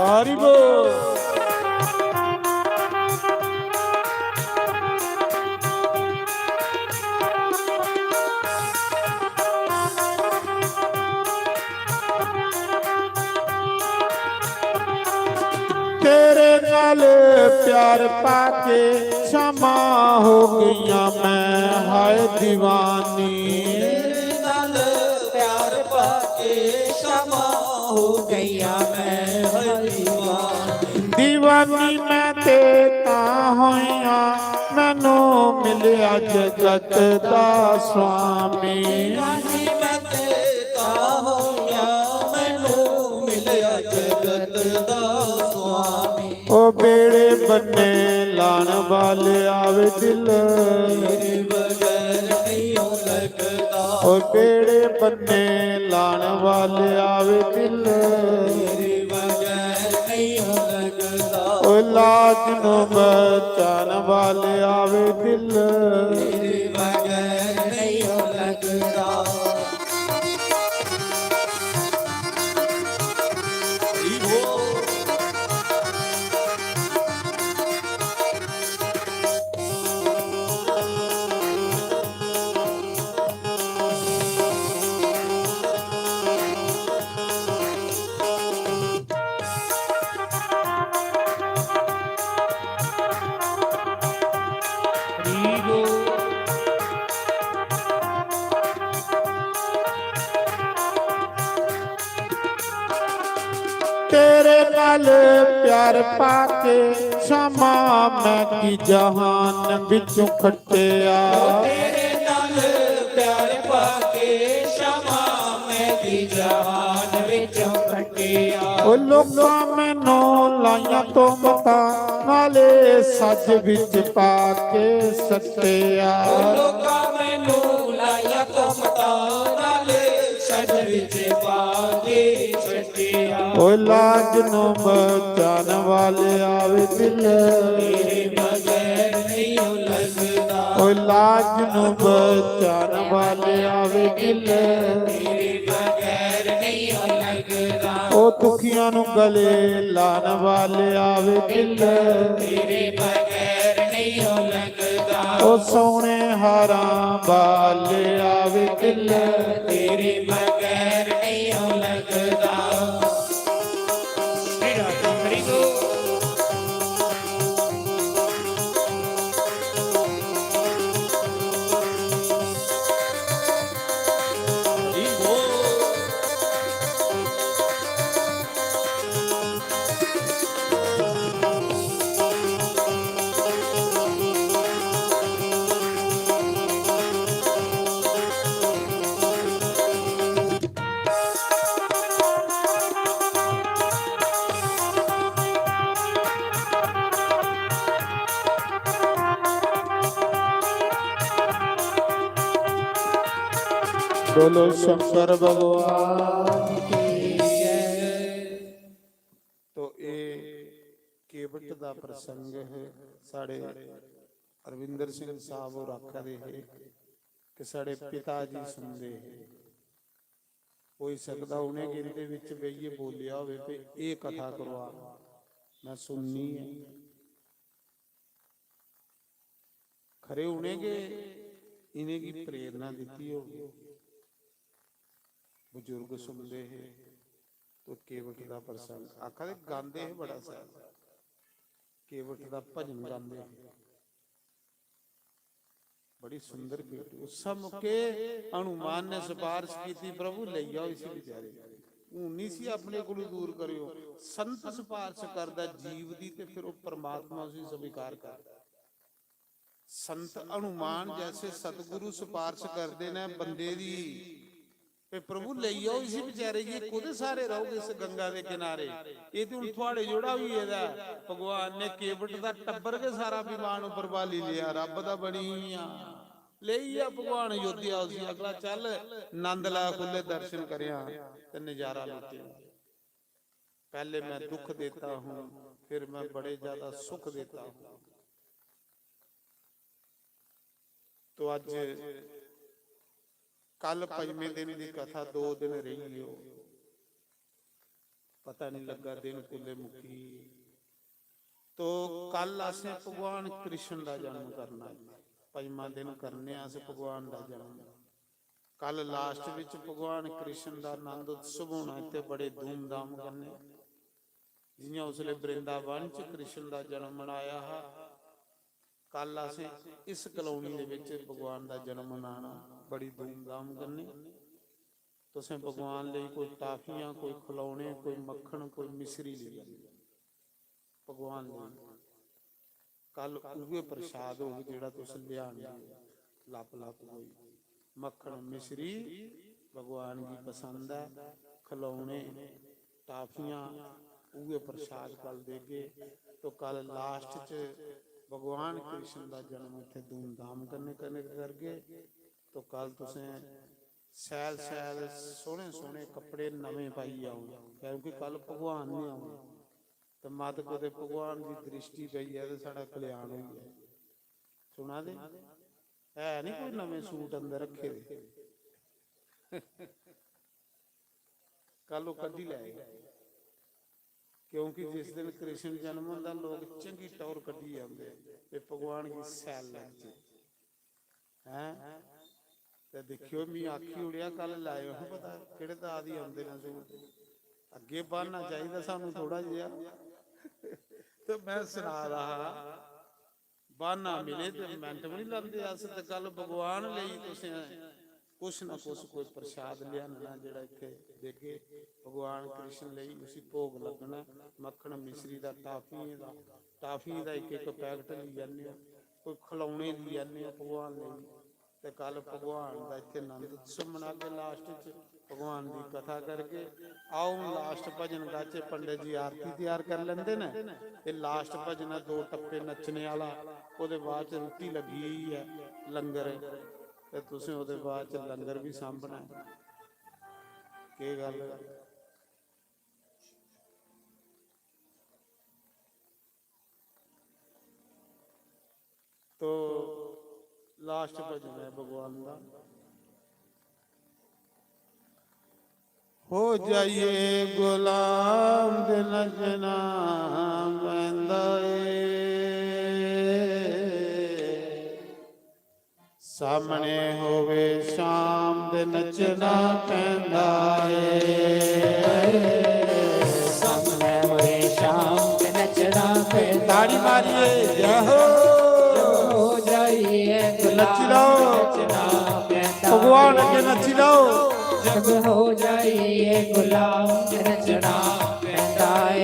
हरि बोल। तेरे नाल प्यार पाके क्षमा हो गईयां मैं, हाय दीवानी। तेरे नाल प्यार पाके क्षमा हो गईयां मैं, हाय दीवानी। दीवानी मैं ते तां होईयां, मैनू मिलिया जगत दा स्वामी। दीवानी मैं ते तां होईयां, मैनू मिलिया जगत दा स्वामी। ओ बेड़े बन्ने लान वाले आवे दिल। तेरे बगैर नहीं हो लगदा। ओ बेड़े बन्ने लान वाले आवे दिल। तेरे बगैर नहीं हो लगदा। ओ लाज नू बचान वाले आवे दिल। तेरे बगैर नहीं हो लगदा। तेरे नाल प्यार पाके क्षमा मैं की जहान बिचों खट्टिया। तेरे नाल प्यार पाके क्षमा मैं की जहान बिचों खट्टिया। ओ लोकां मैनू लाइयां तोमतां, नाले सज बिच पाके सट्टिया। ओ लोकां मैनू लाइयां तोमतां, नाले सज बिच पाके सट्टिया। ओ लाज नू बचान वाले आवे दिल। तेरे बगैर नहीं हो लगदा। ओ लाज नू बचान वाले आवे दिल। तेरे बगैर नहीं हो लगदा। ओ दुखियां नू गले लान वाले आवे दिल। तेरे बगैर नहीं हो लगदा। ओ सोने हारां वाले आवे दिल। तेरे बगैर नहीं हो लगदा। श्री राधा हरि बोल। हरि बोल। बोलो शंकर भगवान की जय। तो ये केवट दा प्रसंग है। साढ़े अरविंदर सिंह साहब होर आखा दे हे कि साढ़े पिता जी सुनदे हे। होई सकदा उ'नें गी इं'दे बिच बेहियै बोलेआ होवे ते एह् कथा करवा, मैं सुननी ऐ। खरे उ'नें गै इ'नेंगी प्रेरणा दित्ती होगी। बजुर्ग सुनदे हे तो केवट दा प्रसंग आखा दे गांदे हे बड़ा सारा, केवट दा भजन गांदे हे। बड़ी सुंदर केवट। उस मौके हनुमान ने सिफारिश की थी, "प्रभु, ले आओ इसी बेचारे, हूं नहीं सी अपने कोलों दूर करियो।" संत सिफारिश करदा जीव दी ते फिर वो परमात्मा उसी स्वीकार करदा। संत हनुमान जैसे सतगुरु सिफारिश करदे ने बंदे दी, "ए प्रभु, लेई आओ इसी बेचारे गी, कोदे सहारे रहोगे इस गंगा दे किनारे? एह् ते हून थुआड़े जोड़ा होई गेदा ऐ।" भगवान ने केवट दा टब्बर गै सारा विमान उप्पर बाली लेआ, रब्ब दा बनी गेआ। लेई गेआ भगवान अयोध्या उसी, अगला चल नंद लै, खु'ल्ले दर्शन करेआं ते नजारा लुट्टेआं। पहले मैं दुख देता हूं, फिर मैं बड़े ज्यादा सुख देता हूं। तो अज कल पंजवें दिन दी कथा, दो दिन रेही गयो। पता नहीं लग्गा दिन कुल्ले मुक्की। तो कल असें भगवान कृष्ण दा जन्म करना जी। पंजमा दिन करने अस भगवान दा जन्म। कल लास्ट विच भगवान कृष्ण दा आनंद उत्सव होना इत्थे बड़े धूमधाम कन्नै। जियां उसले वृंदावन च कृष्ण दा जन्म मनाया हा, कल असें इस कॉलोनी दे विच भगवान दा जन्म मनाना बड़ी धूमधाम कन्नै। तुसें भगवान लेई कोई टाफियां, कोई खिलौने, कोई मक्खन, कोई मिश्री लेई आनी भगवान लेई। कल उ'ऐ प्रसाद होग जेह्ड़ा तुस लेआने ओ। लप लप कोई मक्खन मिश्री भगवान गी पसंद ऐ, खिलौने, टाफियां, उ'ऐ प्रसाद कल देगे। तो कल लास्ट च भगवान कृष्ण दा जन्म इत्थै धूमधाम कन्नै कन्नै करगे। तो कल तुसें शैल शैल सोह्ने सोह्ने कपड़े नमें पाइयै आओ, क्योंकि कल भगवान ने औना। ते मत कुतै भगवान दी दृष्टि पेई जाए ते साढ़ा कल्याण होई जाए। सुना दे? है नहीं कोई नमें सूट अंदर रखे दे? कल ओह् कड्ढी लैएगा, क्योंकि जिस दिन कृष्ण जन्म होंदा, लोक चंगी टौर कड्ढियै औंदे, ते भगवान गी सैल लगदी। हैं? ते दिक्खेओ, मी आखी ओड़ेआ, कल लाएओ हां पता केह्ड़े दाऽ दी औंदे न सूट। अग्गें ब्हाना चाहिदा सानू थोह्ड़ा जेहा। ते में सना दा हा, ब्हाना मिले ते मिंट बी निं लांदे अस। ते कल भगवान लेई तुसें कुछ ना कुछ कोई प्रसाद लेआनना, जेह्ड़ा इत्थै देगे भगवान कृष्ण लेई, उसी भोग लग्गना, मक्खन मिश्री दा, टाफियें दा, टाफियें दा इक इक पैकेट लेई आनेओ, कोई खलौने लेई आनेओ भगवान लेई। ते कल भगवान दा इत्थै नंद उत्सव मनागे, लास्ट च भगवान दी कथा करगे। आओ हून लास्ट भजन गाचे, पंडित जी आरती त्यार करी लैंदे न। एह् लास्ट भजन ऐ, दो टप्पे नच्चने आह्ला, ओह्दे बाद च रुट्टी लग्गी गेई ऐ लंगर, ते तुसें ओह्दे बाद च लंगर बी सांभना ऐ। केह् गल्ल ऐ? तो लास्ट भजन है भगवान का। हो जाइए गुलाम दिन जना बंदा ए। सामने होवे शाम ते नचना पैंदा ਏ। ਸਾਹਮਣੇ ਹੋਏ ਸ਼ਾਮ ਤੇ ਨੱਚਣਾ ਪੈਂਦਾ। ताड़ी मारिए जय हो। हो जाइए गुलाम नची लाओ। नचना पैਂदा। भगवान अगे नची लाओ। जब हो जाइए गुलाम नचना ਪੈਂਦਾ ਏ।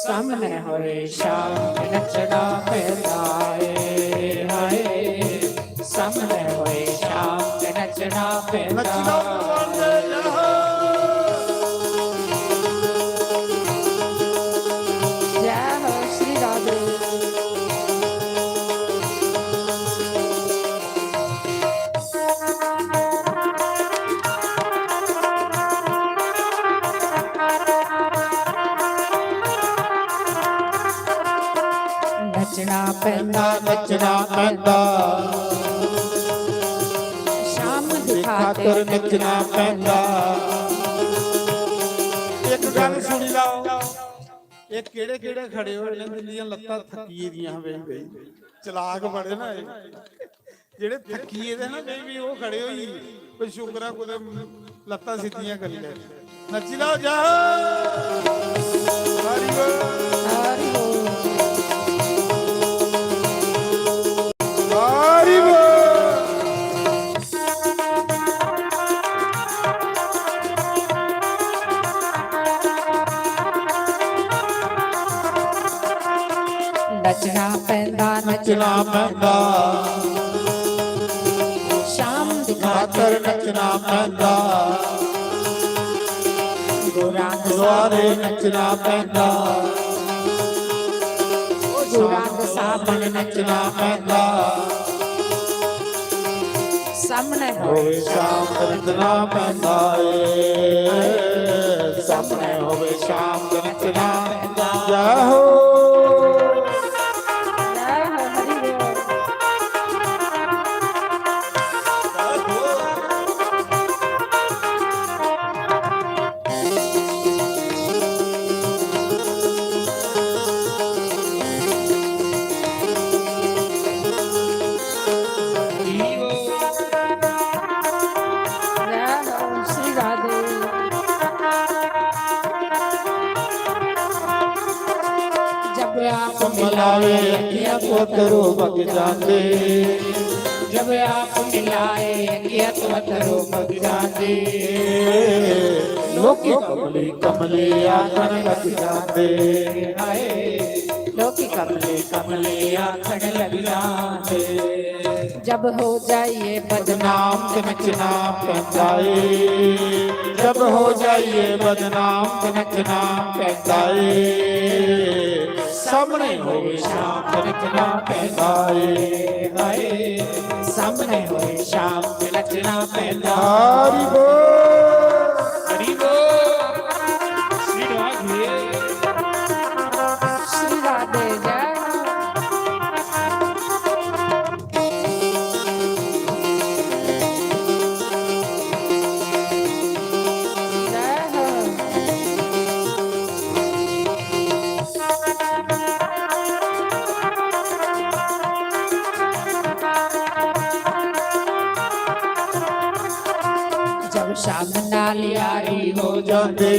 ਸਾਹਮਣੇ ਹੋਏ ਸ਼ਾਮ ਤੇ ਨੱਚਣਾ ਪੈਂਦਾ ਏ। ਹਾਏ, ਸਾਹਮਣੇ ਹੋਏ ਸ਼ਾਮ ਤੇ ਨੱਚਣਾ ਪੈਂਦਾ। ਨੱਚਣਾ ਪੈਂਦਾ। ਜੈ ਹੋ ਸ਼੍ਰੀ ਰਾਧੇ। ਨੱਚਣਾ ਪੈਂਦਾ, ਨੱਚਣਾ ਪੈਂਦਾ। ਸ਼ਾਮ ਦੀ ਖਾਤਰ ਨੱਚਣਾ ਪੈਂਦਾ। ਇੱਕ ਗੱਲ ਸੁਣੀ ਲਓ, ਇਹ ਕਿਹੜੇ ਕਿਹੜੇ ਖੜੇ ਹੋਏ ਨੇ, ਜਿੰਨੀਆਂ ਲੱਤਾਂ ਥੱਕੀ ਦੀਆਂ ਵੇ ਬਈ। ਚਲਾਕ ਬੜੇ ਨਾ ਇਹ। ਜਿਹੜੇ ਥੱਕੀ ਇਹਦੇ ਨਾ ਬਈ ਵੀ ਉਹ ਖੜੇ ਹੋਈ। ਕੋਈ ਸ਼ੁਕਰ ਆ, ਕੋਈ ਲੱਤਾਂ ਸਿੱਧੀਆਂ ਕਰੀ ਲੈ। ਨੱਚੀ ਲਓ, ਜੈ ਹੋ। ਹਰੀ ਬੋਲ। ਹਰੀ ਬੋਲ। ਨੱਚਣਾ ਪੈਂਦਾ, ਨੱਚਣਾ ਪੈਂਦਾ। ਸ਼ਾਮ ਦੀ ਖਾਤਰ ਨੱਚਣਾ ਪੈਂਦਾ। ਗੁਰਾਂ ਦੇ ਸਹਾਰੇ ਨੱਚਣਾ ਪੈਂਦਾ। ਗੁਰਾਂ ਦੇ ਸਾਹਮਣੇ ਨੱਚਣਾ ਪੈਂਦਾ। ਸਾਹਮਣੇ ਹੋਏ ਸ਼ਾਮ ਤੇ ਨੱਚਣਾ ਪੈਂਦਾ ਏ। ਸਾਹਮਣੇ ਹੋਏ ਸ਼ਾਮ ਤੇ ਨੱਚਣਾ ਪੈਂਦਾ। ਜੈ ਹੋ। मिलावे अखियां तो अथरू बग जाते। जब आप मिलाए अखियां तो अथरू बग जाते। लोकी कमली कमली आखण लग जाते। हाय, लोकी कमली कमली आखण लग जाते। जब हो जाइए बदनाम, बदनाम तो नचना पैंदा ਏ। जब हो जाइए बदनाम तो नचना पैंदा ਏ। सामने होवे शाम तो नचना पैंदा ਏ। हाय, सामने होवे शाम तो नचना पैंदा। हरि बोल। हरि बोल। श्री राधे। श्री राधे जय। जब शाम नाल यारी हो जाती,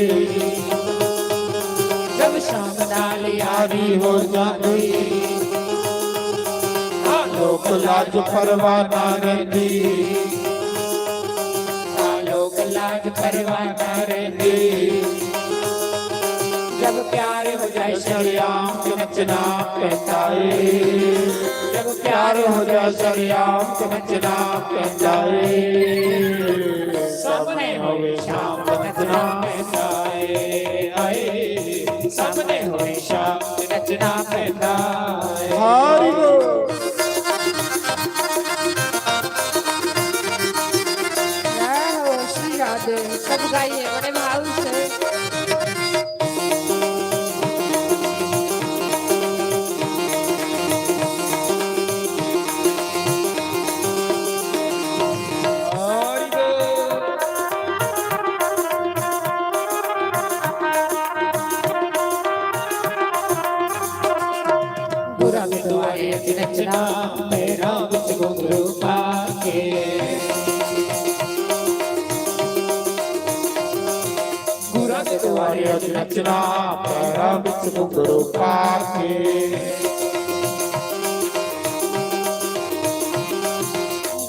जब शाम नाल यारी हो जाती, हाँ, लोक लाज परवाह ना रहती, हाँ, लोक लाज परवाह ना रहती। जब प्यार हो जाए शरेआम तो नचना पैंदा ਏ। जब प्यार हो जाए शरेआम तो नचना पैंदा ਏ। सामने होवे शाम तो नचना पैंदा ਏ। हाय, सामने होवे शाम तो नचना पैंदा ਏ। हरि बोल। जय हो श्री राधे। सब गाइए बड़े भाव से। गुरां दे द्वारे अच नचना, पैरां विच घुंघरू पा के। गुरां दे द्वारे अच नचना, पैरां विच घुंघरू पा के।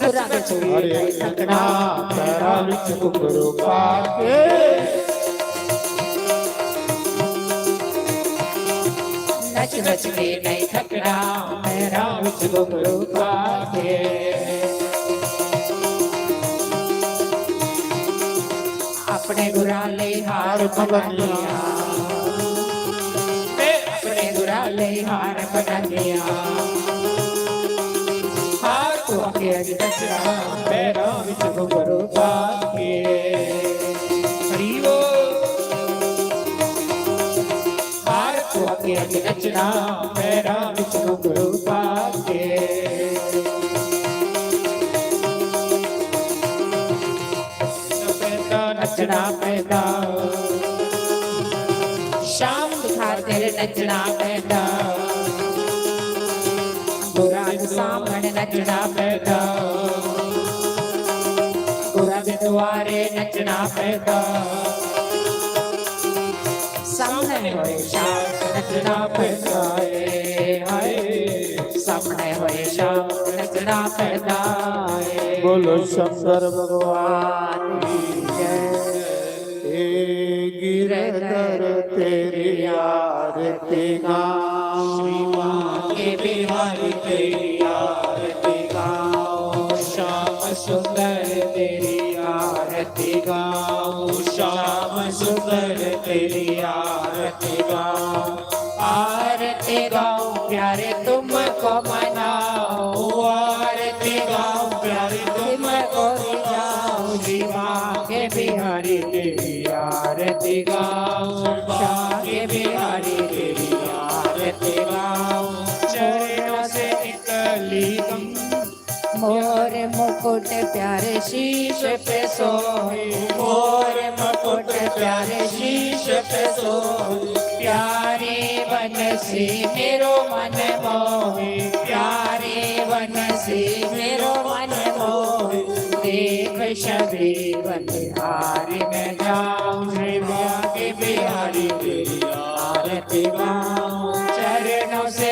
गुरां दे द्वारे अच नचना, पैरां विच घुंघरू पा के। नच नच के नहीं थकना, पैरां विच घुंघरू पा के। अपने गुरां ले हार पवनिया, अपने गुरां ले हार पवनिया। हार पवा के अच नचना, पैरां विच घुंघरू पा के। हरि बोल। हार पवा के अच नचना, पैरां विच घुंघरू पा के। नचना पैंदा, नचना पैंदा। शाम खातिर नचना पैंदा। गुरां दे सामने नचना पैंदा। गुरां दे द्वारे नचना पैंदा। सामने होए शाम नचना पैंदा ਏ। हाय, सामने होए शाम नचना पैंदा ਏ। बोलो शंकर भगवान की जय। हे गिरधर तेरी आरती गाऊं। श्री बांके बिहारी तेरी आरती गाऊं। श्याम सुंदर तेरी आरती गाऊं। श्याम सुंदर तेरी आरती गाऊं। आरती गाऊं प्यारे तुमको मनाऊं। आरती गाऊं प्यारे तुमको रिझाऊं। श्री बांके बिहारी तेरी आरती गाऊं। बांके बिहारी तेरी आरती गाऊं। चरणों से निकली गंगा। मोर मुकुट प्यारे शीश पे सोहे। मोर मुकुट प्यारे शीश पे सोहे। प्यारी बनसी मेरो मन मोहे। प्यारी बनसी मेरो मन मोहे। देख छवि बलिहारी में जाऊं। श्री बांके बिहारी तेरी आरती गाऊं। चरणों से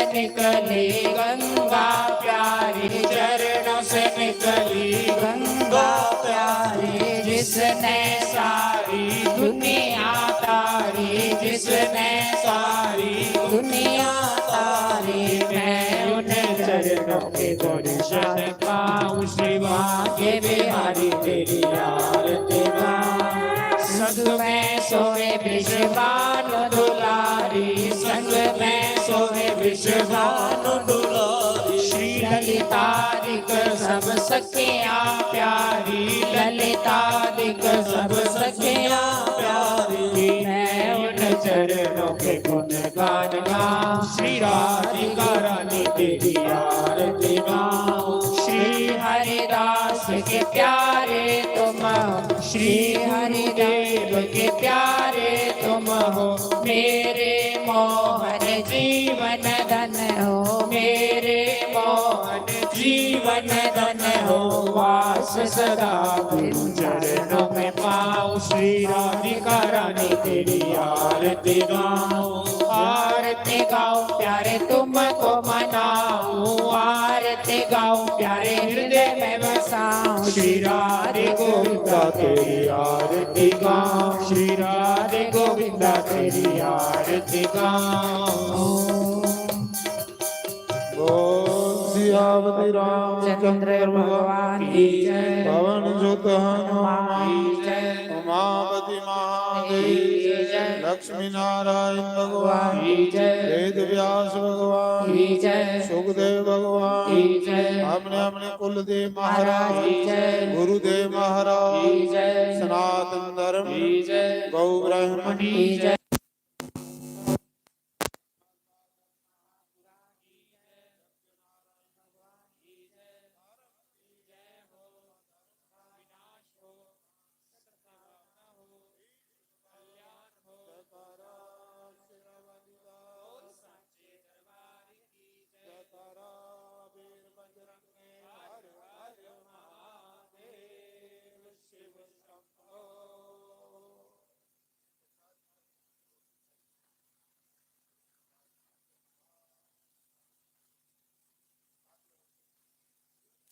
ने सारी दुनिया तारी, जिसने सारी दुनिया तारी, मैं उन चरणों के दर्शन पाऊं। श्री बांके बिहारी तेरी आरती गाऊं। संग में सोए वृषभानु दुलारी, संग में सोए वृषभानु दुलारी। श्री ललितादिक सब सखियां प्यारी, ललितादिक सब सखियां प्यारी। मैं उन चरणों के गुण गान गाऊं। श्री राधिका रानी तेरी आरती गाऊं। श्री हरिदास के प्यारे तुम हो, श्री हरिदेव के प्यारे तुम हो। मेरे मोहन जीवन धन हो, मेरे मोहन जीवन धन हो। वास सदा गुरु चरणों में पाऊं। श्री राधिका रानी तेरी आरती गाऊं, आरती गाऊं प्यारे तुमको मनाऊं, आरती गाऊं प्यारे हृदय में बसाऊं। श्री राधे गोविंदा तेरी आरती गाऊं, श्री राधे गोविंदा तेरी आरती गाऊं। बोल सियावती रामचंद्र भगवान की जय। पवन सुत हनुमान की जय। उमापति महादेव की जय। लक्ष्मी नारायण भगवान की जय। वेद व्यास भगवान की जय। सुखदेव भगवान की जय। अपने अपने कुलदेव महाराज की जय। गुरुदेव महाराज की जय। सनातन धर्म की जय। गौ ब्राह्मण की जय।